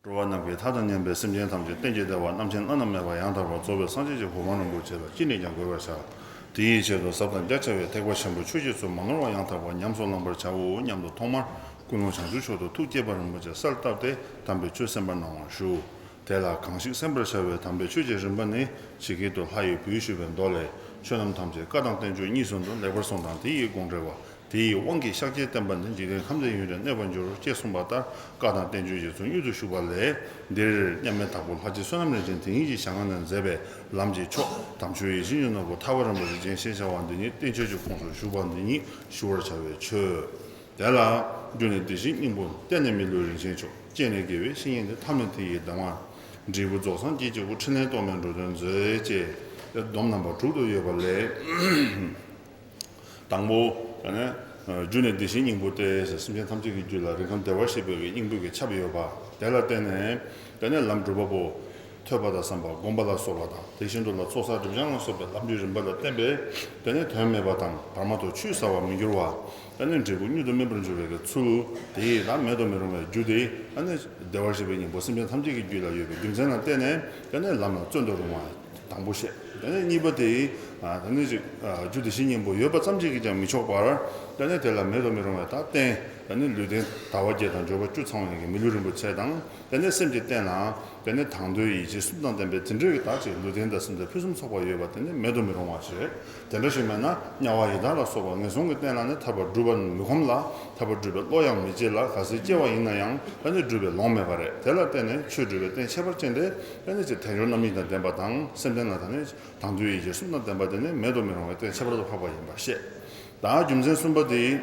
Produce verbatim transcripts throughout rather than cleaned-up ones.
འགྲོ་བ་རྣམས་ཀྱི་མཐའ་དང་མཉམ་པའི་སེམས་ཅན་ཐམས་ཅད་གཏན་གྱི་བདེ་བ་རྣམ་མཁྱེན་བླ་ན་མེད་པ་ཡང་དག་པར་རྫོགས་པའི་སངས་རྒྱས་ཀྱི་གོ་འཕང་རིན་པོ་ཆེ་ལ་ཅི་ནས་ཀྱང་འགོད་པར་བྱ། དེ་ཡི་ཆེད་དུ་ཟབ་དང་རྒྱ་ཆེ་བའི་ཐེག་པ་ཆེན་པོའི་ཆོས་རྗེས་ཚུལ་མ་ནོར་བ་ཡང་དག་པར་ཉམས་སུ་བླང་བར་བྱའོ་སྙམ་དུ་ཐོག་མར་ཀུན་སློང་བྱང་ཆུབ་མཆོག་ཏུ་ཐུགས་བསྐྱེད་པ་རིན་པོ་ཆེ་གསལ་བཏབ་སྟེ་དམ་པའི་ཆོས་གསན་པར་གནང་བར་ཞུ། དེ་ལ་གང་ཞིག་གསན་པར་བྱ་བའི་དམ་པའི་ཆོས་ཀྱི་རིམ་པ་ནི་ཇི་སྐད་དུ། ལྷ་ཡི་བུས་ཞུས་པའི་མདོ་ལས། ཆོས་རྣམས་ཐམས་ཅད་བཀའ་དང་བསྟན་བཅོས་གཉིས་སུ་འདུ། ལེགས་པར་གསུངས་དང་དེ་ཡི་དགོངས་འགྲེལ་བ། དེ་ཡི་དབང་གིས་ཤཱཀྱའི་བསྟན་པ་འདི། འཇིག་རྟེན་ཁམས་འདིར་ཡུན་རིང་གནས་པར་འགྱུར། ཅེས་གསུངས་པ་ལྟར་བཀའ་དང་བསྟན་བཅོས་རྗེས་ཚུལ་མྱུར་དུ་ཞུགས་པ་ལས། འདིར་མཉམ་མེད་དྭགས་པོ་ལྷ་རྗེ་བསོད་ནམས་རིན་ཆེན་དེ་ཉིད་ཀྱི་ཞལ་སྔ་ནས་མཛད་པའི་ལམ་གྱི་མཆོག་དམ་ཆོས་ཡིད་བཞིན་གྱི་ནོར་བུ་ཐར་པ་རིན་པོ་ཆེ་རྒྱན་ཞེས་བྱ་བ་འདི་ཉིད་བསྟན་བཅོས་ཀྱི་ཁོངས་སུ་བཞུགས་པ་འདི་ཉིད་ཞུ་བར་བྱ་བའི་ཆོས། དེ་ལ་རྒྱུ་ནི་བདེ་གཤེགས་སྙིང་པོ། རྟེན་ནི་མི་ལུས་རིན་ཆེན་མཆོག། རྐྱེན་ནི་དགེ་བའི་བཤེས་གཉེན་ཏེ། ཐབས་ནི་དེ་ཡི་གདམས་ངག། འབྲས་བུ་རྫོགས་སངས་རྒྱས་སྐྱེ་དགུ། ཕྲིན་ལས་རྟོག་མེད་འགྲོ་དོན་མཛོད། ཅེས་སྡོམ་རྣམ་པ་དྲུག་ཏུ་ཡོད་པ་ལས། དང་པོ། ད་ནི་རྒྱུ་ནི་བདེ་གཤེགས་སྙིང་པོ་སྟེ། སེམས་ཅན་ཐམས་ཅད་ཀྱི་རྒྱུད་ལ་རིགས་ཁམས་བདེ་བར་གཤེགས་པའི་སྙིང་པོ་གི་ཆབ་ཡོད་པ་དེ་ལ་བརྟེན་ནས། ད་ནི་ལམ་སྒྲུབ་པ་པོ། ཐོས་པ་དང་བསམ་པ་སྒོམ་པ་ལ་སོགས་པ་དང་། དེ་བཞིན་དུ་ལ་ཚོགས་བསགས་སྒྲིབ་སྦྱང་ལ་སོགས་པའི་ལམ་གྱི་རིམ་པ་ལ་བརྟེན་པས། ད་ནི་དོན་མེད་པ་དང་བར་མ་དང་ཆུད་ཟ་བར་མི་འགྱུར་བ། ད་ནི་འབྲས་བུ་མྱུར་དུ་སྨིན་པར་འགྱུར་བའི་གི་ཚུལ། དེ་ཡི་ད་མེད་དུ་མི་རུང་བའི་རྒྱུ་དེ། ད་ནི་བདེ་བར་གཤེགས་པའི་སྙིང་པོ་སེམས་ཅན་ཐམས་ཅད་ཀྱི་རྒྱུད་ལ་ཡོད་པའི་རྒྱུ་མཚན་ལ་བརྟེན་ནས། ད་ནི་ལམ་ལ་བརྩོན་དུ་རུང་བ། དང་པོ་བཤད། དེ་ནས་གཉིས་པ་དེ། ཨ། དེ་ནས་ཅིག་ཨ། རྒྱུ་དེ་བཞིན་སྙིང་པོ་ཡོད་པ་ཙམ་ཞིག་གིས་ཀྱང་མི་ཆོག་པར། དེ་ནས་དེ་ལ་མེད་དུ་མི་རུང་བའི་ད་རྟེན། དེ་ནས་ལུས་རྟེན་དལ་བ་བརྒྱད་དང་འབྱོར་པ་བཅུ་ཚང་བའི་གི་མི་ལུས་རིན་པོ་ཆེ་དང་། དེ་ནས་སེམས་ཀྱི་རྟེན་ལ། དེ་ནས་དང་འདོད་ཡིད་བྱེད་གསུམ་དང་ལྡན་པའི་དེ་འདྲའི་གི་ད་ཅིག་ལུས་རྟེན་དང་སེམས་རྟེན་ཕུན་སུམ་ཚོགས་པ་ཡོད་པ་དེ་ནི་མེད་དུ་མི་རུང་བ་ཞིག་རེད། དེ་འདྲ་ཞིག་མེད་ན་དམྱལ་བ་ཡི་དྭགས་ལ་སོགས་པ་ངན་སོང་གི་རྟེན་ལ་ནི་ཐར་པར་སྒྲུབ་པ་མི་ཁོམ་ལ། ཐར་པར་སྒྲུབ་པའི་བློ་ཡང་མི་སྐྱེ་ལ། གལ་སྲིད་སྐྱེ་བ་ཡིན་ན་ཡང་ད་ནི་སྒྲུབ་པའི་ལོང་མེད་པ་རེད། དེ་ལ་བརྟེན་ནས་ཆོས་སྒྲུབ་པའི་རྟེན་ཁྱད་པར་ཅན་དེ་ད་ནི་ཅིག་དལ་འབྱོར་རྣམ་གཉིས་དང་ལྡན་པ་དང་། སེམས་རྟེན་ལ་ད་ནི། དང་འདོད་ཡིད་བྱེད་གསུམ་དང་ལྡན་པ་དེ་ནི་མེད་དུ་མི་རུང་བའི་རྟེན་ཁྱད་པར་དུ་འཕགས་པ་ཡིན་པར་བཤད། ད་རྒྱུ་མཚན་གསུམ་པ་དེ།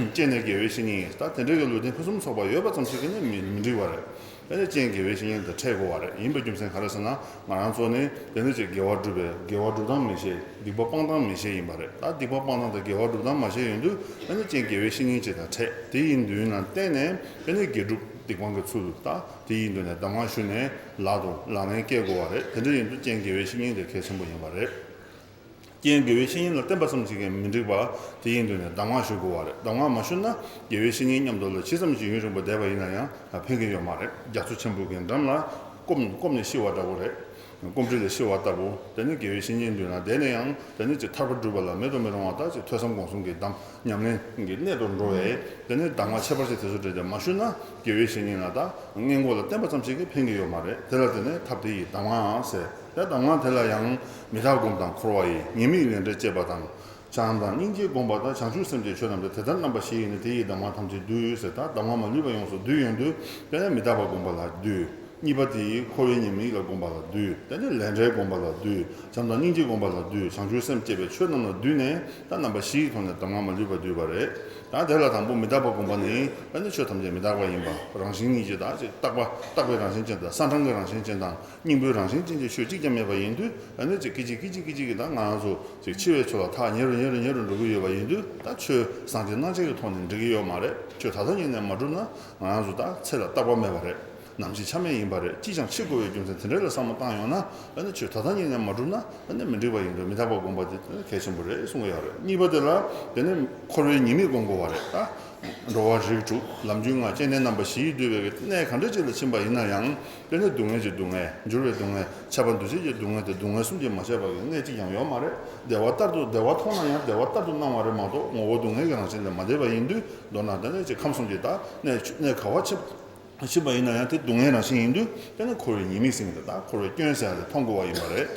རྐྱེན་ནི་དགེ་བའི་བཤེས་གཉེན། ད་དེ་འདྲའི་གི་ལུས་རྟེན་ཕུན་སུམ་ཚོགས་པ་ཡོད་པ་ཙམ་ཞིག་གིས་ནི་མི་མི་འགྲིག་པ་རེད། དེ་ནི་རྐྱེན་དགེ་བའི་བཤེས་གཉེན་དང་འཕྲད་དགོས་པ་རེད། ཡིན་པའི་རྒྱུ་མཚན་ག་རེ་ཟེར་ན། ང་རང་ཚོ་ནི་དེ་ནི་ཅིག་དགེ་བ་སྒྲུབ་པའི་དགེ་བ་སྒྲུབ་སྟངས་མི་ཤེས། སྡིག་པ་སྤང་སྟངས་མི་ཤེས་ཡིན་པ་རེད། ད་སྡིག་པ་སྤང་སྟངས་དང་དགེ་བ་སྒྲུབ་སྟངས་མ་ཤེས་ཡོང་དུས། དེ་ནི་རྐྱེན་དགེ་བའི་བཤེས་གཉེན་ཅིག་དང་འཕྲད། དེ་ཡིན་དུས་ན་བརྟེན་ནས་དེ་ནི་དགེ་སྒྲུབ་སྡིག་སྤང་གི་ཚུལ་དུ། ད་དེ་ཡིན་དུས་ནས་གདམས་ངག་ཞུས་ནས་ལག་ཏུ་ལག་ལེན་བཀལ་དགོས་པ་རེད། དེ་འདྲ་ཡིན་དུས་རྐྱེན་དགེ་བའི་བཤེས་གཉེན་དེ་གལ་ཆེན་པོ་ཡིན་པ་རེད། རྐྱེན་དགེ་བའི་བཤེས་གཉེན་ལ་བརྟེན་པ་ཙམ་ཞིག་གིས་མི་འགྲིག་པ། དེ་ཡིན་དུས་ནས་གདམས་ངག་ཞུ་དགོས་པ་རེད། གདམས་ངག་མ་ཞུས་ན་དགེ་བའི་བཤེས་གཉེན་མཉམ་དུ་ལ་ཇི་ཙམ་ཞིག་ཡུན་རིང་པོ་བསྡད་པ་ཡིན་ན་ཡང་ཕན་གྱི་ཡོད་མ་རེད། རྒྱ་མཚོ་ཆེན་པོ་གི་འགྲམ་ལ་སྐོམ་སྐོམ་ནས་ཤི་བ་འདྲ་པོ་རེད། སྐོམ་དྲི་ལ་ཤི་བ་ལྟ་བུ། དེ་ནི་དགེ་བའི་བཤེས་གཉེན་མདུན་ན་བསྡད་ནས་ཡང་དེ་ནི་ཅིག་ཐར་པ་སྒྲུབ་པ་ལ་མེད་དུ་མི་རུང་བ། ད་ཅིག་ཐོས་བསམ་སྒོམ་གསུམ་གྱི་གདམས་ཉམས་ལེན་གྱི་གནད་དུ་འགྲོ་བས། དེ་ནི་གདམས་ངག་ཁྱད་པར་ཅན་དེ་ཚོ་འདྲ་དེ་མ་ཞུས་ན་དགེ་བའི་བཤེས་གཉེན་ལ་ད་སྔོན་འགོག་ལ་བརྟེན་པ་ཙམ་ཞིག་གིས་ཕན་གྱི་ཡོད་མ་རེད། དེ་ལ་བརྟེན་ནས་ཐབས་དེ་ཡི་གདམས་ངག་ཟེར། དེ་གདམས་ངག་དེ་ལ་ཡང་མི་རྟག་སྒོམ་དང་འཁོར་བ་ཡི་ཉེས་དམིགས་ལས་འབྲས་བཅས་པ་དང་། བྱམས་དང་སྙིང་རྗེ་བསྒོམ་པ་དང་། བྱང་ཆུབ་སེམས་ཀྱི་ཆོས་རྣམས་ཏེ། དེ་ལྟར་རྣམ་པ་བཞི་ཡིས་ནི། དེ་ཡི་གདམས་ངག་ཐམས་ཅད་བསྡུས་ཟེར། ད་གདམས་ངག་མ་ལུས་པ་ཡོངས་སུ་བསྡུས་ཡོང་དུས་དེ་ནས་མི་རྟག་པ་སྒོམ་པ་ལ་བསྡུས། གཉིས་པ་དེ་ཡིས་འཁོར་བའི་ཉེས་དམིགས་ལ་སྒོམ་པ་ལ་བསྡུས། དེ་ནས་ལས་འབྲས་སྒོམ་པ་ལ་བསྡུས། བྱམས་དང་སྙིང་རྗེ་སྒོམ་པ་ལ་བསྡུས། བྱང་ཆུབ་སེམས་བསྐྱེད་པའི་ཆོས་རྣམས་ལ་བསྡུས་ནས་ད་རྣམ་པ་བཞི་ཡི་ཐོག་ནས་གདམས་ངག་མ་ལུས་པ་བསྡུས་པ་རེད། ད་དེ་ལ་དང་པོ་མི་རྟག་པ་སྒོམ་པ་ནི། ད་ནི་ཆོས་ཐམས་ཅད་མི་རྟག་པ་ཡིན་པ། རང་བཞིན་གཉིས་ཀྱི་ད་ཅིག་རྟག་པ། རྟག་པའི་རང་བཞིན་ཅན་དང་། ས་འཕྲང་གི་རང་བཞིན་ཅན་དང་། སྙིང་པོའི་རང་བཞིན་ཅན་གྱི་ཆོས་གཅིག་ཀྱང་མེད་པ་ཡིན་དུས། ཨ་ནི་ཅིག་སྐད་ཅིག་སྐད་ཅིག་སྐད་ཅིག་གིས་ད་ང་རང་ཚོ་ཅིག་འཆི་བའི་ཆོས་ལ་ཐག་ཉེ་རུ་ཉེ་རུ་ཉེ་རུ་འགྲོ་གི་ཡོད་པ་ཡིན་དུས། ད་ཆོས་སངས་རྒྱས་རྣམ་འབྱེད་ཀྱི་ཐོག་ནས་འགྲིག་གི་ཡོད་མ་རེད། ཆོས་ད་ལྟ་ཉིད་ནས་མ་གྲུབ་ན་ང་རང་ཚོ་ད་ཚེ་ལ་རྟག་པ་མེད་པ་རེད། ནམ་འཆི་ཆ་མེད་ཡིན་པ་རེད། ཅིས་ཀྱང་འཆི་དགོས་པའི་རྒྱུ་མཚན་དེ་འདྲ་ལ་བསམ་བློ་བཏང་ཡོང་ན། ཨ་ནི་ཆོས་ད་ལྟ་ཉིད་ནས་མ་གྲུབ་ན་ཨ་ནི་མི་འགྲིག་པ་ཡིན་དུས། མི་རྟག་པ་སྒོམ་པ་དེ་གལ་ཆེན་པོ་རེད་གསུང་གི་ཡོད་རེད། གཉིས་པ་དེ་ལ་དེ་ནི་འཁོར་བའི་ཉེས་དམིགས་སྒོམ་དགོས་པ་རེད། ད་འགྲོ་བ་རིགས་དྲུག་ལམ་རྒྱུས་ལྔ། སྐྱེ་གནས་རྣམ་པ་བཞི་ཡིས་བསྡུས་པའི་གནས་ག་འདྲ་ཅིག་ལ་ཕྱིན་པ་ཡིན་ན་ཡང་། དེ་ནི་སྡུག་བསྔལ་གྱི་སྡུག་བསྔལ། འགྱུར་བའི་སྡུག་བསྔལ། ཁྱབ་པ་འདུ་བྱེད་ཀྱི་སྡུག་བསྔལ་དེ། སྡུག་བསྔལ་གསུམ་གྱིས་མ་ཁྱབ་པ་གི་གནས་གཅིག་ཀྱང་ཡོད་མ་རེད། བདེ་བ་ལྟར་དུ། བདེ་བ་མཐོང་ན་ཡང་བདེ་བ་ལྟར་དུ་སྣང་བ་རེད་མ་གཏོགས། ངོ་བོ་སྡུག་བསྔལ་གྱི་རང་བཞིན་ལས་མ་འདས་པ་ཡིན་དུས། མདོར་ན་དེ་ནི་ཅིག་ཁམས་གསུམ་གྱི་ད་གནས་གནས་ག་བ་ཕྱིན་ཕྱིན་པ་ཡིན་ན་ཡང་དེ་སྡུག་བསྔལ་རང་བཞིན་ཡིན་དུས། དེ་ནི་འཁོར་བའི་ཉེས་དམིགས་ཟེར་མཁན་དེ་དང་། འཁོར་བའི་སྐྱོན་ཟེར་ཡ་དེ་མཐོང་དགོས་པ་ཡིན་པ་རེད།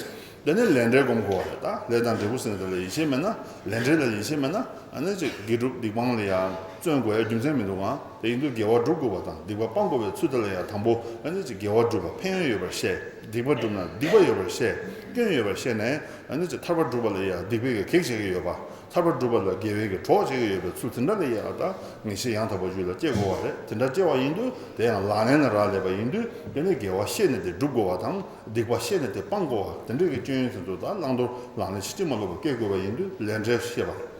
དེ་ནི་ལས་འབྲས་སྒོམ་དགོས་པ་རེད། ད་ལས་དང་འབྲས་བུ་ཟེར་མཁན་དེ་ལ་ཡིད་ཆེས་མེད་ན། ལས་འབྲས་ལ་ཡིད་ཆེས་མེད་ན། ཨ་ནི་ཅིག་དགེ་སྒྲུབ་སྡིག་སྤང་ལ་ཡང་བརྩོན་དགོས་ཡ་རྒྱུ་མཚན་མི་འདུག་གམ། དེ་ཡིན་དུས་དགེ་བ་སྒྲུབ་དགོས་པ་དང་སྡིག་པ་སྤང་དགོས་པའི་ཚུལ་དེ་ལ་ཡང་དང་པོ་ཨ་ནི་ཅིག་དགེ་བ་སྒྲུབ་པ་ཕན་ཡོན་ཡོད་པར་བཤད། སྡིག་པ་སྒྲུབ་ན་སྡིག་པ་ཡོད་པར་བཤད། སྐྱོན་ཡོད་པར་བཤད་ནས། ཨ་ནི་ཅིག་ཐར་པ་སྒྲུབ་པ་ལ་ཡང་སྡིག་པའི་གེགས་བྱེད་ཀྱི་ཡོད་པ། ཐར་པ་སྒྲུབ་པ་ལ་དགེ་བའི་གི་གྲོགས་བྱེད་ཀྱི་ཡོད་པའི་ཚུལ་དེ་འདྲ་ལ་ཡང་ད་ངེས་ཤེས་ཡང་དག་པ་རྒྱུད་ལ་སྐྱེ་དགོས་པ་རེད། དེ་འདྲ་སྐྱེ་བ་ཡིན་དུས་དེ་ཡང་ལག་ལེན་ལ་རག་ལས་པ་ཡིན་དུས། དེ་ནི་དགེ་བ་ཤེས་ནས་དེ་སྒྲུབ་དགོས་པ་དང་། སྡིག་པ་ཤེས་ནས་དེ་སྤང་དགོས་པ། དེ་འདྲའི་གི་སྐྱོན་ཡོན་དེ་ཚོ་ད་བླང་དོར་ལག་ལེན་ཕྱི་ཕྱི་མ་ལོག་པར་སྐྱེ་དགོས་པ་ཡིན་དུས་ལས་འབྲས་ཤེས་པ་རེད།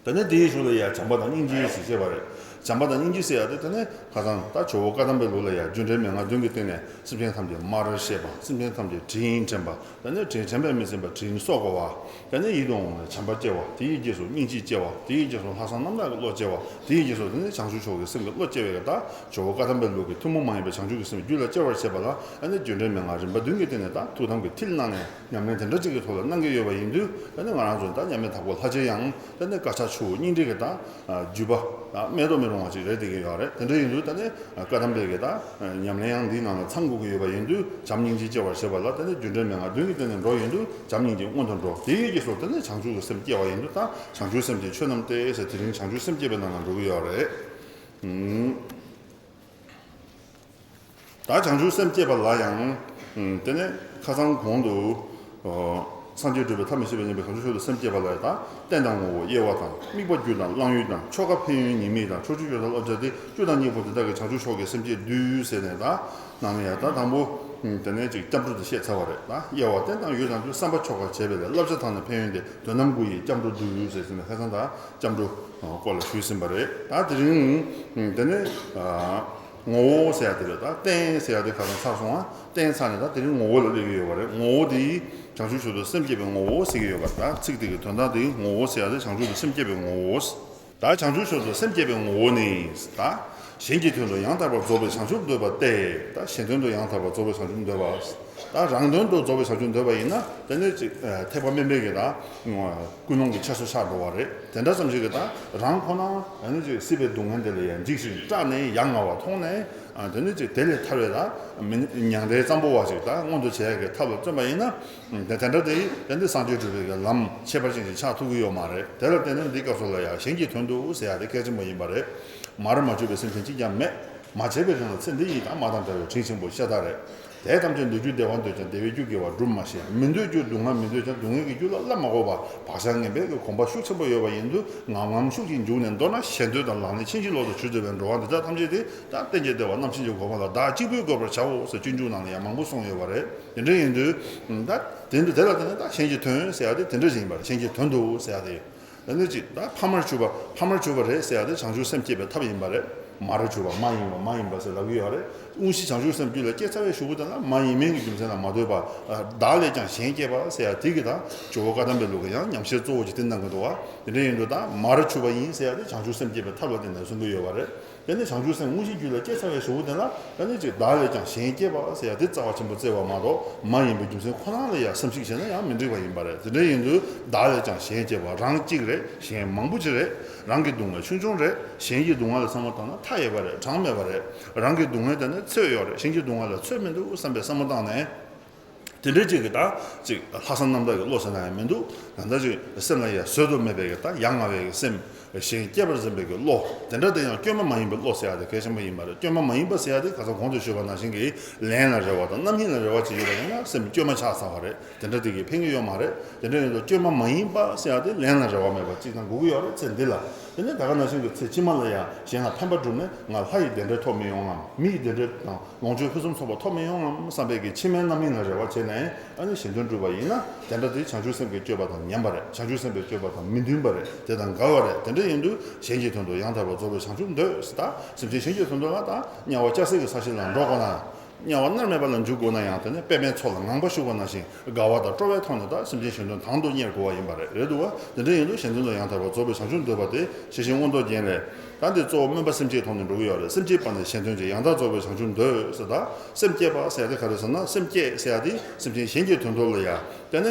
ད་ནི་དེའི་གཞུག་ལ་ཡང་བྱམས་པ་དང་སྙིང་རྗེ་ཞེས་བཤད་པ་རེད། བྱམས་པ་དང་སྙིང་རྗེ་ཟེར་ཡ་དེ་དེ་ནས་ཁ་སང་ད་ཇོ་བོ་བཀའ་གདམས་པའི་ལུགས་ལ་ཡ་རྒྱུ་འབྲས་མན་ངག་བདུན་གྱི་སྟེང་ནས་སེམས་ཅན་ཐམས་ཅད་སྨྲ་བར་བྱེད་པ། སེམས་ཅན་ཐམས་ཅད་དྲིན་དྲན་པ། དེ་ནས་དྲིན་དྲན་པས་མི་ཟིན་པར་དྲིན་གཟོ་དགོས་པ། དེ་ནས་ཡིད་དུ་འོང་བའི་བྱམས་པ་སྐྱེ་བ། དེའི་རྗེས་སུ་སྙིང་རྗེ་སྐྱེ་བ། དེའི་རྗེས་སུ་ལྷག་བསམ་རྣམ་དག་གི་བློ་སྐྱེ་བ། དེའི་རྗེས་སུ་དེ་ནས་བྱང་ཆུབ་མཆོག་གི་སེམས་ཀྱི་བློ་སྐྱེ་བའི་གི་ད་ཇོ་བོ་བཀའ་གདམས་པའི་ལུགས་ཀྱི་ཐུན་མོང་མ་ཡིན་པའི་བྱང་ཆུབ་ཀྱི་སེམས་རྒྱུད་ལ་སྐྱེ་བར་བྱེད་པ་ལ། ཨ་ནི་རྒྱུ་འབྲས་མན་ངག་རིམ་པ་བདུན་གྱི་སྟེང་ནས་ད་ཐུགས་དམ་གྱི་མཐིལ་གནང་ནས་ཉམས་ལེན་དེ་འདྲ་ཅིག་གི་ཐོག་ལ་གནང་གི་ཡོད་པ་ཡིན་དུས། ཨ་ནི་ང་རང་ཚོ་ད་མཉམ་མེད་དྭགས་པོ་ལྷ་རྗེ་ཡང་དེ་ནས་དཀར་ཆག་ཆུ་བོ་གཉིས་འདྲེས་ཀྱི་ད་བརྒྱུད་པ། ད་སྨད་དུ་མི་རུང་བ་ཅིག་རེད་བསྡད་ཀྱི་ཡོད་རེད། དེ་འདྲ་ཡིན་དུས་ད་ནི་བཀའ་གདམས་པའི་གི་ད་ཉམས་ལེན་ཡང་འདིའི་ནང་ལ་ཚང་དགོས་ཀྱི་ཡོད་པ་ཡིན་དུས། བྱམས་སྙིང་རྗེ་སྐྱེ་བར་བྱེད་པ་ལ་ད་ནི་རྒྱུ་འབྲས་མན་ངག་བདུན་གྱི་སྟེང་ནས་འགྲོ་ཡིན་དུས། བྱམས་སྙིང་རྗེ་སྔོན་དུ་འགྲོ། དེའི་རྗེས་སུ་དེ་ནི་བྱང་ཆུབ་ཀྱི་སེམས་སྐྱེ་བ་ཡིན་དུས། ད་བྱང་ཆུབ་སེམས་ཀྱི་ཆོས་རྣམས་ཏེ་ཟེར། དེ་རིང་བྱང་ཆུབ་སེམས་བསྐྱེད་པའི་ནང་ལ་འགྲོ་གི་ཡོད་རེད། ཨུམ། ད་བྱང་ཆུབ་སེམས་བསྐྱེད་པ་ལ་ཡང་། ཨུམ། དེ་ནས་ཁ་སང་གོང་དུ། ཨོ། སངས་རྒྱས་སྒྲུབ་པའི་ཐབས་མི་ཤེས་པས་ཉེན་པའི་བྱང་ཆུབ་མཆོག་ཏུ་སེམས་བསྐྱེད་པ་ལ་ཡང་། ད་རྟེན་དང་ངོ་བོ་དབྱེ་བ་དང་། དམིགས་པ་རྒྱུ་དང་བླང་ཡུལ་དང་། ཆོ་ག་ཕན་ཡོན་ཉེས་དམིགས་དང་། ཕྱོགས་བཅུའི་ཡོན་ཏན་བསླབ་བྱ་སྟེ། བཅུ་དང་གཉིས་པོ་དེ་དག་གིས་བྱང་ཆུབ་མཆོག་གི་སེམས་བསྐྱེད་བསྡུས་ཟེར་ནས། ད་ནང་ནས་ཡང་ད་དང་པོ། ཨུམ། དེ་ནས་ཅིག་སྐྱབས་འགྲོ་དེ་བཤད་ཚར་བ་རེད། ད་དབྱེ་བ། རྟེན་དང་ཡུལ་དང་། བསམ་པ་ཆོ་ག་བྱས་པས་ལས། བསླབ་བྱ་དང་ནི་ཕན་ཡོན་ཏེ། དོན་རྣམས་དགུ་ཡིས་སྐྱབས་འགྲོ་བསྡུས་ཟེར་ནས། ཁ་སང་ད་སྐྱབས་འགྲོ་སྐོར་ལ་ཞུས་ཟིན་པ་རེད། ད་དེ་རིང་། ཨུམ། དེ་ནས། ཨ། ངོ་བོ་ཟེར་ཡ་དེ་རེད། ད་རྟེན་ཟེར་ཡ་དེ་ཁ་སང་ཚར་སོང་ང་། རྟེན་ཚར་ནས་ད་དེ་རིང་ངོ་བོ་ལ་སླེབས་ཀྱི་ཡོད་པ་རེད། ངོ་བོ་དེ་བྱང་ཆུབ་མཆོག་ཏུ་སེམས་བསྐྱེད་པའི་ངོ་བོ་ཟེར་གྱི་ཡོད་པ། ད་ཚིག་དེ་གི་དོན་དག་དེ། ངོ་བོ་ཟེར་ཡ་དེ་བྱང་ཆུབ་ཏུ་སེམས་བསྐྱེད་པའི་ངོ་བོ། ད་བྱང་ཆུབ་མཆོག་ཏུ་སེམས་བསྐྱེད་པའི་ངོ་བོ་ནི། ད་གཞན་གྱི་དོན་དུ་ཡང་དག་པར་རྫོགས་པའི་བྱང་ཆུབ་འདོད་པ་སྟེ། ད་གཞན་དོན་དུ་ཡང་དག་པར་རྫོགས་པའི་བྱང་ཆུབ་འདོད་པ། ད་རང་དོན་དུ་རྫོགས་པའི་བྱང་ཆུབ་འདོད་པ་ཡིན་ན། དེ་ནི་ཅིག་ཐེག་པ་དམན་པའི་གི་ད་ཀུན་སློང་གི་འཆར་སོ་ཆགས་འགྲོ་བ་རེད། དེ་འདྲ་ཙམ་ཞིག་གིས་ད་རང་ཁོ་ན་ཨ་ནི་ཅིག་སྲིད་པའི་སྡུག་བསྔལ་འདི་ལ་ཡང་འཇིགས་ཤིང་སྐྲག་ནས། ཡ་ང་བ་མཐོང་ནས། ཨ། དེ་ནི་ཅིག་དེ་ལས་ཐར་བའི་ད་མི་མྱང་འདས་གཙང་པོ་བ་ཞིག་ད་མངོན་དུ་བྱེད་ཡ་གི་ཐབས་ལ་བརྩོན་པ་ཡིན་ན། དེ་དེ་འདྲ་དེ་དེ་འདི་སངས་རྒྱས་སྒྲུབ་པའི་གི་ལམ་ཁྱད་པར་ཅན་ཞིག་ཆགས་ཐུབ་ཀྱི་ཡོད་མ་རེད། དེ་ལ་བརྟེན་ནས་འདི་སྐབས་སུ་ལ་ཡང་གཞན་གྱི་དོན་དུ་ཟེར་ཡ་དེ་གལ་ཆེན་པོ་ཡིན་པ་རེད། མར་མ་གྱུར་པའི་སེམས་ཅན་གཅིག་ཀྱང་མེད། མ་བྱས་པའི་རིང་ལ་ཚེ་འདི་ཡི། ད་མ་དང་བྲལ་བའི་དྲིན་ཆེན་པོ་ཤ་སྟག་རེད། དེ་ཐམས་ཅད་འདོད་རྒྱུ་བདེ་བ་འདོད་ཀྱང་བདེ་བའི་རྒྱུ་དགེ་བ་སྒྲུབ་མ་ཤེས། མི་འདོད་རྒྱུ་སྡུག་བསྔལ་མི་འདོད་ཀྱང་སྡུག་བསྔལ་གྱི་རྒྱུ་ལ་སླར་མ་འགོག་པར་བག་ཆགས་ངན་པའི་གི་གོམས་པ་ཤུགས་ཆེན་པོ་ཡོད་པ་ཡིན་དུས། ངམ་ངམ་ཤུགས་ཀྱིས་འཇུག་ནས། མདོར་ན་ཞེ་འདོད་དང་ལག་ལེན་ཕྱིན་ཅི་ལོག་ཏུ་གྱུར་བསྡད་པའི་འགྲོ་བ་འདི་དག་ཐམས་ཅད་དེ། ད་རྟེན་ཅིང་འབྲེལ་བ་རྣམ་མཁྱེན་གྱི་གོ་འཕང་ལ་བདག་གཅིག་པུས་འགོད་པར་བྱའོ་ཟེར། སྤྱོད་འཇུག་ནང་ལ་ཡང་མང་པོ་གསུངས་ཡོད་པ་རེད། དེ་འདྲ་ཡིན་དུས། ད་དེ་འདྲ་དེ་ལ་བརྟེན་ནས་ད་གཞན་གྱི་དོན་ཟེར་ཡ་དེ་དེ་འདྲ་ཞིག་ཡིན་པ་རེད། གཞན་གྱི་དོན་དུ་ཟེར་ཡ་དེ། ཨ་ནི་ཅིག་ད་ཕ་མར་གྱུར་པ། ཕ་མར་གྱུར་པ་རེད་ཟེར་ཡ་དེ་བྱང་ཆུབ་སེམས་བསྐྱེད་པའི་ཐབས་ཡིན་པ་རེད། མར་གྱུར་པ། མ་ཡིན་པ། མ་ཡིན་པ་ཟེར་ལབ་ཀྱི་ཡོད་རེད། དངོས་གཞི་བྱང་ཆུབ་སེམས་རྒྱུད་ལ་སྐྱེས་ཚར་བའི་གཞུག་གུ་དེ་ལ་མ་ཡིན་མིན་གྱི་རྒྱུ་མཚན་ལ་མ་ལྟོས་པར། ཨ། བདག་ལས་ཀྱང་གཞན་སྐྱེས་པ་ཟེར་ཡ་དེ་གི་ད་ཇོ་བོ་བཀའ་གདམས་པའི་ལུགས་ཀྱི་ཡང་ཉམས་བཞེས་གཙོ་བོ་ཅིག་དེ་གནང་གི་འདུག་བ། དེ་འདྲ་ཡིན་དུས་ད་མར་གྱུར་པ་ཡིན་ཟེར་ཡ་དེ་བྱང་ཆུབ་སེམས་བསྐྱེད་པའི་ཐབས་ལ་བརྟེན་ནས་གསུང་གི་ཡོད་པ་རེད། དེ་ནི་བྱང་ཆུབ་སེམས་དངོས་གཞི་རྒྱུད་ལ་སྐྱེས་ཚར་བའི་གཞུག་གུ་དེ་ལ། ཨ་ནི་ཅིག་བདག་ལས་ཀྱང་གཞན་སྐྱེས་པ་ཟེར་ཡ་དེ་རྩ་བ་ཆེན་པོ་བརྩི་བ་མ་གཏོགས། མ་ཡིན་པའི་རྒྱུ་མཚན་ཁོ་རང་ལ་ཡང་བསམ་གཞིག་བྱས་ན་ཡང་མི་འགྲིག་པ་ཡིན་པ་རེད། དེ་འདྲ་ཡིན་དུས་བདག་ལས་ཀྱང་གཞན་སྐྱེས་པ། རང་གཅིག་རེད། གཞན་མང་པོ་ཅིག་རེད། རང་གི་སྡུག་བསྔལ་ཆུང་ཆུང་རེད། གཞན་གྱི་སྡུག་བསྔལ་ལ་བསམ་བློ་བཏང་ན་མཐའ་ཡས་པ་རེད། གྲངས་མེད་པ་རེད། རང་གི་སྡུག་བསྔལ་དེ་ནི་ཚོད་ཡོད་རེད། གཞན་གྱི་སྡུག་བསྔལ་ལ་ཚོད་མི་འདུག་བསམ་པའི་བསམ་བློ་བཏང་ནས། དེ་འདྲའི་ཅིག་གི་ད་ཅིག་ལྷག་བསམ་རྣམ་དག་གི་བློ་ཟེར་ན་ཡང་མི་འདུག་ད་ལྟ་ཅིག་སེམས་ལ་ཡ་བཟོད་དུ་མེད་པའི་གི་ད་ཡ་ང་བའི་གི་སེམས། གཞན་སྐྱེད་པར་འཛིན་པའི་གི་བློ། དེ་འདྲ་དེ་ཡང་སྐྱོན་མ་མ་ཡིན་པའི་བློ་ཟེར་ཡ་དེ་གལ་ཆེན་པོ་ཡིན་པ་རེད། སྐྱོན་མ་མ་ཡིན་པ་ཟེར་ཡ་དེ་ཁ་སང་གོང་དུ་ཞུས་པ་ནང་བཞིན་གྱི་ལན་ལ་རེ་བ་དང་རྣམ་སྨིན་ལ་རེ་བ་བྱེད་ཡོད་པ་ཡིན་ན་སེམས་སྐྱོན་མ་ཆགས་ཚར་བ་རེད། དེ་འདྲ་དེ་གིས་ཕན་གྱི་ཡོད་མ་རེད། དེ་འདྲ་ཡིན་དུས་སྐྱོན་མ་མ་ཡིན་པ་ཟེར་ཡ་དེ་ལན་ལ་རེ་བ་མེད་པ་ཅིག་གནང་དགོས་ཀྱི་ཡོད་རེད། ཚེ་འདི་ལ། དེ་ནས་ད་ག་ནང་བཞིན་གྱི་ཚེ་ཕྱི་མ་ལ་ཡང་གཞན་ལ་ཕན་པ་བསྒྲུབས་ནས་ང་ལྷ་ཡི་བདེ་འབྲས་ཐོབ་མི་ཡོང་ངམ། མི་ཡི་བདེ་འབྲས་དང་ལོངས་སྤྱོད་ཕུན་སུམ་ཚོགས་པ་ཐོབ་མི་ཡོང་ངམ་བསམ་པའི་གི་ཕྱི་མའི་རྣམ་སྨིན་ལ་རེ་བ་བྱས་ནས། ཨ་ནི་གཞན་དོན་བསྒྲུབས་པ་ཡིན་ན། དེ་འདྲ་དེ་བྱང་ཆུབ་སེམས་ཀྱི་སྤྱོད་པ་དང་ཉམས་པ་རེད། བྱང་ཆུབ་སེམས་དཔའི་སྤྱོད་པ་དང་མི་མཐུན་པ་རེད། དེ་དང་འགལ་བ་རེད། དེ་འདྲ་ཡིན་དུས་གཞན་གྱི་དོན་དུ་ཡང་དག་པར་རྫོགས་པའི་བྱང་ཆུབ་འདོད་ཟེར། ད་སེམས་ཅན་གཞན་གྱི་དོན་དུ་ལ་ད་དམྱལ་བ་སྐྱ་སེར་གྱི་ས་གཞི་ལ་འགྲོ་དགོས་ན། དམྱལ་བ་མནར་མེད་པ་ལ་འཇུག་དགོས་ན་ཡང་། དེ་ནི་པདྨའི་མཚོ་ལ་ངང་པ་ཞུགས་པ་ནང་བཞིན་དགའ་བ་དང་སྤྲོ་བའི་ཐོག་ནས་ད་སེམས་ཅན་གཞན་དོན་དང་དུ་གཉེར་དགོས་པ་ཡིན་པ་རེད། རེད་འདུག་བ། དེ་འདྲ་ཡིན་དུས་གཞན་དོན་དུ་ཡང་དག་པར་རྫོགས་པའི་བྱང་ཆུབ་འདོད་པ་དེ་ཤེར་ཕྱིན་མངོན་རྟོགས་རྒྱན་ལས། ད་འདི་གཙོ་བོ་སྨོན་པ་སེམས་བསྐྱེད་ཐོག་ནས་འགྲོ་གི་ཡོད་རེད། སེམས་བསྐྱེད་པ་ནི་གཞན་དོན་ཆེད། ཡང་དག་རྫོགས་པའི་བྱང་ཆུབ་འདོད་ཟེར། ད་སེམས་བསྐྱེད་པ་ཟེར་ཡ་དེ་ག་རེ་ཟེར་ན། སེམས་བསྐྱེད་ཟེར་ཡ་དེ་སེམས་ཅན་གཞན་གྱི་དོན་དུ་ལ་ཡ། དེ་ནས་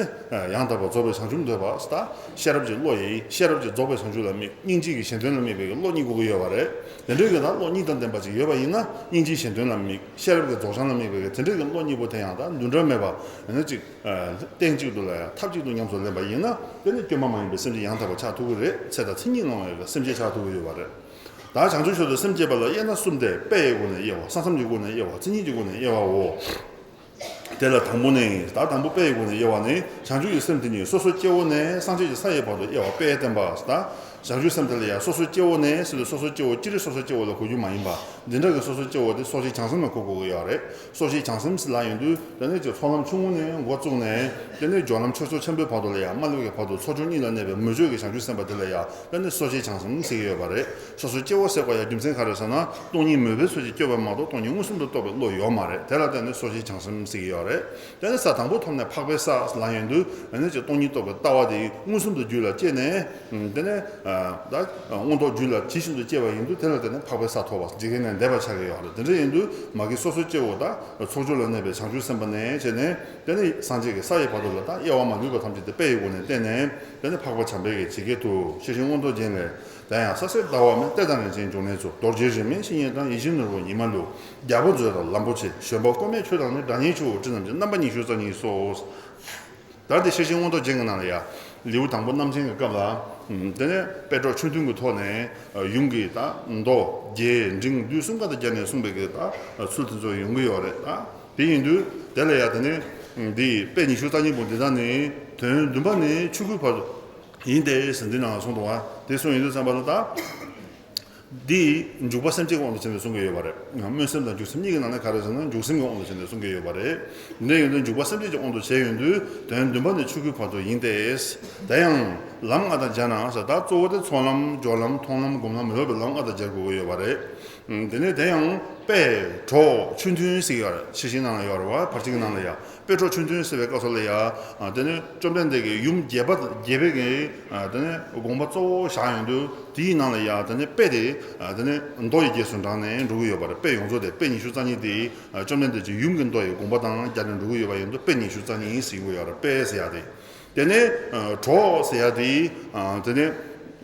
ཡང་དག་པར་རྫོགས་པའི་བྱང་ཆུབ་འདོད་པ་ཟེར། ད་ཤེས་རབ་ཀྱི་བློ་ཡིས་ཤེས་རབ་ཀྱིས་རྫོགས་པའི་བྱང་ཆུབ་ལ་དམིགས། སྙིང་རྗེ་གིས་གཞན་དོན་ལ་དམིགས་པའི་བློ་གཉིས་དགོས་ཀྱི་ཡོད་པ་རེད། དེ་འདྲའི་གི་ད་བློ་གཉིས་དང་ལྡན་པ་ཅིག་ཡོད་པ་ཡིན་ན། སྙིང་རྗེས་གཞན་དོན་ལ་དམིགས། ཤེས་རབ་ཀྱིས་རྫོགས་བྱང་ལ་དམིགས་པའི་གི་དེ་འདྲའི་གི་བློ་གཉིས་པོ་དེ་ཡང་ད་འདུ་འབྲལ་མེད་པ། ཡང་ན་ཅིག་རྟེན་གཅིག་ཏུ་ལ་ཡང་ཐབས་གཅིག་ཏུ་ཉམས་སུ་ལེན་པ་ཡིན་ན། དེ་ནི་སྐྱོན་མ་མ་ཡིན་པའི་སེམས་ཅན་ཡང་དག་པ་ཆགས་ཐུབ་ཀྱི་རེད། ཚེ་དང་མཚན་ཉིད་སློང་བའི་གི་སེམས་ཅན་ཆགས་ཐུབ་ཀྱི་ཡོད་པ་རེད། ད་བྱང་ཆུབ་མཆོག་ཏུ་སེམས་བསྐྱེད་པ་ལ་དབྱེ་ན་གསུམ་སྟེ། དཔེ་ཡི་སྒོ་ནས་དབྱེ་བ། ས་མཚམས་ཀྱི་སྒོ་ནས་དབྱེ་བ། མཚན་ཉིད་ཀྱི་སྒོ་ནས་དབྱེ་བའོ། དེ་ལ་དང་པོ་ནི། ད་དང་པོ་དཔེ་ཡི་སྒོ་ནས་དབྱེ་བ་ནི། བྱང་ཆུབ་ཀྱི་སེམས་དེ་ཉིད་སོ་སོ་སྐྱེ་བོ་ནས་སངས་རྒྱས་ཀྱི་ས་ཡི་བར་དུ་དབྱེ་བ་དཔེས་བསྟན་པ། ད་བྱང་ཆུབ་སེམས་དེ་ལ་ཡང་སོ་སོ་སྐྱེ་བོ་ནས་ཟེར་དུས། སོ་སོ་སྐྱེ་བོ་སྤྱིར་སོ་སོ་སྐྱེ་བོ་ལ་གོ་རྒྱུ་མ་ཡིན་པ། འདི་འདྲ་གི་སོ་སོ་སྐྱེ་བོ་དེ་སོ་སྐྱེ་བྱང་སེམས་ལ་གོ་དགོས་ཀྱི་ཡོད་རེད། སོ་སྐྱེ་བྱང་སེམས་ལབ་ཡོང་དུས་དེ་ནས་ཀྱི་ཚོགས་ལམ་ཆུང་ངུ་ནས་འགོ་བཙུགས་ནས་དེ་ནས་སྦྱོར་ལམ་ཆོས་ཚོགས་ཆེན་པོའི་བར་དུ་ལ་ཡང་མ་ལུས་ཀྱི་བར་དུ་ཚོགས་བསོད་གཉིས་ལ་གནས་པའི་མོས་སྤྱོད་ཀྱི་བྱང་ཆུབ་སེམས་དཔའ་དེ་ལ་ཡང་དེ་ནས་སོ་སྐྱེ་བྱང་སེམས་ཟེར་གྱི་ཡོད་པ་རེད། སོ་སོ་སྐྱེ་བོ་ཟེར་དགོས་ཡ་རྒྱུ་མཚན་ག་རེ་ཟེར་ན། སྟོང་ཉིད་མོས་པའི་ཚུལ་གྱིས་སྐྱོབ་པ་མ་གཏོགས་སྟོང་ཉིད་མངོན་སུམ་དུ་རྟོགས་པའི་བློ་ཡོད་མ་རེད། དེ་ལ་བརྟེན་ནས་སོ་སྐྱེ་བྱང་སེམས་ཟེར་གྱི་ཡོད་རེད། དེ་ནས་ས་དང་པོ་ཐོབ་ནས་འཕགས་པའི་ས་ལ་ཡོང་དུས་དེ་ནས་ཀྱི་སྟོང་ཉིད་རྟོགས་པའི་ལྟ་བ་དེ་མངོན་སུམ་དུ་རྒྱུད་ལ་སྐྱེས་ནས། དེ་ནས་ད་མངོན་རྟོགས་རྒྱུད་ལ་ཇི་བཞིན་དུ་སྐྱེ་བ་ཡིན་དུས་དེ་ལ་བརྟེན་ནས་འཕགས་པའི་ས་ཐོབ་པ་འཇིག་རྟེན་ནས་འདས་པ་ཆགས་ཀྱི་ཡོད་རེད། དེ་འདྲ་ཡིན་དུས་མ་གི་སོ་སོ་སྐྱེ་བོ་དང་ཚོགས་སྦྱོར་ལ་གནས་པའི་བྱང་ཆུབ་སེམས་དཔའ་ནས་བྱས་ནས་དེ་ནས་སངས་རྒྱས་ཀྱི་ས་ཡི་བར་དུ་ལ་ད་དབྱེ་བ་མ་ལུས་པ་ཐམས་ཅད་དེ་དཔེ་ཡི་སྒོ་ནས་བསྟན་ནས་དེ་ནས་འཕགས་པ་བྱམས་པའི་གི་ཇི་སྐད་དུ། ཤེར་ཕྱིན་མངོན་རྟོགས་རྒྱན་ལས། དེ་ཡང་ས་གསེར་ཟླ་བ་མེ། ལྟས་དང་རིན་ཆེན་འབྱུང་གནས་ཚོ། རྡོ་རྗེ་རིས་མེད་བཤེས་གཉེན་དང་། ཡིད་བཞིན་ནོར་བུ་ཉི་མ་ལུ། རྒྱལ་པོ་མཛོད་དང་ལམ་པོ་ཆེ། བཞོན་པ་ཀོ་མེ་ཁྱོད་དང་ནི། སྒྲ་སྙན་ཆུ་བོ་སྤྲིན་ཙམ་གྱི། རྣམ་པ་ཉི་ཤུ་རྩ་གཉིས་སོ། ད་འདི་ཤེར་ཕྱིན་མངོན་རྟོགས་རྒྱན་གྱི་ནང་ལ་ཡ། ལེའུ་དང་པོ་རྣམ་མཁྱེན་གྱི་སྐབས་ལ། དེ་ནས་དཔལ་གྲོགས་ཆོས་མཐུན་གྱི་ཐོག་ནས་ཡུམ་གྱི་ད་མདོ་རྒྱས་འབྲིང་བསྡུས་གསུམ་ཀ་དང་སྦྱར་ནས་གསུངས་པའི་གི་ད་ཚུལ་དེ་ཚོ་ཡོང་གི་ཡོད་རེད། ད་དེ་ཡིན་དུས་དེ་ལ་ཡ་དེ་ནས་འདི་དཔེ་ཉི་ཤུ་རྩ་གཉིས་པོ་འདི་དག་ནི་དོན་བདུན་པ་ནས་ཆོས་སྐུའི་བར་དུ་ཡིན་ཏེ་ཟེར་འདི་ནང་གསུངས་འདུག་བ། དེ་གསུངས་ཡོང་དུས་ཙམ་པ་ལ་ད། འདི་འཇུག་པ་སེམས་བསྐྱེད་ཀྱི་དབང་དུ་བྱས་ནས་གསུང་གི་ཡོད་པ་རེད། སྨོན་སེམས་དང་འཇུག་སེམས་གཉིས་ཀྱི་ནང་ནས་ག་རེ་ཟེར་ན་འཇུག་སེམས་ཀྱི་དབང་དུ་བྱས་ནས་གསུང་གི་ཡོད་པ་རེད། འདི་ཡིན་དུས་འཇུག་པ་སེམས་བསྐྱེད་ཀྱི་དབང་དུ་བྱས་ཡོང་དུས་དོན་བདུན་པ་ནས་ཆོས་སྐུའི་བར་དུ་ཡིན་ཏེ། དེ་ཡང་ལམ་ལྔ་དང་སྦྱར་ན་ཟེར། ད་གཙོ་བོ་དེ་ཚོགས་ལམ་སྦྱོར་ལམ་མཐོང་ལམ་སྒོམ་ལམ་ལ་སོགས་པའི་ལམ་ལྔ་དང་སྦྱར་དགོས་ཀྱི་ཡོད་པ་རེད། དེ་ནས་དེ་ཡང་དཔལ་གྲོགས་ཆོས་མཐུན་ཟེར་གྱི་ཡོད་རེད། ཤེར་ཕྱིན་ནང་ལ་ཡོད་རེད་བ། ཕར་ཕྱིན་གྱི་ནང་ལ་ཡ། དཔལ་གྲོགས་ཆོས་མཐུན་ཟེར་བའི་སྐབས་སུ་ལ་ཡ། དེ་ནི་བཅོམ་ལྡན་འདས་ཀྱིས་ཡུམ་རྒྱས་པ་རྒྱས་པའི་གི། དེ་ནི་དགོངས་པ་གཙོ་བོ་བཞག་ཡོང་དུས་དེའི་ནང་ལ་ཡ་དེ་ནི་དཔེ་དེ། དེ་ནི་མདོ་ཡི་རྗེས་སུ་འབྲངས་ནས་འགྲོ་གི་ཡོད་པ་རེད། དཔེ་ཡོངས་རྫོགས་དེ་དཔེ་ཉི་ཤུ་རྩ་གཉིས་དེ། བཅོམ་ལྡན་འདས་ཀྱི་ཡུམ་གྱི་མདོ་ཡི་དགོངས་པ་དང་སྦྱར་ནས་འགྲོ་གི་ཡོད་པ་ཡིན་དུས་དཔེ་ཉི་ཤུ་རྩ་གཉིས་ཟེར་གྱི་ཡོད་རེད། དཔེ་ཟེར་ཡ་དེ། དེ་ནས་གྲོགས་ཟེར་ཡ་དེ། དེ་ནས་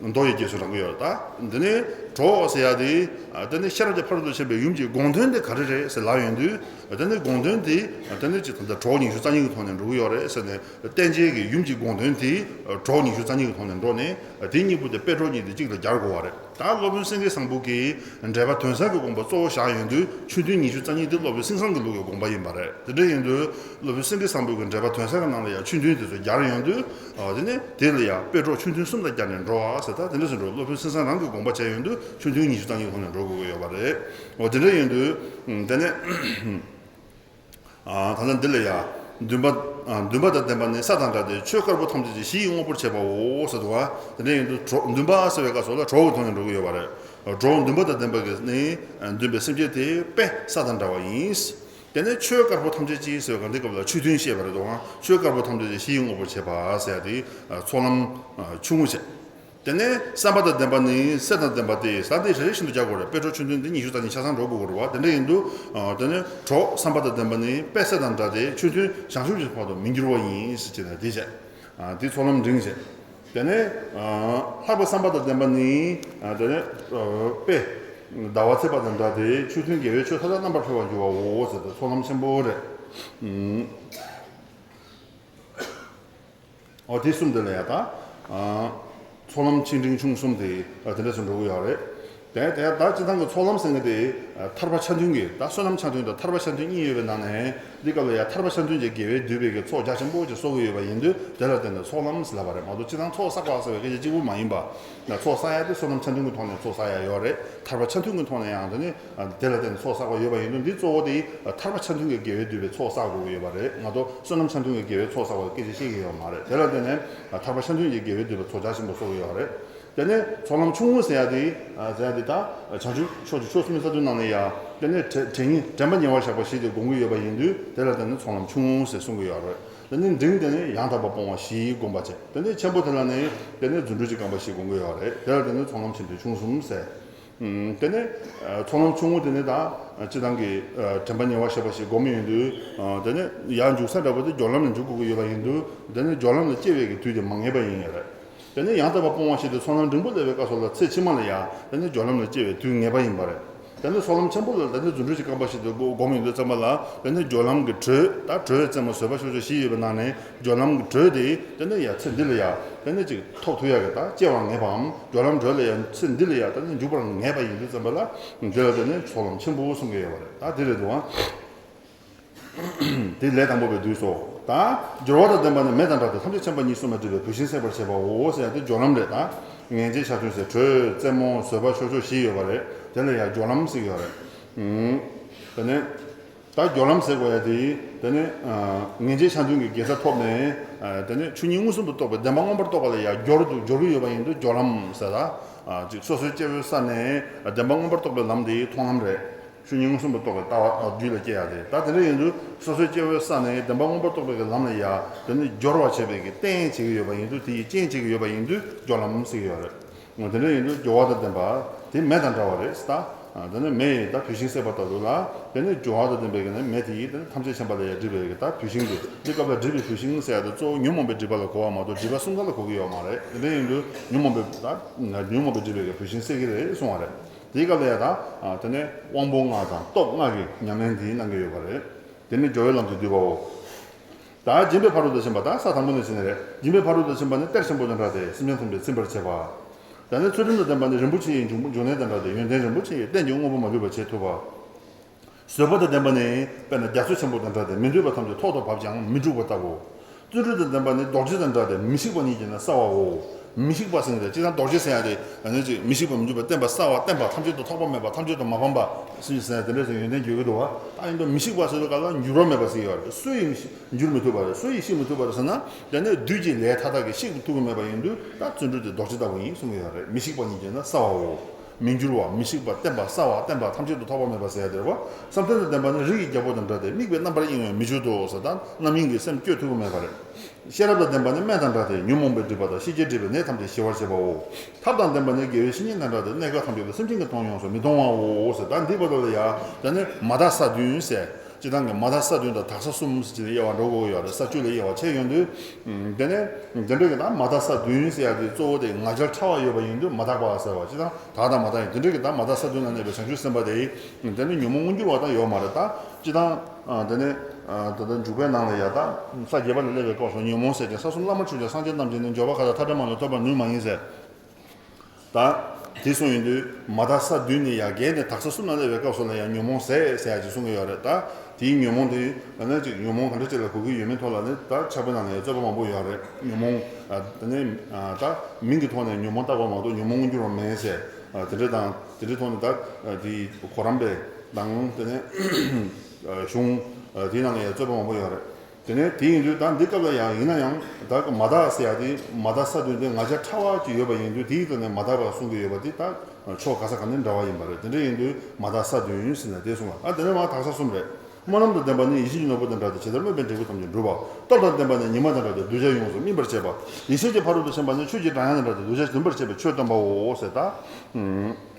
མདོ་ཡི་རྗེས་སུ་འབྲང་གི་ཡོད་རེད། ད་འདི་ནས་གྲོགས་ཟེར་ཡ་དེ། དེ་ནས་ཤེས་རབ་ཀྱི་ཕ་རོལ་ཏུ་ཕྱིན་པའི་ཡུམ་གྱི་དགོངས་དོན་དེ་ག་རེ་རེད་ཟེར་ལབ་ཡོང་དུས། དེ་ནས་དགོངས་དོན་དེ། དེ་ནས་ཅིག་ད་ལྟ་གྲོགས་ཉི་ཤུ་རྩ་གཉིས་ཀྱི་ཐོག་ནས་འགྲོ་གི་ཡོད་རེད་ཟེར་ནས་བསྟན་བྱའི་གི་ཡུམ་གྱི་དགོངས་དོན་དེ་གྲོགས་ཉི་ཤུ་རྩ་གཉིས་ཀྱི་ཐོག་ནས་འགྲོ་ནས། དེ་གཉིས་པོ་དེ་དཔལ་གྲོགས་གཉིས་དེ་གཅིག་ལ་སྦྱར་དགོས་པ་རེད། ད་སློབ་དཔོན་སེང་གེ་བཟང་པོ་གིས་འགྲེལ་པ་དོན་གསལ་གྱི་དགོངས་པ་གཙོ་བོ་བཞག་ཡོང་དུས་ཆོས་མཐུན་ཉི་ཤུ་རྩ་གཉིས་དེ་སློབ་དཔོན་སེང་བཟང་གི་ལུགས་ཀྱི་དགོངས་པ་ཡིན་པ་རེད། དེ་འདྲ་ཡིན་དུས་སློབ་དཔོན་སེང་གེ་བཟང་པོ་གི་འགྲེལ་པ་དོན་གསལ་གྱི་ནང་ལ་ཡང་ཆོས་མཐུན་དེ་ཚོ་སྦྱར་ཡོང་དུས། ཨ། དེ་ནས་དེ་ལ་ཡང་དཔལ་གྲོགས་ཆོས་མཐུན་གསུམ་ལ་སྦྱར་ནས་འགྲོ་བ་ཟེར། ད་དེ་འདྲ་ཟེར་འགྲོ། སློབ་དཔོན་སེང་བཟང་རང་གི་དགོངས་པ་བྱས་ཡོང་དུས་ཆོས་མཐུན་ཉི་ཤུ་རྩ་གཉིས་ཐོག་ནས་འགྲོ་དགོས་ཀྱི་ཡོད་པ་རེད། འོ་དེ་འདྲ་ཡིན་དུས། དེ་ནས། ཨ། ད་ལྟ་འདི་ལ་ཡང་། འདུན་པ། ཨ། འདུན་པ་དང་ལྡན་པ་ནི་ས་དང་འདྲ་སྟེ། ཆོས་དཀར་པོ་ཐམས་ཅད་ཀྱི་གཞི་ཡི་དངོས་པོར་བྱེད་པའོ་ཟེར་འདུག་བ། དེ་འདྲ་ཡིན་དུས་གྲོགས། འདུན་པ་ཟེར་བའི་སྐབས་སུ་ལ་གྲོགས་ཀྱི་ཐོག་ནས་འགྲོ་གི་ཡོད་པ་རེད། གྲོགས་འདུན་པ་དང་ལྡན་པ་གིས་ནི་འདུན་པའི་སེམས་ཅན་དེ་དཔེ་ས་དང་འདྲ་བ་ཡིན། དེ་ནས་ཆོས་དཀར་པོ་ཐམས་ཅད་ཀྱི་ཟེར་བའི་སྐབས་འདི་སྐབས་ལ་ཆོས་མཐུན་བཤད་པ་རེད་དོ། ཆོས་དཀར་པོ་ཐམས་ཅད་ཀྱི་གཞི་ཡི་དངོས་པོར་བྱེད་པ་ཟེར་ཡ་དེ་ཚོགས་ལམ་ཆུང་ངུ་བྱས། དེ་ནས་བསམ་པ་དང་ལྡན་པ་ནི་སེམས་དང་ལྡན་པ་སྟེ། ཟེར་དེ་རེ་རེ་བཞིན་དུ་སྦྱར་དགོས་རེད། དཔལ་གྲོགས་ཆོས་མཐུན་འདི་ཉི་ཤུ་རྩ་གཉིས་ཆ་ཚང་འགྲོ་དགོས་ཀྱི་རེད་བ། དེ་འདྲ་ཡིན་དུས། ཨ། དེ་ནས་གྲོགས་བསམ་པ་དང་ལྡན་པ་ནི་དཔེ་སེམས་དང་འདྲ་སྟེ། ཆོས་མཐུན་བྱང་ཆུབ་ཀྱི་བར་དུ་མི་འགྱུར་བ་ཡིན་ཟེར་བྱས་ནས་དེ་བྱས། ཨ། དེ་ཚོགས་ལམ་འབྲིང་བྱས། དེ་ནས། ཨ། ལྷག་པའི་བསམ་པ་དང་ལྡན་པ་ནི། ཨ། དེ་ནས། ཨ། དཔེ་ཟླ་བ་ཚེས་པ་དང་འདྲ་སྟེ། ཆོས་མཐུན་དགེ་བའི་ཆོས་མཐའ་དག་རྣམ་པར་འཕེལ་བར་འགྱུར་བའོ་ཟེར་ཏེ་ཚོགས་ལམ་ཆེན་པོ་རེད། ཨུམ། འོ་དེ་གསུམ་དེ་ལ་ཡ་ད། ཨ། ཚོགས་ལམ་ཆེ་འབྲིང་ཆུང་གསུམ་དེ། ཨ། དེ་འདྲ་ཚོ་འགྲོ་གི་ཡོད་རེད། དེ་དེ་ད་སྤྱིར་བཏང་གི་ཚོགས་ལམ་ཟེར་མཁན་དེ། ཨ། ཐར་པ་ཆ་མཐུན་གྱི། ད་བསོད་ནམས་ཆ་མཐུན་དང་ཐར་པ་ཆ་མཐུན་གཉིས་ཡོད་པའི་ནང་ནས། འདི་སྐབས་ལ་ཡ་ཐར་པ་ཆ་མཐུན་གྱི་དགེ་བས་བསྡུས་པའི་གི་ཚོགས་རྒྱ་ཆེན་པོ་ཅིག་གསོག་གི་ཡོད་པ་ཡིན་དུས་དེ་ལ་བརྟེན་ནས་ཚོགས་ལམ་ཟེར་ལབ་པ་རེད་མ་གཏོགས། སྤྱིར་བཏང་ཚོགས་བསགས་པ་ཟེར་བའི་སྐད་ཆ་གཅིག་པུ་མ་ཡིན་པ། ཚོགས་བསགས་ཡ་དེ་བསོད་ནམས་ཆ་མཐུན་གྱི་ཐོག་ནས་ཚོགས་བསགས་ཡ་ཡོད་རེད། ཐར་པ་ཆ་མཐུན་གྱི་ཐོག་ནས་ཡང་དེ་ནི། ཨ། དེ་ལ་བརྟེན་ནས་ཚོགས་བསགས་པ་ཡོད་པ་ཡིན་དུས། འདི་གཙོ་བོ་དེ། ཨ། ཐར་པ་ཆ་མཐུན་གྱི་དགེ་བས་བསྡུས་པའི་ཚོགས་བསགས་དགོས་ཀྱི་ཡོད་པ་རེད་མ་གཏོགས། བསོད་ནམས་ཆ་མཐུན་གྱི་དགེ་བའི་ཚོགས་བསགས་པའི་སྐད་ཆ་བཤད་ཀྱི་ཡོད་མ་རེད། དེ་ལ་བརྟེན་ནས། ཨ། ཐར་པ་ཆ་མཐུན་གྱི་དགེ་བས་བསྡུས་པའི་ཚོགས་རྒྱ་ཆེན་པོ་གསོག་གི་ཡོད་རེད། དེ་ནས་ཚོགས་ལམ་ཆུང་ངུ་ཟེར་ཡ་དེ། ཨ། ཟེར་ཡ་དེ་ད་བྱང་ཆུབ་ཕྱོགས་ཀྱི་ཆོས་གསུམ་རྩ་དོན་ནང་ལ་ཡ། དེ་ནས་དྲན་དྲན་དྲན་པ་ཉེ་བར་བཞག་པ་བཞི་དེ་སྒོམ་གྱི་ཡོད་པ་ཡིན་དུས། དེ་ལ་བརྟེན་ནས་ཚོགས་ལམ་ཆུང་ངུ་ཟེར་གསུང་གི་ཡོད་རེད། དེ་ནས་འབྲིང་དེ་ནས་ཡང་དག་པར་སྤོང་བ་བཞིའི་སྒོམ་པ་བྱས། དེ་ནས་ཆེན་པོ་དེ་ལ་ནི་དེ་ནས་རྫུ་འཕྲུལ་གྱི་རྐང་པ་བཞི་སྒོམ་གྱི་ཡོད་རེད། དེ་ལ་བརྟེན་ནས་ཚོགས་ལམ་ཆེ་འབྲིང་ཆུང་གསུམ་ཟེར། ཨུམ། དེ་ནས། ཨ། ཚོགས་ལམ་ཆུང་ངུ་དེ་ནས་ད། ཨ། སྤྱིར་བཏང་གི། ཨ། དྲན་པ་ཉེ་བར་བཞག་པ་བཞི་སྒོམ་ཡོང་དུས། ཨ། དེ་ནས་ཡར་འཇུག་ས་འདྲ་པོ་དེ་སྦྱོར་ལམ་ལ་འཇུག་དགོས་ཀྱི་ཡོད་པ་ཡིན་དུས། དེ་ནས་སྦྱོར་ལམ་ལ་སྐྱེ་བའི་གི་དུས་དེ་མ་ངེས་པ་ཡིན་ཡོད་རེད། དེ་ནས་ཡང་དག་པར་སྤོང་བ་ཞེས་དེ་ཚོགས་ལམ་འབྲིང་པོ་སླེབས་པའི་སྐབས་སུ་ལ་ཚེ་ཕྱི་མ་ལ་ཡང་དེ་ནས་སྦྱོར་ལམ་ལ་སྐྱེ་བའི་དུས་ངེས་པ་ཡིན་པ་རེད། དེ་ནས་ཚོགས་ལམ་ཆེན་པོ་ལ་དེ་ནས་རྫུ་འཕྲུལ་གྱི་རྐང་པ་ཞིག་ཏུ་སྒོམ་ཡོང་དུས་ཙམ་པ་ལ། དེ་ནས་སྦྱོར་ལམ་གྱི་དྲོད། ད་དྲོད་རྩེ་མོ་བཟོད་པ་ཤོར་ཕྱོགས་བཞི་ཡོད་པའི་ནང་ནས་སྦྱོར་ལམ་གྱི་དྲོད་དེ་དེ་ནས་ཡ་ཚེ་འདི་ལ་ཡ་དེ་ནས་ཅིག་ཐོབ་ཐུབ་ཡ་གི་ད་སྐྱེ་བ་ངེས་པའམ། སྦྱོར་ལམ་དྲོད་ལ་ཡ་ཚེ་འདི་ལ་ཡ་དེ་ནས་འཇུག་པར་ངེས་པ་ཡིན་དུས་ཙམ་པ་ལ། འདི་ལ་དེ་ནས་ཚོགས་ལམ་ཆེན་པོ་གསུང་གི་ཡོད་པ་རེད། ད་དེ་རེད་འདུག་ཨང་། དེ་ལས་དང་པོ་པའི་དུས་སོ། ད་སྦྱོར་བ་དང་ལྡན་པ་ནི་མེ་དང་འདྲ་སྟེ། ཐམས་ཅད་མཁྱེན་པ་ཉིད་གསུངས་པས་བསྡུས་པའི་བུད་ཤིང་སྲེག་པར་བྱེད་པའོ་ཟེར་ཡ་དེ་སྦྱོར་ལམ་རེད། ད་ངེས་འབྱེད་ཆ་མཐུན་ཟེར། དྲོད་རྩེ་མོ་བཟོད་པ་ཤོར་ཕྱོགས་བཞི་ཡོད་པ་རེད། དེ་ལ་ཡང་སྦྱོར་ལམ་ཟེར་གྱི་ཡོད་རེད། ཨུམ། དེ་ནས་ད་སྦྱོར་ལམ་ཟེར་དགོས་ཡ་དེ། དེ་ནས་ཨ་ངེས་འབྱེད་ཆ་མཐུན་གྱི་དགེ་རྩ་ཐོབ་ནས། ཨ་དེ་ནས་ཆོས་ཉིད་མངོན་སུམ་དུ་རྟོགས་པའི་བདེན་པ་མངོན་པར་རྟོགས་པ་ལ་ཡང་སྦྱོར་དུ་སྦྱོར་གྱི་ཡོད་པ་ཡིན་དུས་སྦྱོར་ལམ་ཟེར་ལ། ཨ་ཅིག་སོ་སོའི་སྐྱེ་བོའི་ས་ནས་བདེན་པ་མངོན་པར་རྟོགས་པའི་ལམ་དེ་མཐོང་ལམ་རེད། ཆོས་ཉིད་མངོན་སུམ་དུ་རྟོགས་པའི་ལྟ་བ་རྒྱུད་ལ་སྐྱེ་ཡ་དེ། ད་དེ་འདྲ་ཡིན་དུས་སོ་སོའི་སྐྱེ་བོའི་ས་ནས་བདེན་པ་མངོན་པར་རྟོགས་པའི་ལམ་ལ་ཡང་དེ་ནི་སྦྱོར་བ་བྱེད་པའི་གི་རྟེན་བྱེད་ཀྱི་ཡོད་པ་ཡིན་དུས། དེ་ཡི་རྐྱེན་བྱེད་ཀྱི་ཡོད་པ་ཡིན་དུས་སྦྱོར་ལམ་ཟེར་གྱི་ཡོད་རེད། དེ་འདྲ་ཡིན་དུས་སྦྱོར་བ་དང་ལྡན་པ་དེ་མེ་དང་འདྲ་བ་རེད་ཟེར། ད་དེ་ནི་མེ་ཡིས་ད་བུད་ཤིང་བསྲེགས་པ་ལྟ་བུ་ལ། དེ་ནི་སྦྱོར་བ་དང་ལྡན་པའི་གི་ནི་མེ་དེ་ཡིས་དེ་ནི་ཐམས་ཅད་མཁྱེན་པ་ལ་ཡང་སྒྲིབ་པའི་གི་ད་བུད་ཤིང་དེ། འདི་སྐབས་ལ་སྒྲིབ་པའི་བུད་ཤིང་ཟེར་ཡ་དེ་གཙོ་བོ་ཉོན་མོངས་པའི་སྒྲིབ་པ་ལ་གོ་བ་མ་གཏོགས་སྒྲིབ་པ་གསུམ་ཀ་ལ་གོ་གི་ཡོད་མ་རེད། དེ་འདྲ་ཡིན་དུས་ཉོན་མོངས་པའི་ད་ཉོན་མོངས་པའི་སྒྲིབ་པའི་གི་བུད་ཤིང་བསྲེག་གི་རེད་གསུང་བ་རེད། དེའི་སྐབས་ལ་ཡང་ད། ཨ་དེ་ནས་དབང་པོ་ལྔ་དང་སྟོབས་ལྔ་གི་ཉམས་ལེན་དེའི་གནང་གི་ཡོད་པ་རེད། དེ་ནི་སྦྱོར་བའི་ལམ་དུ་བསྡུས་པའོ། ད་སྦྱིན་པའི་ཕ་རོལ་ཏུ་ཕྱིན་པ། ད་ས་དང་པོ་ནས་ཕྱིན་ནི་རེད། སྦྱིན་པའི་ཕ་རོལ་ཏུ་ཕྱིན་པ་ནི་གཏེར་ཆེན་པོ་དང་འདྲ་སྟེ་སེམས་ཅན་ཐམས་ཅད་ཚིམ་པར་བྱེད་པ། ད་ནི་ཚུལ་ཁྲིམས་དང་ལྡན་པ་ནི་རིན་པོ་ཆེ་ཡི་འབྱུང་འབྱུང་གནས་དང་འདྲ་སྟེ་ཡོན་ཏན་རིན་པོ་ཆེ་ཡི་རྟེན་གྱི་དངོས་པོ་མ་ལུས་པ་བྱེད་ཐུབ་པ། བཟོད་པ་དང་ལྡན་པ་ནི་དཔེར་ན་རྒྱ་མཚོ་ཆེན་པོ་དང་འདྲ་སྟེ་མི་འདོད་པ་ཐམས་ཅད་ཐོག་ཏུ་བབས་ཀྱང་མི་འཁྲུགས་པ་ལྟ་བུའོ། བརྩོན་འགྲུས་དང་ལྡན་པ་ནི་རྡོ་རྗེ་དང་འདྲ་སྟེ་མི་ཤིགས་པ་ཉིད་ཀྱིས་ནི་སྲ་བའོ། མི་ཤིགས་པ་ཟེར་ནས་ཅི་ལྟར་རྡོ་རྗེ་ཟེར་ཡ་དེ་ཨ་ནི་ཅིག་མི་ཤིགས་པ་མི་འཁྲུགས་པ་བརྟན་པ་གསལ་བ་བརྟན་པ་ཐམས་ཅད་དུ་ཐོགས་པ་མེད་པ་ཐམས་ཅད་དུ་མ་ཕམ་པ་སུ་ཡིན་ཟེར་ན་དེ་འདྲ་ཟེར་ཡོན་ཏན་བརྗོད་ཀྱི་འདུག་བ། ད་ཡིན་དུས་མི་ཤིགས་པ་ཟེར་དུས་ག་ལ་འགྱུར་བ་མེད་པ་ཟེར་ཡོད་རེད། སུ་ཡིས་འགྱུར་མི་ཐུབ་པ་རེད། སུ་ཡིས་ཤིགས་མི་ཐུབ་པ་རེད་ཟེར་ན། དེ་ནས་བདུད་ཀྱི་ལས་མཐའ་དག་གིས་ཤིགས་ཐུབ་ཀྱི་མེད་པ་ཡིན་དུས་ད་བརྩོན་འགྲུས་དེ་རྡོ་རྗེ་ལྟ་བུ་ཡིན་གསུང་གི་ཡོད་རེད། མི་ཤིགས་པ་ཉིད་ཀྱིས་ནི་སྲ་བའོ། མི་འགྱུར་བ་མི་ཤིགས་པ་བརྟན་པ་གསལ་བ་བརྟན་པ་ཐམས་ཅད་དུ་ཐོགས་པ་མེད་པ་ཟེར་ཡ་དེ་རེད་བ། བསམ་གཏན་དང་ལྡན་པ་ནི་རི་ཡི་རྒྱལ་པོ་དང་འདྲ་སྟེ་དམིགས་པའི་རྣམ་པར་གཡེང་བས་མི་འཇིགས་སོ་ཟེར། ད་རྣམ་གཡེང་གིས་སེམས་བསྐྱོད་ཐུབ་ཀྱི་མེད་པ་རེད། ཤེས་རབ་དང་ལྡན་པ་ནི་སྨན་དང་འདྲ་སྟེ་ཉོན་མོངས་པའི་སྒྲིབ་པ་དང་ཤེས་བྱའི་སྒྲིབ་པའི་ནད་ཐམས་ཅད་ཞི་བར་བྱེད་པའོ། ཐབས་དང་ལྡན་པ་ནི་དགེ་བའི་བཤེས་གཉེན་དང་འདྲ་སྟེ་གནས་སྐབས་ཐམས་ཅད་དུ་སེམས་ཅན་གྱི་མཐོང་ཡོངས་སུ་མི་མཐོང་བའོ་ཟེར། ད་འདི་བར་དུ་ལ་ཡ་ད་ནི་མ་དག་ས་བདུན་ཟེར། སྤྱིར་བཏང་གི་མ་དག་ས་བདུན་དང་དག་ས་གསུམ་ཟེར་གྱི་ནི་དབྱེ་བ་འགྲོ་དགོས་ཀྱི་ཡོད་རེད། ས་བཅུ་ལ་དབྱེ་བ་ཕྱེ་ཡོང་དུས། དེ་ནས་དེ་འདྲ་གི་ད་མ་དག་ས་བདུན་ཟེར་ཡ་དེ་གཙོ་བོ་དེ་ང་རྒྱལ་ཕྲ་བ་ཡོད་པ་ཡིན་དུས་མ་དག་པ་ཟེར་བ། སྤྱིར་བཏང་དག་དང་མ་དག་ཡིན། དེ་འདྲ་གི་ད་མ་དག་ས་བདུན་ལ་གནས་པའི་བྱང་ཆུབ་སེམས་དཔའ་དེ་དེ་ནི་ཉོན་མོངས་མངོན་གྱུར་བ་ད་ཡོད་མ་རེད། ད་སྤྱིར་བཏང་། ཨ་དེ་ནས་ཨ་ད་ལྟ་འཇུག་པའི་ནང་ལ་ཡ་ད་ས་བརྒྱད་པ་ལ་སླེབས་པའི་སྐབས་སུ་ཉོན་མོངས་ཟད་ཅིང་ས་གསུམ་བླ་མར་གྱུར་ཀྱང་སངས་རྒྱས་རྣམས་ཀྱིས་ནི་འབྱོར་པ་མཁའ་དང་མཐའ་བྲལ་མ་ལུས་ཐོབ་པར་ནུས་མ་ཡིན་ཟེར། ད་དེ་གསུངས་ཡོང་དུས་མ་དག་ས་བདུན་ནས་ཡར་བརྒལ་ནས་དག་ས་གསུམ་ལ་སླེབས་པའི་སྐབས་སུ་ལ་ཡང་ཉོན་མོངས་ཟད་ཟེར་ཡ་ཅིག་གསུང་གི་ཡོད་རེད། ད་དེའི་ཉོན་མོངས་དེ་ཨ་ནི་ཅིག་ཉོན་མོངས་ག་འདྲ་ཅིག་ལ་གོ་གི་ཡོད་མེད་ཐོག་ལ་ནི་ད་ཕྱག་དཔེ་ནང་ལ་ཡང་རྩོད་པ་མང་པོ་ཡོད་རེད། ཉོན་མོངས་ཨ་དེ་ནས་ཨ་ད་མིང་གི་ཐོག་ནས་ཉོན་མོངས་བཏགས་པ་མ་གཏོགས་ཉོན་མོངས་མངོན་གྱུར་བ་མེད་ཟེར། ཨ་དེ་འདྲ་དང་དེ་འདྲའི་ཐོག་ནས་ད་ཨ་དེའི་གོ་རམས་པའི་དང་དེ་ནས་ཨ་གཞུང་ཨ་དེའི་ནང་ལ་ཡང་རྩོད་པ་མང་པོ་ཡོད་རེད། དེ་ནས་དེ་ཡིན་དུས་ད་འདི་སྐབས་ལ་ཡང་ཡིན་ན་ཡང་ད་མ་དག་ཟེར་ཡ་དེ་མ་དག་ས་བདུན་དེ་ང་རྒྱལ་ཕྲ་བ་ཅིག་ཡོད་པ་ཡིན་དུས་དེའི་ཐོག་ནས་མ་དག་པ་གསུང་གི་ཡོད་པ་དེ་ད་ཕྱོགས་ག་ས་ག་ནས་འདྲ་བ་ཡིན་པ་རེད། དེ་འདྲ་ཡིན་དུས་མ་དག་ས་བདུན་ཟེར་ནས་དེ་གསུངས་པ། ཨ་དེ་ནས་མ་དག་ས་གསུམ་རེད། སྨོན་ལམ་དང་ལྡན་པ་ནི་ཡིད་བཞིན་གྱི་ནོར་བུ་དང་འདྲ་སྟེ་ཇི་ལྟར་སྨོན་པའི་འབྲས་བུ་ཐམས་ཅད་འགྲུབ་པ། སྟོབས་དང་ལྡན་པ་ནི་ཉི་མ་དང་འདྲ་སྟེ་གདུལ་བྱ་ཡོངས་སུ་སྨིན་པར་བྱེད་པ། ཡེ་ཤེས་ཀྱི་ཕ་རོལ་ཏུ་ཕྱིན་པ་ནི་ཆོས་ཀྱི་སྒྲ་དབྱངས་དང་འདྲ་སྟེ་གདུལ་བྱ་འདུན་པར་བྱེད་པའི་ཆོས་སྟོན་པའོ་ཟེར། ད་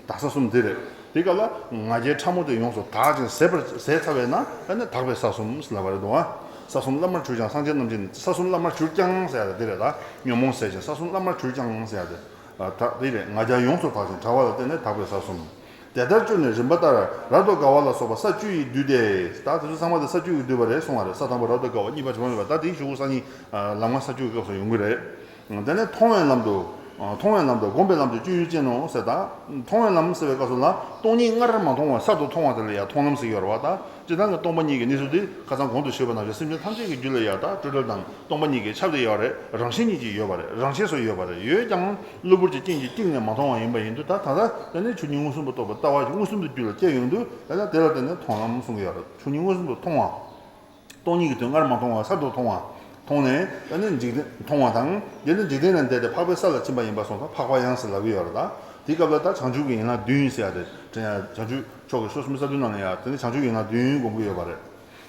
དག་ས་གསུམ་འདི་རེད། དེ་སྐབས་ལ་ང་རྒྱལ་ཕྲ་མོ་དེ་ཡོངས་སུ་དག་ཅིང་ཟད་པར་ཟད་ཚར་བས་ན་ཨ་ནི་དག་པའི་ས་གསུམ་ཟེར་ལབ་པ་རེད་འདུག་ཨ། ས་གསུམ་བླ་མར་གྱུར་ཀྱང་སངས་རྒྱས་རྣམས་ཀྱིས་ནི། ས་གསུམ་བླ་མར་གྱུར་ཀྱང་ཟེར་ཡ་དེ་རེད། ད་ཉོན་མོངས་ཟད་ཅིང་ས་གསུམ་བླ་མར་གྱུར་ཀྱང་ཟེར་ཡ་དེ། ད་དེ་རེད། ང་རྒྱལ་ཡོངས་སུ་དག་ཅིང་ཕྲ་བ་ལ་བརྟེན་ནས་དག་པའི་ས་གསུམ། དེ་ལྟར་བཅུ་ནི་རིམ་པ་ལྟར་རབ་ཏུ་དགའ་བ་ལ་སོགས་པ་ས་བཅུ་ཡིས་བསྡུས་ཏེ། ད་དེ་ཚོ་ཚང་མ་དེ་ས་བཅུ་ཡིས་བསྡུས་པ་རེད་གསུང་བ་རེད། ས་དང་པོ་རབ་ཏུ་དགའ་བ། གཉིས་པ་དྲི་མ་མེད་པ། ད་དེའི་གཞུག་གུ་སང་ཉིན་ལམ་ལྔ་ས་བཅུ་གི་སྐབས་སུ་ཡོང་གི་རེད། དེ་ནས་མཐོང་བའི་ལམ་དུ། མཐོང་བའི་ལམ་དུ་བསྒོམ་པའི་ལམ་དུ་སྤྱོད་ཡུལ་ཅན་ནོ་ཟེར། ད་མཐོང་བའི་ལམ་ཟེར་བའི་སྐབས་སུ་ལ་སྟོང་ཉིད་སྔར་མ་མཐོང་བ་གསར་དུ་མཐོང་བ་དེ་ལ་ཡང་མཐོང་ལམ་ཟེར་གྱི་ཡོད་རེད་བ། ད་སྤྱིར་བཏང་གི་སྟོང་པ་ཉིད་ཀྱི་གནས་ཚུལ་དེ་ཁ་སང་གོང་དུ་ཞུས་པ་ནང་བཞིན་སེམས་ཅན་ཐམས་ཅད་ཀྱི་རྒྱུད་ལ་ཡང་ད་སྤྲོས་བྲལ་དང་སྟོང་པ་ཉིད་ཀྱི་ཁྱབ་སྟེ་ཡོད་རེད། རང་བཞིན་ཉིད་ཀྱིས་ཡོད་པ་རེད། རང་ཆས་སུ་ཡོད་པ་རེད། ཡོད་ཀྱང་གློ་བུར་གྱི་རྐྱེན་གྱིས་བསྒྲིབས་ནས་མ་མཐོང་བ་ཡིན་པ་ཡིན་དུས། ད་ད་ལྟ་དེ་ནས་ཆོས་ཉིད་མངོན་སུམ་དུ་རྟོགས་པའི་ལྟ་བ་ཞིག་མངོན་སུམ་དུ་རྒྱུད་ལ་སྐྱེ་ཡོང་དུས། ད་ལྟ་དེ་ལ་བརྟེན་ནས་མཐོང་ལམ་གསུང་གི་ཡོད་རེད། ཆོས་ཉིད་མངོན་སུམ་དུ་མཐོང་བ། སྟོང་ཉིད་ཀྱི་དོན་སྔར་མ་མཐོང་བ་གསར་དུ་མཐོང་བ། མཐོང་ནས་ཨ་ནི་འཇིག་རྟེན་མཐོང་བ་དང་། དེ་ནི་འཇིག་རྟེན་ལས་འདས་ཏེ་འཕགས་པའི་ས་ལ་ཕྱིན་པ་ཡིན་པ་སོང་ཙང་འཕགས་པ་ཡང་ཟེར་ལབ་ཀྱི་ཡོད་རེད། ད་དེའི་སྐབས་ལ་ད་བྱང་ཆུབ་ཀྱི་ཡན་ལག་བདུན་ཟེར་ཡ་དེ་དྲན་ཡ། བྱང་ཆུབ་མཆོག་གི་སོ་གསུམ་ས་བདུན་ནང་ལ་ཡ་དེ་ནི་བྱང་ཆུབ་ཡན་ལག་བདུན་སྒོམ་གྱི་ཡོད་པ་རེད།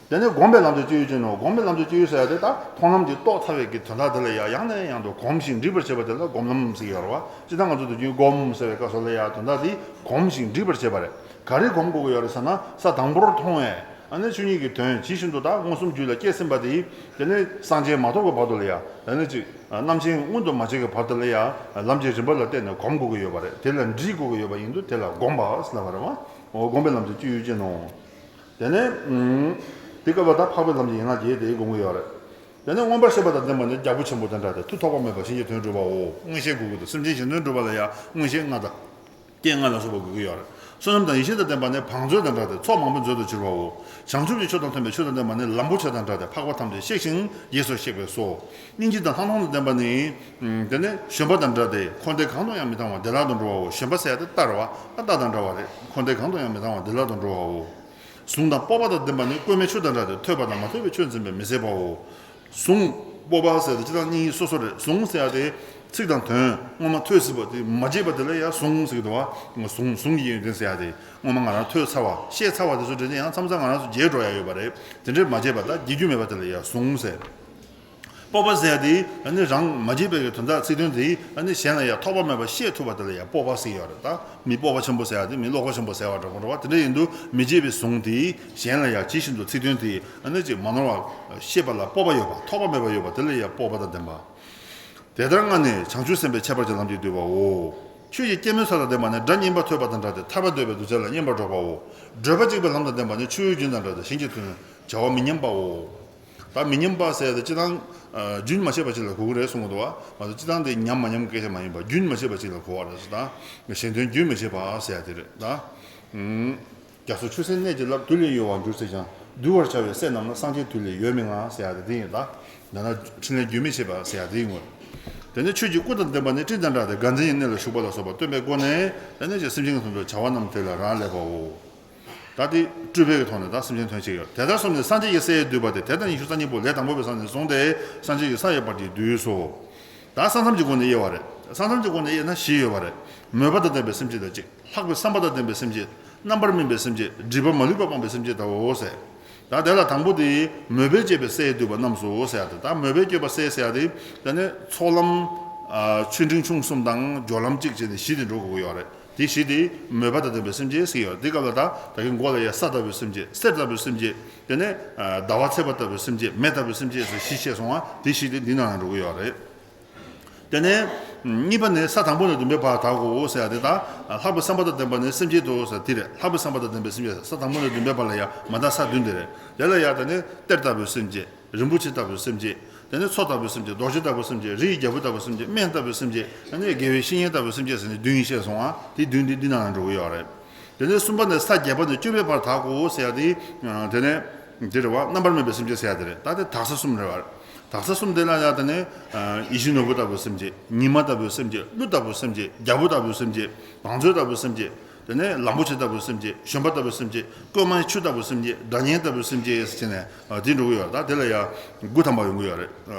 དེ་ནས་བསྒོམ་པའི་ལམ་དུ་སྤྱོད་ཡུལ་ཅན་ནོ། བསྒོམ་པའི་ལམ་དུ་སྤྱོད་ཡུལ་ཟེར་ཡ་དེ་ད་མཐོང་ལམ་གྱི་རྟོགས་ཚར་བའི་གི་དོན་དག་དེ་ལ་ཡ་ཡང་ནས་ཡང་དུ་གོམས་ཤིང་འདྲིས་པར་བྱེད་པ་དེ་ལ་སྒོམ་ལམ་ཟེར་གྱི་ཡོད་རེད་བ། སྤྱིར་བཏང་ང་ཚོ་དུས་རྒྱུན་སྒོམ་ཟེར་བའི་སྐབས་སུ་ལ་ཡ་དོན་དག་དེ་གོམས་ཤིང་འདྲིས་པར་བྱེད་པ་རེད། ག་རེ་སྒོམ་དགོས་ཀྱི་ཡོད་རེད་ཟེར་ན། ས་དང་པོར་མཐོང་བས། ཨ་ནི་ཆོས་ཉིད་ཀྱི་དོན་ཇི་བཞིན་དུ་ད་མངོན་སུམ་རྒྱུད་ལ་སྐྱེས་ཟིན་པ་དེ། དེ་ནས་སངས་རྒྱས་མ་ཐོབ་ཀྱི་བར་དུ་ལ་ཡ། ཨ་ནི་ཅིག་རྣམ་མཁྱེན་མངོན་དུ་མ་བྱས་ཀྱི་བར་དུ་ལ་ཡ་ལམ་གྱི་རིམ་པ་ལ་བརྟེན་ནས་སྒོམ་དགོས་ཀྱི་ཡོད་པ་རེད། དེ་ལ་འདྲིས་དགོས་ཀྱི་ཡོད་པ་ཡིན་དུས་དེ་ལ་སྒོམ་པ་ཟེར་ལབ་པ་རེད་བ། འོ་སྒོམ་པའི་ལམ་དུ་སྤྱོད་ཡུལ་ཅན་ནོ། དེ་ནས་དེ་སྐབས་ལ་ད་འཕགས་པའི་ལམ་གྱི་ཡན་ལག་བརྒྱད་དེ་སྒོམ་གྱི་ཡོད་རེད། དེ་ནས་མངོན་པར་ཤེས་པ་དང་ལྡན་པ་ནི་རྒྱལ་པོ་ཆེན་པོ་དང་འདྲ་སྟེ་མཐུ་ཐོགས་པ་མེད་པ་གཞན་གྱི་དོན་སྒྲུབ་པའོ། མངོན་ཤེས་དགོས་ཀྱི་འདུག་སེམས་ཅན་གཞན་དོན་སྒྲུབ་པ་ལ་ཡང་མངོན་ཤེས་ལྔ་དང་། རྐྱེན་ལྔ་ལ་སོགས་པ་དགོས་ཀྱི་ཡོད་རེད། བསོད་ནམས་དང་ཡེ་ཤེས་དང་ལྡན་པ་ནི་བང་མཛོད་དང་འདྲ་སྟེ་ཚོགས་མང་པོས་མཛོད་དུ་གྱུར་པའོ། བྱང་ཆུབ་ཀྱི་ཆོས་དང་མཐུན་པའི་ཆོས་དང་ལྡན་པ་ནི་ལམ་པོ་ཆེ་དང་འདྲ་སྟེ་འཕགས་པ་ཐམས་ཅད་གཤེགས་ཤིང་རྗེས་སུ་གཤེགས་པས་སོ། སྙིང་རྗེ་དང་ལྷག་མཐོང་དང་ལྡན་པ་ནི། དེ་ནི་བཞོན་པ་དང་འདྲ་སྟེ་འཁོར་འདས་གང་དུ་ཡང་མི་གཏང་བར་བདེ་བླག་ཏུ་འགྲོ་བའོ། བཞོན་པ་ཟེར་ཡ་དེ་རྟ་རེད་བ། ཨ་རྟ་དང་འདྲ་བ་རེད། འཁོར་འདས་གང་དུ་ཡང་མི་གཏང་བར་བདེ་བླག་ཏུ་འགྲོ་བའོ། གཟུངས་དང་སྤོབས་པ་དང་ལྡན་པ་ནི་བཀོད་མའི་ཆུ་དང་འདྲ་སྟེ་ཐོས་པ་དང་མ་ཐོས་པའི་ཆོས་འཛིན་པས་མི་ཟད་པའོ། གཟུངས། སྤོབས་པ་ཟེར་ཏེ་སྤྱིར་བཏང་གཉིས་སོ་སོ་རེད། གཟུངས་ཟེར་ཡ་དེ་ཚིག་དང་དོན་སྔོན་མ་ཐོས་སྲིད་པ་དེ་མ་བརྗེད་པ་དེ་ལ་ཡ་གཟུངས་ཟེར་གྱི་འདུག་བ། གཟུངས་གཟུངས་ཀྱི་ཡོན་ཏན་ཟེར་ཡ་དེ་སྔོན་མ་ང་རང་ཐོས་ཚར་བ་ཤེས་ཚར་བ་དེ་ཚོ་དེ་ནས་ཡང་མཚམས་མཚམས་ང་རང་ཚོ་བརྗེད་འགྲོ་ཡ་ཡོད་པ་རེད། དེ་འདྲའི་མ་བརྗེད་པ་དང་བརྗེད་རྒྱུ་མེད་པ་དེ་ལ་ཡ་གཟུངས་ཟེར། སྤོབས་པ་ཟེར་ཡ་དེ་ཨ་ནི་རང་མ་བརྗེད་པའི་གི་དོན་དག་ཚིག་དོན་དེ་ཨ་ནི་གཞན་ལ་ཡ་ཐོགས་པ་མེད་པ་བཤད་ཐུབ་པ་དེ་ལ་ཡ་སྤོབས་པ་ཟེར་གྱི་ཡོད་རེད་ད། མི་སྤོབས་པ་ཆེན་པོ་ཟེར་ཡ་དེ་མི་ཀློག་པ་ཆེན་པོ་ཟེར་བ་འདྲ་པོ་འདྲ་བ་དེ་འདྲ་ཡིན་དུས་མི་བརྗེད་པའི་གཟུངས་དེ་གཞན་ལ་ཡ་ཇི་བཞིན་དུ་ཚིག་དོན་དེ་ཨ་ནི་ཅིག་མ་ནོར་བ་ཤེས་པ་ལ་སྤོབས་པ་ཡོད་པ་ཐོགས་པ་མེད་པ་ཡོད་པ་དེ་ལ་ཡ་སྤོབས་པ་དང་ལྡན་པ། དེ་ལྟར་ལྔ་ནི་བྱང་ཆུབ་སེམས་དཔའི་ཁྱད་པར་གྱི་ལམ་གྱིས་བསྡུས་པའོ། ཆོས་ཀྱི་སྐྱེད་མོས་ཚལ་དང་ལྡན་པ་ནི་སྒྲ་སྙན་པ་ཐོས་པ་དང་འདྲ་སྟེ་ཐར་པ་འདོད་པའི་འདུ་བྱེད་ལ་སྙན་པར་སྒྲོག་པའོ། བགྲོད་པ་གཅིག་པའི་ལམ་དང་ལྡན་པ་ནི་ཆོས་ཀྱི་རྒྱུན་དང་འདྲ་སྟེ་གཞན་གྱི་དོན་བྱ་བ་མི་ཉམས་པའོ། ད་མི་ཉམས་པ་ཟེར་ཏེ་སྤྱིར་བཏང་རྒྱུན་མ་ཆད་པ་ཅིག་ལ་གོ་གི་རེད་གསུང་གི་འདུག་བ། མ་གཏོགས་སྤྱིར་བཏང་དེ་ཉམས་མ་ཉམས་སྐད་ཆ་མ་ཡིན་པ་རྒྱུན་མ་ཆད་པ་ཅིག་ལ་གོ་བ་རེད་ཟེར། ད་གཞན་དོན་རྒྱུན་མི་ཆད་པ་ཟེར་ཡ་དེ་རེད་ད། རྒྱ་མཚོ་ཆུ་སྲིན་གནས་ཀྱི་རླབས། དུས་ལས་ཡོལ་བར་འགྱུར་ཟེར་ཀྱང་། འདུལ་བར་བྱ་བའི་སྲས་རྣམས་ལ། སངས་རྒྱས་དུས་ལས་ཡོལ་མི་མངའ་ཟེར་ཡ་དེ་དེ་ཡིན་ད། ད་ནི་འཕྲིན་ལས་རྒྱུན་མི་ཆད་པ་ཟེར་ཡ་དེ་ཡིན་ངོ་། དེ་ནས་ཆོས་ཀྱི་སྐུ་དང་ལྡན་པ་ནི་སྤྲིན་དང་འདྲ་སྟེ་དགའ་མཛེས་ཡི་གནས་ལ་བཞུགས་པ་ལ་སོགས་པ་སྟོན་པའི་སྒོ་ནས་དེ་ནས་ཀྱང་སེམས་ཅན་གྱི་དོན་དུ་བྱ་བ་རྣམས་དེ་ལ་རག་ལས་པའོ། ད་དེ་སྤྲུལ་པའི་གི་ཐོག་ནས་ད་སེམས་ཅན་དོན་བྱེད་ཀྱི་ཡོད། དེ་ལྟར་སོམས་ནས་སངས་རྒྱས་ཀྱི་སྲས་བསྡུས་པ་སྟེ་དེ་དང་ཉི་ཤུ་རྩ་གཉིས་པོ་ལས་དང་པོ་པའི་ས་ནས་བཟུང་སྟེ་སངས་རྒྱས་ཀྱི་ས་ཡོད་བར་གྱིས་བསྡུས་སོ། ད་ས་མཚམས་ཀྱི་སྒོ་ནས་དབྱེ་བ་རེད། ས་མཚམས་ཀྱི་སྒོ་ནས་དབྱེ་ན་བཞི་ཡོད་པ་རེད། མོས་པ་དང་ལྡན་པའི་སེམས་བསྐྱེད་དང་གཅིག་ལྷག་པའི་བསམ་པ་དང་ལྡན་པའི་སེམས་བསྐྱེད། རྣམ་པར་སྨིན་པའི་སེམས་བསྐྱེད། སྒྲིབ་པ་མ་ལུས་པ་སྤངས་པའི་སེམས་བསྐྱེད་དའོ་ཟེར། ད་དེ་ལ་དང་པོ་དེ་མོས་པས་བསྐྱོད་པའི་སྲས་བསྡུས་པ་རྣམས་སོ་ཟེར་ཡ་དེ། ད་མོས་པས་བསྐྱོད་པ་སྲས་ཟེར་ཡ་དེ་ད་ནི་ཚོགས་ལམ། ཆོས་འབྲིང་ཆུང་གསུམ་དང་སྦྱོར་ལམ་གཅིག་བྱས་ནས་བཞི་དེ་འགྲོ་དགོས་ཀྱི་ཡོད་རེད། དེ་བཞི་དེ་མོས་པ་དང་ལྡན་པའི་སེམས་བསྐྱེད་ཟེར་གྱི་ཡོད་རེད། དེ་སྐབས་ལ་ད་ད་གིན་འགོ་ལ་ཡ་ས་ལྟ་བུའི་སེམས་བསྐྱེད། གསེར་ལྟ་བུའི་སེམས་བསྐྱེད། དེ་ནས་ཟླ་བ་ཚེས་པ་ལྟ་བུའི་སེམས་བསྐྱེད། མེ་ལྟ་བུའི་སེམས་བསྐྱེད་ཟེར་བཞི་བཤད་སོང་བ་དེ་བཞི་དེ་འདི་ནང་ལ་འགྲོ་གི་ཡོད་རེད། དེ་ནས་གཉིས་པ་ནི་ས་དང་པོ་ནས་བདུན་པའི་བར་དག་གོ་ཟེར་ཡ་དེ་ད་ལྷག་པའི་བསམ་པ་དང་ལྡན་པ་ནི་སེམས་བསྐྱེད་དོ་ཟེར་དེ་རེད། ལྷག་པའི་བསམ་པ་དང་ལྡན་པའི་སེམས་བསྐྱེད་ས་དང་པོ་ནས་བདུན་པའི་བར་ལ་ཡ་མ་དག་ས་བདུན་དེ་རེད། དེ་ལ་ཡ་ད་ནི་གཏེར་ལྟ་བུའི་སེམས་བསྐྱེད། རིན་པོ་ཆེ་ལྟ་བུའི་སེམས་བསྐྱེད། དེ་ནས་མཚོ་ལྟ་བུའི་སེམས་བསྐྱེད། རྡོ་རྗེ་ལྟ་བུའི་སེམས་བསྐྱེད། རི་ཡི་རྒྱལ་པོ་ལྟ་བུའི་སེམས་བསྐྱེད། སྨན་ལྟ་བུའི་སེམས་བསྐྱེད། དེ་ནས་དགེ་བའི་བཤེས་གཉེན་ལྟ་བུའི་སེམས་བསྐྱེད་ཟེར་ནས་བདུན་བཤད་སོང་ང་། དེ་བདུན་དེ་འདི་ནང་ལ་འགྲོ་གི་ཡོད་རེད། དེ་ནས་གསུམ་པ་ནས་ས་བརྒྱད་པ་ནས་བཅུ་པའི་བར་དག་གོ་ཟེར་ཡ་དེ། དེ་ནས་འདི་རེད་བ། རྣམ་པར་སྨིན་པའི་སེམས་བསྐྱེད་ཟེར་ཡ་དེ་རེད། ད་དེ་དག་ས་གསུམ་རེད་བ། དག་ས་གསུམ་དེ་ལ་ཡ་དེ་ནས་ཡིད་བཞིན་ནོར་བུ་ལྟ་བུའི་སེམས་བསྐྱེད། ཉི་མ་ལྟ་བུའི་སེམས་བསྐྱེད། ཀླུ་ལྟ་བུའི་སེམས་བསྐྱེད། རྒྱལ་པོ་ལྟ་བུའི་སེམས་བསྐྱེད། བང་མཛོད་ལྟ་བུའི་སེམས་བསྐྱེད། དེ་ནས་ལམ་པོ་ཆེ་ལྟ་བུའི་སེམས་བསྐྱེད། བཞོན་པ་ལྟ་བུའི་སེམས་བསྐྱེད། བཀོད་མའི་ཆུ་ལྟ་བུའི་སེམས་བསྐྱེད། སྒྲ་སྙན་ལྟ་བུའི་སེམས་བསྐྱེད་ཟེར་ནས་དེ་འགྲོ་གི་ཡོད་རེད། ད་དེ་ལ་ཡ་དགུ་ཐམ་པ་ཡོང་གི་ཡོད་རེད།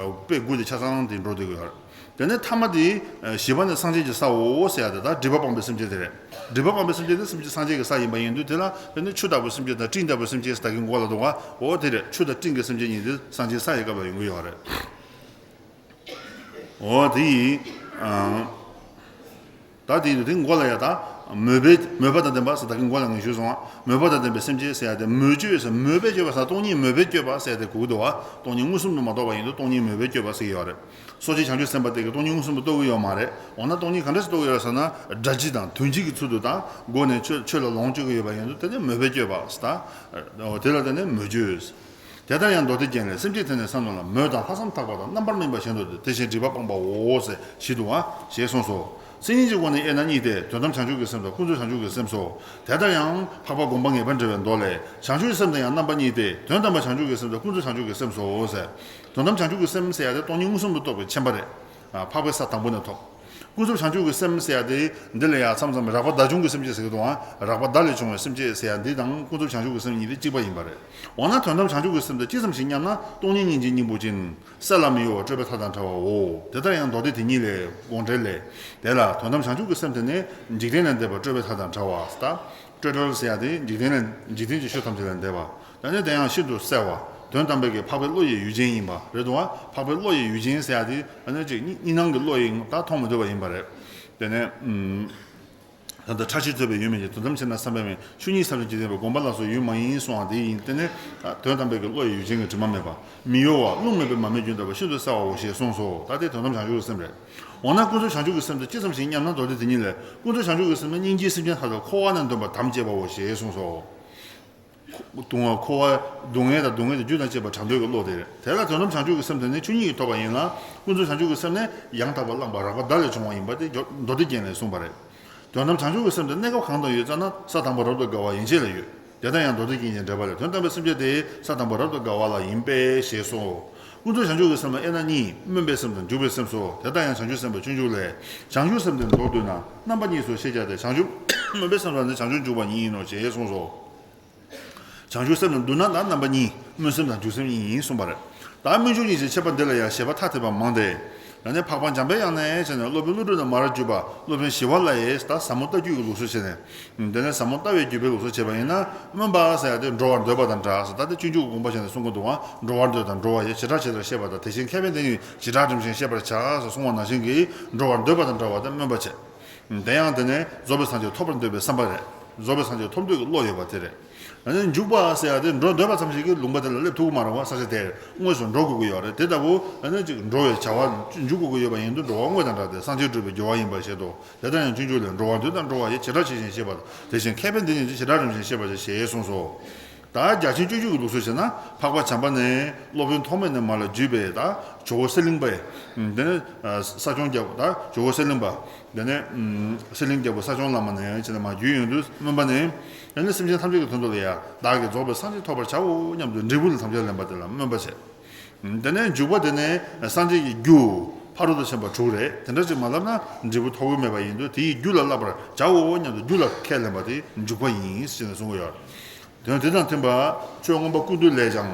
དཔེ་དགུ་དེ་ཆ་ཚང་དེ་འགྲོ་བསྡད་ཀྱི་ཡོད་རེད། དེ་ནས་ཐ་མ་དེ་བཞི་པ་ནི་སངས་རྒྱས་ཀྱི་སའོ་ཟེར་ཡ་དེ་ད་སྒྲིབ་པ་སྤངས་པའི་སེམས་བསྐྱེད་དེ་རེད། སྒྲིབ་པ་སྤངས་པའི་སེམས་བསྐྱེད་དེ་སེམས་བསྐྱེད་སངས་རྒྱས་ཀྱི་ས་ཡིན་པ་ཡིན་དུས་དེ་ལ་དེ་ནི་ཆུ་ལྟ་བུའི་སེམས་བསྐྱེད་དང་སྤྲིན་ལྟ་བུའི་སེམས་བསྐྱེད་ཟེར་ད་གིན་འགོ་ལ་འདུག་ག་འོ་དེ་རེད། ཆུ་དང་སྤྲིན་གྱི་སེམས་བསྐྱེད་གཉིས་དེ་སངས་རྒྱས་ས་ཡི་སྐབས་ལ་ཡོང་གི་ཡོད་རེད། འོ་དེ་ཡིན། ཨང་། ད་དེ་ཡིན་དུས་དེ་མགོ་ལ་ཡ་ད། མོས་པའི་མོས་པ་དང་ལྡན་པ་ཟེར་ད་གིན་མགོ་ལ་ངས་ཞུས་སོང་ང་། མོས་པ་དང་ལྡན་པའི་སེམས་བསྐྱེད་ཟེར་ཡ་དེ་མོས་སྤྱོད་ཟེར་མོས་པས་སྤྱོད་པ་ཟེར་སྟོང་ཉིད་མོས་པས་སྤྱོད་པ་ཟེར་ཡ་དེ་གོ་གི་འདུག་བ། སྟོང་ཉིད་མངོན་སུམ་དུ་མ་རྟོགས་པ་ཡིན་དུས་སྟོང་ཉིད་མོས་པས་སྤྱོད་པ་ཟེར་གྱི་ཡོད་རེད། སོ་སྐྱེ་བྱང་ཆུབ་སེམས་དཔའ་དེ་གིས་སྟོང་ཉིད་མངོན་སུམ་དུ་རྟོགས་ཀྱི་ཡོད་མ་རེད། འོ་ན་སྟོང་ཉིད་ག་འདྲ་ཞིག་རྟོགས་ཀྱི་ཡོད་རེད་ཟེར་ན། སྒྲ་སྤྱི་དང་དོན་སྤྱི་གི་ཚུལ་དུ་ད་སྒོ་ནས་ཆོས་ཆོས་ལ་ལོངས་སྤྱོད་ཀྱི་ཡོད་པ་ཡིན་དུས་དེ་ནི་མོས་པས་སྤྱོད་པ་ཟེར་ད། འོ་དེ་ལ་དེ་ནི་མོས་སྤྱོད། དེ་ལྟར་ཡང་མདོ་སྡེ་རྒྱན་ལས། སེམས་བསྐྱེད་དེ་ནི་ས་རྣམས་ལ། མོས་དང་ལྷག་བསམ་ཐག་པ་དང་། རྣམ་པར་སྨིན་པ་གཞན་དུ་སྟེ། དེ་བཞིན་སྒྲིབ་པ་སྤངས་པའོ་ཟེར་བཞི་འདུག་བ་ཞེས་གསུངས་སོ། མཚན་ཉིད་ཀྱི་སྒོ་ནས་དབྱེ་ན་གཉིས་ཏེ། དོན་དམ་བྱང་ཆུབ་ཀྱི་སེམས་དང་ཀུན་རྫོབ་བྱང་ཆུབ་ཀྱི་སེམས་སོ། དེ་ལྟར་ཡང་འཕགས་པ་དགོངས་པ་ངེས་པར་འགྲེལ་བའི་མདོ་ལས། བྱང་ཆུབ་སེམས་དེ་ཡང་རྣམ་པ་གཉིས་ཏེ། དོན་དམ་པ་བྱང་ཆུབ་ཀྱི་སེམས་དང་ཀུན་རྫོབ་བྱང་ཆུབ་ཀྱི་སེམས་སོ་ཟེར། དོན་དམ་བྱང་ཆུབ་ཀྱི་སེམས་ཟེར་ཡ་དེ་སྟོང་ཉིད་མངོན་སུམ་དུ་རྟོགས་པའི་མཁྱེན་པ་རེད། འཕགས་པའི་ས་དང་པོ་ནས་ཐོབ། ཀུན་རྫོབ་བྱང་ཆུབ་ཀྱི་སེམས་ཟེར་ཡ་དེ་འདི་ལ་ཡ་མཚམས་མཚམས་རགས་པ་བདག་བྱུང་གི་སེམས་བསྐྱེད་ཟེར་གྱི་འདུག་ཨང་། རགས་པ་བདག་ལས་བྱུང་བའི་སེམས་བསྐྱེད་ཟེར་ཡ་འདི་དང་ཀུན་རྫོབ་བྱང་ཆུབ་ཀྱི་སེམས་གཉིས་དེ་གཅིག་པ་ཡིན་པ་རེད། འོ་ན་དོན་དམ་བྱང་ཆུབ་ཀྱི་སེམས་དེ་ཅི་ཙམ་ཞིག་མཉམ་ན་སྟོང་ཉིད་སྙིང་རྗེའི་སྙིང་པོ་ཅན། སྲེད་ལ་མི་གཡོ་བ་སྤྲོས་པའི་མཐའ་དང་བྲལ་བའོ། དེ་ལྟར་ཡང་མདོ་སྡེ་དེ་ཉིད་ལས་དགོངས་འགྲེལ་ལས། དེ་ལ་དོན་དམ་བྱང་ཆུབ་ཀྱི་སེམས་དེ་ནི་འཇིག་རྟེན་ལས་འདས་པ་སྤྲོས་པའི་མཐའ་དང་བྲལ་བ་ཟེར་ད། སྤྲོས་བྲལ་ཟེར་ཡ་དེ་འཇིག་རྟེན་ལས་འཇིག་རྟེན་གྱི་ཆོས་ཐམས་ཅད་ལས་འདས་པ། ད་ནི་དེ་ཡང་ཤིན་ཏུ་གསལ་བ། དོན་དམ་པའི་གི་འཕགས་པའི་བློ་ཡི་ཡུལ་ཅན་ཡིན་པ་རེད་འདུག་བ། འཕགས་པའི་བློ་ཡི་ཡུལ་ཅན་ཟེར་ཡ་དེ་ཨ་ནི་ཅིག་གཉིས་གཉིས་སྣང་གི་བློ་ཡིས་ད་མཐོང་མི་ཐུབ་པ་ཡིན་པ་རེད། དེ་ནས་ཨུམ། ད་ལྟ་ཕྲ་ཕྱིར་རྫོགས་པའི་ཡུལ་མིན་གྱི་དོན་དམ་ཕྱིར་ན་བསམ་པའི་མིང་། ཆོས་ཉིད་ས་བོན་གྱིས་བརྟེན་པའི་དགོངས་པ་ལ་སོགས་ཡུལ་མ་ཡིན་གསུང་བ་དེ་ཡིན། དེ་ནི་དོན་དམ་པའི་གི་བློ་ཡི་ཡུལ་ཅན་གྱི་དྲི་མ་མེད་པ། མི་གཡོ་བ། རླུང་མེད་པའི་མར་མེའི་རྒྱུན་ལྟ་བུ་ཤིན་ཏུ་གསལ་བའོ་ཞེས་གསུངས་སོ། ད་དེ་དོན་དམ་བྱང་ཆུབ་ཀྱི་སེམས་རེད། འོ་ན་ཀུན་རྫོབ་བྱང་ཆུབ་ཀྱི་སེམས་དེ་ཅི་ཙམ་ཞིག་མཉམ་ན་མདོ་སྡེ་དེ་ཉིད་ལས། ཀུན་རྫོབ་བྱང་ཆུབ་ཀྱི་སེམས་ནི་སྙིང་རྗེའི་སེམས་ཅན་མཐའ་དག་འཁོར་བ་ནས་འདོན་པར་དམ་བཅས་པའོ་ཞེས་གསུངས་སོ། སྡུག་བསྔལ་འཁོར་བ་སྡུག་བསྔལ་དང་སྡུག་བསྔལ་གྱི་རྒྱུ་དང་བཅས་པ་བྲལ་འདོད་ཀྱི་བློ་དེ་རེད། དེ་ལ་དོན་དམ་བྱང་ཆུབ་ཀྱི་སེམས་དེ་ནི་ཆོས་ཉིད་ཀྱིས་ཐོབ་པ་ཡིན་ལ། ཀུན་རྫོབ་བྱང་ཆུབ་ཀྱི་སེམས་ནི་ཡང་དག་པར་བླངས་པ་རགས་པ་བདག་ལས་བྱུང་བ་ཡིན་པ་དེ་མདོ་སྡེ་རྒྱན་ལས་གསུངས་པ་རེད། དོན་དམ་བྱང་ཆུབ་ཀྱི་སེམས་དེ་གནས་སྐབས་གང་དུ་ཡོད་ཙམ་ན་ས་དང་པོ་རབ་ཏུ་དགའ་བ་ཡན་ཆད་ལ་ཡོད། དེ་དང་ཡང་མདོ་སྡེ་རྒྱན་གྱི་འགྲེལ་པ་ལས་དོན་དམ་པའི་སེམས་བསྐྱེད་དེ་ས་དང་པོ་རབ་ཏུ་དགའ་བ་ལ་ཡིན་པས་ཞེས་གསུངས། ཀུན་རྫོབ་བྱང་ཆུབ་ཀྱི་སེམས་ལ་དབྱེ་ན་གཉིས། སྨོན་པའི་སེམས་དང་འཇུག་པའི་སེམས་སོ། དེ་ལྟར་ཡང་བྱང་ཆུབ་སེམས་དཔའི་སྤྱོད་འཇུག་ལས། བྱང་ཆུབ་སེམས་དེ་མདོར་བསྡུས་ན་རྣམ་པ་གཉིས་སུ་ཤེས་བྱ་སྟེ། བྱང་ཆུབ་སྨོན་པའི་སེམས་ལ་ནི་བྱང་ཆུབ་འཇུག་པ་ཉིད་ཡིན་ནོ་ཞེས་གསུངས་སོ། བྱང་ཆུབ་སེམས་དང་བསྡུ་ན་ད་རྣམ་པ་གཉིས། སྨོན་སེམས་དང་འཇུག་སེམས་གཉིས་ཡིན་གསུངས་པ་རེད། ད་སྨོན་འཇུག་གཉིས་ཀྱི་ཁྱད་པར་འདི་ལ་ཡང་བཞེད་པ་ཐ་དད་པ་མང་སྟེ། ཡང་ན་འཕགས་པ་འཇམ་པའི་དབྱངས་ནས་བྱས་ནས་སློབ་དཔོན་ཀླུ་སྒྲུབ་ནས་མར་བརྒྱུད་པ་སློབ་དཔོན་ཞི་བ་ལྷའི་ད་ཟབ་མོ་ལྟ་བརྒྱུད་ཀྱི་ལུགས་སྲོལ་བྱས་ནས། དེ་ནས་ཟབ་མོ་ལྟ་བའི་བརྒྱུད་པའི་ལུགས་སྲོལ་བྱས་པ་ཡིན་ན། སྨོན་པ་ཟེར་ཡ་དེ་འགྲོ་བར་འདོད་པ་དང་འདྲ་ཟེར། ད་དེ་སྤྱོད་འཇུག་དགོངས་པ་བཞག་ནས་གསུང་གི་འདུག་ག་འགྲོ་བར་འདོད་དང་འགྲོ་བ་ཡི། བྱེ་བྲག་ཕྱིར་བཤད་པ་དང་། དེ་བཞིན་མཁས་པས་འདི་ཉིད་བྱེ་བྲག་རིམ་བཞིན་བཤད་པར་བྱ་ཟེར་གསུངས་པ་ནང་བཞིན་གྱི་འགྲོ་བར་འདོད་པ་དང་འདྲ་བ་དེ་སྨོན་པ་བྱེད། དེ་ཡང་དེ་ནས་རྫོགས་པའི་སངས་རྒྱས་ཐོབ་པར་འདོད་པའི་བསམ་པ་རེད། རྫོགས་པའི་སངས་རྒྱས་ཐོབ་འདོད་ཀྱི་བློ་ཡོད་པ་དེ་རེད། ཨ་ནི་འཇུག་པ་ཟེར་ཡ་དེ་འགྲོ་འདོད་པ་ཙམ་ཞིག་གིས་ལུང་པ་དེ་ལ་སླེབས་ཐུབ་ཀྱི་མ་རེད་བ། ས་ཆ་དེར་དངོས་སུ་འགྲོ་དགོས་ཀྱི་ཡོད་རེད། དེ་ལྟ་བུ་ཨ་ནི་ཅིག་འགྲོ་བའི་བྱ་བ་འཇུག་དགོས་ཀྱི་ཡོད་པ་ཡིན་དུས་འགྲོ་བ་དངོས་དང་འདྲ་སྟེ་སངས་རྒྱས་སྒྲུབ་པའི་རྒྱུ་བ་ཡིན་པར་བཞེད་དོ། དེ་ལྟར་ཡང་སྤྱོད་འཇུག་ལས་འགྲོ་བར་འདོད་དང་འགྲོ་བ་ཡི། བྱེ་བྲག་ཕྱིར་ཞེས་བཤད་པ་དང་། དེ་བཞིན་མཁས་པས་འདི་ཉིད་ཀྱི་བྱེ་བྲག་རིམ་བཞིན་བཤད་པར་བྱ་ཞེས་གསུངས་སོ། ད་རྒྱ་ཆེན་སྤྱོད་འཇུག་གི་ལུགས་སྲོལ་བྱས་ན། འཕགས་པ་བྱམས་པ་ནས་སློབ་དཔོན་ཐོགས་མེད་ནས་མར་ལ་བརྒྱུད་པའི་ད་ཇོ་བོ་གསེར་གླིང་པས། དེ་ནས་ས་སྐྱོང་རྒྱལ་པོ་ད་ཇོ་བོ་གསེར་གླིང་པ། དེ་ནས་གསེར་གླིང་རྒྱལ་པོ་ས་སྐྱོང་བླ་མ་ནས་བྱས་ནས་མར་བརྒྱུད་ཡོང་དུས་སྨོན་པ་ནི། དེ་ནས་སེམས་ཅན་ཐམས་ཅད་ཀྱི་དོན་དུ་ལ་ཡ། བདག་གིས་རྫོགས་པའི་སངས་རྒྱས་ཐོབ་པར་བྱའོ་སྙམ་དུ་འབྲས་བུ་ལ་དམ་བཅའ་ལེན་པ་དེ་ལ་སྨོན་པ་བྱེད། དེ་ནས་འཇུག་པ་དེ་ནི་སངས་རྒྱས་ཀྱི་རྒྱུ། ཕ་རོལ་ཏུ་ཕྱིན་པ་དྲུག་རེད། དེ་འདྲ་ཅིག་མ་ལབ་ན་འབྲས་བུ་ཐོབ་ཀྱི་མེད་པ་ཡིན་དུས། དེའི་རྒྱུ་ལ་བསླབ་པར་བྱའོ་སྙམ་དུ་རྒྱུ་ལ་ཁས་ལེན་པ་དེ་འཇུག་པ་ཡིན་ཞེས་ནས་གསུང་གི་ཡོད། དོན་དེ་དང་མཐུན་པ། ཆོས་མངོན་པ་ཀུན་བཏུས་ལས་ཀྱང་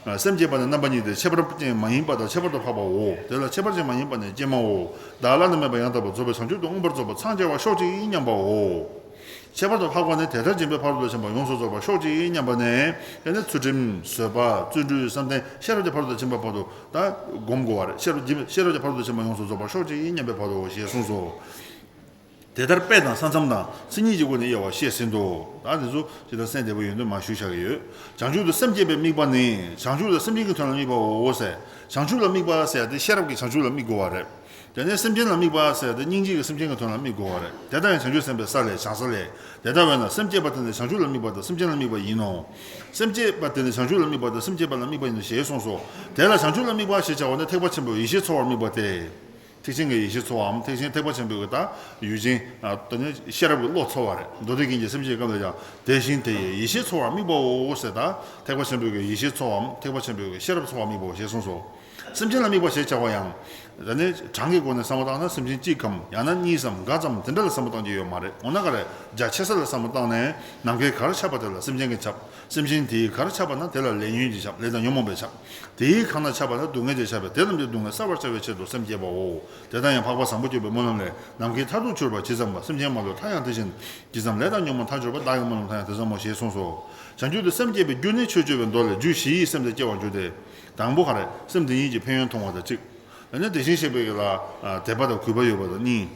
ད། སེམས་བསྐྱེད་པ་ནི་རྣམ་པ་གཉིས་ཏེ། ཁྱད་པར་ཅན་མ་ཡིན་པ་དང་ཁྱད་པར་དུ་འཕགས་པའོ། དེ་ལ་ཁྱད་པར་ཅན་མ་ཡིན་པ་ནི་སྐྱེས་མའོ། བདག་བླ་ན་མེད་པ་ཡང་དག་པར་རྫོགས་པའི་བྱང་ཆུབ་ཏུ་མངོན་པར་རྫོགས་པར་འཚང་རྒྱ་བར་ཤོག་ཅིག་སྙམ་པའོ། ཁྱད་པར་དུ་འཕགས་པ་ནི་དེ་ལྟར་འབྱིན་པའི་ཕ་རོལ་ཏུ་ཕྱིན་པ་ཡོངས་སུ་རྫོགས་པར་ཤོག་ཅིག་སྙམ་པ་ནི། དེ་ནི་ཚུལ་ཁྲིམས། བཟོད་པ། བརྩོན་འགྲུས། བསམ་གཏན། ཤེས་རབ་ཀྱི་ཕ་རོལ་ཏུ་ཕྱིན་པ་བར་དུ་ད་སྒོམ་དགོས་པ་རེད། ཤེས་རབ་ཀྱི་ཤེས་རབ་ཀྱི་ཕ་རོལ་ཏུ་ཕྱིན་པ་ཡོངས་སུ་རྫོགས་པར་ཤོག་ཅིག་སྙམ་པའི་བར་དུའོ་ཞེས་གསུངས་སོ། དེ་ལྟར་དཔེ་དང་ས་མཚམས་དང་མཚན་ཉིད་ཀྱི་སྒོ་ནས་དབྱེ་བ་བཤད་ཟིན་ཏོ། ད་དེ་ཚོ་ཇི་ལྟར་གསན་བདེ་པོ་ཡོད་དུས་མར་ཞུ་བྱ་གི་ཡོད། བྱང་ཆུབ་ཏུ་སེམས་བསྐྱེད་པའི་དམིགས་པ་ནི། བྱང་ཆུབ་ལ་སེམས་ཅན་གྱི་དོན་ལ་དམིགས་པའོ་ཟེར། བྱང་ཆུབ་ལ་དམིགས་པ་ཟེར་ཡ་དེ་ཤེས་རབ་ཀྱིས་བྱང་ཆུབ་ལ་དམིགས་དགོས་པ་རེད། དེ་ནས་སེམས་ཅན་ལ་དམིགས་པ་ཟེར་ཡ་དེ་སྙིང་རྗེ་གིས་སེམས་ཅན་གྱི་དོན་ལ་དམིགས་དགོས་པ་རེད། དེ་ལྟར་ཡང་བྱང་ཆུབ་སེམས་དཔའི་ས་ལས་བྱང་ས་ལས། དེ་ལྟ་བས་ན་སེམས་བསྐྱེད་པ་དེ་ནི་བྱང་ཆུབ་ལ་དམིགས་པ་དང་སེམས་ཅན་ལ་དམིགས་པ་ཡིན་ནོ། སེམས་བསྐྱེད་པ་དེ་ནི་བྱང་ཆུབ་ལ་དམིགས་པ་དང་སེམས་བསྐྱེད་པ་ལ་དམིགས་པ་ཡིན་ནོ་ཞེས་གསུངས་སོ། དེ་ལ་བྱང་ཆུབ་ལ་དམིགས་པ་ཞེས་བྱ་བ་ནི་ཐེག་པ་ཆེན་པོའི་ཡེ་ཤེས་ཚོལ་བར་དམིགས་པ་སྟེ། ཐེག་ཆེན་གྱི་ཡེ་ཤེས་ཚོལ་བའམ། ཐེག་ཆེན་ཐེག་པ་ཆེན་པོའི་གི་ད་ཡུལ་ཅན། ཨ་དེ་ནི་ཤེས་རབ་ཀྱི་བློ་ཚོལ་བ་རེད། མདོ་སྡེ་རྒྱན་གྱི་སེམས་བསྐྱེད་སྐབས་ལ་ཡང་། དེ་བཞིན་དེ་ཡི་ཡེ་ཤེས་ཚོལ་བར་དམིགས་པའོ་ཟེར། ད་ཐེག་པ་ཆེན་པོའི་གི་ཡེ་ཤེས་ཚོལ་བའམ། ཐེག་པ་ཆེན་པོའི་གི་ཤེས་རབ་ཚོལ་བར་དམིགས་པའོ་ཞེས་གསུངས་སོ། སེམས་ཅན་ལ་དམིགས་པ་ཞེས་བྱ་བ་ཡང་། དེ་ནི་གྲངས་ཀྱི་སྒོ་ནས་བསམ་བློ་བཏང་ན་སེམས་ཅན་གཅིག་གམ། ཡང་ན་གཉིས་སམ་འགའ་ཙམ་དེ་འདྲ་ལ་བསམ་བློ་བཏང་རྒྱུ་ཡོད་མ་རེད། འོ་ན་ག་རེ། རྒྱ་ཆེ་ས་ལ་བསམ་བློ་བཏང་ནས་ནམ་མཁའི་གར་ཁྱབ་པ་དེ་ལ་སེམས་ཅན་གྱིས་ཁྱབ། སེམས་ཅན་དེའི་གར་ཁྱབ་པ་ན་དེ་ལ་ལས་ཉོན་གྱིས་ཁྱབ། ལས་དང་ཉོན་མོངས་པས་ཁྱབ། དེའི་གང་ན་ཁྱབ་པ་ན་སྡུག་བསྔལ་གྱིས་ཁྱབ་པས་དེ་རྣམས་ཀྱི་སྡུག་བསྔལ་བསལ་བར་བྱ་བའི་ཆེད་དུ་སེམས་བསྐྱེད་པའོ། དེ་ལྟར་ཡང་འཕགས་པ་བཟང་པོ་སྤྱོད་པའི་སྨོན་ལམ་ལས། ནམ་མཁའི་མཐར་ཐུག་གྱུར་པ་ཇི་ཙམ་པ། སེམས་ཅན་མ་ལུས་མཐའ་ཡང་དེ་བཞིན། ཇི་ཙམ་ལས་དང་ཉོན་མོངས་མཐར་གྱུར་པ། བདག་གི་སྨོན་ལམ་མཐའ་ཡང་དེ་ཙམ་མོ་ཞེས་གསུངས་སོ། བྱང་ཆུབ་ཏུ་སེམས་བསྐྱེད་པའི་རྒྱུ་ནི་ཆོས་སྤྱོད་པའི་མདོ་ལས་རྒྱུ་བཞི་ཡི་སེམས་དེ་སྐྱེ་བར་འགྱུར་ཏེ། དང་པོ་ག་རེ། སེམས་དེ་ཉིད་ཀྱི་ཕན་ཡོན་མཐོང་བ་དང་གཅིག། ཨ་ནི་དེ་བཞིན་གཤེགས་པའི་ལ་དད་པ་དང་གུས་པ་ཡོད་པ་དང་གཉིས།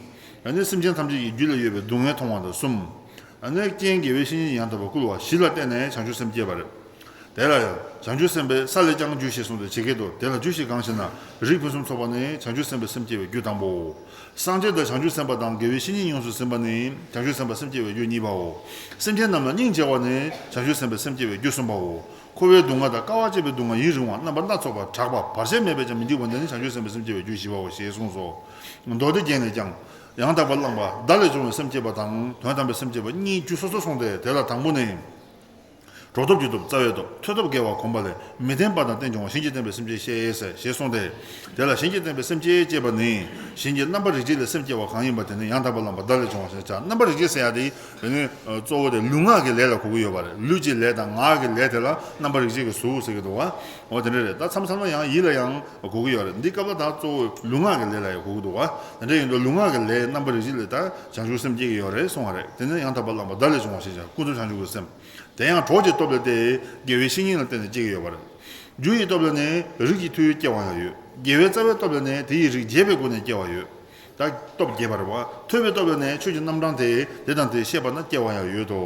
ཨ་ནི་སེམས་ཅན་ཐམས་ཅད་ཀྱི་རྒྱུད་ལ་ཡོད་པའི་སྡུག་བསྔལ་མཐོང་བ་དང་གསུམ། ཨ་ནི་རྐྱེན་དགེ་བའི་བཤེས་གཉེན་ཡང་དག་པར་བསྐུལ་བ་བཞི་ལ་བརྟེན་ནས་བྱང་ཆུབ་སེམས་བསྐྱེད་པ་རེད། དེ་ལ་ཡང་བྱང་ཆུབ་སེམས་དཔའི་ས་ལས་ཀྱང་རྒྱུ་ཞེས་གསུངས་ཏེ་ཇི་སྐད་དུ། དེ་ལ་རྒྱུ་ཞིག་གང་ཞེ་ན། རིགས་ཕུན་སུམ་ཚོགས་པ་ནི་བྱང་ཆུབ་སེམས་དཔའི་སེམས་བསྐྱེད་པའི་རྒྱུ་དང་པོའོ། སངས་རྒྱས་དང་བྱང་ཆུབ་སེམས་དཔའ་དང་དགེ་བའི་བཤེས་གཉེན་ཡོངས་སུ་ཟིན་པ་ནི་བྱང་ཆུབ་སེམས་དཔའི་སེམས་བསྐྱེད་པའི་རྒྱུ་གཉིས་པའོ། སེམས་ཅན་རྣམས་ལ་སྙིང་རྗེ་བ་ནི་བྱང་ཆུབ་སེམས་དཔའི་སེམས་བསྐྱེད་པའི་རྒྱུ་གསུམ་པའོ། འཁོར་བའི་སྡུག་བསྔལ་དང་དཀའ་བ་སྤྱད་པའི་སྡུག་བསྔལ་ཡུན་རིང་བ་རྣམ་པ་སྣ་ཚོགས་པ་དྲག་པ་བར་ཆད་མེད་པས་ཀྱང་མི་འཇིགས་པ་འདི་ནི་བྱང་ཆུབ་སེམས་དཔའི་སེམས་བསྐྱེད་པའི་རྒྱུ་བཞི་པའོ་ཞེས་གསུངས་སོ། མདོ་སྡེ་རྒྱན་ལས་ཀྱང་། ཡང་དག་པར་བླངས་པ་བརྡ་ལས་བྱུང་བའི་སེམས་བསྐྱེད་པ་དང་དོན་དམ་པའི་སེམས་བསྐྱེད་པ་གཉིས་རྒྱུ་སོ་སོར་གསུངས་ཏེ། དེ་ལ་དང་པོ་ནི། གྲོགས་སྟོབས་ཀྱི་སྟོབས་རྩ་བའི་སྟོབས། ཐོས་སྟོབས་དགེ་བ་གོམས་པ་ལས། མི་ལྡན་པ་དང་རྟེན་འབྱུང་བ། གཞན་གྱིས་བསྟན་པའི་སེམས་བསྐྱེད་ཤེས་ཟེར་ཞེས་གསུངས་ཏེ། དེ་ལ་གཞན་གྱིས་བསྟན་པའི་སེམས་བསྐྱེད་ཅེས་པ་ནི། གཞན་གྱི་རྣམ་པར་རིག་བྱེད་ལས་སེམས་བསྐྱེད་པ་གང་ཡིན་པ་དེ་ནི་ཡང་དག་པར་བླངས་པ་བརྡ་ལས་བྱུང་བ་ཞེས་བྱ། རྣམ་པར་རིག་བྱེད་ཟེར་ཡ་དེ། དེ་ནི་གཙོ་བོ་དེ་ལུས་ངག་གི་ལས་ལ་གོ་གི་ཡོད་པ་རེད། ལུས་ཀྱི་ལས་དང་ངག་གི་ལས་དེ་ལ་རྣམ་པར་རིག་བྱེད་ཀྱི་གཟུགས་ཟེར་གྱི་འདུག་བ། འོ་དེ་འདྲ་རེད། ད་མཚམས་མཚམས་ལ་ཡང་ཡིད་ལ་ཡང་གོ་གི་ཡོད་རེད། འདི་སྐབས་ལ་ད་གཙོ་བོ་ལུས་ངག་གི་ལས་ལ་ཡང་གོ་གི་འདུག་བ། དེ་འདྲ་ཡིན་དུས་ལུས་ངག་གི་ལས་རྣམ་པར་རིག་བྱེད་ལས་ད་བྱང་ཆུབ་སེམས་བསྐྱེད་ཀྱི་ཡོད་རེད་གསུང་བ་རེད། དེ་ནི་ཡང་དག་པར་བླངས་པ་བརྡ་ལས་བྱུང་བ་ཞེས་བྱ། ཀུན་རྫོབ་བྱང་ཆུབ་ཀྱི་སེམས། དེ་ཡང་གྲོགས་ཀྱི་སྟོབས་ལས་ཏེ། དགེ་བའི་བཤེས་གཉེན་ལ་བརྟེན་ནས་སྐྱེ་གི་ཡོད་པ་རེད། རྒྱུ་ཡི་སྟོབས་ལས་ནི་རིགས་ཀྱི་མཐུ་ཡིས་སྐྱེ་བ་ཡང་ཡོད། དགེ་བའི་རྩ་བའི་སྟོབས་ལས་ནི་དེ་ཡི་རིགས་རྒྱས་པའི་སྒོ་ནས་སྐྱེ་བ་ཡོད། ད་སྟོབས་རྒྱས་པ་རེད་བ། ཐོས་པའི་སྟོབས་ལས་ནི་ཆོས་ཀྱི་རྣམ་གྲངས་དེ་དེ་དང་དེ་ཤེས་པ་ན་སྐྱེ་བ་ཡང་ཡོད་དོ།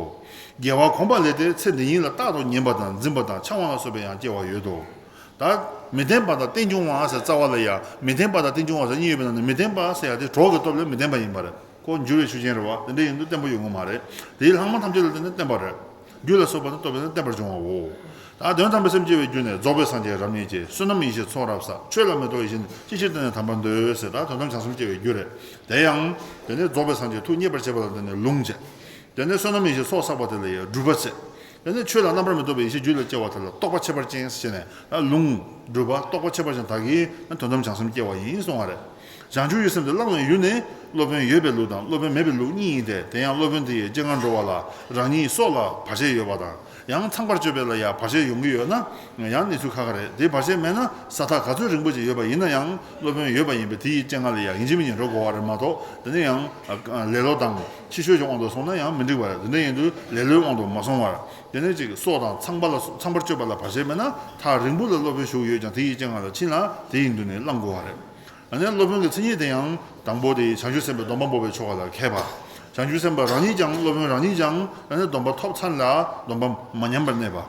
དགེ་བ་གོམས་པ་ལས་ཏེ་ཚེ་འདི་ཉིད་ལ་རྟག་ཏུ་ཉན་པ་དང་འཛིན་པ་དང་འཆང་བ་ལ་སོགས་པའི་ཡང་སྐྱེ་བ་ཡོད་དོ། ད་མི་ལྡན་པ་དང་རྟེན་འབྱུང་བ་ཟེར་རྩ་བ་ལ་ཡ། མི་ལྡན་པ་དང་རྟེན་འབྱུང་བ་ཟེར་གཉིས་ཡོད་པའི་ནང་ནས་མི་ལྡན་པ་ཟེར་ཡ་དེ་གྲོགས་ཀྱི་སྟོབས་ལས་མི་ལྡན་པ་ཡིན་པ་རེད། ཁོ་འགྱུར་བའི་ཆོས་ཅན་རེད་བ། དེ་འདྲ་ཡིན་དུས་བརྟན་པོ་ཡོང་གི་མ་རེད། དེའི་ལྷག་མ་ཐམས་ཅད་ལ་བརྟེན་ནས་བརྟན་པ་རེད། རྒྱུ་ལ་སོགས་པ་ནི་སྟོབས་ལས་ནི་བརྟན་པར་འབྱུང་བའོ། ད་དོན་དམ་པའི་སེམས་བསྐྱེད་པའི་རྒྱུ་ནི། རྫོགས་པའི་སངས་རྒྱས་རབ་བརྙེས་ཀྱི། བསོད་ནམས་ཡེ་ཤེས་ཚོགས་རབ་བསགས། ཆོས་ལ་མི་ལྟོ་ཡིད་བཞིན་ཅི་ཕྱིར་བསྟེན་ནས་དམ་པར་འདོད་ཟེར། ད་དོན་དམ་བྱང་སེམས་བསྐྱེད་པའི་རྒྱུ་རེད། དེ་ཡང་དེ་ནས་རྫོགས་པའི་སངས་རྒྱས་ཐུགས་མཉེས་པར་བྱེད་པ་ལ་དེ་ནི་ལུང་བྱེད། དེ་ནས་བསོད་ནམས་ཡེ་ཤེས་ཚོགས་བསགས་པ་དེ་ལ་ཡང་སྒྲུབ་པ་བྱེད། དེ་ནས་ཆོས་ལ་རྣམ་པར་མི་རྟོག་པའི་ཡེ་ཤེས་རྒྱུད་ལ་སྐྱེ་བ་དེ་ལ་རྟོགས་པ་ཁྱད་པར་ཅན་ཟེར་ནས། ལུང་སྒྲུབ་པ་རྟོགས་པ་ཁྱད་པར་ཅན་དག་གིས་དོན་དམ་བྱང་སེམས་སྐྱེ་བ་ཡིན་གསུང་བ་རེད། བྱང་ཆུབ་ཀྱི་སེམས་དེ་བླང་བའི་ཡུལ་ནི། སློབ་དཔོན་ཡོད་པའི་ལུགས་དང་སློབ་དཔོན་མེད་པའི་ལུགས་གཉིས་ཡིན་ཏེ། དེ་ཡང་སློབ་དཔོན་དེ་ཡི་སྤྱན་སྔར་འགྲོ་བ་ལ་རང་ཉིད་སྲོག་ལ་བར་ཆད་ཡོད་པ་དང་། ཡང་ཚངས་པར་སྤྱོད་པའི་ལ་ཡང་བར་ཆད་ཡོང་གི་ཡོད་ན་ཡང་གནས་ཚུལ་ཁག་ཁག་རེད། དེ་བར་ཆད་མེད་ན་ས་ཐག་ག་ཚོད་རིང་པོ་ཅིག་ཡོད་པ་ཡིན་ན་ཡང་སློབ་དཔོན་ཡོད་པ་ཡིན་པས་དེ་ཡི་སྤྱན་སྔར་ལ་ཡང་ཡིན་གཅིག་མིན་གཅིག་འགྲོ་དགོས་པ་རེད་མ་གཏོགས། དེ་ནས་ཡང་ལེ་ལོ་དང་ཕྱི་བཤོལ་གྱི་དབང་དུ་སོང་ན་ཡང་མི་འགྲིག་པ་རེད། དེ་འདྲ་ཡིན་དུས་ལེ་ལོའི་དབང་དུ་མ་སོང་བར། དེ་ནས་ཅིག་སྲོག་དང་ཚངས་པ་ལ་ཚངས་པར་སྤྱོད་པ་ལ་བར་ཆད་མེད་ན་ཐག་རིང་པོ་ལ་སློབ་དཔོན་བཞུགས་ཡོད་ཀྱང་དེ་ཡི་སྤྱན་སྔར་ལ་ཕྱིན་ལ་དེ་ཡི་མདུན་ནས་བླང་དགོས་པ་རེད། ཨ་ནི་སློབ་དཔོན་གྱི་མཚན་ཉིད་དེ་ཡང་དང་པོ་དེ་བྱང་ཆུབ་སེམས་དཔའི་སྡོམ་པ་འབོགས་པའི་ཆོ་ག་ལ་མཁས་པ། བྱང་ཆུབ་སེམས་དཔའ་རང་ཉིད་ཀྱང་སློབ་དཔོན་རང་ཉིད་ཀྱང་ཨ་ནི་སྡོམ་པ་ཐོབ་ཚར་ལ་སྡོམ་པ་མ་ཉམས་པར་གནས་པ།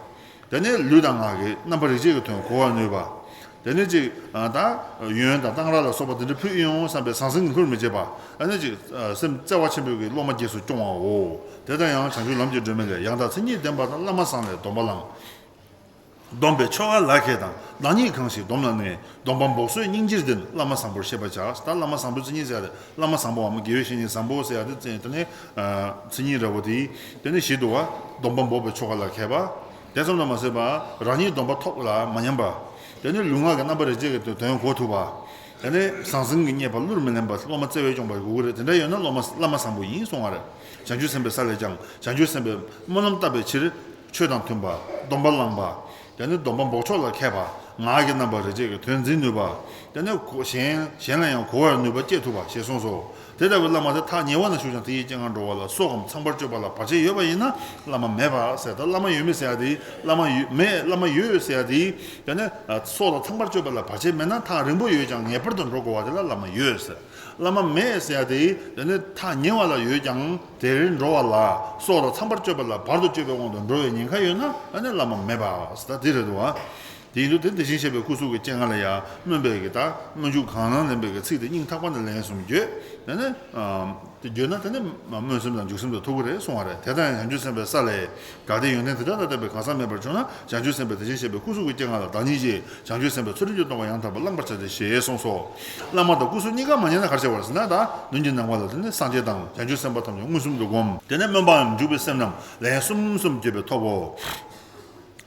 དེ་ནས་ལུས་དང་ངག་གི་རྣམ་པར་རིག་བྱེད་ཀྱི་དོན་གོ་བར་ནུས་པ། དེ་ནས་ཅིག་ད་ཡོན་དང་གཏང་རག་ལ་སོགས་པ་དེ་འདྲ་ཕུལ་ཡོང་བསམ་པའི་ཟང་ཟིང་གིས་ལྷུར་མི་བྱེད་པ། ཨ་ནི་ཅིག་སེམས་བརྩེ་བ་ཆེན་པོའི་གི་སློབ་མ་རྗེས་སུ་སྐྱོང་བའོ། དེ་ལྟར་ཡང་བྱང་ཆུབ་ལམ་གྱི་སྒྲོན་མེ་ལས། ཡང་དག་མཚན་ཉིད་ལྡན་པ་དང་བླ་མ་བཟང་ལས་སྡོམ་པ་བླང་། སྡོམ་པའི་ཆོ་ག་ལག་ཁྱེར་དང་བདག་ཉིད་གང་ཞིག་སྡོམ་ལ་གནས། སྡོམ་པ་འབོགས་སོགས་སྙིང་རྗེར་ལྡན། བླ་མ་བཟང་པོར་ཤེས་པར་བྱ། ད་བླ་མ་བཟང་པོའི་མཚན་ཉིད་ཟེར་ཡ་དེ་བླ་མ་བཟང་པོའམ་དགེ་བའི་བཤེས་གཉེན་བཟང་པོ་ཟེར་ཡ་དེ་དེ་ནས་མཚན་ཉིད་འདྲ་པོ་དེ། དེ་ནས་བཞི་འདུག་བ། སྡོམ་པ་འབོགས་པའི་ཆོ་ག་ལ་མཁས་པ། དེ་ཙམ་དུ་མ་ཟད་པར་རང་ཉིད་སྡོམ་པ་ཐོབ་ལ་མ་ཉམས་པ། དེ་ནས་ལུས་ངག་གི་རྣམ་པར་རིག་བྱེད་ཀྱི་དོན་གོ་ཐུབ་པ། དེ་ནས་ཟང་ཟིང་གིས་བསྙད་པ་བསླུར་མི་ལེན་པ། སློབ་མ་བརྩེ་བས་སྐྱོང་བ་དགོས་ཀྱི་རེད། དེ་འདྲ་ཡོད་ན་སློབ་མ་བླ་མ་བཟང་པོ་ཡིན་གསུང་བ་རེད། བྱང་ཆུབ་སེམས་དཔའི་ས་ལས་ཀྱང་བྱང་ཆུབ་སེམས་དཔའི་སྨོན་ལམ་བཏབ་པའི་ཕྱིར། ཆོས་དང་མཐུན་པ། སྡོམ་པ་བླངས་པ། དེ་ནི་སྡོམ་པ་འབོགས་ཆོག་ལ་མཁས་པ། ངག་གི་རྣམ་པར་རིག་བྱེད་ཀྱི་དོན་འཛིན་ནུས་པ། དེ་ནི་གོ་གཞན་གཞན་ལ་ཡང་གོ་བར་ནུས་པ་སྐྱེ་ཐུབ་པ་ཞེས་གསུངས་སོ། དེ་ལྟ་བུའི་བླ་མ་དེ་ཐག་ཉེ་བ་ན་བཞུགས་ཀྱང་དེ་ཡི་སྤྱན་སྔར་འགྲོ་བ་ལ་སྲོག་གམ་ཚངས་པར་སྤྱོད་པ་ལ་བར་ཆད་ཡོད་པ་ཡིན་ན་བླ་མ་མེད་པ་ཟེར། ད་བླ་མ་ཡོད་མེད་ཟེར་ཡ་དེ་བླ་མ་ཡོད་མེད། བླ་མ་ཡོད་ཟེར་ཡ་དེ་དེ་ནི་སྲོག་ལ་ཚངས་པར་སྤྱོད་པ་ལ་བར་ཆད་མེད་ན་ཐག་རིང་པོ་ཡོད་ཀྱང་ངེས་པར་དུ་འགྲོ་དགོས་པ་དེ་ལ་བླ་མ་ཡོད་ཟེར། བླ་མ་མེད་ཟེར་ཡ་དེ་དེ་ནི་ཐག་ཉེ་བ་ལ་ཡོད་ཀྱང་དེར་འགྲོ་བ་ལ་སྲོག་ལ་ཚངས་པར་སྤྱོད་པ་ལ་བར་དུ་གཅོད་པའི་དབང་དུ་འགྲོ་བའི་ཉེན་ཁ་ཡོད་ན་ཨ་ནི་བླ་མ་མེད་པ་ཟེར། ད་དེ་རེད་འདུག་བ། དེ་ཡིན་དུས་དེ་དེ་བཞིན་གཤེགས་པའི་སྐུ་གཟུགས་ཀྱི་སྤྱན་སྔར་ལ་ཡང་སྨོན་པའི་གི་ད་སྨོན་འཇུག་གང་ལ་ལེན་པའི་གི་ཚིག་དེ་སྙིང་ཐག་པ་ནས་ལན་གསུམ་བརྗོད། དེ་ནི་དེ་བརྗོད་ན་དེ་ནི་སྨོན་སེམས་དང་འཇུག་སེམས་དང་ཐུག་གི་རེད་གསུང་བ་རེད། དེ་ལྟར་ཡང་བྱང་ཆུབ་སེམས་དཔའི་ས་ལས། གལ་ཏེ་ཡོན་ཏན་དེ་དག་ལ་བརྟེན་པའི་གང་ཟག་མེད་པར་གྱུར་ན་བྱང་ཆུབ་སེམས་དཔའི་དེ་བཞིན་གཤེགས་པའི་སྐུ་གཟུགས་ཀྱི་སྤྱན་སྔར་ལ་བདག་ཉིད་ཀྱིས་བྱང་ཆུབ་སེམས་དཔའི་ཚུལ་ཁྲིམས་ཀྱི་སྡོམ་པ་ཡང་དག་པར་བླངས་པར་བྱ་སྟེ་ཞེས་གསུངས་སོ། བླ་མ་དང་སྐུ་གཟུགས་གཉིས་ཀ་མ་ཉམས་ན་ག་རེ་བྱེད་པ་རེད་ཟེར་ན། ད་མདུན་གྱི་ནམ་མཁའ་ལ་དེ་ནི་སངས་རྒྱས་དང་བྱང་ཆུབ་སེམས་དཔའ་ཐམས་ཅད་མངོན་སུམ་དུ་བསྒོམ། དེ་ནས་སྨོན་པའམ་འཇུག་པའི་སེམས་རྣམས་ལན་གསུམ་གསུམ་བརྗོད་པས་ཐོབ་བོ།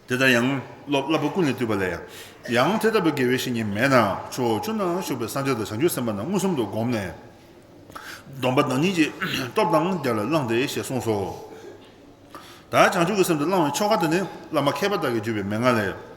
དེ་ལྟར་ཡང་སློབ་བསླབ་པ་ཀུན་ལས་བཏུས་པ་ལས། ཡང་དེ་ལྟ་བུའི་དགེ་བའི་བཤེས་གཉེན་མེད་ན་ཕྱོགས་བཅུ་ན་བཞུགས་པའི་སངས་རྒྱས་དང་བྱང་ཆུབ་སེམས་དཔའ་རྣམས་མངོན་སུམ་དུ་བསྒོམས་ནས། སྡོམ་པ་བདག་ཉིད་ཀྱི་སྟོབས་དང་རྒྱ་ལ་བླངས་ཏེ་ཞེས་གསུངས་སོ། ད་བྱང་ཆུབ་ཀྱི་སེམས་དེ་བླང་བའི་ཆོ་ག་དེ་ནི་བླ་མ་མཁས་པ་དག་གིས་བརྒྱུད་པའི་མན་ངག་ལས།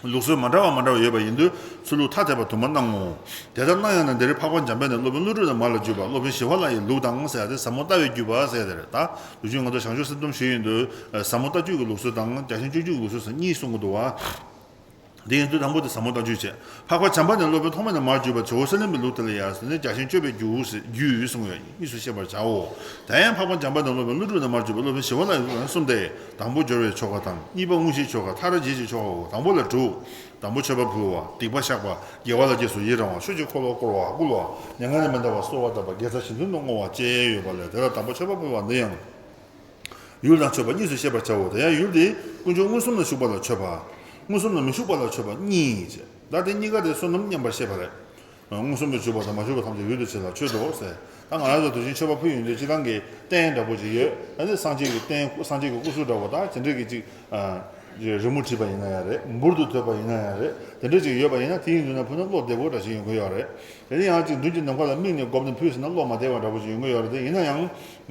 ལུགས་སྲོལ་མ་འདྲ་བ་མ་འདྲ་བ་ཡོད་པ་ཡིན་དུས་ཚུལ་ལུགས་ཐ་དད་པ་དུ་མ་གནང་ངོ་། དེ་ལྟར་གནང་ཡང་ན་འདིར་འཕགས་པ་འཇམ་དཔལ་ནས་སློབ་དཔོན་ཀླུ་སྒྲུབ་ནས་མར་ལ་བརྒྱུད་པ་སློབ་དཔོན་ཞི་བ་ལྷ་ཡི་ལུགས་དང་ཟེར་ཡ་དེ་ཟབ་མོ་ལྟ་བའི་བརྒྱུད་པ་ཟེར་ཡ་དེ་རེད། ད་ལོ་རྒྱུས་ང་ཚོ་བྱང་ཆུབ་སེམས་སྡོམ་ཞུས་ཡོང་དུས་ཟབ་མོ་ལྟ་བརྒྱུད་ཀྱི་ལུགས་སྲོལ་དང་རྒྱ་ཆེན་སྤྱོད་བརྒྱུད་ཀྱི་ལུགས་སྲོལ་ཟེར་གཉིས་གསུང་གི་འདུག་བ། དེ་ཡིན་དུས་དང་པོ་དེ་ཟབ་མོ་ལྟ་བརྒྱུད་བྱས། འཕགས་པ་བྱམས་པ་ནས་སློབ་དཔོན་ཐོགས་མེད་ནས་མར་བརྒྱུད་པ་ཇོ་བོ་སའི་ལེན་པའི་ལུགས་དེ་ལ་ཡང་ཟེར་ནས་རྒྱ་ཆེན་སྤྱོད་པའི་རྒྱུད་ཟེར་རྒྱུད་གསུང་བས་གཉིས་སུ་ཤེས་པར་བྱའོ། དེ་ཡང་འཕགས་པ་འཇམ་དཔལ་ནས་སློབ་དཔོན་ཀླུ་སྒྲུབ་ནས་མར་བརྒྱུད་པ་སློབ་དཔོན་ཞི་བ་ལྷ་ཡི་ལུགས་ཡང་གསུམ་སྟེ། དང་པོ་སྦྱོར་བའི་ཆོ་ག་དང་གཉིས་པ་དངོས་གཞིའི་ཆོ་ག་མཐར་བྱེད་ཀྱི་ཆོ་གའོ། དང་པོ་ལ་དྲུག་དང་པོ་མཆོད་པ་ཕུལ་བ། སྡིག་པ་བཤགས་པ། དགེ་བ་ལ་རྗེས་སུ་ཡི་རང་བ། ཆོས་ཀྱི་འཁོར་ལོ་བསྐོར་བ། བསྐུལ་བ། མྱ་ངན་ལས་མི་འདའ་བར་གསོལ་བ་བཏབ་པ། དགེ་རྩ་གཞི་མཐུན་དུ་བསྔོ་བ་བཅས་ཡོད་པ་ལས་དེ་ལ་དང་པོ་མཆོད་པ་ཕུལ་བ་འདི་ཡང་། ཡུལ་དང་མཆོད་པ་གཉིས་སུ་ཤེས་པར་བྱའོ། དེ་ཡང་ཡུལ་དེ་དཀོན་མཆོག་མངོན་སུམ་ལ་བཞུགས་པ་ལ་མཆོད་པ། མངོན་སུམ་ལ་མི་བཞུགས་པ་ལ་མཆོད་པ་གཉིས་བྱས། ད་དེ་གཉིས་ཀ་དེ་བསོད་ནམས་མཉམ་པར་བཤད་པ་རེད། མངོན་སུམ་དུ་བཞུགས་པ་དང་མ་བཞུགས་པ་ཐམས་ཅད་ཡུལ་དུ་བྱེད་ལ་མཆོད་དོ་ཟེར། ད་ང་རང་ཚོ་དུས་ཆེན་མཆོད་པ་ཕུལ་ཡོང་དུས་སྤྱིར་བཏང་གི་རྟེན་འདྲ་པོ་ཅིག་ཡོད། ད་ནི་སངས་རྒྱས་ཀྱི་རྟེན་སངས་རྒྱས་ཀྱི་སྐུ་གཟུགས་འདྲ་པོ་དང་དེ་འདྲས་ཀྱི་ཅིག་རི་མོ་བྲིས་པ་ཡིན་ན་ཡང་རེད། འབུར་དུ་དོད་པ་ཡིན་ན་ཡང་རེད། དེ་འདྲས་ཅིག་ཡོད་པ་ཡིན་ན་དེ་ཡིན་དུས་ན་ཕུལ་ན་བློ་བདེ་པོ་འདྲ་ཞིག་ཡོང་གི་ཡོད་རེད། དེ་ནས་ཡང་ཅིག་མདུན་གྱི་ནམ་མཁའ་ལ་དམིགས་ནས་བསྒོམས་ནས་ཕུལ་ཟིན་ན་བློ་མ་བདེ་བ་འདྲ་པོ་ཅིག་ཡོང་གི་ཡོད་རེད། དེ་ཡིན་ན་ཡང་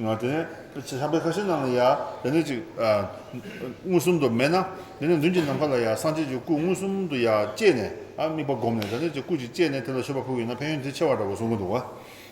ང་དེ་ནས་བྱམས་པའི་ཁ་ཆེ་ནང་ལ་ཡ་དེ་ནས་ཅིག་མངོན་སུམ་དུ་མེད་ན། དེ་ནས་མདུན་གྱི་ནམ་མཁའ་ལ་ཡ་སངས་རྒྱས་ཀྱི་སྐུ་མངོན་སུམ་དུ་ཡ་བསྐྱེད་ནས་ཨ་དམིགས་པ་བསྒོམས་ནས་དེ་ནས་ཅིག་སྐུ་ཅིག་བསྐྱེད་ནས་དེ་ལ་མཆོད་པ་ཕུལ་ཡིན་ན་ཕན་ཡོན་དེ་ཆེ་བ་འདྲ་པོ་གསུང་གི་འདུག་བ།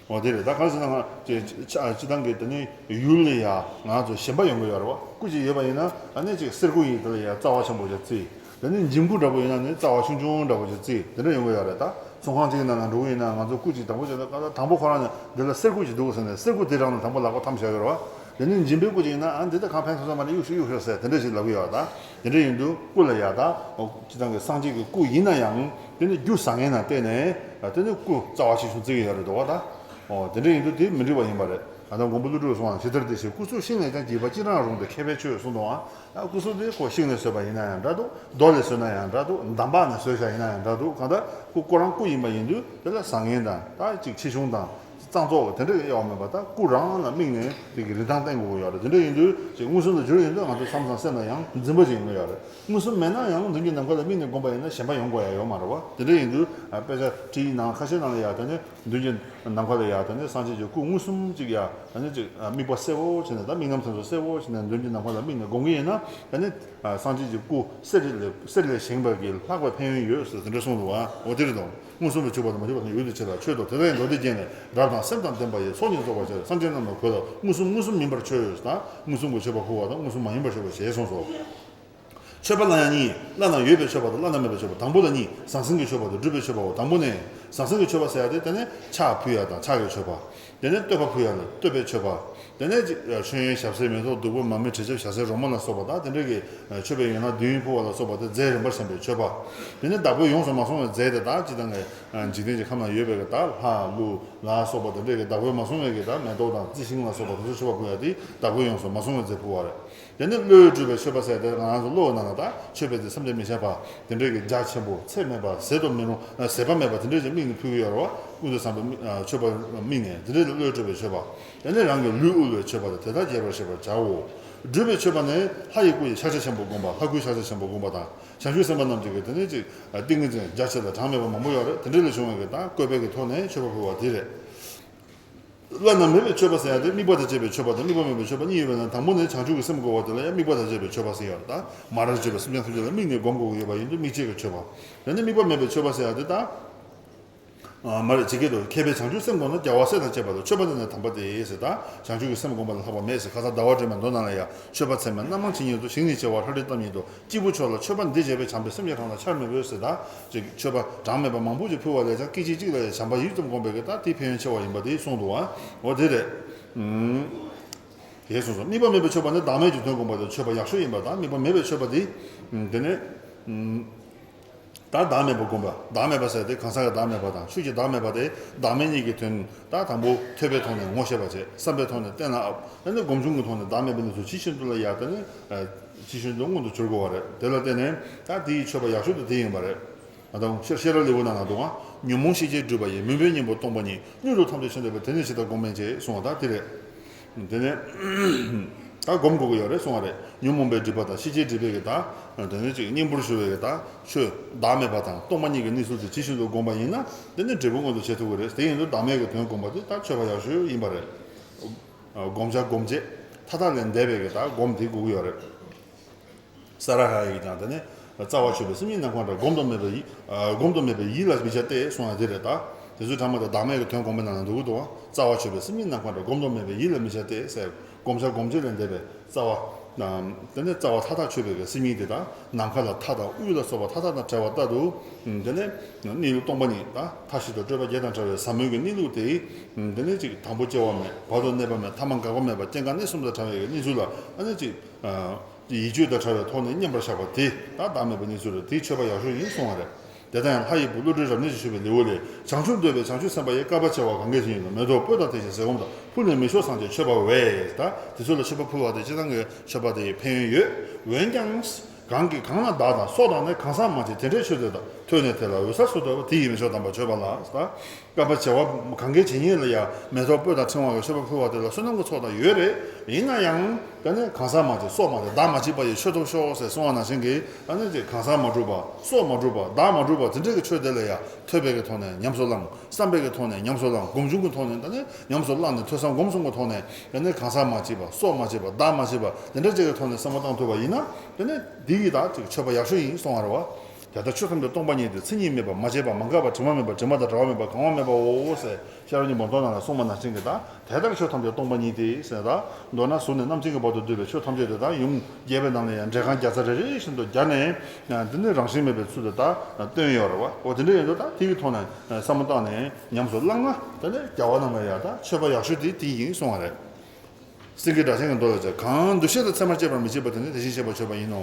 འོ་དེ་རེད། ད་གང་ཟེར་ན་ང་ཅིག་ཅིག་སྤྱིར་བཏང་གི་དེ་ནས་ཡུལ་ལ་ཡ་ང་ཚོ་ཞེན་པ་ཡོང་གི་ཡོད་རེད་བ། སྐུ་ཅིག་ཡོད་པ་ཡིན་ན་ཨ་ནི་ཅིག་གསེར་སྐུ་ཡིན་དེ་ལ་ཡ་རྩ་བ་ཆེན་པོ་ཅིག་བརྩིགས། དེ་ནས་འཇིམ་སྐུ་འདྲ་པོ་ཡིན་ན་ནི་རྩ་བ་ཆུང་ཆུང་འདྲ་པོ་ཅིག་བརྩིགས། དེ་འདྲ་ཡོང་གི་ཡོད་རེད། ད་ཚོང་ཁང་གཅིག་ནང་ལ་འགྲོ་གི་ཡིན་ན་ང་ཚོ་སྐུ་ཅིག་དང་པོ་བྱས་ན་ད་དང་པོ་ཁོ་རང་ནས་འདི་ལ་གསེར་སྐུ་ཅིག་འདུག་ཟེར་ནས་གསེར་སྐུ་དེ་རང་ནས་དང་པོ་ལག་པ་འཐམ་བཞག་ཡོད་རེད་བ། དེ་ནས་འཇིམ་པའི་སྐུ་ཅིག་ཡིན་ན་ཨ་འདི་ད་གང་ཕན་ཐོགས་ས་མ་རེད། གཡུག་ཤོག་གཡུག་ཤོག་ཟེར་དེ་འདྲ་ཞིག་ལབ་ཀྱི་ཡོད་རེད། ད་དེ་འདྲ་ཡིན་དུས་སྐུ་ལ་ཡ་ད་སྤྱིར་བཏང་གི་སངས་རྒྱས་ཀྱི་སྐུ་ཡིན་ན་ཡང་དེ་ནི་རྒྱུ་བཟང་ངན་ལ་བལྟས་ནས་དེ་ནི་སྐུ་རྩ་བ་ཆེ་ཆུང་བརྩི་གི་ཡོད་རེད་འདུག་བ། ད་འོ་དེ་འདྲ་ཡིན་དུས་དེ་མི་འགྲིག་པ་ཡིན་པ་རེད། ཨ་ད་མགོན་པོ་ཀླུ་སྒྲུབ་གསུངས་པ་ཇི་ལྟར་བདེ་ཞེས། སྐུ་གཟུགས་ཤིང་ནས་ཀྱང་གྱིས་པ་ཅི་རང་རུང་སྟེ། མཁས་པས་ཆོས་གསུངས་དང་། ཨ་སྐུ་གཟུགས་དེ་ཁོ་ཤིང་ནས་བཟོས་པ་ཡིན་ན་ཡང་འདྲ་འདུག་རྡོ་ལས་བཟོས་ན་ཡང་འདྲ་འདུག་འདམ་བག་ནས་བཟོས་བཞག་ཡིན་ན་ཡང་འདྲ་འདུག་གང་ལྟར་སྐུ་ཁོ་རང་སྐུ་ཡིན་པ་ཡིན་དུས། དེ་ལ་བཟང་ངན་དང་ད་ཅིག་ཆེ་ཆུང་དང་གཙང་བཙོག་དེ་འདྲ་གི་དབྱེ་བ་མེད་པ། ད་སྐུ་རང་ལ་དམིགས་ནས་དེ་གི་རིན་ཐང་བསྟན་དགོས་ཀྱི་ཡོད་རེད། དེ་འདྲ་ཡིན་དུས་ཅིག་མངོན་སུམ་དུ་གྱུར་ཡོང་དུས་ང་ཚོ་བསམ་བསམ་སེམས་ལ་ཡང་འཛིན་པ་ཅིག་ཡོང་གི་ཡོད་རེད། མངོན་སུམ་མེད་ན་ཡང་མདུན་གྱི་ནམ་མཁའ་ལ་དམིགས་ནས་བསྒོམས་པ་ཡིན་ན་ཞེན་པ་ཡོང་དགོས་ཡ་ཡོད་མ་རེད་བ། དེ་འདྲ་ཡིན་དུས་ཨ་དཔེ་ཆ་ཁྲིད་ཡིག་ནང་ཁ་ཤས་ནང་ལ་ཡ་དེ་ནས་མདུན་གྱི་ནམ་མཁའ་ལ་ཡ་དེ་ནས་སངས་རྒྱས་ཀྱི་སྐུ་མངོན་སུམ་ཅིག་ཡ་དེ་ནས་ཅིག་ཨ་དམིགས་པ་གསལ་བོ་བྱས་ནས། ད་དམིགས་རྣམ་དེ་ཚོ་གསལ་བོ་བྱས་ནས་མདུན་གྱི་ནམ་མཁའ་ལ་དམིགས་ནས་བསྒོམ་གྱི་ཡིན་ན། དེ་ནས་ཨ་སངས་རྒྱས་ཀྱི་སྐུ་གསེར་ལས་གསེར་ལས་བཞེངས་པ་གི་ལྷག་པའི་ཕན་ཡོན་ཡོད་ཟེར་དེ་འདྲ་གསུངས་འདུག་བ། འོ་དེ་རེད་དོ། མངོན་སུམ་དུ་གྱུར་པ་དང་མ་གྱུར་པ་དང་། ཡུལ་དུ་བྱེད་ལ་ཆོས་དང་དེ་དག་ཡིན་མདོ་སྡེ་རྒྱན་ལས། རབ་དང་སེམས་དང་ལྡན་པ་ཡི། ཚོགས་གཉིས་རྫོགས་པར་བྱ་བའི། སངས་རྒྱས་རྣམས་ལ་གོས་དང་མངོན་སུམ། མངོན་སུམ་གྱི་མཆོད་པ་ཕུལ་བ་དང་། མངོན་སུམ་མ་ཡིན་པར་མཆོད་པ་ཞེས་གསུངས་སོ། མཆོད་པ་ལ་ཡང་གཉིས། བླ་ན་ཡོད་པའི་མཆོད་པ་དང་། བླ་ན་མེད་པའི་མཆོད་པ། དང་པོ་ལ་གཉིས། ཟང་ཟིང་གི་མཆོད་པ་དང་། སྒྲུབ་པའི་མཆོད་པའོ། དང་པོ་ནི། ཟང་ཟིང་གི་མཆོད་པ་ཟེར་ཡ་དེ་དེ་ནི་ཕྱག་ཕུལ་ཡ་དང་ཕྱག་གི་མཆོད་པ། དེ་ནས་བསྟོད་པ་ཕུལ་ཡ་ལ་བསྟོད་པའི་མཆོད་པ། དེ་ནས་ཅིག་མཆོད་ཡོན་ཞབས་བསིལ་མེ་ཏོག་བདུག་སྤོས་མར་མེ་དྲི་ཆབ་ཞལ་ཟས་རོལ་མོ་ལ་སོགས་པ་དང་། དེ་འདྲ་གི་མཆོད་པའི་ཡོན་བདག་བདུན་ཕུལ་བ་ལ་སོགས་པ་དེ་རྫས་རིམ་པར་བཤམས་པའི་མཆོད་པ། དེ་ནས་བདག་པོས་ཡོངས་སུ་མ་བཟུང་བའི་རྫས་དེ་དག་ཅི་ལྟར་ངེས། འཇིག་རྟེན་གྱི་ཁམས་ན་ཡོད་པའི་གི་ད་ལྷ་ཀླུ་ལ་སོགས་པ་དེ་འདྲ་གི་བདག་པོས་མ་བཟུང་བའི་གི་ད་མེ་ཏོག་དང་རྩི་ཤིང་ལ་སོགས་པ་དེ་ཚོ་མཆོད་པ་ཕུལ་ཡ་དེ་བདག་པོས་ཡོངས་སུ་མ་བཟུང་བའི་རྫས་ཕུལ་བ་རེད། དེ་ནས་བློས་སྤྲུལ་པའི་མཆོད་པ་ཟེར་ཏེ་ང་རང་ཚོ་བློ་ནང་ལ་ད་མཆོད་པའི་རྫས་བསམ་གྱིས་མི་ཁྱབ་པ་དེ་འདྲ་གི་རྒྱ་ཆེན་པོ་ཚད་མེད་པ་ཟད་དུ་མི་རུང་ཟད་པ་མེད་པ་དེ་འདྲ་ཞིག་དམིགས་ནས་ཕུལ་གྱི་ཡོད་རེད་བ། ཀུན་ཏུ་བཟང་པོའི་དམིགས་མཆོད་པ་དམིགས་ནས་དེ་འདྲ་བློས་སྤྲུལ་པའི་མཆོད་པ། དེ་ནས་རང་གི་ལུས་དབུལ་བའི་མཆོད་པ་དང་དེ་དག་རྒྱས་པར་བཤད་པར་བྱའོ། སྒྲུབ་པའི་མཆོད་པ་ནི་ལྷ་ཡི་སྐུ་ཡི་ཕྱག་རྒྱ་ཆེན་པོ་བསྒོམ་པ། ལྷ་སྐུའི་ཕྱག་རྒྱ་ཆེན་པོ་བསྒོམ་པ་དང་། བྱང་ཆུབ་སེམས་དཔའ་རྣམས་ཀྱི་གི་དེ་ནས་ཅིག་ཏིང་ངེ་འཛིན་རྒྱ་ཆེ་ལ་གྲངས་མེད་པ་མང་པོ་ཡོད་རེད། དེ་འདྲ་ལས་བྱུང་བའི་གི་ད་བཀོད་པའི་གི་ཐོག་ནས་མཆོད་པ་ཕུལ་བ་དེ་རེད། བླ་ན་མེད་པའི་མཆོད་པ་ཟེར་ཡ་དེ་དམིགས་པ་དང་བཅས་པའི་མཆོད་པ་དང་དམིགས་པ་མེད་པའི་མཆོད་པ་གཉིས་ཡོད་པ་ན། དང་པོ་ནི་བྱང་ཆུབ་ཀྱི་སེམས་བསྒོམ་པ་དེ་ལ་ཡང་དམིགས་པ་དང་བཅས་པའི་མཆོད་པ་ཟེར་ཡོད་རེད། ད་མ་རབས་སྤྱོད་པའི་སེམས་ཅན་ཐམས་ཅད་ལ་དམིགས་ནས་བསྒོམ་དགོས་ཀྱི་ཡོད་པ་ཡིན་དུས་དམིགས་བཅས་ཀྱི་མཆོད་པ། དེ་ནས་དམིགས་པ་མེད་པའི་མཆོད་པ་ཟེར་ཡ་དེ་ད། ཨ་མ་རེད། ཇི་སྐད་དུ། མཁས་པས་བྱང་ཆུབ་སེམས་བསྒོམས་ན། རྒྱལ་བ་སྲས་དང་བཅས་པ་ལ། མཆོད་པ་འདི་ནི་དམ་པ་སྟེ་ཟེར། ད་བྱང་ཆུབ་ཀྱི་སེམས་བསྒོམ་པ་ལས་ལྷག་པ་མེད་ཟེར། ཁ་སང་ཟླ་བ་སྒྲོལ་མའི་མདོ་ནང་ལ་ཡང་མཆོད་པ་ཚད་མེད་རྣམ་མང་ཇི་སྙེད་དུ། ཞིང་ནི་བྱེ་བ་ལྷ་འདྲེ་གཏམ་སྙེད་དུ། སྐྱེས་བུ་མཆོག་ལ་མཆོད་པ་འདི་བྱས་པས། བྱམས་པའི་སེམས་ཀྱིས་གང་ལ་ཆགས་མི་ཕོད་ཟེར། ད་ཅིག་མཆོད་པ་གྲངས་མེད་པ་མང་པོ་ཅིག་ཕུལ་བ་ལས་ཀྱང་སྐད་ཅིག་གཅིག་ལ་ཡང་བྱམས་པ་ཡིད་ཙམ་བསྒོམས་པའི་གི་ད་དེའི་ཕན་ཡོན་ཆེ་བ་ཡིན་པ་དེ་གསུངས་འདུག་བ། འོ་དེ་རེད། ཨུམ། དེ་གསུངས་སོ། དམིགས་པ་མེད་པའི་མཆོད་པ་ནི་བདག་མེད་ཀྱི་དོན་བསྒོམ་པ་དང་མཆོད་པ་ཡག་ཤོས་ཡིན་པ་དང་། དམིགས་པ་མེད་པའི་མཆོད་པ་དེ། ཨུམ། དེ་ནི། ཨུམ། ད་བདག་མེད་པ་བསྒོམ་པ། བདག་མེད་པ་ཟེར་དེ་གང་ཟག་གི་བདག་མེད་པ་དང་ཆོས་ཀྱི་བདག་མེད་པ་དེ། བདག་མེད་གཉིས་ཀྱི་དོན་ད་དང་པོ་ཐོས་པའི་ཐོག་ནས་ངོ་ཤེས་པ་བྱས། བསམ་པའི་ཐོག་ནས་གཏན་ལ་དབབ། དེ་ནས་སྒོམ་བྱུང་གི་ཐོག་ནས་བདག་མེད་པའི་གནས་ཚུལ་ཇི་བཞིན་དུ་ལ་ཡ་དེ་ནས་ཇི་བཞིན་དུ་མངོན་དུ་གྱུར་དགོས་པ་རེད། དེ་ལ་བརྟེན་ནས་ད་དེའི་མཆོད་པ་ཡག་ཤོས་དེ་དེ་ཡིན་པ་རེད། ད་དུང་ཤེས་ཤེས་རབ་ལེའུ་ནང་ན་འདུག་ག་ཉོན་མོངས་ཤེས་བྱའི་སྒྲིབ་པ་ཡིས། མུན་པའི་གཉེན་པོ་སྟོང་པ་ཉིད། མྱུར་དུ་ཐམས་ཅད་ཆོས་འདོད་པས། དེ་ནི་ཇི་ལྟར་བསྒོམ་མིན་ཞེས་གསུངས་པ་ད་དེ་རེད། དེ་ནས་ད་སྒོམ་དགོས་ཀྱི་ཡོད་རེད་གསུང་བ་རེད། ཉོན་མོངས་པའི་སྒྲིབ་པ་དང་ཤེས་བྱའི་སྒྲིབ་པའི་གི་ད། དེ་ནས་ཅིག་གཉེན་པོར་གྱུར་པའི་གི་ད་ཆོས་བདག་མེད་པ་དང་སྟོང་པ་ཉིད་ཀྱི་གནས་ཚུལ་དེ་ཇི་བཞིན་དུ་བསྒོམ་པ་ཡིན་ན་དེ་ནི་འབྲས་བུ་མངོན་དུ་བྱེད་ཐུབ་ཀྱི་རེད། དེ་ཡིན་དུས་བདག་མེད་ཀྱི་དོན་བསྒོམ་པ་དེ་ད་མཆོད་པ་ཡག་ཤོས་ཡིན་པ་རེད། སྒོམ་བྱ་སྒོམ་བྱེད་མཐའ་དག་ལས་འདས་པའི་གི་ད་སྒོམ་དེ་དགོས་ཀྱི་ཡོད་རེད། ས་ར་ཧ་ཡིས་ཀྱང་དེ་ནས་རྩ་བ་ཆོད་པའི་སེམས་ཉིད་ནམ་མཁའ་འདྲ། བསྒོམ་དུ་མེད་པའི་ཡིད། ཨ་བསྒོམ་དུ་མེད་པའི་ཡིད་ལ་མི་བྱ་སྟེ་གསུང་ཡ་དེ་རེད་ད། དེ་ཚོའི་གྲངས་མ་དེ་བདག་མེད་ཀྱི་དོན་བསྒོམ་པའི་ནང་ན་འདུག་གི་འདུག་རྩ་བ་ཆོད་པའི་སེམས་ཉིད་ནམ་མཁའ་འདྲ། བསྒོམ་དུ་མེད་པའི་ཡིད་ལ་མི་བྱ་སྟེ་ཟེར། བསྒོམ་བྱ་སྒོམ་བྱེད་ལས་འདས་པའི་རྩ་བ། དེ་ནས་རྩ་བ་མཐའ་དག་ཆོད་པའི་གི་སེམས་ཉིད་དེ་དག་ནམ་མཁའ་ལ་མཐའ་དང་དབུས་ལ་སོགས་པ་མཐའ་དག་དང་བྲལ་བ་ལྟར་དུ། དེ་ནས་གནས་ལུགས་སྟོང་པ་ཉིད་དང་མཐའ་བཞི་དང་སྤྲོས་པ་བརྒྱད་དང་བྲལ་བའི་ཟབ་མོའི་གི་གནས་ལུགས་དེ། དེ་ནས་ཅིག་དང་པོ་སྐྱེ་བ་མེད། བར་དུ་གནས་པ་མེད། ཐ་མ་འགག་པ་མེད་པ། སྐྱེ་འགག་གནས་གསུམ་དང་བྲལ་བའི་གི་གནས་ཚུལ་ལ་ཨ་ནི་ཅིག་ཡིད་དཔྱོད་དང་བྲལ་བའི་ཐོག་ནས་མཉམ་པར་བཞག་པ་དེ་ད་བདག་མེད་པའི་གནས་ཚུལ་རེད། དེའི་མཆོད་པ་ཡག་ཤོས་ཡིན་གསུང་བ་རེད། དེ་ལྟར་ཡང་ལྷ་ཡི་བུ་ཀླུ་སྒྲུབ་རབ་གནས་ཀྱིས་ཞུས་པའི་ལེའུ་ལས། བྱང་ཆུབ་འདོད་པའི་བྱང་ཆུབ་སེམས་དཔའ་ཡིས། བསྐལ་པ་བྱེ་བ་གང་གི་ཞིང་ཡིན་ལ། མེ་ཏོག་སྤོས་དང་དེ་བཞིན་ཟས་སྐོམ་དང་། ཕུལ་ནས་མི་མཆོག་སངས་རྒྱས་མཆོད་པ་བས། ད་དེ་ཚོ་ལ་མཆོད་པ་ཕུལ་བ་དེ་སྤྱིར་བཏང་གི་མཆོད་པ་དེ་ཡི་ཕན་ཡོན་ཡོད། འོན་ཀྱང་། གང་གིས་གང་ལ་བདག་དང་སྲོག་དང་ནི། གང་ཟག་མ་མཆིས་དེ་འདྲའི་མཆོད་བསྟོད་དང་། ཐོས་ནས་དེ་ལ་འོད་གསལ་སུ་བལྟ་བ། དེ་ཡིས་མི་མཆོག་དམ་པར་མཆོད་པ་ལགས། ད། བསྐལ་པ་བྱེ་བ་གང་གི་ཇི་སྙེད་ལ་ཡང་མེ་ཏོག་སྤོས་དང་ཕྲེང་བ་གི་མཆོད་པ་ཕུལ་བ་དེ་ལ་བསོད་ནམས་ཀྱི་ཚོགས་དང་ཡོད་རེད། ཡིན་ན་ཡང་ད་ནི་གང་ཟག་མ་མཆིས་སྲོག་མ་མཆིས་བདག་མ་མཆིས་པ་ཡིས་མཆོད་ཐུབ་ཤོག་ཟེར་གསུངས་པ་ནང་བཞིན་གྱི་ད་ནི་ཅིག་གང་ཟག་མ་གྲུབ་པ་སྲོག་མ་གྲུབ་པ་བདག་མ་གྲུབ་པ་དེ་འདྲའི་གི་མཆོད་བསྟོད་ལ་ཡང་ཐོས་པའི་གི་ཐོག་ནས་ཉམས་སུ་བླངས། བསམ་པའི་གི་ཐོག་ནས་ཉམས་སུ་བླངས། སྒོམ་བྱུང་གི་ཐོག་ནས་ད་ནི་ཉམས་སུ་བླངས་ནས་ཐོས་བསམ་སྒོམ་གསུམ་གྱི་ཐོག་ནས་ད་ནི་གང་ཟག་མ་མཆིས་པ་སྲོག་མ་མཆིས་པ་བདག་མ་མཆིས་པ་དེ་འདྲ་ཅིག་གི་ཐོག་ནས་བསམ་བློ་བཏང་ཐུབ་པ་ཡིན་ན་ད་ནི་འདི་ཡི་ད་ཅིག་མཆོད་པ་ཡག་ཤོས་ཡིན་གསུང་བ་རེད་བ། དེ་ལྟར་ཆོས་ཐམས་ཅད་སྟོང་པ་ཉིད་དེ། མཚན་ཉིད་མེད་པ། མ་སྐྱེས་པ། མ་འགགས་པ། དྲི་མ་མེད་པ། དྲི་མ་དང་བྲལ་བ་མེད་པ། གང་བ་མེད་པའོ་ཟེར། ཤེས་རབ་སྙིང་པོ་མདོ་ནང་ལ་གསུངས་པ་ནང་བཞིན་གྱི་ད་དེ་ལྟར་ཆོས་ཐམས་ཅད་སྟོང་པ་ཉིད་དེ་ཟེར། ད་མདོར་ན་གཟུགས་ནས་རྣམ་མཁྱེན་གྱི་བར་དུ་བསྡུས་པའི་ཆོས་ཐམས་ཅད་དེ་ད་ཡུམ་རྒྱས་པའི་ནང་ལ་ཡང་འགྲེལ་ཁང་བརྒྱ་རྩ་རེ་རེ་བཞིན་དུ་བརྒྱབ་ནས་འདི་ནི་རང་བཞིན་མེད་པའི་ཚུལ་དེ་ད་སྟོན་ཡོད་རེད་བ། འོ་དེ་འདྲ་ཡིན་དུས་ད་དེ་གི་ཐོག་ནས་བསམ་བློ་བཏང་ནས་ཉམས་སུ་བླངས་ན་ད་ནི་རྒྱལ་བ་རྣམས་ལ་ཡང་ད་མཆོད་པ་ཡག་ཤོས་དེ་དེ་ཡིན་གསུང་བ་རེད། སེང་གེ་སྒྲ་གཅན་གྱི་མདོ་ལ་བྱ། གང་འདུ་ཤེས་དང་མཚན་མར་སྐྱེས་པར་མི་བྱེད་པ་དེ་ནི་དེ་བཞིན་གཤེགས་པ་མཆོད་པ་ཡིན་ནོ།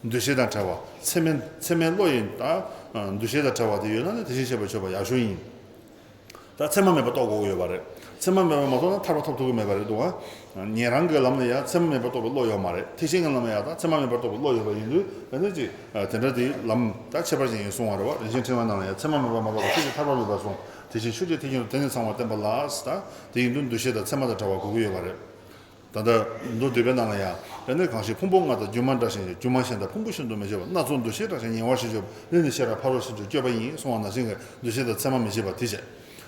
འདུ་ཤེས་དང་བྲལ་བ། མཚན་མའི་མཚན་མའི་བློ་ཡིན་ད། འདུ་ཤེས་དང་བྲལ་བ་དེ་ཡོད་ན་ནི་དེ་བཞིན་གཤེགས་པ་མཆོད་པ་ཡག་ཤོས་ཡིན། ད་མཚན་མ་མེད་པ་རྟོགས་དགོས་ཀྱི་ཡོད་པ་རེད། མཚན་མ་མེད་པ་མ་རྟོགས་ན་ཐར་པ་ཐོབ་ཐུབ་ཀྱི་མེད་པ་རེད་འདུག་ཨ། ཉན་རང་གི་ལམ་ལ་ཡང་མཚན་མ་མེད་པར་རྟོགས་པའི་བློ་ཡོད་མ་རེད། ཐེག་ཆེན་གྱི་ལམ་ལ་ཡང་ད་མཚན་མ་མེད་པར་རྟོགས་པའི་བློ་ཡོད་པ་ཡིན་དུས་དེ་ནི་ཅིག་དེ་འདྲ་དེའི་ལམ་ད་ཁྱད་པར་ཅན་ཡིན་གསུང་བ་རེད་བ། རིན་ཆེན་ཕྲེང་བའི་ནང་ལ་ཡང་མཚན་མ་མེད་པ་མ་རྟོགས་པ་ཐེག་ཆེན་ཐར་པ་མེད་པར་གསུངས། དེ་བཞིན་ཤུགས་ཀྱིས་ཐེག་ཆེན་དུ་དེ་ནི་ཚང་བར་བསྟན་པ་ལགས། ད་དེ་ཡིན་དུས་འདུ་ཤེས་དང་མཚན་མ་དང་བྲལ་བ་དགོས་ཀྱི་ཡོད་པ་རེད། ད་ལྟ་མདོ་སྡུད་པའི་ནང་ལ་ཡང་དེ་ནི་གང་ཞིག་ཕུང་པོ་ལྔ་དང་སྒྱུ་མ་འདྲ་ཞིང་། སྒྱུ་མ་གཞན་དང་ཕུང་པོ་གཞན་དུ་མི་བྱེད་པ། སྣ་ཚོགས་འདུ་ཤེས་འདྲ་ཞིང་ཉེ་བར་ཞི་སྤྱོད་པ། ལས་ནི་ཤེས་རབ་ཕ་རོལ་ཕྱིན་མཆོག་སྤྱོད་པ་ཡིན་གསུང་བ་ནང་བཞིན་གྱི་འདུ་ཤེས་དང་མཚན་མ་མི་བྱེད་པ་དེ་བྱས།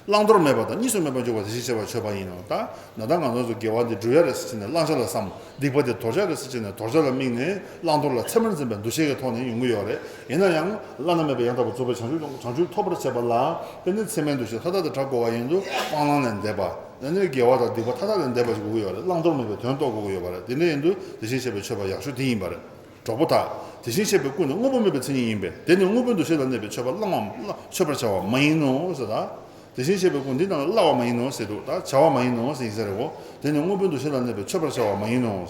བླང་དོར་མེད་པ་དང་གཉིས་སུ་མེད་པར་འཇོག་པ་དེ་བཞིན་གཤེགས་པ་མཆོད་པ་ཡིན་ནོ། ད་ད་ལྟ་ང་ཚོ་ཚོ་དགེ་བ་འདི་སྒྲུབ་ཡ་རེད་ཟེར་བྱས་ནས་བླང་བྱ་ལ་བསམ། སྡིག་པ་འདི་དོར་བྱ་རེད་ཟེར་བྱས་ནས་དོར་བྱ་ལ་དམིགས་ནས་བླང་དོར་ལ་མཚན་མར་འཛིན་པའི་འདུ་ཤེས་ཀྱི་ཐོག་ནས་ཡོང་གི་ཡོད་རེད། ཡིན་ན་ཡང་བླ་ན་མེད་པའི་ཡང་དག་པར་རྫོགས་པའི་བྱང་ཆུབ་བྱང་ཆུབ་ཐོབ་པར་བྱེད་པ་ལ་དེ་ནི་མཚན་མའི་འདུ་ཤེས་མཐའ་དག་ཏུ་བྲལ་དགོས་པ་ཡིན་དུས་སྤང་བླང་ལས་འདས་པ། ཨ་ནི་དགེ་བ་དང་སྡིག་པ་མཐའ་དག་ལས་འདས་པ་ཞིག་དགོས་ཀྱི་ཡོད་རེད། བླང་དོར་མེད་པའི་དོན་རྟོགས་དགོས་ཀྱི་ཡོད་པ་རེད། དེ་འདྲ་ཡིན་དུས་དེ་བཞིན་གཤེགས་པའི་མཆོད་པ་ཡག་ཤོས་དེ་ཡིན་པ་རེད། གྲོགས་པོ་དག་དེ་བཞིན་གཤེགས་པའི་སྐུ་ནི་དངོས་པོ་མེད་པའི་མཚན་ཉིད་ཡིན་པས། དེ་ནི་དངོས་པོའི་འདུ་ཤེས་ལ་གནས་པའི་མཆོད་པ་བླ་མ་མཆོད་པར་བྱ་བ་མ་ཡིན་ནོ་ཟེར། ད་དེ་བཞིན་གཤེགས་པའི་སྐུ་འདི་རྣམས་ལ་བསླབ་པ་མ་ཡིན་ནོ་ཟེར་འདུག་ད་བྱ་བ་མ་ཡིན་ནོ་ཟེར་ཡིན་ས་རེད་གོ། དེ་ནི་དངོས་པོའི་འདུ་ཤེས་ལ་གནས་པའི་མཆོད་པར་བྱ་བ་མ་ཡིན་ནོ།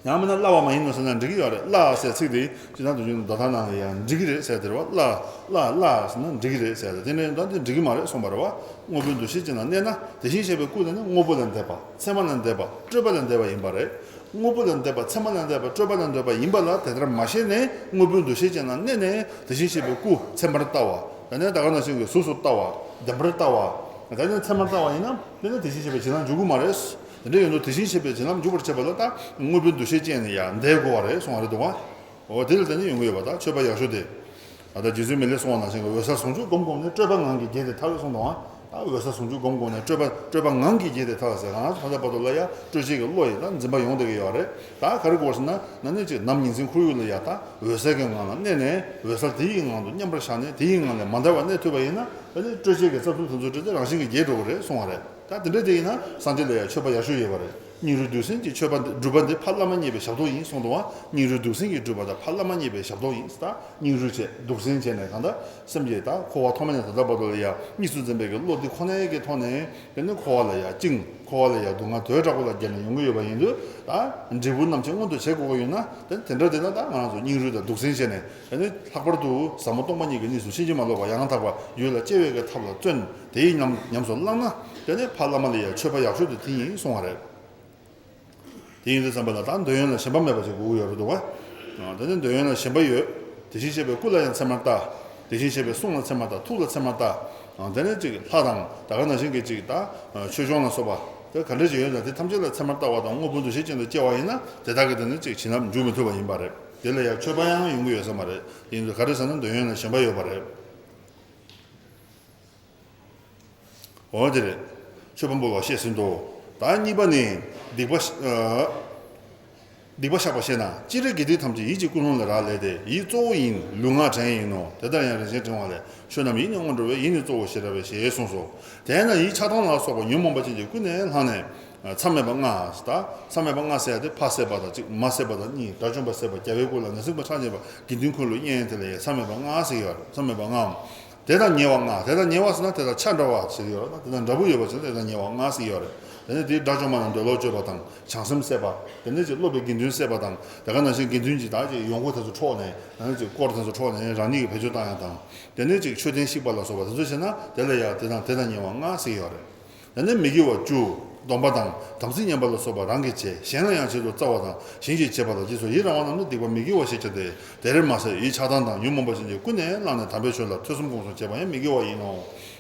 ཡང་མིན་ན་བསླབ་པ་མ་ཡིན་ནོ་ཟེར་ན་འགྲིག་གི་ཡོད་རེད། བསླབ་ཟེར་ཚིག་དེ་སྤྱིར་བཏང་དུ་བྱུང་ན་ད་ལྟ་ནང་ལ་ཡང་འགྲིག་གི་རེད་ཟེར་དེ་རེད་བ། བསླབ་བསླབ་བསླབ་ཟེར་ན་འགྲིག་གི་རེད་ཟེར་ཏེ་དེ་ནས་ད་འདི་འགྲིག་གི་མ་རེད་གསུངས་པ་རེད་བ། དངོས་པོའི་འདུ་ཤེས་ཅན་ལ་གནས་ན་དེ་བཞིན་གཤེགས་པའི་སྐུ་དེ་ནི་དངོས་པོ་ལས་འདས་པ། མཚན་མ་ལས་འདས་པ། སྤྲོས་པ་ལས་འདས་པ་ཡིན་པ་རེད། དངོས་པོ་ལས་འདས་པ། མཚན་མ་ལས་འདས་པ། སྤྲོས་པ་ལས་འདས་པ་ཡིན་པ་ལ་དེ་ལྟར་མ་ཤེས་ནས་དངོས་པོའི་འདུ་ཤེས་ཅན་ལ་གནས་ནས་དེ་བཞིན་གཤེགས་པའི་སྐུ་མཚན་མར་ལྟ་བ། ད་ནི་ད་ག་ནང་བཞིན་གྱི་གཟུགས་སུ་ལྟ་བ། བདེན་པར་ལྟ་བ། ད་ནི་མཚན་མར་ལྟ་བ་ཡིན་ན་དེ་ནི་དེ་བཞིན་གཤེགས་པའི་བྱིན་རླབས་འཇུག་གི་མ་རེད། དེ་འདྲ་ཡིན་དུས་དེ་བཞིན་གཤེགས་པའི་བྱིན་རླབས་འཇུག་པར་བྱེད་པ་ལ་ད་དངོས་པོའི་འདུ་ཤེས་ཅན་ནི་ཡང་འདས་དགོས་པ་རེད་གསུང་བ་རེད་འདུག་བ། འོ་དེ་ལ་བརྟེན་ནས་ཡོང་གི་ཡོད་པ། ད་མཆོད་པ་ཡག་ཤོས་དེ། ད་ལྟ་རྗེ་བཙུན་མི་ལས་གསུངས་པ་ནང་བཞིན་གྱི་འོད་གསལ་ཟུང་འཇུག་སྒོམ་སྒོམ་ནས་སྤྲོས་པ་ངང་གིས་བརྒྱལ་ཏེ་ཐར་གསུངས་དང་། ད་འོད་གསལ་ཟུང་འཇུག་སྒོམ་སྒོམ་ནས་སྤྲོས་པ་སྤྲོས་པ་ངང་གིས་བརྒྱལ་ཏེ་ཐར་ཟེར་གང་ལྟར་ཕ་བར་དུ་ལ་ཡང་སྤྲོས་བྲལ་གྱི་བློ་ཡིས་ད་འཛིན་པ་ཡོང་བསྡད་ཀྱི་ཡོད་རེད། ད་ག་རེ་དགོས་ཟེར་ན་ན་ནི་ཅིག་ནམ་ཉིན་མཚན་ཁོར་ཡུག་ལ་ཡང་ད་འོད་གསལ་གྱི་ངང་ལ་གནས་ནས་འོད་གསལ་དེ་ཡི་ངང་དུ་མཉམ་པར་བཞག་ནས་དེ་ཡི་ངང་ལས་མ་འདའ་བར་གནས་ཐུབ་པ་ཡིན་ན་ད་ནི་སྤྲོས་བྲལ་གྱི་རྩ་ཐུག་དེ་ཚོ་སྤྲོས་ཏེ་རང་བཞིན་གྱིས་བརྒྱལ་འགྲོ་གི་རེད་གསུང་བ་རེད། ད་དེ་འདྲ་དེ་ཡིན་ན་སངས་རྒྱས་ལ་ཡང་མཆོད་པ་ཡག་ཤོས་ཡོད་པ་རེད། སྙིང་རུས་གདུགས་སེམས་ཀྱིས་མཆོད་པ་འདི་སྒྲུབ་པ་འདི་ཕ་བླ་མ་མཉེས་པའི་ཞབས་ཏོག་ཡིན་གསུངས་འདུག་བ། སྙིང་རུས་གདུགས་སེམས་ཀྱིས་སྒྲུབ་པ་དང་ཕ་བླ་མ་མཉེས་པའི་ཞབས་ཏོག་ཡིན། ད་སྙིང་རུས་བྱས་གདུགས་སེམས་བྱས་ནས་གང་ལྟར་སེམས་ཀྱི་ད་འཁོར་བ་ཐོག་མ་ནས་ད་ལྟ་བར་དུ་ལ་ཡང་གཉིས་སུ་འཛིན་པའི་གི་བློ་འདི་ཁོ་ནའི་གི་ཐོག་ནས་དེ་ནི་འཁོར་བ་ལ་ཡང་བཅིངས། འཁོར་བ་ལ་ཡང་སྡུག་བསྔལ་དོས་དྲག་པོ་ལ་བརྒྱལ་ནས་ཡོང་གི་ཡོད་པ་ཡིན་དུས་ད་འབྲས་བུ་རྣམས་ཅན་མངོན་དུ་བྱེད་དགོས་ཀྱི་ཡོད་ན་དེ་དེ་འདྲ་དེ་ན་ད་ང་རང་ཚོ་སྙིང་རུས་དང་གདུགས་སེམས་བྱས་ནས་དེ་ནི་ལྷག་པར་དུ་ཟབ་མོ་སྟོང་པ་ཉིད་ཀྱི་གནས་སུ་ཕྱིན་ཅི་མ་ལོག་པ་ཡང་དག་པ་ཡུལ་ལ་སྐྱེ་བའི་གི་ཐབས་ལ་བརྩོན། དེ་ཡི་ཉམས་ཉམས་སུ་བླངས་ན་དེ་ནི་ཕ་བླ་མ་ལ་ཡང་མཆོད་པ་ཡག་ཤོས་དེ་དེ་ཡིན་གསུང་བ་རེད། དེ་ཡིན་དུས་ཙམ་པ་ལ་ད་འདོད་ཡོན་ལ་ཞེན་པ་མེད་པ་ཞིག་དགོས་ཀྱི་ཡོད་རེད་འདུག་བ། དེ་ནི་འདོད་ཡོན་ལ་ཞེན་པ་ཡོད། དེ་བཞིན་གཤེགས་པའི་སྐུ་ལ་ཡང་མཚན་མར་ལྟ། དེ་བཞིན་གཤེགས་པའི་གསུང་ལ་མཚན་མར་ལྟ། ཐུགས་ལ་མཚན་མར་ལྟ། དེ་ནས་ཅིག་ལྷ་དང་ད་ག་ནང་བཞིན་གྱི་ཅིག་ད་ཆོས་སྐྱོང་ལ་སོགས་པ་དེ་ག་འདྲ་ཞིག་ཡོད་ན་དེ་ཐམས་ཅད་ལ་མཚན་མར་ལྟ་བ་དང་དངོས་པོའི་འདུ་ཤེས་ཅན་དུ་སྐྱེ་བ་ཡིན་ན་དེ་དག་གི་དེ་ནི་ཅིག་བྱིན་རླབས་འཇུག་མི་ཐུབ་པ་ཡིན་པ་རེད། དེ་ལ་ཡང་མཆོད་པ་ཡང་ཡོང་གི་ཡོད་ས་མ་རེད། དེ་ཡིན་དུས་ག་རེ་ཟེར་ན་འདོད་ཡོན་ལ་ཞེན་པ་ཡོད་པ་རེད། འོ་དེ་རེད། མཆོད་པ་འབུལ་བ་བཤད་ཟིན་ཏོ། ད་གཉིས་པ་ནི། སྡིག་པ་ཨ། སྡིག་པ་བཤགས་པ་ཤེས་ན། སྤྱིར་དགེ་སྡིག་ཐམས་ཅད་ཡིད་ཀྱི་ཀུན་སློང་ལས་རག་ལས་ཏེ། ཡིད་གཙོ་བོ་ཡིན། ལུས་ངག་བྲན་ཡིན་ནོ། དེ་ལྟར་ཡང་རིན་ཆེན་ཕྲེང་བ་ལས། ཆོས་རྣམས་ཡིད་ནི་དངོས་འགྲོ་བས། ཡིད་ནི་གཙོ་བོ་ཞེས་གྲགས་པའི་ཞེས་གསུངས་སོ། དེས་ན་ཡིད་ཆགས་སྡང་ལ་སོགས་པ་ཉོན་མོངས་པ་ཅན་གྱིས་ཀུན་ནས་བསླངས་ནས། མཚམས་མེད་པ་ལྔ། ད་མཚམས་མེད་པ་ལྔ་ཟེར་ཡ་དེ་ཕ་བསད་པ་དང་གཅིག་མ་བསད་པ་དང་གཉིས། དགྲ་བཅོམ་པ་བསད་པ། རྒྱལ་བའི་སྐུ་ལ་ངན་སེམས་ཀྱིས་ཁྲག་འབྱིན་པ། དགེ་འདུན་ཀུན་ལ་གཡེང་དེ་ལ་ཡང་མཚམས་མེད་པ་ལྔ་ཟེར་གྱི་ཡོད་རེད། མཚམས་མེད་པ་ལྔའམ། དེ་དང་ཉེ་བ་ལྔ། དེ་དང་ཉེ་བ་ཟེར་ན་དེ་དང་ཆ་འདྲ་བ་ཟེར་གྱི་ཡོད་རེད། དེ་དང་འདྲ་པོ་ཡོད་པ་ཟེར་ན་དེ་དང་ཉེ་བ་ལྔ་ཟེར་གྱི་ཡོད་རེད། དེ་ནས་དེའི་དགྲ་བཅོམ་པ་རྣམས་འདོད་ལོག་སྤྱོད་པ་དང་། བྱང་སེམས་བསད་པ། དེ་ནས་ཅིག་སློབ་པའི་དགེ་འདུན་བསད་པ་དང་། དེ་ག་ནང་བཞིན་དགེ་འདུན་གྱི་ད་ཅིག་ཡོང་སྒོ་དེ་ཚོ་འཕྲོག་ནས་ད་ནི་ཅིག་དཀོར་དེ་ཚོ་འཕྲོག་ནས་རང་ཉིད་ཀྱི་བེད་སྤྱོད་བཏང་ཡ་དང་། དེ་ནས་ཅིག་མཆོད་རྟེན་བཤིག་པ་ལ་སོགས་པ་དེ་ཚོ་བྱས་ན་དེ་ལ་ཡང་དེ་དང་དེ་དང་ཉེ་བ་ལྔ་ཟེར་གྱི་ཡོད་རེད། དེ་ནས་མི་དགེ་བ་བཅུ། སྡོམ་པ་དང་དམ་ཚིག་ཉམས་པ་ལ་སོགས་པ་རང་གིས་བྱས། གཞན་ལ་ཡང་བྱེད་དུ་སྩལ་བ་དང་གཞན་གྱིས་བྱས་པ་ལ་རྗེས་སུ་ཡི་རང་བ་རྣམས་ནི་སྡིག་པ་མི་དགེ་བ་ཞེས་བྱ་སྟེ། དེར་མ་ཟད་ཡིད་ཆགས་སྡང་དང་ཉོན་མོངས་པ་ཅན་གྱིས་ཀུན་ནས་བསླངས་ནས་དམ་པའི་ཆོས་ལ་ཐོས་བསམ་སྒོམ་གསུམ་བྱེད་པ་ཡང་མི་དགེ་བ་ཡིན་ནོ།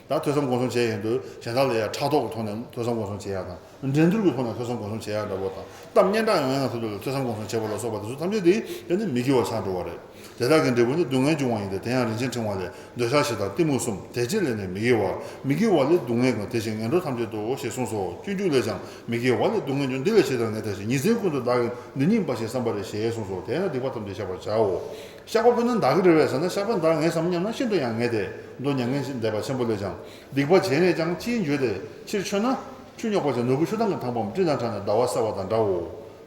ད་ཐོས་བསམ་སྒོམ་གསུམ་བྱས་ཡོང་དུས་གཞན་དག་ལ་ཡང་ཕྲག་དོག་གི་ཐོག་ནས་ཐོས་བསམ་སྒོམ་གསུམ་བྱེད་ཡ་དང་། འགྲན་བསྡུར་གྱི་ཐོག་ནས་ཐོས་བསམ་སྒོམ་གསུམ་བྱེད་ཡ་འདྲ་པོ་དང་། གཏམ་སྙན་གྲགས་ཡོང་ཡ་ཐོག་ཏུ་ལ་ཐོས་བསམ་སྒོམ་གསུམ་བྱེད་པ་ལ་སོགས་པ་དེ་ཚོ་ཐམས་ཅད་དེ་དེ་ནི་མི་དགེ་བ་ཆགས་འགྲོ་བ་རེད། དེ་དག་གི་འབྲས་བུ་ནི་སྡུག་བསྔལ་འབྱུང་བ་ཡིན་ཏེ། དེ་ཡང་རིན་ཆེན་ཕྲེང་བ་ལས། འདོད་ཆགས་ཞེ་སྡང་གཏི་མུག་གསུམ། དེ་ཕྱིར་ལས་ནི་མི་དགེ་བ། མི་དགེ་བ་ལས་སྡུག་བསྔལ་གང་། དེ་བཞིན་ངན་འགྲོ་ཐམས་ཅད་དོ། ཞེས་གསུངས་སོ། སྤྱོད་འཇུག་ལས་ཀྱང་། མི་དགེ་བ་ལས་སྡུག་བསྔལ་འབྱུང་། འདི་ལས་ཞེ་སྡང་ངེས་བསྟེན་ཞིང་། ཉིན་མཚན་ཀུན་ཏུ་བདག་གིས་འདི་ཉིད་འབའ་ཞིག་བསམ་པ་རེད། ཞེས་གསུངས་སོ། དེས་ན་སྡིག་པ་ཐམས་ཅད་བཤགས་པར་བྱའོ། བཤགས་པ་ཕུལ་ན་བདག་གི་རེ་བས་ཟེར་ན། བཤགས་པ་བདག་ངས་བསམ་སྙམ་ན་ཤིན་ཏུ་ཡང་ངེས་ཏེ། མདོ་མྱ་ངན་འདས་པ་ཆེན་པོ་ལས་ཀྱང་། སྡིག་པ་བྱས་ནས་ཀྱང་ཅིས་འགྱོད་དེ། ཕྱིར་མཆོད་ན། ཆུ་རྙོག་པ་ཅན་ནོར་བུ་ཆུ་དྭངས་ཀྱི་ཐང་པའམ་སྤྲིན་དང་བྲལ་ནས་ཟླ་བ་གསལ་བ་དང་འདྲའོ།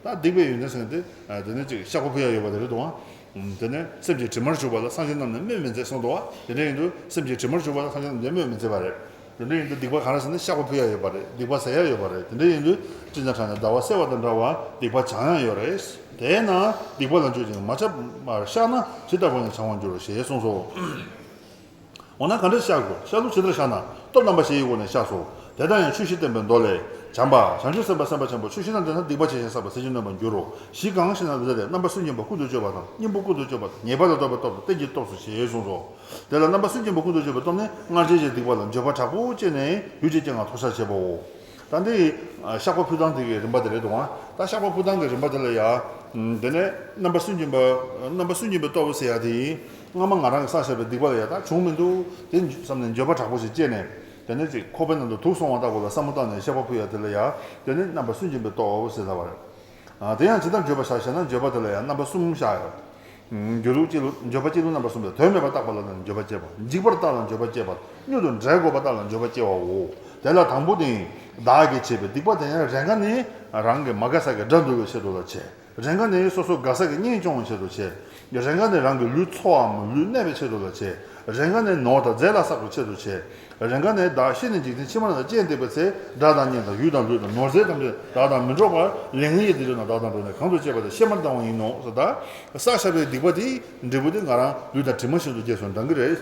ད་སྡིག་པའི་ཡོན་ཏན་ཟེར་མཁན་དེ། དེ་ནས་ཅིག་བཤགས་པ་ཕུལ་ཡ་ཡོད་པ་དེ་རེད་དོ། དེ་ནས་སེམས་ཀྱི་དྲི་མར་གྱུར་པ་ལ་སངས་རྒྱས་རྣམས་ནི་སྨོས་མི་མཛད་གསུངས་འདུག་བ། དེ་འདྲ་ཡིན་དུས་སེམས་ཀྱི་དྲི་མར་གྱུར་པ་ལ་སངས་རྒྱས་རྣམས་ནི་སྨོས་མི་མཛད་པ་རེད། དེ་འདྲ་ཡིན་དུས་སྡིག་པ་ག་རེ་ཟེར་ན་བཤགས་པ་ཕུལ་ཡ་ཡོད་པ་རེད། སྡིག་པ་ཟད་ཡ་ཡོད་པ་རེད། དེ་འདྲ་ཡིན་དུས་སྤྲིན་དང་བྲལ་ནས་ཟླ་བ་གསལ་བ་དང་འདྲ་བར་སྡིག་པ་བྱང་ཡང་ཡོད་རེད། དེས་ན་སྡིག་པ་ལ་འཇུག་ཅིང་མ་ཆགས་པར་བཤགས་ན་ཇི་ལྟ་བར་ཡང་བྱང་བར་འགྱུར་ཞེས་གསུངས་སོ། འོ་ན་ག་འདྲ་བཤགས་དགོས། བཤགས་ལུགས་ཇི་ལྟར་བཤགས་ན། སྟོབས་རྣམ་པ་བཞི་ཡི་སྒོ་ནས་བཤགས་སོ། དེ་ལྟར་ཡང་ཆོས་བཞི་སྟོན་པའི་མདོ་ལས། བྱམས་པ། བྱང་ཆུབ་སེམས་དཔའ་སེམས་དཔའ་ཆེན་པོ། ཆོས་བཞི་དང་ལྡན་ན་སྡིག་པ་ཆེ་ཞིང་བསགས་པའི་ཟས་ཀྱིས་ནོན་པར་འགྱུར་རོ། བཞི་གང་ཞེ་ན། འདི་ལྟ་སྟེ། རྣམ་པར་སུན་འབྱིན་པ་ཀུན་ཏུ་སྤྱོད་པ་དང་། གཉེན་པོ་ཀུན་ཏུ་སྤྱོད་པ་དང་། ཉེས་པ་ལ་ལྟོས་པའི་སྟོབས་དང་། རྟེན་གྱི་སྟོབས་སུ་བྱེད་གསུངས་སོ། དེ་ལ་རྣམ་པར་སུན་འབྱིན་པ་ཀུན་ཏུ་སྤྱོད་པའི་སྟོབས་ནི། སྔར་བྱས་ཀྱི་སྡིག་པ་ལ་འགྱོད་པ་དྲག་པོ་སྐྱེས་ནས་ལུས་ཀྱི་རྐྱེན་ལ་མཐོལ་བཤགས་བྱེད་པའོ། ད་འདི་ཨ་བཤགས་པ་ཕུལ་སྟངས་དེ་གི་རིམ་པ་དེ་རེད་འདུག་ཨ། ད་བཤགས་པ་ཕུལ་སྟངས་ཀྱི་རིམ་པ་དེ་ལ་ཡ། ཨམ། དེ་ནས་རྣམ་པར་སུན་འབྱིན་པ། རྣམ་པར་སུན་འབྱིན་པའི་སྟོབས་ཟེར་ཡ་དེ། སྔ་མ་ང་རང་གིས་བསགས་བཞག་པའི་སྡིག་པ་ལ་ཡ་ད་བྱུང་མི་འདུག་དེ་བསམ་ནས་འགྱོད་པ་དྲག་པོ་ཞིག་སྐྱེས་ནས། དེ་ནས་ཅིག་ཁོག་པའི་ནང་དུ་དུག་སོང་བ་ལྟ་བུ་ལ་བསམ་བློ་བཏང་ནས་བཤགས་པ་ཕུལ་ཡ་དེ་ལ་ཡ། དེ་ནི་རྣམ་པར་སུན་འབྱིན་པའི་སྟོབས་ཟེར་ལབ་པ་རེད། ཨ། དེ་ཡང་ཇི་ལྟར་འགྱོད་པ་བཤགས་ཞེ་ན། འགྱོད་པ་དེ་ལ་ཡང་རྣམ་པ་གསུམ་བཤགས་ཡོད། ཨམ། འགྱོད་ལུགས་སྐྱེ་ལུགས། འགྱོད་པ་སྐྱེ་ལུགས་རྣམ་པ་གསུམ་སྟེ། དོན་མེད་པར་བརྟགས་པ་ལ་ནི་འགྱོད་པ་སྐྱེ་བ། འཇིགས་པར་བརྟགས་ལ་འགྱོད་པ་སྐྱེ་བ། མྱུར་དུ་འབྲས་བཀོད་པར་བརྟགས་ལ་འགྱོད་པ་སྐྱེ་བའོ། དེ་ལ་དང་པོ་ནི། བདག་གིས་བྱས་པའི་སྡིག་པ་དེ་ཡང་རེས་འགའ་ནི་རང་གི་མ་དགའ་ས་གི་དགྲ་འདུལ་བའི་ཆེད་དུ་ལ་བྱེད། རེས་འགའ་ནི་སོ་སོ་དགའ་ས་གི་གཉེན་སྐྱོང་བའི་ཆེད་དུ་བྱེད། རེས་འགའ་ནི་རང་གི་ལུས་འཚོ་བའམ་ལུས་གནས་པའི་ཆེད་དུ་ལ་བྱེད། རེས་འགའ་ནི་ནོར་དང་རྫས་ལ་བསགས་པའི་ཆེད་དུ་བྱེད། རེས་འགའ་ནི་བདག་ཤི་ནས་འཇིག་རྟེན་ཕྱི་མ་ལ་སྐྱེ་འདེབས་པའི་ཚེ། དགྲ་དང་གཉེན་དང་ཡུལ་དང་ལུས་དང་ནོར་རྫས་ཐམས་ཅད་བདག་དང་མི་འགྲོགས་པར་ལེགས་ཉེས་ཀྱི་དུས་ན་བདག་དང་འགྲོགས་ནས་གང་དུ་སྐྱེས་པ་དེ་ཤེས་པར་གཏང་བ་ཡིན་ནོ། ཟེར། ད་བསགས་བཞག་པའི་སྡིག་པ་དེའི་འབྲས་བུ་དེ་ང་རང་ལུས་དང་གྲིབ་མ་བཞིན་དུ་སྐྱེས་སོང་འགྲང་གི་རེད།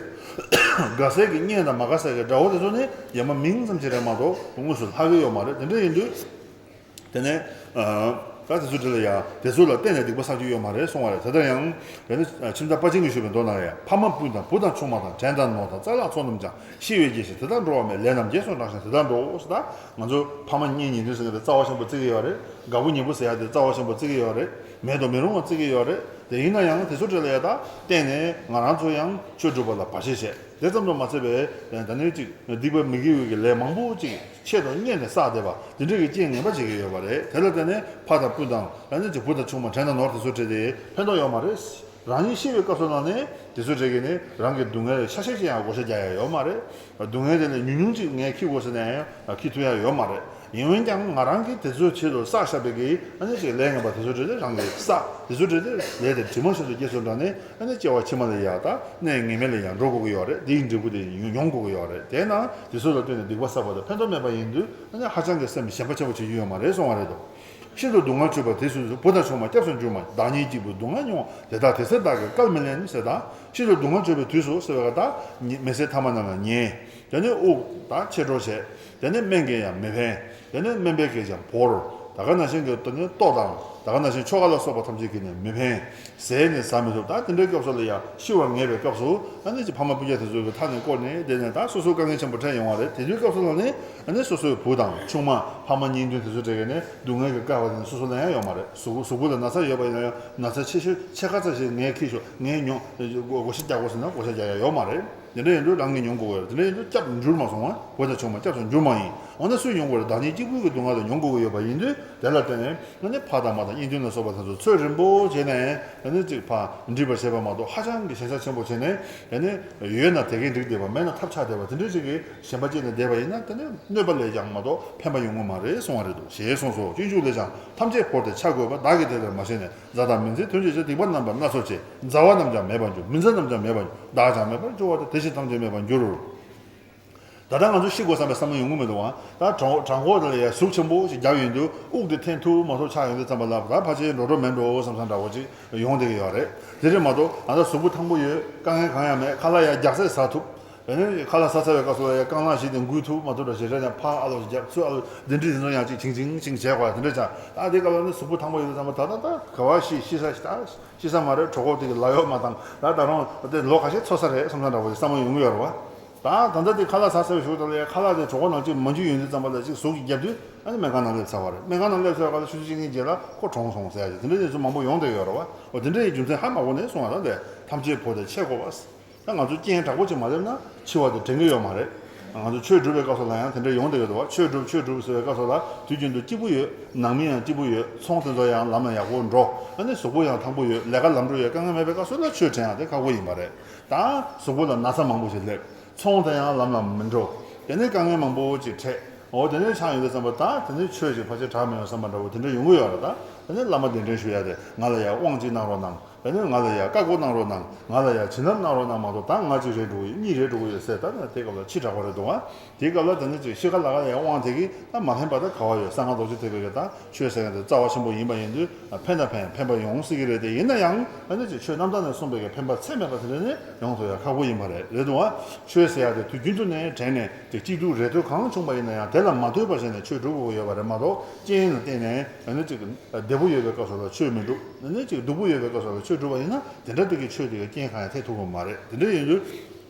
དགའ་ས་གི་གཉེན་དང་མ་དགའ་ས་གི་དགྲ་བོ་དེ་ཚོ་ནི་ཡང་མ་མིང་ཙམ་ཅིག་རེད་མ་གཏོགས་དངོས་སུ་ལྷག་གི་ཡོད་མ་རེད། དེ་འདྲ་ཡིན་དུས། དེ་ནས་ཨ། ད་དེ་ཚོ་འདྲ་ལ་ཡང་དེ་ཚོ་ལ་བརྟེན་ནས་སྡིག་པ་བསགས་རྒྱུ་ཡོད་མ་རེད་གསུང་བ་རེད། དེ་ལྟར་ཡང་། དེ་ནི་ཁྱིམ་བདག་དཔའ་ཆེན་གྱིས་ཞུས་པའི་མདོ་ནང་ལ་ཡང་། ཕ་མ་སྤུན་དང་བུ་དང་ཆུང་མ་དང་། བྲན་དང་ནོར་དང་རྩ་ལག་ཚོགས་རྣམས་ཀྱང་། ཤི་བའི་རྗེས་ཤིག་དེ་ལྟར་འགྲོ་བ་མེད། ལས་རྣམས་རྗེས་སུ་འབྲང་ཞིང་དེ་ལྟར་འགྲོའོ། ཟེར། ད་ང་ཚོ་ཕ་མ་གཉེན་ཉེ་འདུན་ཟེར་མཁན་དེ་རྩ་བ་ཆེན་པོ་བརྩི་གི་ཡོད་རེད། དགའ་བོ་ཉེ་བོ་ཟེར་ཡ་དེ་རྩ་བ་ཆེན་པོ་བརྩི་གི་ཡོད་རེད། མེད་དུ་མི་རུང་བ་བརྩི་གི་ཡོད་རེད། དེ་ཡིན་ན་ཡང་དེ་ཚོ་འདྲ་ལ་ཡ་ད་བརྟེན་ནས་ང་རང་ཚོ་ཡང་ཆོས་སྒྲུབ་པ་ལ་བར་ཆད་བྱས། དེ་ཙམ་དུ་མ་ཚད་པའི་ད་ནི་ཅིག་སྡིག་པ་མི་དགེ་བའི་གི་ལས་མང་པོ་ཅིག་ཆེད་དུ་གཉེར་ནས་བསགས་བསྡད་པ་དེ་འདྲ་གི་རྐྱེན་ངན་པ་བྱེད་ཀྱི་ཡོད་པ་རེད། དེ་ལ་བརྟེན་ནས་ཕ་དང་སྤུན་དང་ད་ནི་ཅིག་བུ་དང་ཆུང་མ་བྲན་དང་ནོར་དེ་ཚོ་འདྲ་དེ་ཕན་ཐོགས་ཡོད་མ་རེད། རང་ཉིད་ཤི་བའི་སྐབས་སུ་ལ་ནི་དེ་ཚོ་འདྲ་གི་ནི་རང་གི་སྡུག་བསྔལ་ཆ་ཤས་ཤིག་ཡང་བགོ་བཤའ་རྒྱག་ཡ་ཡོད་མ་རེད། སྡུག་བསྔལ་དེ་ལས་ཉུང་ཉུང་ཅིག་ངས་འཁྱེར་དགོས་ཟེར་ནའང་འཁྱེར་ཐུབ་ཡ་ཡོད་མ་རེད། ཡིན་འོན་ཀྱང་ང་རང་གིས་དེ་ཚོའི་ཆེད་དུ་བསགས་བཞག་པའི་གི་ཨ་ནི་ཅིག་ལས་ངན་པ་དེ་ཚོ་འདྲ་དེ་རང་གིས་བསགས། དེ་ཚོ་འདྲ་དེ་ལས་དེ་དྲི་མ་བཞིན་དུ་སྐྱེས་སོང་དྲ་ནས། ཨ་ནི་སྐྱེ་བ་ཕྱི་མ་ལ་ཡ་ད་གནས་ངེས་མེད་ལ་ཡང་འགྲོ་དགོས་ཀྱི་ཡོད་རེད། དེའི་འབྲས་བུ་དེ་མྱོང་དགོས་ཀྱི་ཡོད་རེད། དེས་ན་དེ་ཚོ་ལ་ལྟོས་ནས་སྡིག་པ་བསགས་པ་དེ་ཕན་ཐོགས་མེད་པ་ཡིན་དུས། ཨ་ནི་ཧ་ཅང་གི་སེམས་ཞེན་པ་ཆེན་པོ་བྱེད་རྒྱུ་ཡོད་མ་རེད་གསུང་བ་རེད་དོ། ཤིན་ཏུ་སྡུག་བསྔལ་སྤྱོད་པ་དེ་སུ་བུ་དང་ཆུང་མ་སྐྱབས་སུ་འགྱུར་མ། བདག་ཉིད་གཅིག་པུས་སྡུག་བསྔལ་མྱོང་བ་དེ་དག་དེ་ཚེ་བདག་གིས་བསྐལ་མི་ལེན་ཟེར། ད་ཤིན་ཏུ་སྡུག་བསྔལ་སྤྱོད་པའི་དུས་སུ་ཟེར་བའི་ཀ་ད་མི་ཚེ་ཐ་མ་རྣམས་ལ་ཉེན། དེ་ནས་དབུགས་དང་ཕྱི་འགྲོ་བྱས། དེ་ནས་སྨན་གྱིས་ཡང་མི་ཕན། དེ་ནས་སྨན་པས་ཀྱིས་ཀྱང་བོར། ད་ག་ནང་བཞིན་གྱི་དེ་ནས་ལྟོ་དང་ད་ག་ནང་བཞིན་ཆོ་ག་ལ་སོགས་པ་ཐམས་ཅད་ཀྱིས་ནི་མི་ཕན། ཟས་ནི་ཟ་མི་ཐུབ། ད་དེ་འདྲའི་སྐབས་སུ་ལ་ཡང་ཤི་བར་ངེས་པའི་སྐབས་སུ་ཨ་ནི་ཅིག་ཕ་མ་སྤུན་ཀྱག་དེ་ཚོ་གི་མཐའ་ནས་བསྐོར་ནས་བསྡད་ནས་ད་སོ་སོའི་དཀའ་ངལ་ཆེན་པོ་འཕྲད་ཡོང་བ་རེད། དེ་དུས་སྐབས་སུ་ལ་ནི་ཨ་ནི་སོ་སོའི་བུ་དང་ཆུང་མ་ཕ་མ་གཉེན་འདུན་དེ་ཚོ་འདྲ་གིས་ནི་སྡུག་བསྔལ་གྱིས་བཀག་པ་དེ་ནི་སོ་སོ་ལ་ཡང་ཡོད་མ་རེད། གཟུགས་གཟུགས་པོ་ལ་ན་ཚ་ཡོད་པ་ཡིན་ན་ཡང་ན་ཚ་ཆེ་ཤོས་ཕྱེད་ཀ་ཙམ་ཞིག་ངས་འཁྱེར་ཤོག་ངས་མྱོང་བགོ་བཤའ་རྒྱག་དགོས་ཟེར་ན་བགོ་བཤའ་རྒྱག་ཡ་ཡོད་མ་རེད། དེ་འདྲ་ཡིན་དུས་རང་གིས་མྱོང་དགོས་ཀྱི་ཡོད་རེད། དེ་འདྲ་ཡིན་དུས་སྐྱབས་འགྱུར་མ་སོང་བ་བུ་དང་ཆུང་མ་སྐྱབས་སུ་འགྱུར་མ་ཡིན། འོ་ན་སུས་མྱོང་དགོས་རེད། བདག་ཉིད་གཅིག་པུས་ཀྱི་སྡུག་བསྔལ་དེ་མྱོང་དགོས་ཀྱི་ཡོད་པ་ཡིན་དུས། དེ་ལ་བརྟེན་ནས་ཨ་ནི་ཕ་དང་མ་དང་གཉེན་འདུན་ལ་སོགས་པ་དེ་ཚོ་ཚོད་རན་པོ་བྱས་ནས་ཨ་ནི་ཅིག་ཕར་འདྲིས་པར་བྱེད་པ་མ་གཏོགས་ཧ་ཅང་གི་ཞན་ཆ་ཆེན་པོ་བྱས་ནས་ཨ་ནི་ཡོད་ན་དེ་གས་འགྲིག་བསྡད་པ་མེད་ན་ཐབས་ཆག་བསྡད་པ་དེ་འདྲ་ཅིག་གི་ཞེན་པ་སྐྱེས་ནས་བསྡད་པ་ཡིན་ན་དེ་ནི་གནོད་པ་ལས་ཀྱང་མ་གཏོགས་ཕན་པ་ཡོང་གི་མ་རེད་གསུང་བ་རེད་འདུག་ཞེས་གསུངས་སོ། སྤྱོད་འཇུག་ལས་ཀྱང་ཐམས་ཅད་བོར་ཏེ་ཆ་བགོས་པ། བདག་གིས་དེ་ལྟར་མ་བྱས་ནས། མཛའ་དང་མི་མཛའི་དོན་བྱེད་ཕྱིར། སྡིག་པ་རྣམ་པ་སྣ་ཚོགས་བྱས། མཛའ་བ་རྣམས་ཀྱང་མེད་པར་འགྱུར། མི་མཛའ་རྣམས་ཀྱང་མེད་པར་འགྱུར། བདག་ཀྱང་མེད་པར་འགྱུར་བ་དང་། དེ་བཞིན་ཐམས་ཅད་མེད་པར་འགྱུར། ད་ལྟ་ང་ཚོ་ཤི་དགོས་བསམ་པའི་བསམ་བློ་ཡོང་གི་མི་འདུག་བ། ད་བྲང་བྲང་ཁོག་དེ་ལ་ཡ་ཟུག་ཆེན་པོ་ཞིག་བརྒྱབ་ཡོང་དུས་དབུགས་དེ་འཐེན་ཐུབ་མ་ཐུབ་ཆགས་ཡོང་དུས་ཙམ་པ་ལ་ད་ཕལ་ཆེར་འགྲོ་འགྲོ་མེད་འགྲོ་བསམ་བསམ་འདྲ་བོ་ཅིག་ཡོང་བསྡད་ཀྱི་ཡོད་རེད། དེ་རེད་མ་གཏོགས་ང་ཚོ་གཟུགས་པོ་ཐང་པོ་ཡོད། དཀའ་ངལ་གང་ཡང་མེད། ཁ་ལག་ཡ་རྒྱགས་ཚད་ཟ་ཐུབ། དེ་ནས་ཁ་ལག་ཟ་ཚར་བའི་སྐབས་སུ་ལ་ཡ་རྐང་ལག་ཞིག་དེ་འགུལ་ཐུབ་མ་ཐུབ་འདྲ་ཞིག་རེད་ན་ཕར་ཨ་ལོ་ཞིག་རྒྱབ་ཚུར་ཨ་ལོ་འདི་འདྲ་དེ་ཚོ་ཡང་ཅིག་བྱིང་བྱིང་བྱིང་བྱས་གོ་དེ་འདྲ་ཆགས། ད་དེ་སྐབས་ལ་ནི་གཟུགས་པོ་ཐང་པོ་ཡོད་ཙམ་པ་ད་ད་ད་ག་བ་ཤི་ཤི་ས་ཞིག་ད། ཤི་ས་མ་རེད། གྲོད་ཁོག་དེ་གི་ལ་གཡོག་མ་བཏང་ད་ད་རུང་དེ་ལོ་ཁ་ཤས་འཚོ་ས་རེད་བསམ་ས་འདྲ་བོ་ཞིག་བསམ་བློ་ཡོང་གི་ཡོད་རེད་བ། ད་ད་ལྟ་དེ་ཁ་ལག་ཟ་ཟེར་བའི་གཞུག་དེ་ལ་ཡ་ཁ་ལག་དེ་གྲོད་ཁོག་ནང་གཅིག་མ་འཇུ་ཡོང་དུས་ཙམ་པ་ལ་ཅིག་ཟུག་ཅིག་བརྒྱབ་དུས་ཨ་ནི་སྨན་ཁང་ནང་སླེབས་ཚར་བ་རེད། སྨན་ཁང་ནང་སླེབས་ཚར་བ་ལ་ཆུ་ཚོད་གཅིག་གཉིས་རྗེས་ལ་ཁོ་གྲོངས་སོང་ཟེར་ཡ་ཅིག་དེ་འདྲ་ཡིན་ཚུལ་མང་པོ་ཡོང་བསྡད་ཡོད་རེད་བ། འོ་དེ་འདྲ་ཡི་རྒྱུ་མཚན་ཧ་མ་གོ་ནས་གསུང་བ་ད་དེ་ཐམས་ཅད་བོར་ཏེ་ཆ་བགོས་པ། ད་ང་ཚོ་རྐྱེན་དྲག་པོ་ཅིག་མ་སླེབས་ན་འཆི་བ་དེ་དྲན་གྱི་ཡོད་མ་རེད། ང་ཚོ་ཆོས་སྒྲུབ་པའི་སྐབས་སུ་ལ་ཡང་དེ་འདྲ་ཡོང་བསྡད་ཡོད་འདུག་བ། ཆོས་སྒྲུབ་ཆོས་སྒྲུབ་ཟེར་བའི་སྐབས་སུ་ལ་དུས་རྒྱུན་དུ་སྐྱིད་པོ་ཡོད། ནང་མི་ཡང་སྐྱིད་པོ་ཡོད། ཚོང་དེ་ཚོ་ཡང་ལམ་ལ་ཡག་པོ་འགྲོ། ཨ་ནི་གཟུགས་པོ་ཡང་ཐང་པོ་ཡོད། ལས་ཀ་ལམ་འགྲོ་ཡོད། དཀའ་ངལ་མེད་པའི་སྐབས་སུ་ལ་ཆོས་དྲན་ཡང་དེ་ཁག་པོ་ཡིན་པ་རེད། ད་གཟུགས་པོ་ལ་ན་ཚ་མང་པོ་ཞིག་སླེབས། ཚོང་དེ་ཡང་ལམ་ལ་མི་འགྲོ། དེ་ནས་དཀའ་ངལ་མང་པོ་ཅིག་འཕྲད། འོ་དེ་འདྲ་ཆགས་ཡོང་དུས་ཙམ་པ་ད་དེ་ནས་ཆོས་ཅིག་ཕལ་ཆེར་དྲག་མེད་པའི་བསམ་པ་འདྲ་བོ་དེ་འདྲ་ཡོང་གི་ཡོད་རེད་ད། ཨ་ནི་བླ་མ་གདན་འདྲེན་ཞུ་ཡ་དེ་ང་ལ་ཡ་དབང་ཅིག་གནང་རོགས་གནང་། ཨ་ནི་ང་ལ་ཡ་བཀའ་བསྒོ་གནང་རོགས་གནང་། ང་ལ་ཡ་བྱིན་རླབས་གནང་རོགས་གནང་མ་གཏོགས། ད་ང་གཅིག་རེད་འགྲོ་གི་ཡོད། གཉིས་རེད་འགྲོ་གི་ཡོད་ཟེར། ད་ནི་དེ་སྐབས་ལ་ཕྱི་དྲགས་པ་རེད་འདུག་ཨ། དེའི་སྐབས་ལ་ད་ནི་ཅིག་ཤི་ཁ་ལ་ཁ་ཡ་དབང་དེ་གིས་ད་མ་ཕན་པ་ད་ག་བ་ཡོད། གསང་སྔགས་རྡོ་རྗེ་ཐེག་པའི་གི་ད་ཆོས་ཟེར་མཁན་དེ་རྩ་བ་ཆེན་པོ་ཡིན་པ་ཡིན་དུས། ཕན་དང་ཕན་ཕན་པ་ཡོང་སྲིད་ཀྱི་རེད་དེ། ཡིན་ན་ཡང་ཨ་ནི་ཅིག་ཆོས་རྣམ་དག་ནས་གསུངས་པའི་གི་ཕན་པ་ཚད་མེད་པ་དེ་འདྲ་ནི་ཡོང་ཐུབ་ཡ་ཁག་པོ་ཡིན་པ་རེད། རེད་འདུག་ཨ། ཆོས་ཟེར་ཡ་དེ་དུས་རྒྱུན་དུ་ནས་དྲན་ནས་ཅིག་སྐྱིད་སྡུག་རེ་ལྟོས་གང་བྱུང་པ་ཡིན་ན་ཡང་དེ་ལ་མ་ལྟོས་པ་བྱས་ནས་ཆོས་སྒྲུབ་དགོས་ཀྱི་ཡོད་པ་རེད་མ་གཏོགས། རྐྱེན་ལ་བརྟེན་ནས་ཨ་ནི་ཅིག་བདེ་པོ་ཡོད་པའི་སྐབས་སུ་ལ་ཆོས་མི་སྒྲུབ། ཨ་ནི་ཅིག་སྡུག་པོ་ཡོད་པའི་སྐབས་སུ་ལ་ཆོས་སྒྲུབ་པ་ཡིན་ན། དེ་འདྲ་དེ་གི་ཆོས་དེ་གི་རྐྱེན་གང་ཡང་ཐེབས་ཐུབ་ཀྱི་མ་རེད། དེ་འདྲ་ཡིན་དུས།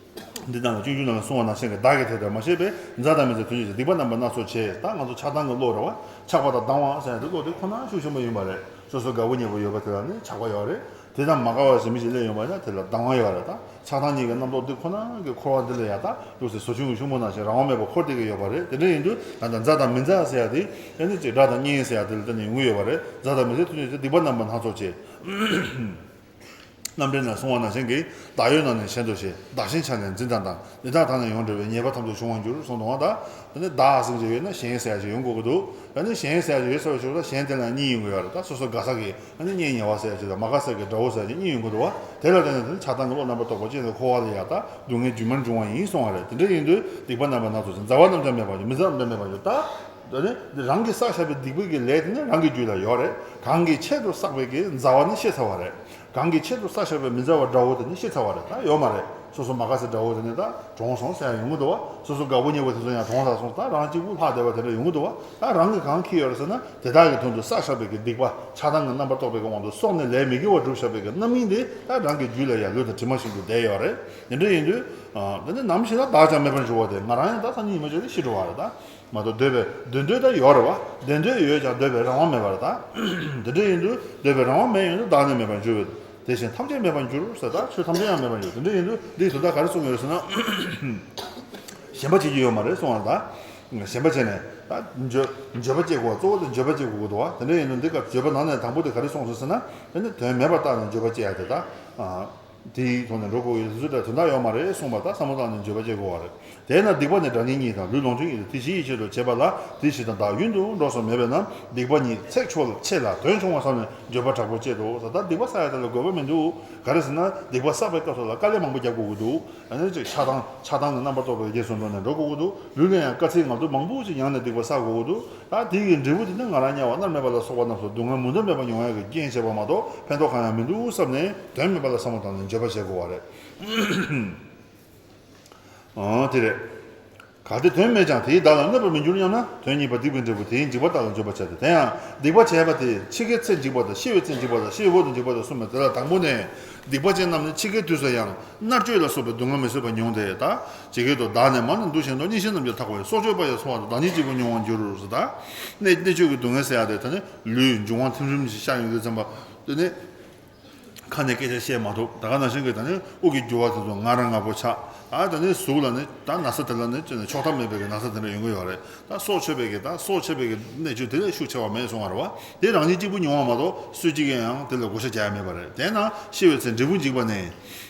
འདི་དང་ལ་སྤྱོད་འཇུག་ནང་ལ་གསུངས་པ་ནང་བཞིན་གྱི། བདག་གིས་དེ་ལྟར་མ་ཤེས་པས། མཛའ་དང་མི་མཛའི་དོན་བྱེད་ཚེ། སྡིག་པ་རྣམ་པ་སྣ་ཚོགས་བྱས། ད་ང་ཚོ་ཆགས་སྡང་གི་བློ་རེད་བ། ཆགས་པ་དང་སྡང་བ་ཟེར་ཡ་དེ་བློ་དེ་ཁོ་ན་ཤུགས་ཆེན་པོ་ཡིན་པ་རེད། སོ་སོ་དགའ་པོ་ཉེ་པོ་ཡོད་པ་དེ་ལ་ནི་ཆགས་པ་ཡོད་རེད། དེ་དང་མ་དགའ་བ་ཞིག་མི་ཞིག་སླེབས་ཡོང་བ་ན་དེ་ལ་སྡང་བ་ཡོད་རེད། ད་ཆགས་སྡང་གཉིས་ཀྱི་རྣམ་རྟོག་འདི་ཁོ་ན་གི་འཁོར་བ་འདི་ལ་ཡ། ད་ལུག་སེ་ཟོ་ཆུན་གྱི་ཆུ་མོ་ནང་བཞིན་རང་དབང་མེད་པར་འཁོར་བསྡད་ཀྱི་ཡོད་པ་རེད། དེ་འདྲ་ཡིན་དུས་ད་ལྟ་མཛའ་དང་མི་མཛའ་ཟེར་ཡ་དེ་ཨ་ནི་ཅིག་དགྲ་དང་གཉེན་ཟེར་ཡ་དེ་ལ་བརྟེན་ནས་ཡོང་གི་ཡོད་པ་རེད། མཛའ་དང་མི་མཛའི་དོན་བྱེད་ཚེ། སྡིག་པ་རྣམ་པ་སྣ་ཚོགས་བྱས། རྣམ་འགྲེལ་ནང་གསུངས་པ་ནང་བཞིན་གྱི། བདག་ཡོད་ན་ནི་གཞན་དོ་ཞེས། བདག་གཞན་ཆ་ནས་འཛིན་དང་། དང་། འདི་དག་དག་ནས་ཡོངས་གྲོལ་བའི། ཉེས་པ་ཐམས་ཅད་འབྱུང་བར་འགྱུར། གསུངས་འདུག་བ། ད་དེ་ནི་བདག་ཟེར་གྱི་ཡོད་ན་གཞན་ཟེར་ཡ་ཅིག་ཡོང་དགོས་ཀྱི་འདུག་ད་ནི་གཞན་ཟེར་ཡ་ཅིག་ཡོད་ཚར་བའི་ཕྱིར། ད་གཞན་དེ་ལ་གཉིས་ཡོང་གི་ཡོད་རེད། ད་སོ་སོ་དགའ་ས་གི་ཨ་ནི་གཉེན་ཉེ་བ་ཟེར་ཡ་ཅིག་དང་། མ་དགའ་ས་གི་དགྲ་བོ་ཟེར་ཡ་ཅིག་གཉིས་ཡོང་གི་འདུག་བ། དེ་ལ་བརྟེན་ནས་དེ་ནི་ཆགས་སྡང་གི་བློ་རྣམ་པར་རྟོག་པ་ཅན་དེ་འཁོར་བ་ལ་ཡ། ད་སྡུག་བསྔལ་རྒྱུན་མར་འབྱུང་བ་ཡིན་གསུངས་པ་རེད། དེ་འདྲ་ཡིན་དུས་སྡིག་པ་རྣམ་པ་སྣ་ཚོགས་ཀྱི། མཛའ་བ་རྣམས་ཀྱང་མེད་པར་འགྱུར། མི་མཛའ་རྣམས་ཀྱང་མེད་པར་འགྱུར། ད་ད་ནི་རང་གིས་བསགས་བཞག་པའི་སྡིག་པའི་གི་ལས་དེ་ནི་རང་གི་རྒྱུད་ལ་ཡོད་རེད། གང་གི་ཆེད་དུ་བསགས་པའི་གི་མཛའ་བ་ནི་ཤི་ཚར་བ་རེད། གང་གི་ཆེད་དུ་བསགས་བཞག་པའི་མི་མཛའ་བ་དགྲ་བོ་དེ་ནི་ཤི་ཚར་བ་རེད། ད་ཡོད་མ་རེད། སོ་སོ་མ་དགའ་སའི་དགྲ་བོ་དེ་ནི་ད་གྲོངས་སོང་ཟེར་ཡ་ཡོང་གི་འདུག་བ། སོ་སོ་དགའ་པོ་ཉེ་པོ་དེ་ཚོ་ཡང་གྲོངས་ཚར་སོང་། ད་རང་གཅིག་པུ་ལྷག་བསྡད་པ་དེ་འདྲ་ཡོང་གི་འདུག་བ། ད་རང་གིས་གང་འཁྱེར་ཡོད་རེད་ཟེར་ན། དེ་དག་གི་དོན་དུ་བསགས་བཞག་པའི་གི་སྡིག་པ། ཆགས་སྡང་གི་རྣམ་པར་རྟོག་པའི་གི་དབང་དུ་སོང་ནས་ལས་མི་དགེ་བ་བསྒྲུབས་བཞག་པའི་གི་རྣམ་སྨིན་དེ་ད་རང་གི་རྒྱུད་ལ་ཡ་ལུས་དང་གྲིབ་མ་བཞིན་དུ་བསྡད་ཡོད་རེད། དེ་འདྲ་ཡིན་དུས། ཨ། དེ་ནི་ནམ་ཞིག་ལ་བདག་ཀྱང་མེད་པར་འགྱུར་བ་སྟེ། ང་རང་ཡང་ད་སང་ཉིན་ཉི་མ་ཅིག་ལ་ཤི་འགྲོ་བ་རེད་ད། མ་གཏོགས་འདོད་པའི་འདོད་འདོད་ད་ཡོད་རེད་བ། འདོད་འདོད་ཡོད་ཀྱང་འདོད་པའི་རང་དབང་མེད་པ་རེད་ད། འདི་འདྲ་ཡིན་དུས་འདོད་པའི་རང་དབང་མེད་ཡོང་དུས། བདག་ནི་མེད་པར་འགྱུར་བས། དེ་བཞིན་ཐམས་ཅད་མེད་པར་འགྱུར་ཟེར། ད་ཆོས་ཐམས་ཅད་ཡང་མེད་པར་འགྱུར། དེ་འདྲ་ཡིན་དུས་འདིའི་དོན་དག་ག་རེ་གསུངས་ཡོད་ཟེར་ན། ཞེན་པ་བྱེད་ཀྱི་ཡོད་མ་རེད་གསུངས་པ་རེད་ད། ཞེན་པ་བྱས་ནས་ད་འགྱོད་འགྱོད་པ་སྐྱེ་དགོས་པ། གཙོ་བོ་དེ་འགྱོད་པ་སྐྱེ་དགོས་ཀྱི་འདུག་བ། དེ་འདྲ་ཡིན་དུས་འདི་སྐབས་འགྱོད་པ་ནང་ནས་དང་པོ་དེ་ག་རེ་གསུངས་སོང་ཟེར་ན། དེ་ནི་དོན་མེད་པར་བརྟགས་ནས་འགྱོད་པ་སྐྱེ་ཡ་དེ་ད། དེའི་ཐོག་ནས་འགྲོ་དགོས་ཡོད་ཚུལ་དང་དོན་དག་ཡོད་མ་རེད་གསུངས་པ་ད་བསམ་བློ་བཏང་ནས་འགྱོད་པ་སྐྱེ་དགོས་པ་རེད། དེས་ན་སྡིག་པ་ནི་དགྲ་གཉེན་ཉིད་དང་། ལུས་ལོངས་སྤྱོད་ཉིད་དང་། དེ་བཞི་ཡི་ཆེད་དུ་བྱེད་པ་ལ། དེའི་ཕྱིར་དང་བདག་ཡུན་དུ་འགྲོགས་སོ་མེད་པས་ན། སྡིག་པ་ཉིད་ཚེགས་ཆེ་ཆེ་ལ་དོན་ཆུང་བར་བསམས་ནས་འགྱོད་པ་དྲག་པོ་སྐྱེད་དོ་ཟེར། ད་སྡིག་པ་བསགས་ཡ་དེ་ལ་དགོས་པ་མི་འདུག་ག་རེ་ཟེར་ན་སྡིག་པ་བསགས་པའི་སྐབས་སུ་ལ་དཀའ་ལས་མང་པོ་རྒྱག་དགོས་ཀྱི་འདུག་ཨ་ནི་ཅིག་ཆགས་སྡང་ཆགས་སྡང་གི་རྣམ་པར་རྟོག་པའི་རྗེས་སུ་འགྲོ་ནས་འགྲོ་དགོས་ཀྱི་འདུག་ལུས་ལ་ཡང་དཀའ་ཚེགས་ངལ་དུབ་མང་པོ་ཞིག་མྱངས་ནས་སྡིག་པ་བསགས་དགོས་ཀྱི་འདུག་ད་དེ་ཡི་འབྲས་བུ་དེ་ནི་ང་རང་དམྱལ་བ་མནར་མེད་པ་ལ་སོགས་པ་རྣམས་སུ་སྡུག་བསྔལ་མུ་མཐུད་མེད་པར་མྱོང་ཡག་གི་རྐྱེན་བྱེད་པ་མ་གཏོགས་ཕན་ཐོགས་གང་ཡང་མི་འདུག་བསམས་ནས་དོན་མེད་པ་ལ་བསམ་བློ་བཏང་ནས་འགྱོད་པ་བྱེད་དགོས་པ་རེད། ཨང་། དེ་རེད། གལ་ཏེ་དོན་མེད་ཀྱང་དེས་བདག་ལ་གནོད་པར་མི་འགྱུར་སྙམ་ན། དོན་གཉིས་པ་སྡིག་པའི་འབྲས་བུ་དེའི་འཇིགས་པ་དག་ལ་འགྱོད་པར་བྱ་སྟེ། དེ་ཡང་སྡིག་པ་བྱས་པ་དེ་འཆི་ཁའི་ཚེ་འཇིགས་པ་དང་། ཤི་བའི་ཚེ་འཇིགས་པ་དང་། ཤི་བའི་འོག་ཏུ་འཇིགས་པ་དང་གསུམ་མོད། དེ་ལ་དང་པོ་ནི། སྡིག་པ་ཅན་རྣམས་ནི་འཆི་ཁའི་དུས་སུ་ཡང་མནར་གཅོད་ལ་སོགས་པའི་སྡུག་བསྔལ་མི་བཟོད་པ་མྱོང་སྟེ། ད་ཇི་སྐད་དུ། བདག་ནི་མ་ནིང་འདུ་ཞིང་སྡོད། གཉེན་བཤེས་རྣམས་ཀྱང་ཐག་པ་ཡིན། སྲོག་གཅོད་པ་ཡང་སོང་བ་དང་། བདག་ཉིད་གཅིག་པུ་མྱོང་བར་འགྱུར་ཟེར། ད་གནད་གནད་གཅོད་ཀྱི་སྡུག་བསྔལ་ཟེར་ཡ་དེ་ད་ནི་ལུས་འབྱུང་བ་ཐིམ་རིམ་ཞིག་ཤར་ཡོང་དུས་ཙམ་པ་དེ་ནི། ཁ་ནས་སྐད་ཆ་བཤད་མ་ཐུབ། ད་ག་ནང་བཞིན་གྱི་ད་ནི་དབུགས་ཀྱི་རྒྱུ་བ་དེ་ཚོ་ངར་ངར་པོ་ཆགས། ཨ། ད་ནི་གཟུགས་ལ་ནི་ད་ན་ཚ་དེ་ལ་ནི་ཆོག་ཐབས་མེད་པའི་གི་ན་ཚ་དེ་འདྲ་ཡོང་གི་ཡོད་རེད། ད་སྲོག་གཅོད་པའི་གི་ད་སྲོག་གཅོད་པའི་གི་གནད་གཅོད་དེ་ལས་ཤུགས་ཆེ་བ་མེད་སོང་བ་རེད་བ། དེ་རང་ཉིད་གཅིག་པུ་མྱོང་བ་མ་གཏོགས་སུ་གཅིག་གིས་ཡང་དེ་ལ་བགོ་བཤའ་རྒྱག་ཡ་མེད་པ་རེད། དེས་ན་ཤི་བའི་ཚེ་འབྲས་བུ་འཇིགས་པ་ནི།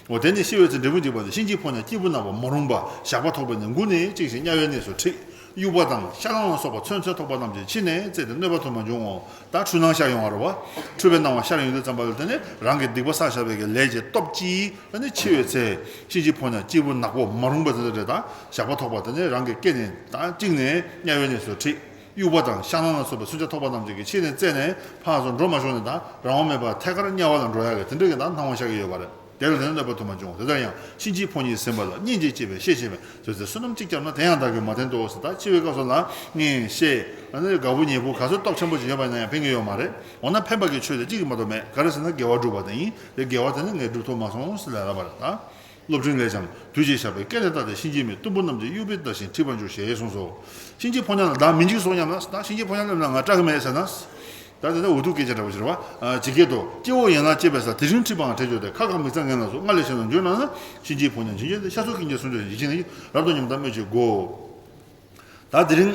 འོ། དེ་ནི་ཤི་བའི་ཚེ་འབྲས་བུ་འཇིགས་པ་ནི། གཤིན་རྗེའི་ཕོ་ཉ་སྐྱེས་བུ་ནག་པོ་མ་རུངས་པ་ཞགས་པ་ཐོགས་པས་ནི་མགུ་ནི་བཅིངས་ཤིང་དམྱལ་བའི་གནས་སུ་ཁྲིད། དབྱུག་པ་དང་ཤ་རླངས་ལ་སོགས་པ་ཚུན་ཆད་ཐོགས་པ་རྣམས་ཀྱིས་ཕྱི་ནས་བཙེམས་ཏེ་གནོད་པ་དུ་མ་འབྱུང་ངོ་། ད་འཁྲུལ་སྣང་ཤར་ཡོང་བ་རེད་བ། འཁྲུལ་པའི་སྣང་བ་ཤར་ཡོང་དུས་ཙམ་པ་ལ་དེ་ནི་རང་གི་སྡིག་པ་བསགས་བཞག་པའི་གི་ལས་ཀྱི་སྟོབས་ཀྱིས་ཨ་ནི་འཆི་བའི་ཚེ་གཤིན་རྗེའི་ཕོ་ཉ་སྐྱེས་བུ་ནག་པོ་མ་རུངས་པ་དེ་འདྲ་རེད། ད་ཞགས་པ་ཐོགས་པ་དེ་ནི་རང་གི་སྐེ་ནས་ད་བཅིངས་ནས་དམྱལ་བའི་གནས་སུ་ཁྲིད། དབྱུག་པ་དང་ཤ་རླངས་ལ་སོགས་པའི་ཚུན་ཆད་ཐོགས་པ་རྣམས་ཀྱིས་ཕྱི་ནས་བཙེམས་ནས་ཕར་ཚུར་འགྲོ་མ་ཆོག་ནས་ད་རང་དབང་མེད་པར་ཐད་ཀར་དམྱལ་བ་ལ་འགྲོ་ཡག་གི་དེ་འདྲ་གི་ད་སྣང་བ་ཤར་གྱི་ཡོད་པ་རེད། དེ་ལ་དེ་ནི་གནོད་པ་དུ་མ་འབྱུང་། དེ་ལྟར་ཡང་གཤིན་རྗེའི་ཕོ་ཉས་ཟིན་པ་ལ་སྙིང་རྗེ་སྐྱེས་པས་བཤེས་བཞིན་པས་དུས་ཚོད་བསོད་ནམས་གཅིག་བསྐྱབས་ན། དེ་ཡང་བདག་གིས་མ་བསྟེན་ཏོ་ཟེར། ད་འཆི་བའི་སྐབས་སུ་ལ་གཉེན་བཤེས་ཨ་ནི་དགའ་པོ་ཉེ་པོ་ག་ཚོད་སྟོབས་ཆེན་པོ་ཞིག་ཡོད་པ་ཡིན་ན་ཡང་ཕན་གྱི་ཡོད་མ་རེད། འོ་ན་ཕན་པ་གི་ཆོས་དེ་གཅིག་གིས་མ་གཏོགས་མེད། ག་རེ་ཟེར་ན་དགེ་བ་བསྒྲུབས་པ་དེ་ཡིན། དེ་དགེ་བ་དེ་ནི་ངས་བསྒྲུབ་ཐུབ་མ་སོང་ཟེར་ལབ་པ་རེད། ད་སློབ་སྤྲིན་ལས་ཀྱང་དུས་ཀྱིས་བཞག་པའི། སྐེ་ནས་བཏགས་ཏེ་གཤིན་རྗེའི་མིག། གཏུམ་པོ་རྣམས་ཀྱིས་དབྱུག་པས་བརྡབས་ཤིང་ཁྲིད་པར་འགྱུར་ཞེས་གསུངས་སོ། གཤིན་རྗེའི་ཕོ་ཉ་ལ་བདག་མི་འཇིགས་སོ་སྙམ་ན། ད་གཤིན་རྗེའི་ཕོ་ཉ་སླེབས་ན་ང་སྐྲག་གི་མེད་ཟེར་ན། ད་དེ་ནི་འུ་ཐུག་སྐད་ཆ་འདྲ་པོ་ཞིག་རེད་བ། ཇི་སྐད་དུ། སྐྱེ་བོ་ཡན་ལག་བཅད་པའི་ས། དེ་རིང་ཁྲིད་པའང་བྲལ་གྱུར་ཏེ། ཁ་གང་མིག་རྩ་ངན་ལ་སོགས། སྔར་ལས་ཞན་དུ་འགྱུར་སྣང་ན། གཤིན་རྗེའི་ཕོ་ཉ་འཇིགས་བྱེད་དེ། ཤ་ཚུགས་ཀུན་གྱིས་སྲུང་སྐྱོབ་ཞིང་། ཡིད་ཆེས་ནི་རབ་ཏུ་ཉམས་དང་སྨོས་ཅི་དགོས། ད་ ད་དེ་རིང་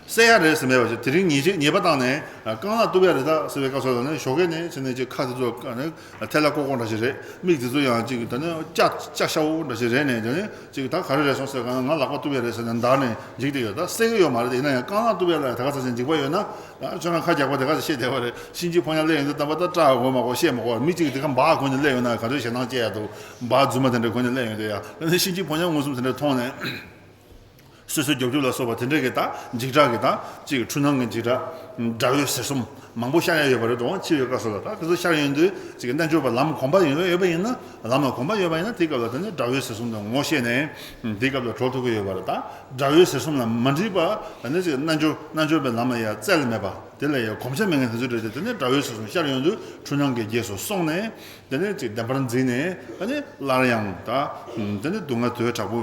བསད་ཡ་རེད་ཟེར་མེད་པ་ཞིག་དེ་རིང་ཉེས་ཆད་ཉེས་པ་བཏང་ནས་རྐང་ལག་གཏུབ་ཡ་རེད་ད་ཟེར་བའི་སྐབས་སུ་ལ་ནི་ཞོགས་ཀས་ནས་ཕྱི་ནས་ཅིག་ཁ་དེ་ཚོ་ནི་ཐལ་ལ་ཀོ་ཀོ་འདྲ་ཞིག་རེད། མིག་དེ་ཚོ་ཡང་ཅིག་ད་ནི་སྐྱ་སྐྱ་ཤ་བོ་འདྲ་ཞིག་རེད་ནས་ད་ནི་ཅིག་ད་ག་རེ་རེད་སོང་ཟེར་ག་ང་ལག་པ་གཏུབ་ཡ་རེད་ཟེར་ནས་འདར་ནས་འཇིགས་བསྡད་ཡོད། ད་བསད་ཀྱི་ཡོད་མ་རེད། ཡིན་ན་ཡང་རྐང་ལག་གཏུབ་ཡ་ལ་ད་ག་ཚ་ཞིག་འཇིགས་པ་ཡོད་ན་ད་ཁྱོད་རང་ཁ་རྒྱག་པ་དེ་ག་ཚ་བཤད་བསྡད་པ་རེད། གཤིན་རྗེ་ཕོ་ཉ་སླེབས་ཡོང་དུས་ད་པ་ད་སྐྲག་དགོས་མ་དགོས་བཤད་མ་དགོས། མི་གཅིག་དེ་ག་འབག་གོན་ནས་སླེབས་ཡོང་ན་ག་ཚོད་ཞེད་སྣང་སྐྱེ་ཡ་འདུག་འབག་རྫུན་མ་དེ་འདྲ་གོན་ནས་སླེབས་ཡོང་དུས་ཡ་ད་ནི་གཤིན་རྗེ་ཕོ་ཉ་མངོན་སུམ་དེ་འདྲ་མཐོང་ནས། སོ་སོའི་རྒྱབ་སྐྱོར་ལ་སོགས་པ་དེ་འདྲས་ཀྱི་ད་འཇིགས་སྐྲག་གི་ད་ཅིག་འཁྲུལ་སྣང་གི་འཇིགས་སྐྲག་དགྲ་བོའི་ཟེར་གསུམ་མང་པོ་ཤར་ཡ་ཡོད་པ་རེད་དོ། འཆི་བའི་སྐབས་སུ་ལ་ད་དེ་ཚོ་ཤར་ཡོང་དུས་ཅིག་རྣལ་འབྱོར་པ་ལམ་གོམས་པ་ཡོད་ཡོད་པ་ཡིན་ན་ལམ་ལ་གོམས་པ་ཡོད་པ་ཡིན་ན་དེའི་སྐབས་ལ་དེ་ནི་དགྲ་བོའི་ཟེར་གསུམ་དང་ངོ་ཤེས་ནས་དེའི་སྐབས་ལ་གྲོལ་ཐུབ་ཀྱི་ཡོད་པ་རེད། ད་དགྲ་བོའི་ཟེར་གསུམ་ལ་མ་འདྲིས་པ་དེ་ནི་ཅིག་རྣལ་འབྱོར་རྣལ་འབྱོར་པའི་ལམ་ལ་ཡ་རྩལ་མེད་པ་དེ་ལ་ཡ་གོམས་ཆ་མེད་མཁན་དེ་ཚོ་རེད་དེ་དེ་ནི་དགྲ་བོའི་ཟེར་གསུམ་ཤར་ཡོང་དུས་འཁྲུལ་སྣང་གི་རྗེས་སུ་སོང་ནས། དེ་ནས་ཅིག་བདེན་པར་འཛིན་ནས་ཨ་ནི་སླར་ཡང་ད་དེ་ནས་སྡུག་བསྔལ་དོས་དྲག་པོ་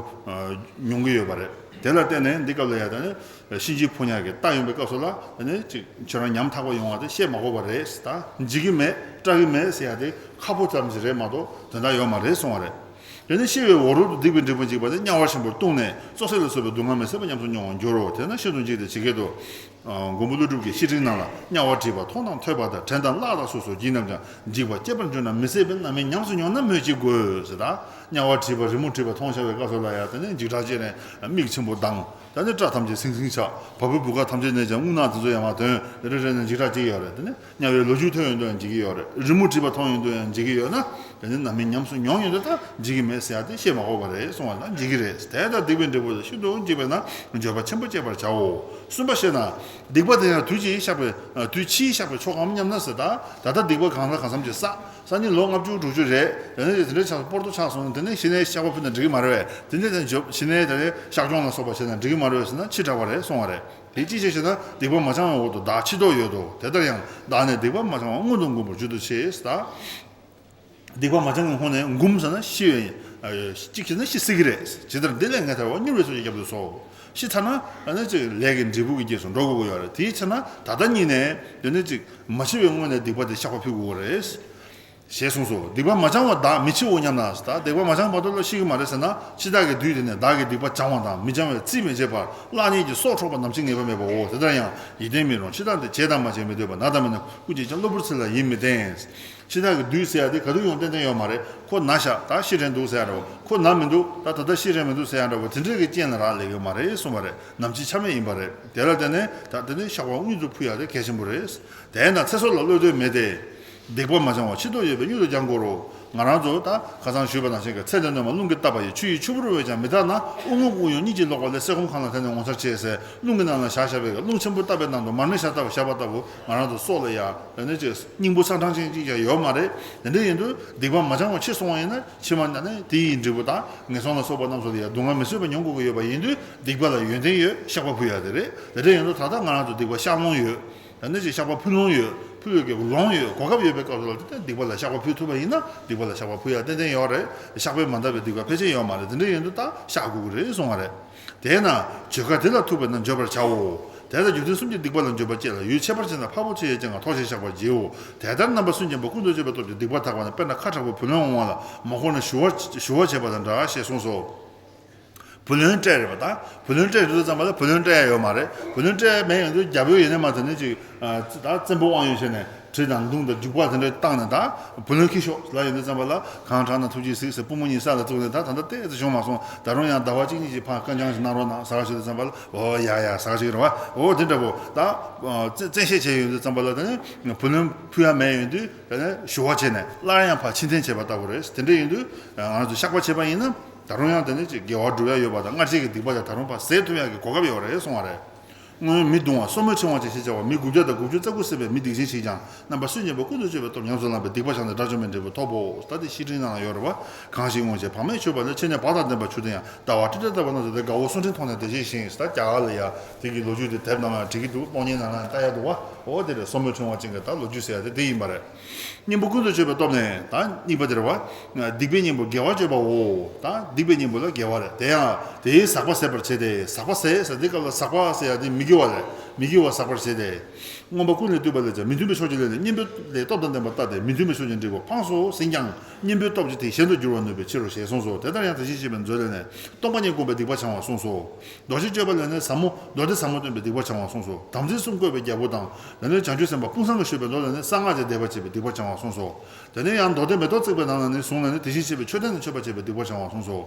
མྱོང་གི་ཡོད་པ་རེད། དེ་ལ་བརྟེན་ནས་འདི་སྐབས་ལ་ཡ་ད་ནི་གཤིན་རྗེའི་ཕོ་ཉ་གི་རྟ་ཡོང་པའི་སྐབས་སུ་ལ་དེ་ནས་ཅིག་ཁྱོད་རང་ཉམ་ཐག་པ་ཡོང་བ་དེ་བཤད་མ་དགོས་པ་རེད། ད་འཇིགས་ཀྱི་མེད་སྐྲག་གི་མེད་ཟེར་ཡ་དེ་ཁ་ཕོ་ཙམ་ཞིག་རེད་མ་གཏོགས་དོན་དག་ཡོད་མ་རེད་གསུང་བ་རེད། དེ་ནས་ཤི་བའི་འོག་རོལ་དུ་སྡིག་པའི་འབྲས་བུ་འཇིགས་པ་དེ་དམྱལ་བ་ཆེན་པོར་ལྟུང་ནས་སྲོག་ཟད་ལ་སོགས་པའི་སྡུག་བསྔལ་མི་བཟད་པ་ཉམས་སུ་མྱོང་བར་འགྱུར་རོ། དེས་ན་ཤིན་ཏུ་འཇིགས་ཏེ་ཇི་སྐད་དུ། མགོན་པོ་ཀླུ་སྒྲུབ་ཀྱི་བཤེས་སྤྲིང་རྣམས་ལ་དམྱལ་བ་བྲིས་པ་མཐོང་དང་ཐོས་པ་དང་དྲན་དང་བཀླགས་དང་སོགས་སུ་བགྱིས་རྣམས་ཀྱང་འཇིགས་པ་སྐྱེད་པར་འགྱུར་ན་མི་བཟད་པའི་རྣམ་སྨིན་ཉམས་སུ་མྱོང་ན་སྨོས་ཅི་དགོས་ཟེར། ད་དམྱལ་བ་བྲིས་པ་རི་མོ་བྲིས་པ་མཐོང་བྱ་བའི་སྐབས་སུ་ལ་ཡང་དེ་ནས་འཇིགས་སྐྲག་སྐྱེས་ནས་མིག་ཆེན་པོ་གདངས། ད་ནི་སྐྲ་ཐམས་ཅད་སིང་སིང་ཆགས། བ་སྤུའི་བུ་ག་ཐམས་ཅད་ནས་ཀྱང་རྔུལ་ནག་དེ་ཚོ་ཡང་མར་ཐོན། དེ་འདྲ་རེད་ནས་འཇིགས་སྐྲག་སྐྱེ་གི་ཡོད་རེད། དེ་ནི་དམྱལ་བའི་ལོ་རྒྱུས་ཐོས་ཡོང་དུས་ཡང་འཇིགས་ཀྱི་ཡོད་རེད། རི་མོ་བྲིས་པ་མཐོང་ཡོང་དུས་ཡང་འཇིགས་ཀྱི་ཡོད་ན། དེ་ནི་རྣམ་སྨིན་ཉམས་སུ་མྱོང་ཡོང་དུས་ད་འཇིགས་ཀྱི་མེད་ཟེར་ཡ་དེ་བཤད་མ་དགོས་པ་རེད་གསུང་བ་ན་འཇིགས་ཀྱི་རེད། དེ་ལྟར་སྡིག་པའི་འབྲས་བུ་ལ་ཤིན་ཏུ་འཇིགས་པས་ན་འགྱོད་པ་ཆེན་པོ་སྐྱེད་པར་བྱའོ། གསུམ་པ་བཤད་ན། སྡིག་པ་དེ་ཡང་དུས་ཕྱིས་བཤགས་པའི་དུས་ཕྱིས་བཤགས་པའི་ཆོ་ག་མཉམ་ན་ཟེར། ད་ད་ལྟ་སྡིག་པ་གང་ལ་གང་འཚམ་ཅིག་བསགས། སང་ཉིན་ལོ་ལྔ་བཅུ་དྲུག་ཅུ་རེད། དེ་ནས་དེ་འདྲའི་ཆགས་སོང་སྤོར་ཏོ་ཆགས་སོང་། དེ་ནས་གཞི་ནས་བཤགས་པ་ཕུལ་ན་འགྲིག་གི་མ་རེད་བས། དེ་ནས་དེ་འཇོབ་གཞི་ནས་དེ་ནས་བཤགས་སྐྱོང་ལ་སོགས་པ་བྱས་ན་འགྲིག་གི་མ་རེད་བས་ཟེར་ན་ཕྱི་དྲགས་པ་རེད་གསུང་བ་རེད། དེ་ཅི་ཕྱིར་ཞེ་ན་སྡིག་པ་མ་བྱང་བའི་འོག་ཏུ་བདག་འཆི་ལྟོགས་ཡོད་དོ། དེ་ལྟར་ཡང་བདག་ནི་སྡིག་པ་མ་བྱང་བ་སྔོན་དུ་འགུམ་པར་འགྱུར་དུ་མཆི་ཟེར། ད་སྡིག་པ་མ་བྱང་བའི་སྔོན་ནས་འགུམ་ཟེར་ན་ཤི་བའི་གཅིག་བྱས་ན་ཤི་སྲིད་ཀྱི་རེད། ཇི་ལྟར་འདི་ལས་ངེས་ཐར་བ་མྱུར་བའི་ཚུལ་གྱིས་བསྐྱབ་ཏུ་གསོལ། ཤི་ཚར་ན་ཨ་ནི་ཅིག་ལས་ཀྱི་འབྲས་བུ་གི་རྗེས་སུ་འགྲོ་དགོས་ཀྱི་ཡོད་རེད། དེའི་ཕྱིར་ན་ད་ལྟ་ཉིད་ནས་དེ་ནི་ཅིག་མ་འཆི་བའི་སྔོན་ནས་སྡིག་པ་དེ་བཤགས་པ་ཕུལ་དགོས་ཀྱི་རེད། ཞེས་གསུངས་སོ། སྡིག་པ་མ་བྱང་བར་བདག་མི་འཆིའོ་སྙམ་ན། ད་སྡིག་པ་མ་བྱང་བར་དུ་ལ་ཤི་གི་མ་རེད་ཟེར་ན་འཆི་བདག་གི་དུས་དེ་ནས་བདག་གི་སྡིག་པ་བྱང་བ་དང་མི་བྱང་བའི་རྩིས་མི་བྱེད་པར་བླ་ཉིད་ཀྱི་སྲོག་འཕྲོག་པ་ནམ་འཆི་ངེས་པ་མེད་པའོ། དེ་ལྟར་ཡང་འཇིག་རྟེན་མི་རུང་འཆི་བདག་འདི་བྱས་དང་མ་བྱས་མི་འདོད་པ་ན་དང་མི་ན་ཀུན་གྱིས་ཀྱང་གློ་བུར་ཚེ་ལ་ཡིད་མི་བརྟན། འཆི་བདག་གི་དུས་ཟེར་ཡ་དེ་ག་དུས་ཡོང་ཏན་ཏན་ཡོད་མ་རེད། ཁོ་ན་ཤག་ད་ཤི་རན་འདུག་ཟེར་ཡ་འདྲ་བོ། ཁོ་ན་མི་འདུག་ད་ད་ལྟ་ཤི་རན་མི་འདུག་ཟེར་ཡ་འདྲ་བོ། དེ་འདྲའི་གི་རྐྱེན་ལ་རག་ལས་ཡོད་མ་རེད་གསུངས་པ་རེད། ནམ་འཆི་ཆ་མེད་ཡིན་པ་རེད། དེ་ལ་བརྟེན་ནས་ད་དེ་ནས་བཤགས་པ་དངོས་སུ་ཕུལ་ཡ་དེ་གལ་ཆེན་པོ་རེད། དེས་ན་ཚེ་སྲོག་ལ་བློ་འདོད་མེད་དེ། སྡིག་པ་མ་བྱང་བ་འཆི་ལྟོགས་ཡོད་པས་མྱུར་དུ་སྦྱང་དགོས་རོ། ང་རང་ཚོ་ད་ཁ་སང་ཞུས་པ་ནང་བཞིན་གྱི་ཚེ་འདི་ནས་མ་རླུང་གིས་བཏབ་པ་ཡི་ཆུ་ཡི་ཆུ་བུར་བས་ཀྱང་མི་དག་ན། དབུལ་ངོ་ཀུན་ཡོང་སྙིང་རྗེ་ལོག་པ་ལས་སེ་ཁོམ་ཁང་ལ་འཐེན་ནས་ངོ་མཚར་ཆེ་ཟེར། རླུང་གི་ནང་ལ་བཞག་བཞག་པའི་རླུང་ཆེན་པོ་བཏབ་པའི་ནང་དུ་མར་མེ་ཤ་བཏབ་བཞག་པ་ལྟ་བུ་ང་རང་ཚོ་སྲོག་ལ་ཡ་དེ་ནས་ཅིག་སྙིང་པོ་ཚ་གྲང་ཅན་ཅིག་ཀྱང་ཡོད་མ་རེད། དེ་འདྲ་ཡིན་དུས་སྡིག་པ་མ་བྱང་བ་འཆི་སོང་བ་ཡིན་ན་ཕྱི་མ་ན་ནི་དེ་ཡི་འབྲས་བུ་དང་ངན་སོང་ལ་སོགས་པ་རྣམས་སུ་ལ་ཡ་སྡུག་བསྔལ་མི་བཟོད་པ་མྱོང་དགོས་ཀྱི་ཡོད་པ་ཡིན་དུས་སྡིག་པ་ལ་ཡོན་ཏན་ཡོད། བཤགས་པ་ཕུལ་ཡ་དེ་རེད། དེ་འདྲ་ཡིན་དུས་ད་ལྟ་ང་རང་ཚོ་སྡིག་པ་བཤགས་ལོང་ཡོད། ད་ནི་ཅིག་བཤགས་པ་ཕུལ་ལོང་ཡོད། ཕུལ་ཡོད་ཀྱི་ལོང་ཡོད། གོ་སྐབས་ཡོད་པའི་སྐབས་སུ་ལ་དེ་སྡིག་པ་ལ་བཤགས་པ་ཕུལ་ཐུབ་པ་ཡིན་ན་སྡིག་པ་ལ་བཤགས་པ་ཕུལ་ཡ་ཏན་ཏན་ཡོད་རེད། བཤགས་པས་མ་འདག་པའི་སྡིག་པ་ཕལ་ཆེར་ཡོད་མ་རེད། དེ་འདྲ་ཡིན་དུས་ད་བཤགས་དགོས་ཀྱི་རེད་གསུང་བ་རེད། དེས་ན་བརྗོད་བྱ་དེ་ལ་ཐུག་པས་ན་འགྱོད་པར་བྱའོ། དེ་ལྟར་རྒྱུ་མཚན་གསུམ་གྱིས་སྡིག་པ་ལ་འགྱོད་པ་སྐྱེ་ལ་ཡུལ་ཁྱད་པར་ཅན་དང་འཕགས་པོ་ཆེ་ཡི་སྤྱན་སྔར་ཐོགས་ཤིང་བཤགས་པར་བགྱིའོ། དེ་ལྟར་རྣམ་པ་གསུམ་ཀྱང་པོ་ཀུན་ཏུ་སྤྱོད་པའི་སྟོབས་ཀྱིས་སྡིག་པ་དག་པ་ན། དཔེར་ན་ཁ་དྲག་པོས་བུ་ལོན་འོང་བ་ལ་མ་ཁོ་ན་ཞུ་བ་ཞུ་བ་བྱེད་པ་དང་འདྲ་ཞེས་གསུངས་སོ། བུ་ལོན་སྤྲད་རེད་པ། ད་བུ་ལོན་སྤྲད་རེད་དུས་ཙམ་པ་ལ་བུ་ལོན་སྤྲད་ཡ་ཡོད་མ་རེད། བུ་ལོན་སྤྲད་ཡ་མེད་ཡོང་དུས་རྒྱ་བོད་ཡིན་ན་མ་དེ་ནས་ཅིག་ད་བཙན་པོ་དབང་ཡོད་བྱས་ནས་གྲི་དང་མདུང་དང་རྒྱུག་པ་དེ་འདྲ་བཏང་ནས་ད་བུ་ལོན་འཁྱེར་ཤོག་ལབ་ཡོང་དུས་ཙམ་པ་ལ་གང་དྲག་ན་ཐུགས་རྗེས་གཟིགས་ཟེར་པུས་མོ་གཉིས་ས་ལ་བཙུགས་ནས་ད་ད་ལྟ་ཏོག་ཙམ་བྱུང་མ་སོང་། ད་རུང་ཡང་ཟླ་བ་གཅིག་གཉིས་ཀྱི་ཕར་སྐད་འཆང་ཞིག་གནང་རོགས་གནང་ཟེར་བ་ཞུ་དུས་ཙམ་པ་ལ་འོ་ཡ་ཡ་ཟེར་བ་ཞིག་རེད་བ། འོ་དེ་འདྲ་པོ་ད་བཙན་བཙན་ཤེད་བྱས་ཡོང་དུས་ཙམ་པ་ལ་ད་ནི་བུ་ལོན་ཕུལ་ཡ་མེད་ཡོང་དུས་ད་ནི་ཞུ་བ་བྱས་ནས་སླར་ཡང་ཕར་ཕྱིར་འཐེན་བྱས་པ་ལྟ་བུ་རེད། དེ་འདྲ་ཡིན་དུས་ང་ཚོ་བཤགས་པ་བྱས་པ་ཡིན་ན། ད་རུང་ཡང་དེ་ནི་ཅིག་དགེ་བ་སྒྲུབ་ཡ་ཡོད་པ་དང་སྔར་བྱས་ཀྱི་སྡིག་པ་དེ་ད་རུང་ཕར་ཟད་ཐུབ་ཡ་གི་གོ་སྐབས་ཡོད་རེད་གསུང་བ་རེད། སྔོན་མི་གདུང་བ་སོར་མོའི་ཕྲེང་བ་ཅན་ཞེས་བྱ་བ་མི་དགུ་བརྒྱ་དང་དགུ་བཅུ་རྩ་དགུ་བསད་པས་མི་སྡིག་ཅན་ཞིག་ཀྱང་རྣམ་པ་སུན་འབྱིན་པ་ཀུན་ཏུ་སྤྱོད་པའི་སྟོབས་ཉམས་སུ་བླངས་པས་སྡིག་པ་བྱང་ནས་དགྲ་བཅོམ་པའི་འབྲས་བུ་ཐོབ་བོ། ད་དེ་བཤེས་སྤྲིང་ནང་ཡོད་རེད་བ། གང་ཞིག་སྔོན་ཆད་བག་མེད་མཆོད་པ་ལས་ཕྱི་ནས་བག་དང་ལྡན་པ་ཆུ་ལྡན་ཡང་ཟླ་བ་ཏྲི་ཏྲི་ལྟ་བུ་རྣམས་སུ་དེ་དགའ་བོ་གསུང་འཕྲིན་མཐོང་ནས་དེ་བཞིན་ཞིང་ད་རྒྱ་གར་ལ་ཡ་དེ་གི་ལོ་རྒྱུས་དེ་དེབ་ནང་ལ་བྲིས་ཀྱི་འདུག་གློག་བརྙན་ནང་ལ་ལྟ་ཡ་འདུག་བ། འོ་དེ་རེད། སོར་མོའི་ཕྲེང་བ་ཅན་གྱི་ད་ལོ་རྒྱུས་ཟེར་ཡ་དེ་དེ་ཡིན་པ་རེད། གཉེན་པོ་ཀུན་ཏུ་སྤྱོད་པའི་སྟོབས་ནི་ད་གཉིས་པ་དེ་རེད་བ། སྡིག་པའི་གཉེན་པོ་དགེ་བ་སྤྱོད་པའོ། ད་སྡིག་པའི་གཉེན་པོ་ལ་དགེ་བ་རེད། དེ་ཡང་དེའི་ཟག་པ་ཟད་པར་བྱེད་དེ། ཟག་པ་ཟད་ཟེར་དེ་སྐབས་ལ་ཟག་པ་ཟེར་ཡ་དེ་མི་དགེ་བ་རེད། མི་དགེ་བ་བསགས་པར་བྱས་ཏེ། མངོན་པ་ཀུན་ལས་བཏུས་པ་ལས་ཀྱང་མི་མཐུན་པའི་ཕྱོགས་ཀྱི་ལས་ནི་གཉེན་པོའི་ལས་སྟོབས་དང་ལྡན་པར་བལྟ་སྟེ་མི་མཐུན་པའི་ཕྱོགས་ཀྱི་འབྲས་བུ་ཕངས་སུ་ཟིན་ཀྱང་གཉེན་པོའི་སྟོབས་ཀྱིས་དེ་གཞན་དུ་འགྱུར་བར་ནུས་པའི་ཕྱིར་རོ་ཞེས་གསུངས་སོ། དེ་ལྟར་ཡང་དེ་བཞིན་གཤེགས་པའི་མཛོད་ལས་ནི་སྟོང་པ་ཉིད་བསྒོམས་པས་སྡིག་པ་བྱང་བ་གསུངས་སོ། རྡོ་རྗེ་གཅོད་པ་ལས་ནི་ཟབ་མོ་མདོ་སྡེ་ཟབ་མོ་སྟོན་པས་སྡིག་པ་བྱང་བ་གསུངས་སོ། དམ་ཚིག་གསུམ་བཀོད་པའི་རྒྱལ་པོ་དང་། ལས་ནི་བྱང་ཆུབ་སེམས་དཔའ་དཔུང་བཟང་གིས་ཞུས་པའི་མདོ་ལས་ནི་གསང་སྔགས་ཀྱི་བཟླས་པ་བྱས་པས་སྡིག་པ་བྱང་བ་གསུངས་སོ། དེ་ནས་ཡང་མདོ་སྡེ་མེ་ཏོག་བརྩེགས་པའི་ནང་ལ་ནི་གཟུངས་ལས་ནི་དེ་བཞིན་གཤེགས་པའི་མཆོད་རྟེན་ལ་མཆོད་པ་བྱས་པས་སྡིག་པ་བྱང་བ་གསུངས་སོ།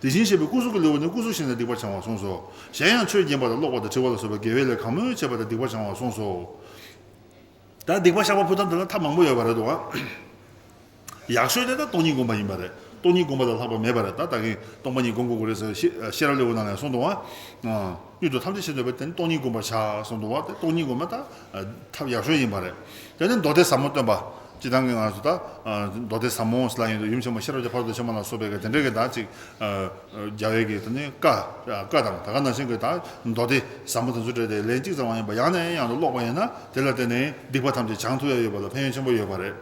དེ་བཞིན་གཤེགས་པའི་སྐུ་གཟུགས་ཀྱི་ལེའུ་ནི་སྐུ་གཟུགས་བཞིན་ལས་སྡིག་པ་བྱང་བ་གསུངས་སོ། གཞན་ཡང་ཆོས་བརྒྱན་པ་དང་ཀློག་པ་དང་བྲི་བ་ལ་སོགས་པའི་དགེ་བའི་ལས་གང་མོས་བྱས་པ་དང་སྡིག་པ་བྱང་བ་གསུངས་སོ། ད་སྡིག་པ་བཤགས་པ་ཕུལ་སྟངས་དེ་ལ་ཐབས་མང་པོ་ཡོད་པ་རེད་དོ། ཡག་ཤོས་དེ་ད་སྟོང་ཉིད་བསྒོམ་པ་ཡིན་པ་རེད། སྟོང་ཉིད་བསྒོམ་པ་ལས་ལྷག་པ་མེད་པ་རེད། ད་ད་གིན་སྟོང་པ་ཉིད་བསྒོམ་དགོས་ཀྱི་རེད་ཟེར་ཤེས་ཤེས་རབ་ལེའུ་ནང་ལ་གསུངས་འདུག་བ། སྣོད་དུ་ཐམས་ཅད་ཤེས་འདོད་པས་དེ་ནི་སྟོང་ཉིད་བསྒོམ་པར་བྱ་གསུངས་འདུག་བ། དེ་སྟོང་ཉིད་བསྒོམ་པ་ད་ཐབས་ཡག་ཤོས་ཡིན་པ་རེད། དེ་ནི་མདོ་སྡེ་ཟབ་མོ་སྟོན་པ། སྤྱིར་བཏང་གི་ང་ཚོ་ད་མདོ་སྡེ་ཟབ་མོ་ལ་ཡིན་དུས་ཡུམ་ཆེན་མོ་ཤེས་རབ་ཀྱི་ཕ་རོལ་ཏུ་ཕྱིན་པ་ལ་སོགས་པའི་གི་དེ་འདྲའི་གི་ད་ཅིག་རྒྱལ་བའི་གི་དེ་ནི་བཀའ་བཀའ་དང་ད་ག་ནང་བཞིན་གི་ད་མདོ་སྡེ་ཟབ་མོ་དེ་ཚོ་སྤྲད་དེ་ལན་གཅིག་ཙམ་ཡང་ཡིན་པ་ཡང་ནས་ཡང་དུ་ཀློག་པ་ཡིན་ན་དེ་ལ་བརྟེན་ནས་སྡིག་པ་ཐམས་ཅད་བྱང་ཐུབ་ཡ་ཡོད་པ་ལ་ཕན་ཡོན་ཆེན་པོ་ཡོད་པ་རེད།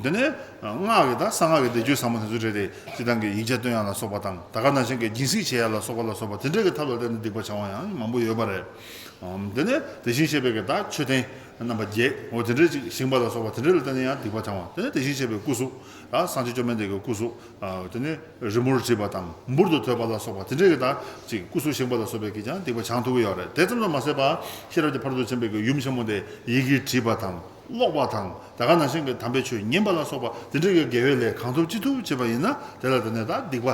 དེ་ནས་སྔགས་ཀྱི་ད་གསང་སྔགས་ཀྱི་བཟླས་བརྗོད་ཟབ་མོ་དེ་ཚོ་སྤྲད་དེ་སྤྱིར་བཏང་གི་ཡིག་བརྒྱ་འདོན་ཡ་ལ་སོགས་པ་དང་ད་ག་ནང་བཞིན་གི་སྦྱིན་སྲེག་བྱེད་ཡ་ལ་སོགས་པ་ལ་སོགས་པ་དེ་འདྲའི་གི་ཐབས་ལ་བརྟེན་ནས་སྡིག་པ་བྱང་བ་ཡང་མང་པོ་ཡོད་པ་རེད། དེ་ནས་དེ་བཞིན་གཤེགས་པའི་གི་ད་མཆོད་རྟེན་རྣམ་པ་བརྒྱད་འོ་དེ་འདྲའི་ཅིག་བཞེངས་པ་ལ་སོགས་པ་དེ་འདྲ་ལ་བརྟེན་ནས་ཡང་སྡིག་པ་བྱང་བ། དེ་ནས་དེ་བཞིན་གཤེགས་པའི་སྐུ་གཟུགས་ད་སངས་རྒྱས་བཅོམ་ལྡན་འདས་ཀྱི་སྐུ་གཟུགས་དེ་ནས་རི་མོར་བྲིས་པ་དང་འབུར་དུ་དོད་པ་ལ་སོགས་པ་དེ་འདྲའི་གི་ད་ཅིག་སྐུ་གཟུགས་བཞེངས་པ་ལ་སོགས་པའི་གིས་ཀྱང་སྡིག་པ་བྱང་ཐུབ་ཀྱི་ཡོད་རེད། དེ་ཙམ་དུ་མ་ཟད་པ་ཤེས་རབ་ཀྱི་ཕ་རོལ་ཏུ་ཕྱིན་པའི་གི་ཡུམ་ཆེན་མོ་དེ་ཡི་གེ་བྲིས་པ་དང་ཀློག་པ་དང་ད་ག་ནང་བཞིན་གྱི་དམ་པའི་ཆོས་ཉན་པ་ལ་སོགས་པ་དེ་འདྲའི་གི་དགེ་བའི་ལས་གང་ཐུབ་ཅི་ཐུབ་བྱེད་པ་ཡིན་ན་དེ་ལ་དེ་ནས་ད་སྡིག་པ་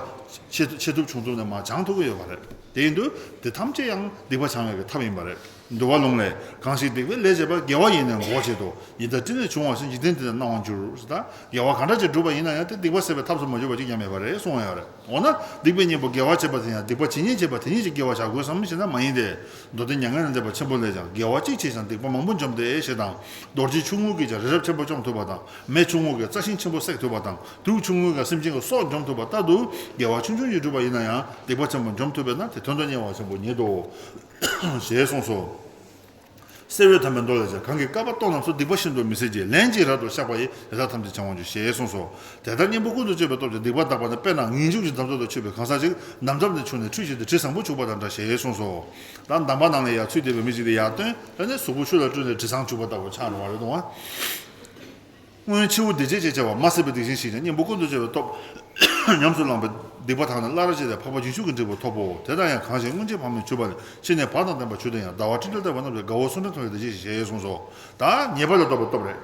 ཆེ་ཆེ་ཐུབ་ཆུང་ཐུབ་ནས་མར་བྱང་ཐུབ་ཀྱི་ཡོད་པ་རེད། དེ་ཡིན་དུས་དེ་ཐམས་ཅད་ཡང་སྡིག་པ་བྱང་བའི་གི་ཐབས་ཡིན་པ་རེད། འདུལ་བ་ལུང་ལས། གང་ཞིག་སྡིག་པའི་ལས་བྱས་པ། དགེ་བ་ཡིས་ནི་འགོག་བྱེད་དོ། ཉི་ཟླ་སྤྲིན་ལས་བྱུང་བ་བཞིན། འཇིག་རྟེན་འདི་ན་སྣང་བར་འགྱུར། ད་དགེ་བ་གང་འདྲ་ཅིག་བསྒྲུབས་པ་ཡིན་ན་ཡང་དེ་སྡིག་པ་སེལ་བའི་ཐབས་སུ་མ་གྱུར་པ་གཅིག་ཀྱང་མེད་པ་རེད་གསུངས་ཡོད་རེད། འོ་ན་སྡིག་པའི་གཉེན་པོ་དགེ་བ་བྱེད་པ་དེ་ཡང་སྡིག་པ་ཇི་སྙེད་བྱས་པ་དེ་ཉིད་ཀྱིས་དགེ་བ་བྱ་དགོས་སམ་ཞེ་ན་མ་ཡིན་ཏེ། མདོ་སྡེ་མྱ་ངན་ལས་འདས་པ་ཆེན་པོ་ལས་ཀྱང་དགེ་བ་གཅིག་བྱས་ཀྱང་སྡིག་པ་མང་པོ་འཇོམས་ཏེ་ཞེས་དང་། རྡོ་རྗེ་ཆུང་ངུ་གིས་ཀྱང་རི་རབ་ཆེན་པོ་བཅོམ་ཐུབ་པ་དང་། མེ་ཆུང་ངུ་གིས་རྩྭ་ཤིང་ཆེན་པོ་བསྲེག་ཐུབ་པ་དང་། དུག་ཆུང་ངུ་གིས་སེམས་ཅན་གྱི་སྲོག་འཇོམས་ཐུབ་པ་ལྟར་དུ་དགེ་བ་ཆུང་ཆུང་ཞིག་བསྒྲུབས་པ་ཡིན་ན་ཡང་སྡིག་པ་ཆེན་པོ་འཇོམས་ཐུབ་པས་ན་དེ་དོན་དུ་གཉེར་བ་ཆེན་པོ་ཉིད་དོ། ཞེས་གསུངས་སོ། སེར་བས་དམ་པའི་མདོ་ལས་ཀྱང་། གང་གིས་བསྐལ་པ་སྟོང་རྣམས་སུ། སྡིག་པ་ཤིན་ཏུ་མི་བྱེད་ཅིང་། ལན་ཅིག་རབ་ཏུ་བཤགས་པ་ཡིས། དེ་དག་ཐམས་ཅད་བྱང་བར་འགྱུར། ཞེས་གསུངས་སོ། དེ་ལྟར་གཉེན་པོ་ཀུན་ཏུ་སྤྱོད་པའི་སྟོབས་ཀྱིས་སྡིག་པ་དག་པ་ནི། དཔེར་ན་ངེས་འབྱུང་གི་འདམ་རྫབ་ཏུ་ཆུད་པའི་གང་ཟག་ཅིག་འདམ་རྫབ་ནས་ཕྱུང་ནས་ཁྲུས་བྱས་ཏེ་དྲི་བཟང་པོ་བྱུག་པ་དང་འདྲ། ཞེས་གསུངས་སོ། ད་འདམ་པ་ནང་ལ་ཡར་ཚུད་བསྡད་པའི་མི་ཞིག་དེ་ཡར་བཏོན་ཨ་ནི་གཟུགས་པོ་ཆུ་ལ་བཀྲུས་ནས་དྲི་བཟང་བྱུག་པ་ལྟ་བུ་ཆགས་འགྲོ་བ་རེད་དོ། སྔོན་འཆི་བོ་སྡིག་བྱེད་ཅེས་བྱ་བ་མ་བསད་པའི་སྡིག་ཅན་ཞིག་ཀྱང་གཉེན་པོ་ཀུན་ཏུ་སྤྱོད་པའི་སྟོབས། ཉམས་སུ་བླངས་པས་སྡིག་པ་དག་ནི་སླར་བྱས་ཏེ་འཕགས་པ་རྗེས་འཇུག་གི་འབྲས་བུ་ཐོབ་བོ། དེ་ལྟར་ཡང་གང་ཞིག་སྔོན་ཆད་ཕ་མས་བྱུགས་པ་ལས་ཕྱི་ནས་བག་དང་ལྡན་པར་གྱུར་ཏེ་ཡང་ཟླ་བ་སྤྲིན་བྲལ་ལྟ་བུ་རྣམས་ཀྱིས་དགའ་བོ་གསུང་འཕྲིན་མཐོང་བས་འདི་སྐད་ཅེས་ཞེས་གསུངས་སོ། ད་ཉེས་པ་ལས་ལྡོག་པའི་སྟོབས་རེད།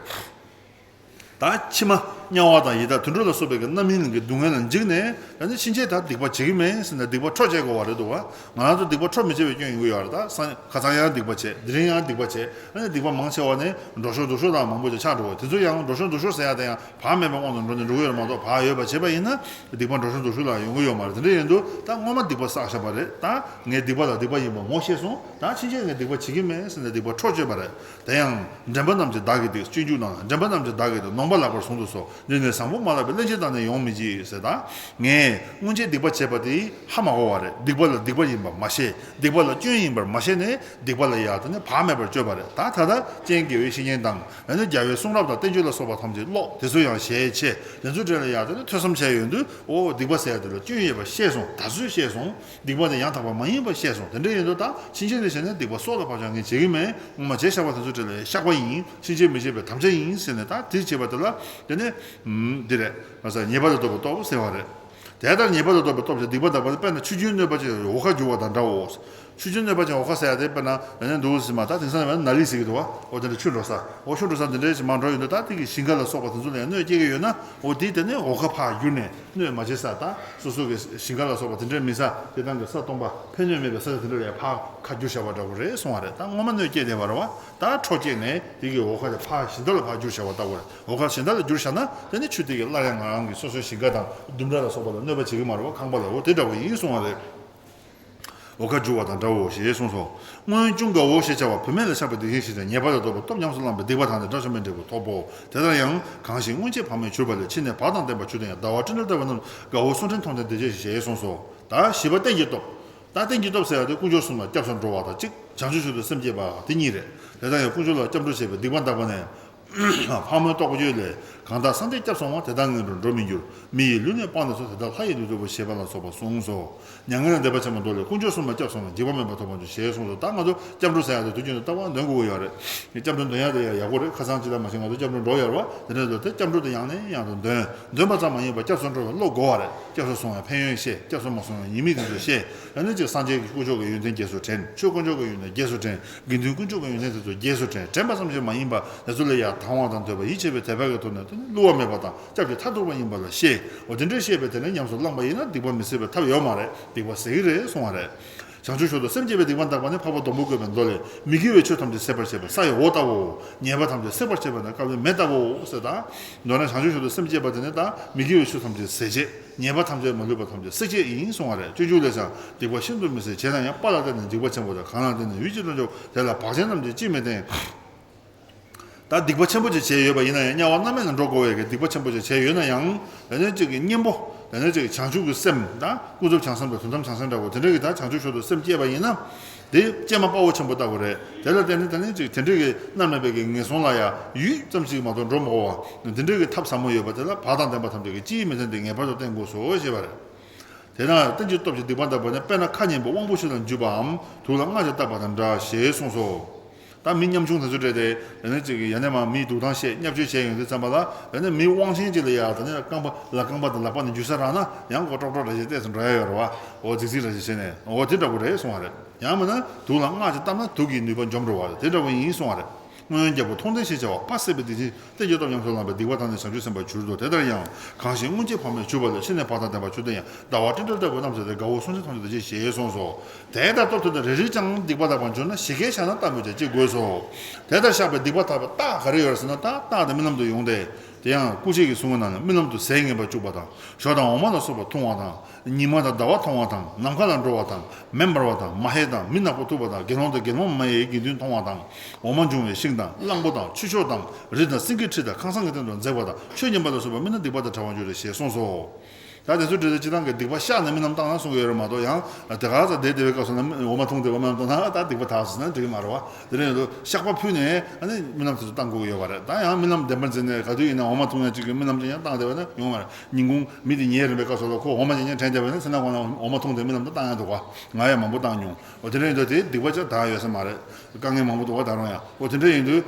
ད་ཕྱི་མ་དམྱལ་བ་དང་ཡི་དྭགས་དུད་འགྲོ་ལ་སོགས་པའི་གི་རྣམ་སྨིན་གྱི་སྡུག་བསྔལ་ལ་འཇིགས་ནས་ད་ནི་ཕྱིན་ཆད་ད་སྡིག་པ་བྱེད་ཀྱི་མེད་ཟེར་ནས་སྡིག་པ་འཕྲོ་བཅད་དགོས་པ་རེད་འདུག་བ། ང་རང་ཚོ་སྡིག་པ་འཕྲོ་མི་བཅད་པའི་སྐྱོན་ཡོང་གི་ཡོད་རེད། ད་ས་ཁ་སང་ཡང་སྡིག་པ་བྱས། དེ་རིང་ཡང་སྡིག་པ་བྱས། ཨ་ནི་སྡིག་པ་མང་ཆེ་བ་ནི་འགྲོ་ཤོར་འདུག་ཤོར་དང་མང་པོ་ཅིག་ཆགས་འགྲོ་བ། དེ་ཚོ་ཡང་འགྲོ་ཤོར་འདུག་ཤོར་ཟེར་ཡ་དེ་ཡང་བག་མེད་པའི་དབང་དུ་འགྲོ་ནས་འགྲོ་གི་ཡོད་རེད་མ་གཏོགས་བག་ཡོད་པ་བྱས་པ་ཡིན་ན་སྡིག་པ་འགྲོ་ཤོར་འདུག་ཤོར་ལ་ཡོང་གི་ཡོད་མ་རེད། དེ་འདྲ་ཡིན་དུས་ད་སྔོན་མ་སྡིག་པ་བསགས་བཞག་པ་རེད། ད་ངས་སྡིག་པ་ལ་སྡིག་པ་ཡིན་པ་ངོ་ཤེས་སོང་། ད་ཕྱིན་ཆད་ངས་སྡིག་པ་བྱེད་ཀྱི་མེད་ཟེར་ནས་སྡིག་པ་འཕྲོ་བཅད་པ་རེད། དེ་ཡང་འདྲེན་པ་རྣམས་ཀྱིས་བདག་གི་སྡིག་སྤྱོད་འཇུག་ནང་ལ་འདྲེན་པ་རྣམས་ཀྱིས་བདག་གི་སྡིག་ནོངས་པ་ལགས་པར་གཟུང་དུ་གསོལ། འདི་ནི་བཟང་པོ་མ་ལགས་པས་སླན་ཆད་བདག་ནི་ཡོང་མི་བགྱིད་ཟེར། ད་ངས་སྔོན་ཆད་སྡིག་པ་བྱས་པ་དེ་ཧ་མ་གོ་བ་རེད། སྡིག་པ་ལ་སྡིག་པ་ཡིན་པ་མ་ཤེས། སྡིག་པ་ལ་སྐྱོན་ཡིན་པར་མ་ཤེས་ནས་སྡིག་པ་ལ་ཡ་དེ་ནི་བག་མེད་པར་སྤྱོད་པ་རེད། ད་ད་ལྟ་སྤྱན་དགེ་བའི་བཤེས་གཉེན་དང་ཡང་ན་རྒྱལ་བའི་གསུང་རབ་དང་བསྟན་བཅོས་ལ་སོགས་པ་ཐམས་ཅད་ཀློག་དེ་ཚོ་ཡང་ཞལ་ཕྱེ། དེ་ཚོ་གྲས་ལ་ཡ་དེ་ནི་ཐོས་བསམ་བྱས་ཡོང་དུས་འོ་སྡིག་པ་ཟེར་ཡ་དེ་ལ་སྐྱོན་ཡོད་པ་ཤེས་སོང་། ད་གཟོད་ཤེས་སོང་། སྡིག་པ་དེ་ཡང་དག་པ་མ་ཡིན་པ་ཤེས་སོང་། དེ་འདྲ་ཡིན་དུས་ད་ཕྱིན་ཆད་ནས་བྱས་ན་སྡིག་པ་སྲོག་ལ་བབ་ཀྱང་ངས་བྱེད་ཀྱི་མེད། སྔོན་མ་བྱས་བཞག་པ་དེ་ཚོ་གྲས་ལ་ཡ་བཤགས་པ་ཡིན། ཕྱིན་ཆད་མི་བྱེད་པའི་དམ་བཅའ་ཡིན་ཟེར་ནས་ད་དེ་བྱས་པ་དེ་ལ་དེ་ནི་འདི་རེད། ང་ཚོ་ཉེས་པ་ལས་ལྡོག་པའི་སྟོབས་ཟེར་བ་རེད། དེ་ལྟར་ཉེས་པ་ལས་ལྡོག་པའི་སྟོབས་ཀྱིས་སྡིག་པ་དག་པ་ནི། དཔེར་ན་ཆུ་རྒྱུན་གནོད་པ་ཅན་འོ་ཁ་རྒྱུ་བ་དང་འདྲའོ། ཆུ་རྒྱུན་གནོད་པ་ཅན་འོ་ཁ་ཟེར་ཡ་དེ་དཔེར་ན་ཡང་ན་འདུག་ཟེར་མ། ད་དེང་སང་ཡང་ན་ལི་ཟེར་གྱི་འདུག་བ། འོ་དེ་འདྲ་ཆུ་འགྲོ་ས། འོ་ཆུ་འགྲོ་ས་འདི་འདྲའི་ཞིག་མར་འགྲོ་ཡོང་དུས་ད་དེ་གི་ཞིང་ཁ་ལ་སོགས་པ་དེ་ཚོ་ལ་ཡང་གནོད་སྐྱེལ་གྱི་ཡོད་ན། འོ་དེ་དེ་ནས་འོ་ཁ་ཕར་བསྒྱུར་ནས་གནོད་མ་བྱེད་ས། ད་སོ་སོ་གི་ཞིང་ཁ་ལ་སོགས་པ་དེ་འདྲའི་མི་ས་དེ་དང་གི་ས་སྟོང་པ་ཕན་གནོད་མེད་པའི་ས་ཆ་དེ་འདྲ་ལ་ཡང་ཕར་ཁ་བསྒྱུར་བཞག་པ་འདྲ་བོ་རེད་གསུང་བ་རེད། ད་སྔོན་མ་གནོད་སྐྱེལ་བསྡད་པ་རེད་བ། ད་འཕྲོ་སྐྱེལ་ནས་དེ་གི་འོ་ཁ་དེ་ཕར་གཞན་དག་ལ་ཕར་བསྒྱུར་བཞག་པ་ལྟ་བུ་རེད། འོ་ཁ་གཞན་དག་ལ་བསྒྱུར་བཞག་ན་དེ་ནི་ཆུ་དེ་གིས་སླར་ཡང་ང་རང་གི་སོ་སོའི་ཞིང་ཁ་དང་ལྡུམ་ར་ལ་སོགས་པ་ལ་གནོད་པ་བྱེད་ཀྱི་མ་རེད་བ། ཁང་པ་ལ། འོ་དེ་འདྲ་བོ་ཡིན་གསུང་བ་རེད། འོ་ཁ་རྒྱུ་བ་དང་འདྲའོ་ཞེས་གསུངས་སོ། སྔོན་ཅུང་དགའ་བོ་ཞེས་བྱ་བ་བུད་མེད་ལ་ཆགས་པའི་སྡིག་ཅན་ཞིག་ཀྱང་ཉེས་པ་ལས་ལྡོག་པའི་སྟོབས་ཉམས་སུ་བླངས་པས་སྡིག་པ་དག་ནི་དགྲ་བཅོམ་པའི་འབྲས་བུ་ཐོབ་བོ། དེ་ལྟར་ཡང་གང་ཞིག་སྔོན་ཆད་ཕ་མས་བྱུགས་པ་ལས་ཕྱི་ནས་བག་དང་ལྡན་པར་གྱུར་ཏེ་ཡང་ཟླ་བ་སྤྲིན་བྲལ་ལྟ་བུ་རྣམས་དགའ་བོ་གསུང་འཕྲིན་མཐོང་སྟེ་འདི་སྐད་ཅེས་ཞེས་གསུངས་སོ། ད་བཞི་པ་རྟེན་གྱི་སྟོབས། ད་རྟེན་གྱི་སྟོབས་ཟེར་ཡ་དེ་དཀོན་མཆོག་གསུམ་ལ་སྐྱབས་སུ་འགྲོ་བ་དང་གཅིག་བྱང་ཆུབ་མཆོག་ཏུ་སེམས་བསྐྱེད་པ་དེ་གཉིས་རེད། དེ་ལྟར་ཡང་དཀོན་མཆོག་ལ་སྐྱབས་འགྲོ་བྱས་པའི་སྡིག་པ་འདག་པ་ནས། ཕག་མོའི་ལྟོགས་བཅས་ལས། གང་དག་སངས་རྒྱས་སྐྱབས་སོང་བ། དེ་དག་ངན་འགྲོར་འགྲོ་མི་འགྱུར། མི་ཡི་ལུས་ནི་སྤངས་ནས་སུ། དེ་དག་ལྷ་ཡི་ལུས་ཐོབ་པོ། ཞེས་པ་ལ་སོགས་པ་གསུངས་སོ། མྱ་ངན་ལས་འདས་པ་ཆེན་པོའི་མདོ་ལས། དཀོན་མཆོག་གསུམ་ལ་སྐྱབས་སོང་བས། འཇིགས་པ་མེད་པ་ཐོབ་པར་འགྱུར། ཞེས་གསུངས་སོ། ད་ང་ཚོ་སྐྱབས་འགྲོ་ཟེར་ཡག་དེ་དུས་རྒྱུན་དུ་རྟག་པར་འདོན་དགོས་ཀྱི་ཡོད་རེད། སྐྱབས་འགྲོ་འདོན་ཡག་དེ་ཡང་ཡག་པོ་རེད། ཁ་སང་ཅི་ལ་མ་ཤེས་ང་ཚོ་སྐྱབས་འགྲོ་འགྲོ་ཡོད་རེད་བ། དེ་འདྲ་ཚོ་དེ་སྐྱབས་འགྲོ་དེ་ཡང་ནས་ཡང་དུ་འདོན། འདོན་པ་ཙམ་མ་ཡིན་པར་སྐྱབས་སུ་འགྲོ་བའི་བློ་དགོས་པ་རེད། སྐྱབས་སུ་སོང་བའི་ཕན་ཡོན་ཤེས། སྐྱབས་སུ་མ་སོང་བའི་ཉེས་དམིགས་དེ་ཚོ་ཤེས། ཡང་ན་ཅིག་སངས་རྒྱས་ཀྱི་དཀོན་མཆོག་གི་ཡོན་ཏན་རྗེས་སུ་དྲན། ཆོས་དཀོན་མཆོག་གི་ཡོན་ཏན་རྗེས་སུ་དྲན། དགེ་འདུན་དཀོན་མཆོག་གི་ཡོན་ཏན་དེ་ཚོ་རྗེས་སུ་དྲན། དྲན་པ་ཙམ་ཞིག་མ་ཡིན་པར་དེ་ཚོ་ལ་ཡང་དང་བ་དང་འདོད་པ་ཡིད་ཆེས་པའི་དད་པ་གི་ཐོག་ནས་དེ་ནི་བསླུ་བ་མེད་པ་དང་སྐྱབས་ཀྱི་མཐར་ཐུག་པ་ཡིན་པ་ལ་ཤེས། འོ་དེ་འདྲའི་ཤེས་པས་དེ་ནས་ཉམས་སུ་བླངས་པ་ཡིན་ན་སྡིག་པ་མི་སེལ་བའི་ཐབས་ཡོད་མ་རེད། སྡིག་པ་སེལ་གྱི་རེད་གསུང་བ་རེད། བྱང་ཆུབ་མཆོག་ཏུ་སེམས་བསྐྱེད་པའི་སྡིག་པ་འདག་པ་ནི། འཕགས་པ་སྡོང་པོས་བཀོད་པའི་མདོ་ལས། མི་དགེ་བའི་ཆོས་ཐམས་ཅད་ཟད་པར་བྱེད་པ་ས་ཡི་འོག་ལྟ་བུའོ། ཉེས་པ་ཐམས་ཅད་སེལ་བར་བྱེད་པ་ནི་དཀའ་བའི་མེ་ལྟ་བུའོ། ཟེར་ད། མདོར་ན་བྱང་ཆུབ་མཆོག་ཏུ་སེམས་བསྐྱེད་པ་དེ་ནི་ད་མི་དགེ་བའི་ཆོས་ཐམས་ཅད་ཟད་བྱེད། ཉེས་པ་ཐམས་ཅད་མ་ལུས་པ་ཐམས་ཅད་སེལ་བྱེད་ཡིན་གསུང་བ་རེད། སྤྱོད་འཇུག་ལས་ཀྱང་། སྡིག་པ་ཤིན་ཏུ་མི་བཟད། བྱས་ན་ཡང་། དཔའ་ལ་བརྟེན་ནས་འཇིགས་པ་ཆེན་པོ་དང་། གང་ལ་བརྟེན་ནས་ཡུད་ཀྱིས་ཐོབ་འགྱུར། དེ་ལ་བག་ཅན་རྣམས་ཀྱིས་ཅིས་མི་བརྟེན། ད་སྡིག་པ་ཆེན་པོ་ཅིག་བྱས་ཡོད་པ་ཡིན་ན་ཡང་དམྱལ་བ་མནར་མེད་ལ་འགྲོ་དགོས་པའི་གི་སྡིག་པ་ཆེན་པོ་ཅིག་བྱས་ཡོད་ན་ཡང་། དེ་ནས་ཅིག་གི་གཉེན་པོ། དེ་ནས་ཅིག་བྱང་ཆུབ་ཀྱི་སེམས་དང་ཀུན་རྫོབ་བྱང་སེམས་དང་དོན་དམ་བྱང་སེམས་འདྲ་བོ་དེ་འདྲ་གི་ད་བྱང་ཆུབ་མཆོག་ཏུ་སེམས་བསྐྱེད་པ་ཡིན་ན། དེ་ཀྱེ་མ་དཔའ་བོ་ཆེན་པོ་ལྟ་བུ་རེད། དེ་ལ་བརྟེན་ནས་དེ་ནས་ཅིག་དེ་འདྲ་གི་མནར་མེད་པའི་གི་ངན་སོང་ལ་ཡང་ཡུད་ཙམ་ཞིག་མ་གཏོགས་འགྲོ་མི་དགོས་པ། དེ་འདྲ་གི་ཐབས་ཟབ་མོ་ཡོད་པ་དེ་ལ་བག་དང་ལྡན་པ་ཐམས་ཅད་ཀྱིས་ཅིས་མི་བརྟེན་ཏེ་ངེས་པར་དུ་བརྟེན་དགོས་སོ་ཞེས་པ་རེད། དེས་ན་རྟེན་ཅིང་སྟོབས་ཀྱིས་སྡིག་པ་འདག་པ་ནི། དཔེར་ན་ཁ་ངན་པའི་དབང་པོ་ཆུ་ལ་འཇུས་པའམ། དུག་ལ་རྔ་ཡིས་བཏབ་པ་དང་འདྲ། ཞེས་གསུངས་སོ། ད་མི་ཉམ་ཆུང་དེ་ཚོ་འདྲ་སྟེ། དེ་ནས་ཅིག་ཡ་ནས་མ་མིའི་སྡུག་ཐང་བཤད་བརྙས་བཅོས་བྱས་ཡོང་དུས་ཙམ་པ་ལ། དེ་ནས་མིའི་དབང་ཆེན་ཅིག་ལ་ཡ་དེ་ནས་རྐང་པ་ལ་རྐང་པ་དང་ལག་པ་ནས་འཇུ་ས་རག་ན་ཡང་ཁོ་ཀྲོག་ཀྲོག་འདྲ་ཞིག་བལྟས་སུ་འགྲོ་ཡ་ཡོད་རེད་བ། འོ་རྫིག་རྫིག་འདྲ་ཞིག་བྱས་ནས་འོ་དེ་འདྲ་པོ་རེད་གསུང་བ་རེད། ཡང་མིན་ན་དུག་ལ་རྔ་ཅིག་བཏབ་ན་དུག་གི་ནུས་པ་འཇོམས་འགྲོ་བ་དེ་འདྲ་པོ་ཡིན་གསུང་བ་རེད། སྔོན་རྒྱལ་པོ་མཐོང་ལྡན་ཞེས་བྱ་བ། དཔའ་སྲེད་པའི་སྡིག་ཆེན་རྟེན་ཅིང་སྟོབས་ཉམས་སུ་བླངས་པས། སྡིག་པ་དག་ནི་བྱང་ཆུབ་སེམས་དཔའ་གྱུར་ཏོ། དེ་ལྟར་ཡང་། གང་ཞིག་སྔོན་གྱི་ཕ་མས་བྱུགས་པ་ལས། ཕྱི་ནས་བག་དང་ལྡན་པ་ཆུ་ལྟར་ཡང་། ཟླ་བ་སྤྲིན་བྲལ་ལྟ་བུ་རྣམས་ཟད་དེ། དགའ་བོ་སེམས་ཅན་ཐམས་ཅད་དེ་བཞིན་བཞེད་གསུངས་སོ། དེ་ལྟར་སྟོབས་ཐུབ་ཏུ་རེ་རེ་ཀྱང་། སྡིག་པ་དག་པར་འགྱུར་ན་ཞི་རྒྱས་ཤ་ན་ལྟ་བུ་བྱས་ཅི་དགོས་སོ། དེ་ལྟར་བཤགས་པའི་སྡིག་པ་དག་པ་རྟགས་ག་རེ་ཡོད་ཟེར་ན། ད་རྟགས་དེ་རྨི་ལམ་དུ་ཡོང་སྟེ། དེ་ཡང་སྐུ་མཆེད་ཀྱི་གསུང་གི་ནང་ན་རྨི་ལམ་དུ་ཟས་ངན་པ་བཅུག་པ་དང་། ཞོ་དང་འོ་མ་ལ་སོགས་པ་འཐུང་བ་དང་། ཉི་མ་དང་ཟླ་བ་མཐོང་བ་དང་། ནམ་མཁའ་ལ་འགྲོ་བ་དང་། མེ་འབར་བ་དང་། མ་ཧེ་དང་། མི་ནག་པོ་ཐུག་པ་དང་། དགེ་སློང་དང་དགེ་སློང་མ་ཡི་དགེ་འདུན་མཐོང་བ་དང་། འོ་མ་འབྱུང་བའི་ཤིང་དང་། གླང་པོ་དང་། ཆུ་ཤོག་དང་། རི་དང་། སེང་གེའི་ཁྲི་དང་། ཁང་བཟང་གི་སྟེང་དུ་འཛེགས་པ་དང་། ཆོས་ཉན་པ་ལ་སོགས་པ་རྨིས་ན་སྡིག་པ་དང་བྲལ་བར་འགྱུར་ཏེ་ཞེས་གསུངས་སོ། ད་དེ་ཚོ་འདྲ་དེ་སྤྱིར་བཏང་གི་སྡིག་པ་བཤགས་ནས་རྨི་ལམ་བཏང་ན་གསུང་གི་ཡོད་རེད་མ་གཏོགས། ཡང་དེ་ག་ཚོད་བསྡད་བསྡད་པའི་སྐབས་སུ་ན་འོ་མ་འཐུང་བསྡད་པ་རྨི་ལམ་བཏང་ན་ད་སྡིག་པ་དག་སོང་ན་འགྲིག་གི་མ་རེད་བ། དེ་རིང་ལོ་བཤགས་པ་ཕུལ་ནས་ཨ་ནི་རྨི་ལམ་དེ་ཚོ་བཏང་དགོས་ཀྱི་ཡོད་པ་རེད། ད་ཡང་རྨི་ལམ་བདེན་པར་འཛིན་ནས་ག་དུས་ཡིན་ན་འོ་མ་འཐུང་ཡ་གཅིག་གི་རྨི་ལམ་ཅིག་ཡང་བཏང་བསྡད་པ་ན་ཡོང་བ་རེད། ཉིན་གུང་མི་དེ་ཉལ་རན་པའི་སྐབས་སུ་ལ་ཁོ་འོ་མ་ཉལ་ཉལ་དྲན་བསྡད་པ་ན་མཚན་ནག་གོང་ལ་འོ་མ་འཐུང་དེ་རྨི་ལམ་དུ་བཏང་ཡ་འདུག་ག་ང་ཡང་མང་པོ་བཏང་མྱོང་། འོ་དེ་འདྲ་ཡིན་དུས་དེ་སྡིག་པ་ཅིག་དག་ཡོད་ས་མ་རེད། དཀའ་ངལ་མང་པོ་འདུག་ག་ད་རུང་ཡང་། འོ་དེ་འདྲ་ཡིན་དུས་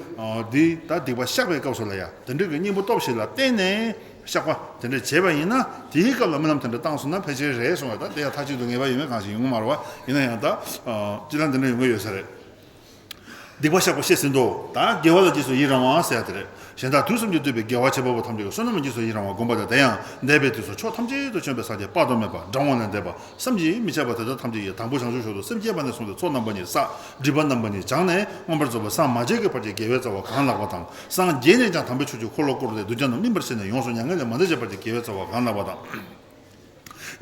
འདི་ད་སྡིག་པ་བཤགས་པའི་སྐབས་སུ་ལ་ཡ་དེ་འདྲ་གི་གཉེན་པོ་སྟོབས་ཤིག་ལ་བརྟེན་ནས་བཤགས་པ་དེ་འདྲ་བྱས་པ་ཡིན་ན། དེའི་སྐབས་ལ་རྨི་ལམ་དེ་འདྲ་བཏང་སོང་ན་ཕལ་ཆེར་རེད་གསུང་བ། ད་དེ་ཡང་མཐའ་གཅིག་ཏུ་ངེས་པ་ཡོད་མེད་གང་ཞིག་ཡོང་གི་མ་རེད་བ། ཡིན་ན་ཡང་ད་སྤྱིར་བཏང་དེ་འདྲ་ཡོང་གི་ཡོད་ས་རེད། སྡིག་པ་བཤགས་པ་བཤད་ཟིན་ཏོ། ད་དགེ་བ་ལ་རྗེས་སུ་ཡི་རང་བ་ཟེར་ཡ་དེ་རེད། གཞན་དག་དུས་གསུམ་གྱིས་བསྟོད་པའི་དགེ་བ་བྱེད་པ་པོ་ཐམས་ཅད་ཀྱི་བསོད་ནམས་ལ་རྗེས་སུ་ཡི་རང་བ་བསྒོམ་པ་དང་། དེ་ཡང་འདས་པའི་དུས་སུ་ཕྱོགས་ཐམས་ཅད་དུ་བྱོན་པའི་སངས་རྒྱས་དཔག་ཏུ་མེད་པ་གྲངས་མང་ལས་འདས་པ་བསམ་གྱིས་མི་ཁྱབ་པ་དེ་དག་ཐམས་ཅད་ཀྱིས་དང་པོ་བྱང་ཆུབ་མཆོག་ཏུ་སེམས་བསྐྱེད་པ་ནས་བཟུང་སྟེ་ཚོགས་རྣམ་པ་གཉིས་བསགས། སྒྲིབ་པ་རྣམ་པ་གཉིས་སྦྱངས་ནས་མངོན་པར་རྫོགས་པའི་སངས་མ་རྒྱས་ཀྱི་བར་གྱི་དགེ་བའི་རྩ་བ་གང་ལགས་པ་དང་། སངས་རྒྱས་ནས་ཀྱང་དམ་པའི་ཆོས་ཀྱི་འཁོར་ལོ་བསྐོར་ཏེ་གདུལ་བྱ་རྣམས་སྨིན་པར་བྱས་ནས་ཡོངས་སུ་མྱ་ངན་ལས་མ་འདས་ཀྱི་བར་གྱི་དགེ་བའི་རྩ་བ་གང་ལགས་པ་དང་།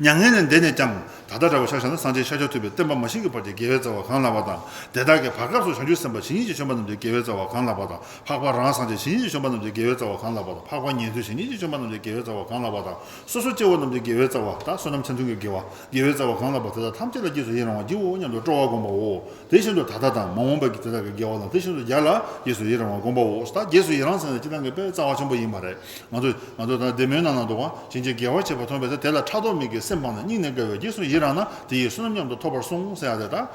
མྱ་ངན་ལས་འདས་ནས་ཀྱང་ད་ལྟ་འདྲ་བ་ཆ་བཞག་ན་སངས་རྒྱས་ཤཱཀྱ་ཐུབ་པའི་བསྟན་པ་མ་ཞིག་གི་བར་གྱི་དགེ་བའི་རྩ་བ་གང་ལགས་པ་དང་། དེ་དག་གི་བར་སྐབས་སུ་བྱང་ཆུབ་སེམས་དཔའ་ཇི་སྙེད་ཅིག་བྱོན་པ་རྣམས་ཀྱི་དགེ་བའི་རྩ་བ་གང་ལགས་པ་དང་། འཕགས་པ་རང་སངས་རྒྱས་ཇི་སྙེད་ཅིག་བྱོན་པ་རྣམས་ཀྱི་དགེ་བའི་རྩ་བ་གང་ལགས་པ་དང་། འཕགས་པ་ཉན་ཐོས་ཇི་སྙེད་ཅིག་བྱོན་པ་རྣམས་ཀྱི་དགེ་བའི་རྩ་བ་གང་ལགས་པ་དང་། སོ་སོ་སྐྱེ་བོ་རྣམས་ཀྱི་དགེ་བའི་རྩ་བ། ད་བསོད་ནམས་མཚན་མཐུན་གྱི་དགེ་བ། དགེ་བའི་རྩ་བ་གང་ལགས་པ་དེ་དག་ཐམས་ཅད་ལ་རྗེས་སུ་ཡི་རང་བར་བགྱིའོ་སྙམ་དུ་སྤྲོ་བ་བསྒོམ་པའོ། དེ་བཞིན་དུ་ད་ལྟ་དང་མ་འོངས་པའི་དེ་དག་གི་དགེ་བ་དང་། དེ་བཞིན་དུ་བརྒྱ་ལ་རྗེས་སུ་ཡི་རང་བ་བསྒོམ་པའོ། ད་རྗེས་སུ་ཡི་རང་ཟེར་ན་སྤྱིར་བཏང་གི་དཔེ་རྩ་བ་ཆེན་པོ་ཡིན་པ་རེད། ང་ཚོ་ང་ཚོ་ད་བདེ་སྨོན་གནང་གནང་འདུག་ག་བྱིན་གྱིས་རྒྱལ་བར་བྱེད་པ་མཐོང་བས་ཟེར། དེ་ལ་ཕྲག་དོག་མིག་གིས་སེམས་སྤངས་ནས། སྙིང་ནས་དགའ་བས་རྗེས་སུ་ཡི་རང་ན། དེ་ཡི་བསོད་ནམས་མཉམ་དུ་ཐོབ་པར་གསུངས་ཟེར་ཡ་དེ་ད།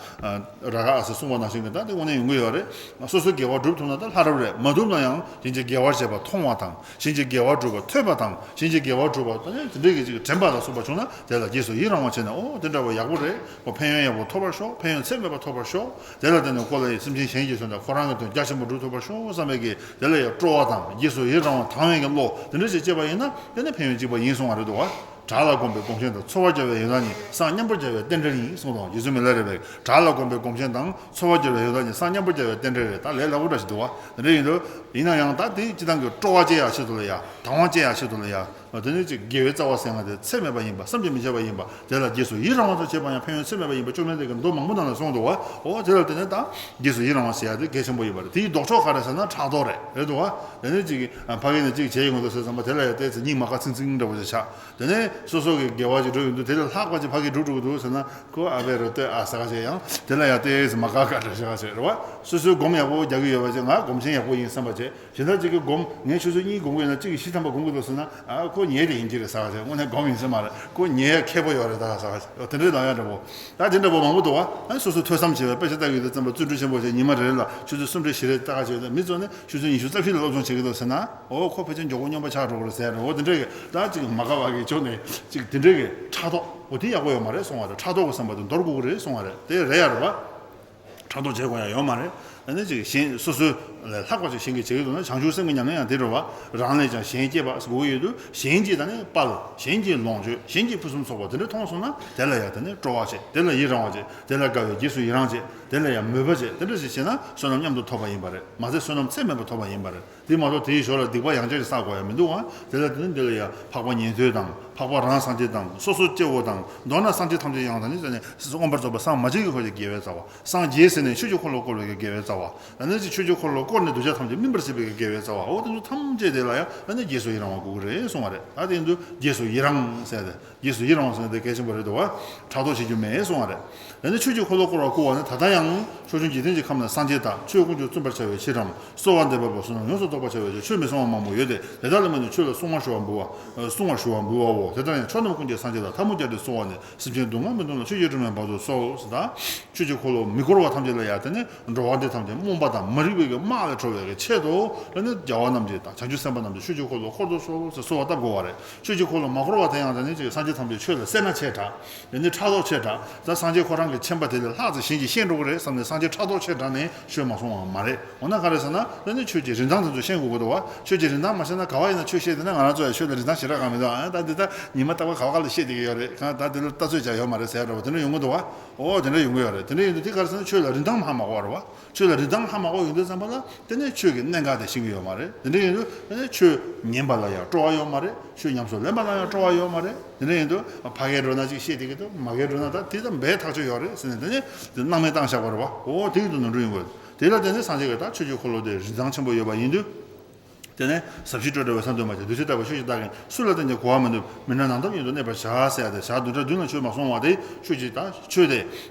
ར་ག་ཨ་སི་གསུངས་པ་ནང་བཞིན་གྱི་ད་དེ་དངོས་གནས་ཡོང་གི་ཡོད་རེད། སོ་སོའི་དགེ་བ་སྒྲུབ་ཐུབ་ན་ད་ལྷ་རབ་རེད། མ་ཐུབ་ན་ཡང་བྱིན་གྱིས་རྒྱལ་བར་བྱེད་པ་མཐོང་བ་དང་། བྱིན་གྱིས་རྒྱལ་བ་སྒྲུབ་པ་ཐོས་པ་དང་། བྱིན་གྱིས་རྒྱལ་བ་སྒྲུབ་པ་དེ་འདྲའི་གི་ཅིག་དྲན་པ་ལ་སོགས་པ་བྱུང་ན། དེ་ལ་རྗེས་སུ་ཡི་རང་བ་བྱས་ནས། ཨོ་དེ་འདྲ་བ་ཡག་པོ་རེད། ཨོ་ཕན་ཡོན་ཡག་པོ་ཐོབ་པར་ཤོག་ཕན་ཡོན་ཚད་མེད་པ་ཐོབ་པར་ཤོག་དེ་ལ་བརྟེན་ནས་ཁོ་ལ་ཡི་སེམས་ཅན་གཞན་གྱི་དོན་དང་ཁོ་རང་གི་དོན་རྒྱ་ཆེན་པོ་སྒྲུབ་ཐུབ་པར་ཤོག་བསམ་པའི་གི་དེ་ལ་ཡང་སྤྲོ་བ་དང་། རྗེས་སུ་ཡི་རང་བ་དང་བའི་གི་བློ་དེ་འདྲ་ཞིག་སྐྱེས་པ་ཡིན་ན། དེ་ནི་ཕན་ཡོན་གཅིག་པ་ཡིན་གསུང་བ་རེད་འདུག་བ། བྲག་ལ་གོམས་པའི་སྒོམ་ཆེན་དང་། འཚོ་བར་བྱ་བའི་ཡོན་བདག་ཉིད། སངས་མཉམ་པར་བྱ་བའི་རྟེན་འབྲེལ་ཡིན་གསུངས་དང་། རྗེ་བཙུན་མི་ལ་རས་པས། བྲག་ལ་གོམས་པའི་སྒོམ་ཆེན་དང་། འཚོ་བར་བྱ་བའི་ཡོན་བདག་ཉིད། སངས་མཉམ་པར་བྱ་བའི་རྟེན་འབྲེལ་རེད། ད་ལས་སླ་པོ་འདྲ་ཞིག་འདུག་བ། དེ་འདྲ་ཡིན་དུས་ཡིན་ན་ཡང་ད་དེ་སྤྱིར་བཏང་གི་སྤྲོ་བ་སྐྱེ་ཡག་ཆེད་དུ་ལ་ཡ། དང་བ་སྐྱེ་ཡག་ཆེད་དུ་ལ་ཡ། དེ་ནས་ཅིག་དགེ་བའི་རྩ་བ་ཟེར་ཡ་དེ་ཚད་མེད་པ་ཡིན་པ། བསམ་གྱིས་མི་ཁྱབ་པ་ཡིན་པ། དེ་ལ་རྗེས་སུ་ཡི་རང་བ་དང་བཅས་པ་ཡང་ཕན་ཡོན་ཚད་མེད་པ་ཡིན་པ་བཅོམ་ལྡན་འདས་ཀྱིས་མདོ་མང་པོ་ནང་ལ་གསུངས་འདུག་བ། འོ་དེ་ལ་བརྟེན་ནས་ད་རྗེས་སུ་ཡི་རང་བ་ཟེར་ཡ་དེ་གལ་ཆེན་པོ་ཡིན་པ་རེད། དེའི་ལྡོག་ཕྱོགས་ག་རེ་ཟེར་ན་ཕྲག་དོག་རེད། རེད་འདུག་བ། དེ་ནས་ཅིག་ཕ་གི་ནས་ཅིག་བྱས་ཡོང་འདུག་ཟེར་བསམ་པ་དེ་ལ་ཡང་བལྟས་ཚེ་སྙིང་མ་དགའ་ཚིང་ཚིང་འདྲ་བོ་ཞིག་ཆགས། དེ་ནས་སོ་སོ་གི་དགེ་བ་ཅིག་འགྲུབ་ཡོང་དུས་དེ་ལས་ལྷག་པ་ཅིག་ཕ་གིར་འགྲུབ་འགྲོ་གི་འདུག་ཟེར་ན། ཁོ་ཨ་བེ་རོ་ཏོས་ཨ་ཟ་ག་བྱས་ཡང་དེ་ལ་ཡང་བལྟས་ཚེ་མ་དགའ་དགའ་འདྲ་ཞིག་ཆགས་བྱས་རེད་བ། སོ་སོའི་སྒོམ་ཡག་པོ་རྒྱག་གི་ཡོད་པ་ཅིག་ང་སྒོམ་ཆེན་ཡག་པོ་ཡིན་བསམ་པ་བྱས། གཞན་དག་ཅིག་གིས་སྒོམ་ངས་ཆུ་ཚོད་གཉིས་སྒོམ་གྱི་ཡོད་ན་གཅིག་གིས་བཞི་ཐམ་པ་སྒོམ་གྱི་འདུག་ཟེར་ན། ཨ་ཁོ་ཉལ་དེ་ཡིན་གྱི་རེད་ཟ་ག་བྱས། དངོས་གནས་སྒོམ་ཡིན་ས་མ་རེད། ཁོ་ཉལ་ཡ་མཁས་པོ་ཡོད་རེད་ད་ཟ་ག་བྱས། དེ་འདྲའི་ལབ་ཡ་འདྲ་པོ། ད་དེ་འདྲ་པོ་མང་པོ་འདུག་བ། ཨ་སོ་སོ་ཐོས་བསམ་བྱས་པའི་དཔེ་ཆ་ལྟ་གི་ཡོད་དུས་ཙམ་པ་བརྩོན་འགྲུས་ཆེན་པོ་བྱས་ཉི་མ་རེ་རེ་ལ་ཆུ་ཚོད་གསུམ་རེ་བཞི་རེ་ལྟ་ག་བྱས་ཡོད་དུས། མི་ཚོ་ནི་ཆུ་ཚོད་ཉི་ཤུ་རྩ་བཞི་ལ་སློབ་སྦྱོང་བྱེད་ཀྱི་འདུག་ཟེར་ན། ཨོ་ཁོ་ཕལ་ཆེར་མགྱོགས་པོ་སྨྱོན་པ་ཆགས་འགྲོ་གི་རེད་ཟེར་རེད། འོ་དེ་འདྲ་གི་ད་ཅིག་མ་དགའ་བ་གི་ཕྱོགས་ནས་ཅིག་དེ་འདྲ་གི་ཕྲག་དོག་འོ་དེ་ཡག་པོ་ཡོད་མ་རེད་གསུང་བ་རེད། ཕྲག་དོག་གི་བསམ་པ་དེ་འདོར་དགོས་ཀྱི་རེད་གསུང་བ་རེད། དེ་རེད་ཡ་རེད་བ། ཕྲག་དོག་བྱེད་དགོས་ཡ་ཡོད་མ་རེད། ཨ་ནི་ཅིག་གཞན་སོ་སོ་ལས་ལྷག་པ་ཅིག་གཞན་གྱིས་བྱེད་ཀྱི་འདུག་ན། བྱང་ཆུབ་སེམས་ཀྱི་ཉམས་ལེན་ཡང་དེ་རེད་བ། རང་ལས་ཀྱང་གཞན་གཅེས་པ་ཟེར་དགོས་ཀྱི་ཡོད་དུས། གཞན་གྱི་ད་ནི་དཔལ། གཞན་གྱི་ལོངས་སྤྱོད། གཞན་གྱི་ཕུན་སུམ་ཚོགས་པ་དེ་འདྲ་མཐོང་སོང་ན། དེ་ལ་ཡང་དེ་ནི་སྤྲོ་བ་བྱེད། དེ་ལ་ཡི་རང་བ་བྱེད། དེ་ལ་དགའ་བའི་རྗེས་སུ་ཡི་རང་བྱེད། དེ་ལ་ཡང་མོས་པ་བྱེད། དེ་འདྲ་ཞིག་བྱས་ན་བསོད་ནམས་མཉམ་དུ་ཐོབ་པ་ཡིན་པ་རེད། མ་ཟད་བསོད་ནམས་ཚད་མེད་པ་ཐོབ་པ་ཡིན་པ་རེད། དེ་མ་གཏོགས་དེའི་ཞོར་ལ་སྡིག་པ་ཡང་བསྐྱར་བསགས་དགོས་ཡ་མི་འདུག་ཨང་། དེ་ལ་དེ་ནི་འདི་ལ་ཡ་འཕགས་པ་ཉན་ཐོས་དང་། འཕགས་པ་རང་སངས་རྒྱས་དང་། སོ་སོ་སྐྱེ་བོ་དང་། མདོར་ན་སངས་རྒྱས་ཐམས་ཅད་ཡང་ད་ནི་ཟེར་ནས་མངོན་པར་རྫོགས་པར་སངས་མ་རྒྱས་ཀྱི་འཁོར་གྱི་དགེ་བའི་རྩ་བ། སངས་རྒྱས་ཟེར་ནས་ཆོས་ཀྱི་འཁོར་ལོ་བསྐོར་བའི་དགེ་བའི་རྩ་བ། ད་ནི་ཅིག་ཆོས་ཀྱི་འཁོར་ལོ་བསྐོར་ནས་གདུལ་བྱ་ཐམས་ཅད་སྨིན་པར་བྱེད་པའི་དགེ་བའི་རྩ་བ། འོ་དེ་ཚོ་ཐམས་ཅད་དེ་ལ་ཡང་ད་ནི་རྗེས་སུ་ཡི་རང་བ་དགོས་ཀྱི་རེད་གསུང་བ་རེད། ད་དེ་ཡིན་དུས་རྗེས་སུ་ཡི་རང་ཟེར་ཏེ། རྗེས་སུ་ཡི་རང་བ་ཟེར་ན་དེ་གལ་ཆེན་པོ་རེད་འདུག་བ། ཕྲག་དོག་བྱེད་རྒྱུ་མེད་གསུང་བ་རེད། ཡང་ན་ཆོས་ཀྱི་འཁོར་ལོ་བསྐོར་བར་བསྐུལ་བ་ནི། ད་ལྟ་ཡང་ཕྱོགས་བཅུའི་འཇིག་རྟེན་གྱི་ཁམས་ན་སངས་རྒྱས་དང་། ཆོས་དཀོན་མཆོག་བཙུན་པར་བྱ་བའི་ཕྱིར་རམ། གསོལ་བ་འདེབས་པ་པོ་བསོད་ནམས་ཡོངས་སུ་རྫོགས་པར་བྱ་བའི་ཕྱིར། ཆོས་མི་གསུང་བ་མང་པོ་ཡོད་དེ། དེ་དག་ལ་དམིགས་ནས་ཆོས་ལ་གསུང་བར་ཞུ་བ་འབུལ་བ། གསུང་བར་ཞུ་བ་འབུལ་བའོ། དེ་ལྟར་ཡང་ཕྱོགས་རྣམས་ཀུན་གྱི་སངས་རྒྱས་དང་། ཐལ་མོ་སྦྱར་ཏེ་གསོལ་བ་ནི། སེམས་ཅན་སྡུག་བསྔལ་མི་གཏོང་ལ། ཆོས་ཀྱི་སྒྲོན་མེ་འབར་དུ་གསོལ་ཟེར། ད་ཆོས་ཀྱི་འཁོར་ལོ་མི་བསྐོར་བ་ཐམས་ཅད་ལ་ཡང་དེ་ནི་འགྲོ་བ་འདི་ཐམས་ཅད་རྨོངས་པ་དང་མ་རིག་པའི་གི་རྨང་ལས་གྲོལ་བའི་གི་ཆེད་དུ། ཨ་ནི་རྒྱལ་བ་རྣམས་ཀྱིས་དང་བྱང་ཆུབ་སེམས་དཔའ་རྣམས་ཀྱིས་ཆོས་ཀྱི་འཁོར་ལོ་བསྐོར་དུ་གསོལ་ཟེར་གསོལ་བ་བཏབ་དགོས་པ་རེད། ཆོས་ཀྱི་འཁོར་ལོ་མ་བསྐོར་བ་དེ་ཡང་དེ་ནི་ཅིག་སངས་རྒྱས་ཐམས་ཅད་ཆོས་ལ་སེར་སྣ་ཆེ་དྲགས། དེ་ནི་ཕྲག་དོག་ཆེ་དྲགས། ད་སངས་རྒྱས་ཁོ་རང་གི་མཁྱེན་པ་དེ་ལས་ལྷག་ཙམ་གཞན་གྱིས་ཤེས་འགྲོ་གི་རེད་བསམ་ནས་སངས་རྒྱས་ཕྲག་དོག་ཆེ་དྲགས་ནས་ཆོས་མ་གསུང་བ་མ་རེད། འོ་ན་ག་རེ་ཟེར་ན། དེ་ནི་ཆོས་ཀྱི་རིན་ཐང་དེ་ཚོ་ཤེས་དགོས་ཀྱི་འདུག་བ། ཆོས་ཀྱི་རིན་ཐང་མ་ཤེས་ན་ག་བ་ཡིན་ན་ཆོས་བཤད་བསྡད་ན་ང་རང་ཚོ་ཡང་ཆོས་ལ་རིན་ཐང་ཞེ་དྲག་གང་མི་འདུག་ཨ་ད་འདི་ལྟ་ཉི་མ་རྟག་པར་ག་བ་ག་ལ་བཤད་བསྡད་ཀྱི་ཡོད་རེད། གང་ད་འདི་ལ་ལྟ་ཚོད་ཅང་ཡོད་མ་རེད་ཟེར་ཡ་འདྲ་བོ་དེ་འདྲ་ཡོང་གི་འདུག་བ། འོ་དེ་འདྲ་ཡོང་གི་ཡོད་རེད། དེ་འདྲ་ཡིན་དུས་དེ་ག་རེ་ཟེར་ན་ཆོས་ལ་རིན་ཐང་ཧ་མ་གོ་བ་རེད་བ། ཆོས་ལ་རིན་ཐང་ཧ་མ་གོ་ཡོང་དུས་ཙམ་པ་ལ་དེ་ནས་ཆོས་ཀྱི་གནད་འགག་དེ་ཤེས་ཀྱི་ཡོད་མ་རེད། དེ་འདྲ་ཡིན་དུས་དེ་ནས་ཆོས་ཉན་པ་ལ་ཡང་སྤྲོ་བ་ཡོད་མ་རེད། ཆོས་ཉམས་སུ་ལེན་པ་ལ་ཡང་སྤྲོ་བ་ཡོད་མ་རེད། དེ་འདྲ་ཡིན་དུས་ཕ་གིར་འགྲོ་ན་ཅིག་བཤད་བསྡད་ཀྱི་འདུག་མ་གིར་འགྲོ་ན་ད་དེ་ད་འབད་ཐག་ཆོད་ཡོད་རེད་ཟེར་ནས་དེ་ནས་དེ་སྣང་མེད་བཏང་བཞག་པ་རེད་བ། འོ་དེ་ཡིན་དུས་ནོར་འཁྲུལ་ཡོང་གི་རེད། དེ་ལ་བརྟེན་ནས་སངས་རྒྱས་ཀྱིས་ད་ཆོས་ཀྱི་འཁོར་ལོ་དེ་རིན་ཐང་ཆེན་པོ་ཡོད་པ་ཡིན་དུས། དེ་ནས་ཟབ་ཞི་སྤྲོས་བྲལ་བའི་ས་འདོད་མ་བྱས། བདུད་རྩི་ལྟ་བུའི་ཆོས་ཀྱི་བདག་གིས། སུ་ལ་བསྟན་ཀྱང་གོ་བ་མི་ནུབ། མི་འབྲལ་ནམ་དུ་ཉིད་དུ་གནས་པར་བྱ་ཟེར་ཡ་དེ། ཞག་བདུན་ཕྲག་བདུན་ལ་ཆོས་མ་གསུང་བ་དེ་ཆོས་ཀྱི་ད་ཆོས་དེ།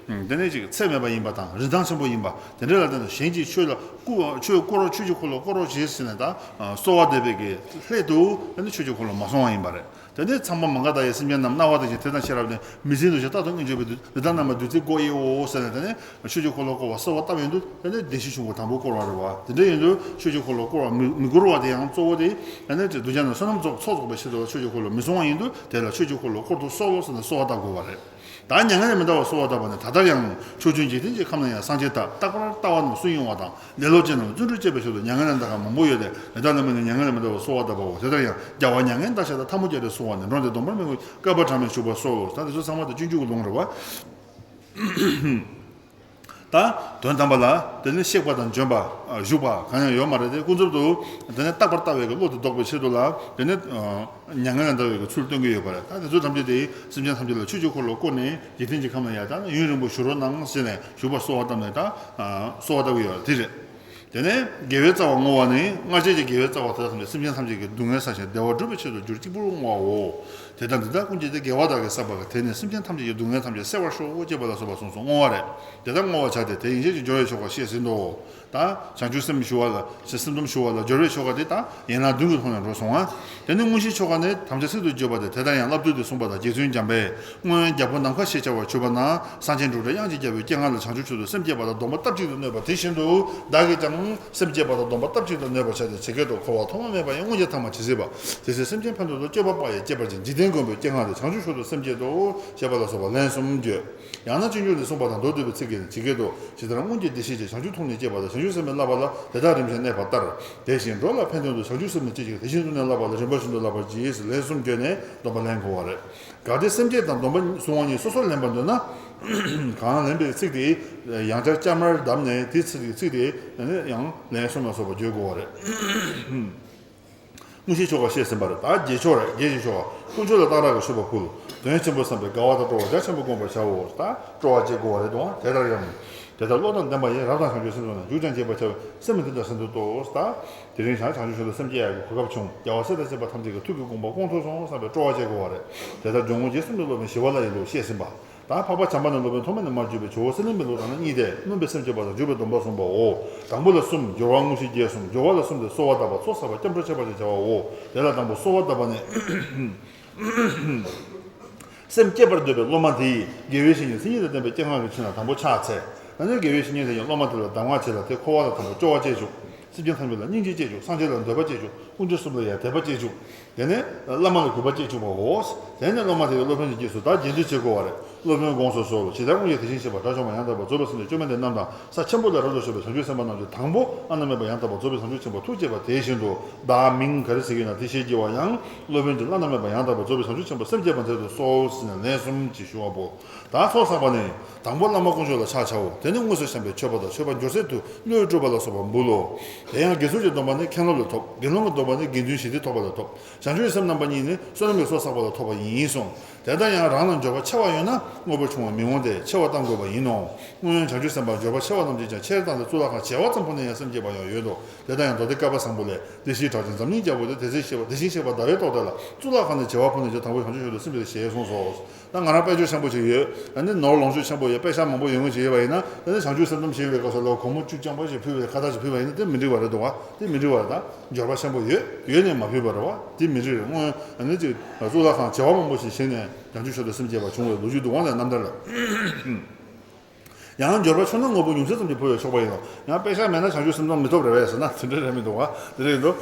དེ་ནས་ཅིག་ཚད་མེད་པ་ཡིན་པ་དང་རིན་ཐང་ཆེན་པོ་ཡིན་པ་དེ་འདྲ་ལ་བརྟེན་ནས་གཞན་གྱིས་ཆོས་ལ་བསྐུལ་ཆོས་བསྐོར་རོགས། ཆོས་ཀྱི་འཁོར་ལོ་བསྐོར་རོགས་ཞེས་ཟེར་ནས་ད་གསོལ་བ་འདེབས་པའི་གི་སླད་དུ་དེ་ནས་ཆོས་ཀྱི་འཁོར་ལོ་མ་གསུང་བ་ཡིན་པ་རེད། དེ་ནས་ཚངས་པ་མ་ག་དྷ་ཡིས་སེམས་ཅན་རྣམས། སྣང་བ་དེ་བཞིན་དེ་དང་ཕྱི་རབ་ནས། མི་ཟད་འདུ་ཤེས་རྟག་ཏུ་མངོན་གྱུར་པའི། འདི་ལྟར་རྣམ་པ་བདུད་རྩིས་བསྐོར་ཡིའོ་ཟེར་ནས་དེ་ནས་ཆོས་ཀྱི་འཁོར་ལོ་བསྐོར་བ་གསོལ་བ་བཏབ་ཡོང་དུས་དེ་ནས་བདེན་བཞིའི་ཆོས་འཁོར་དང་པོ་བསྐོར་བ་རེད་བ། དེ་འདྲ་ཡིན་དུས་ཆོས་ཀྱི་འཁོར་ལོ་བསྐོར་བ་མི་མི་བསྐོར་བ་དེ་ཡང་གཙོ་བོ་དེ་དེ་ནས་གདུལ་བྱ་རྣམས་བསོད་ནམས་ཚོགས་ཚོགས་རྫོགས་པའི་ཆེད་དུ་ལ་ཆོས་ཀྱི་འཁོར་ལོ་མི་གསུང་བ་ཡིན་དུས་དེ་ལ་ཆོས་ཀྱི་འཁོར་ལོ་བསྐོར་དུ་གསོལ་ལོ་ཟེར་ནས་གསོལ་བ་བཏབ་དགོས་པ་རེད། ད་མྱ་ངན་ལས་མི་འདའ་བར་གསོལ་བ་བཏབ་པ་ནི། ད་ལྟར་ཡང་ཕྱོགས་བཅུའི་འཇིག་རྟེན་གྱི་ཁམས་ན་ཡང་སངས་རྒྱས་དང་རྟག་པར་ལྟ་བ་རྣམས་སུན་དབྱུང་བ་དང་། ལེ་ལོ་ཅན་རྣམས་བརྩོན་འགྲུས་བསྐྱེད་པའི་ཕྱིར་དུ་མྱ་ངན་ལས་འདའ་བ་མང་པོ་ཡོད་དེ། དེ་དག་ལ་དམིགས་ནས་མྱ་ངན་ལས་མི་འདའ་བར་གསོལ་བ་བཏབ་པའོ། དེ་ལྟར་ཡང་རྒྱལ་བ་མྱ་ངན་འདའ་ཞེས་དང་ཐལ་མོ་སྦྱར་ཏེ་གསོལ་བ་ནི། འགྲོ་འདིར་སྡོམ་པར་མི་དགོས་བཀལ་པ་གྲངས་མེད་བཞུགས་པར་གསོལ་ལོ། ད་དེ་ཚོ་ཚང་མ་ད་སྤྱོད་འཇུག་གི་ལུང་རེད་བ། ད་དོན་དམ་པ་ལ་དེ་ནི་གཤེགས་པ་དང་བྱོན་པ། བཞུགས་པ་གང་ཡང་ཡོད་མ་རེད་དེ། ཀུན་རྫོབ་ཏུ་དེ་ནི་རྟག་པར་ལྟ་བའི་གི་བློ་དེ་ལྡོག་པའི་ཕྱིར་དུ་ལ་དེ་ནི། མྱ་ངན་ལས་འདའ་བའི་གི་ཚུལ་སྟོན་གྱི་ཡོད་པ་རེད། ད་དེ་ཚོ་ཐམས་ཅད་དེ་སེམས་ཅན་ཐམས་ཅད་ལ་ཆོས་ཀྱི་འཁོར་ལོ་བསྐོར་ནས་འཇིག་རྟེན་གྱི་ཁམས་ལ་ཡང་ད་ཡུན་རིང་པོ་བཞུགས་རོགས་གནང་ཟེར་ནས་བཞུགས་པར་གསོལ་བ་བཏབ་ནས་ད་གསོལ་བ་བཏབ་ཀྱི་ཡོད་པ་དེ་རེད། དེ་ནས་དགེ་བའི་རྩ་བ་བསྔོ་བ་ནི། སྔར་བྱས་ཀྱི་དགེ་བའི་རྩ་བ་དེ་དག་ཐམས་ཅད་སེམས་ཅན་ཐམས་ཅད་ཀྱི་སྡུག་བསྔལ་བསལ་ཞིང་བདེ་བ་སྒྲུབ་པའི་ཆེད་དུ་རྒྱུར་གཅིག་པུར་བསྔོ་བའོ། དེ་དག་འདི་དག་ཀུན་གྱི་དེ་དགེ་བ་དག་གིས་བསགས་པ་གི་དེ་ནི་སེམས་ཅན་ཐམས་ཅད་ཀྱི་སྡུག་བསྔལ་ཐམས་ཅད་བསལ་བར་ཤོག་ཅེས་པ་ལ་སོགས་པ་གསུངས་སོ། བསྔོ་བ་རེད། དེ་དག་བསྔོ་བར་བྱ་སྟེ། དེ་ཡན་ཆད་ཀྱི་སྦྱོར་བའི་ཆོ་ག་བཤད་ཟིན་ཏོ། ད་བྱང་ཆུབ་སེམས་ཞུ་བ་ལ་སེམས་སྡོམ་ཞུ་བ་ལ་སྦྱོར་བའི་ཆོ་ག་དེ་དག་ཡན་ལག་བདུན་གྱི་ཐོག་ནས་འགྲོ་སོང་ང་། དེ་ནས་དངོས་གཞིའི་ཆོ་ག་ནི་དམ་བཅའ་ཚིག་ཏུ་བརྗོད་པ་སྟེ། དེ་ལྟར་ཡང་བསླབ་བཏུས་ཏེ་གསུངས་པ་དང་། རྗེ་བཙུན་འཇམ་དཔལ་སྔོན་རྒྱལ་པོ་ནམ་མཁའ་ཞེས་བྱ་བར་གྱུར་པ་ན། སངས་རྒྱས་འབྲུག་སྒྲ་དབྱངས་ཀྱིས་བརྒྱན་པའི་སྤྱན་སྔར་ལ་བྱང་ཆུབ་མཆོག་ཏུ་སེམས་བསྐྱེད་པ་དང་སྡོམ་པ་སྟབས་གཅིག་ཏུ་གནས་པ་དེ་བཞིན་དུ་བདག་གིས་ཀྱང་སེམས་བསྐྱེད་པ་དང་སྡོམ་པ་སྟབས་གཅིག་ཏུ་གནས་པར་བྱ་སྟེ། ཇི་སྐད་དུ། འཁོར་བ་ཐོག་མ་མེད་པ་ཡི། སྔོན་གྱི་ཐ་མ་ཇི་སྲིད་པ། དེ་ཕྱིར་སེམས་ཅན་ཕན་ཕྱོགས་སུ་སྤྱོད་པ་པ་ཡིས་བསྐྱེད་པར་བགྱི། འཇིག་རྟེན་མགོན་པོའི་སྤྱན་སྔར་དུ། བྱང་ཆུབ་མཆོག་ཏུ་སེམས་བསྐྱེད་དོ། ཞེས་པ་ལ་སོགས་པ་ལན་གསུམ་བརྗོད། ཡང་ན་སྤྱོད་འཇུག་ནས་གསུངས་པ་དང་མདོར་བསྡུས་པའི་ཚིག་གིས་ཇི་སྐད་དུ། ཇི་ལྟར་སྔོན་གྱི་བདེ་གཤེགས་ཀྱིས། བྱང་ཆུབ་ཐོབ་ནས་བསྐྱེད་པ་དང་། བྱང་ཆུབ་སེམས་དཔའི་བསླབ་པ་ལ། དེ་དག་རིམ་བཞིན་གནས་པ་ལྟར། དེ་བཞིན་འགྲོ་ལ་ཕན་དོན་དུ། བྱང་ཆུབ་སེམས་ནི་སྐྱེད་ཅིང་། དེ་བཞིན་དུ་ནི་བསླབ་པ་ལ། རིམ་པ་བཞིན་དུ་བསླབ་པར་བགྱི། ལན་གསུམ་བརྗོད་ནས་སྡོམ་པ་ལེན་དགོས་པ་རེད། གལ་ཏེ་སེམས་བསྐྱེད་དང་སྡོམ་པ་གསུམ་པོ་གཉིས་སོ་སོར་ལེན་པར་འདོད་ན། གང་ལེན་པའི་ཚིག་དེ་ཡང་བསྐྱར་བསྐྱར་མར་བསྡམས་ནས། དེའི་ཚིག་དེའི་ཚིག་དེ་ཡང་ལན་གསུམ་ལ་སོགས་པ་བརྗོད་དགོས་པ་རེད། དངོས་གཞིའི་ཆོ་ག་བཤད་ཟིན་པ་རེད། ད་རྗེས་ཆོག་རེད། རྗེས་ཀྱི་ཆོ་ག། དཀོན་མཆོག་ལ་གཏང་རག་གི་མཆོད་པ་ཕུལ། དོན་ཆེན་པོ་བསམ་པའི་དགའ་བ་དང་སྤྲོ་བ་རྒྱ་ཆེན་པོ་བསྒོམ་པར་བྱའོ། ད་སྤྲོ་བ་བཅས་དགོས་པ་རེད་དོ། དེ་ལྟར་ཡང་། དེ་ལྟར་བློ་དང་ལྡན་པ་ཡིས་རབ་དང་བྱང་ཆུབ་སེམས་ཙམ་ན་འཇུག་ཀྱང་བྱེད་པར་བྱ་བའི་སེམས་དེ་དང་ཟིན་ཏོ། ད་དེ་རིང་བྱང་ཆུབ་སེམས་དཔའ་སྐྱེ་ཡག་གི་གོ་སྐབས་བྱུང་། རྒྱལ་བ་སྲས་དང་བཅས་པ་ཐམས་ཅད་ཀྱི་ཐུགས་ཀྱི་དགོངས་པ་སྐོང་ཐུབ་སོང་བསམ་པའི་སྤྲོ་བ་བཅས་དགོས་པ་རེད། དེ་ལྟར་འཇུག་ངོགས་རྗེ་བཙུན་པའི་སློབ་དཔོན་ཞི་བ་ལྷ་ཡི་ལུགས་བཤད་ཟིན་པ། ད་འཕགས་པ་བྱམས་པ་ནི་སློབ་དཔོན་ཐོགས་མེད་ནས་མར་གྱུར་པའི་ཇོ་བོ་གསེར་གླིང་པའི་ལུགས་དང་ནི་གཉིས་ཏེ། སྨོན་པའི་སེམས་བསྐྱེད་པ་དང་འཇུག་པའི་སྡོམ་པ་གསུངས་པའོ། དང་པོ་ལ་གསུམ། སྦྱོར་བ་དངོས་གཞིའི་རྗེས་གསུམ། སྦྱོར་བ་ལ་གསུམ་སྟེ། གསོལ་བ་གདབ་པ། ཚོགས་བསགས་པ། སྐྱབས་འགྲོ་མཆོད་པ་ཞེས་བྱ་བའོ། དེ་ལ་དང་པོ་གསོལ་བ་གདབ་པ་ནི། སེམས་བསྐྱེད་པར་འདོད་པའི་སློབ་མ་དེ་ཡིས་དགེ་བའི་བཤེས་གཉེན་མཚན་ཉིད་དང་ལྡན་པའི་སྐྱེས་སྔགས་ཀྱི་ཆོས་རྣམས་དང་པོ་ཕྱག་འཚལ། ད་ནི་དགེ་བའི་བཤེས་གཉེན་དེ་ཡང་སློབ་མ་དེ་ལ་གདམས་ངག་བྱས་ལ་དེ་འཁོར་བ་ལ་དང་པོ་སྐྱོ་བ་སྐྱེས་བཅུག། སེམས་ཅན་ཐམས་ཅད་ལ་སྙིང་རྗེ་སྐྱེས་བཅུག། སངས་རྒྱས་ལ་འདོད་པ་སྐྱེས་བཅུག། དཀོན་མཆོག་གསུམ་ལ་ཡང་དད་པ་སྐྱེས་བཅུག། དེ་ནས་བླ་མ་ལ་གུས་པ་སྐྱེས་བཅུག་པའོ། དེ་ནས་བླ་མ་དེ་ཡང་སློབ་དཔོན་གྱི་རྗེས་སུ་ད་རྗེས་ཟློས་བྱེད་དགོས་པ་རེད། སློབ་དཔོན་དགོངས་སུ་གསོལ། ཇི་ལྟར་དངོས་ཀྱི་དེ་བཞིན་གཤེགས་པ་དགྲ་བཅོམ་པ་ཡང་དག་པར་རྫོགས་པའི་སངས་རྒྱས་བཅོམ་ལྡན་འདས་རྣམས་དང་ས་ཆེན་པོ་ལས་རབ་ཏུ་བྱུང་བའི་བྱང་ཆུབ་སེམས་དཔའ་རྣམས་ཀྱི་དང་པོ་བླ་ན་མེད་པ་ཡང་དག་པར་རྫོགས་པའི་བྱང་ཆུབ་ཆེན་པོར་ཐུགས་བསྐྱེད་པ་དེ་བཞིན་དུ། བདག་མིང་ག་རེ་ཟེར་གྱི་ན་དེ་ཤེས་བགྱི་བ་ཡང་། སློབ་དཔོན་གྱིས་བླ་ན་མེད་པ་ཡང་དག་པར་རྫོགས་པའི་བྱང་ཆུབ་ཆེན་པོར་སེམས་བསྐྱེད་པ་མཛད་དུ་གསོལ་ཟེར་ནས་ལན་གསུམ་གྱིས་ཞུ་བ་པོ། ད་ཚོགས་བསགས་པ་ནི། དང་པོ་བླ་མ་དཀོན་མཆོག་ལ་ཕྱག་བྱའོ། དེ་ནི་དངོས་སུ་བཤམས་པའི་མཆོད་པ་དང་མཆོད་པ་འབྱོར་ཚད་དུ་བློས་སྤྲུལ་པ་ལ་སོགས་པ་འབུལ་ལོ། དེ་ཡང་དགེ་ཚུལ་གྱི་སྡོམ་པ་ནི་མཁན་སློབ་ལས་ཐོབ། དགེ་སློང་གི་སྡོམ་པ་ནི་དགེ་འདུན་ཞི་བདེའི་ཐོབ་པ་ལས་ཐོབ། བྱང་ཆུབ་སེམས་རྣམ་པ་གཉིས་ནི་བསོད་ནམས་ཀྱི་ཚོགས་བསགས་པ་ལ་ཐོབ་པ་ཡིན་གསུངས། དེ་ལྟར་ཡང་རང་ལ་འབྱོར་པ་ཆེ་བ་ཡོད་ན་དངོས་པོ་ཆུང་བ་མི་འོང་སྟེ་ཆེ་བ་བཏང་དགོས་པ་ཡིན་ནོ། སྔོན་བྱང་ཆུབ་སེམས་དཔའ་འབྱོར་པ་ཆེ་བ་རྣམས་ཀྱིས་ཀྱང་ཆེར་བཏང་སྟེ་གཙུག་ལག་ཁང་བྱེ་བ་ཙམ་ཕུལ་ནས་ཡང་སེམས་བསྐྱེད་པ་ཡང་ཡོད་དོ། དེ་ལྟར་ཡང་མདོ་སྡེ་བཀའ་པ་བཟང་པོ་ལས། བདེ་གཤེགས་གྲགས་ཅན་འཛམ་གླིང་རྒྱལ་པོ་དེ་དེ་བཞིན་གཤེགས་པ་དེ་བཞིན་གཤེགས་པ་ཟླ་བའི་ཏོག་དེ་ལ་གཙུག་ལག་ཁང་ནས་བྱེ་བ་ཕུལ་ནས་ཀྱང་དང་པོ་བྱང་ཆུབ་མཆོག་ཏུ་སེམས་བསྐྱེད་ཞེས་གསུངས་སོ། ད་ང་རང་དཔལ་འབྱོར་ཆེན་པོ་ཞིག་ཡོད། ཨ་ནི་ནོར་ལོངས་སྤྱོད་ཆེན་པོ་ཡོད། པེ་ཤག་མང་པོ་ཡོད་མཁན་ཞིག་ཡོད་པ་ཡིན་ན། ཨ་ནི་བྱང་ཆུབ་སེམས་ཙམ་ཞིག་ཡོད་པའི་སྐབས་སུ་ལ་སྒོར་མོ་བཅུ་རྐྱང་པ་ཞིག་ཕུལ་བའི་ཁ་བཏགས་ཤིག་ཕུལ་བ་ཡིན་ན་དེ་མི་འགྲིག་པ་རེད་འདུག་བ། དེ་མི་འགྲིག་པ་རེད། ད་འབྱོར་པ་ཆེན་པོ་ཡོད་ཡོད་ནས་མ་ཕུལ་བ་རེད་བ། དེ་མི་འགྲིག་རེད། སྔོན་ཨ་ནི་ཅིག་གཙུག་ལག་ཁང་བྱེ་བ་མང་པོ་ཞིག་བྱིན་ནས་བྱང་ཆུབ་མཆོག་ཏུ་སེམས་བསྐྱེད་པ་བྱུང་བའི་ལོ་རྒྱུས་འདུག་བ། ལས་རྣམ་ཐར་ལ། ཡང་འབྱོར་པ་ཆུང་ན་དངོས་པོ་ཉུང་ཤས་ཙམ་གྱིས་ཕུལ་བས་ཆོག་པ་ཡིན་ནོ། ཡང་པེ་ཤག་མེད་ན་བྱང་ཆུབ་སེམས་ཙམ་མི་ཐོབ་རེད་པས་ཟེར་ན་དེ་འདྲ་རེད་མི་འདུག་བ། དེ་རེད་འདུག་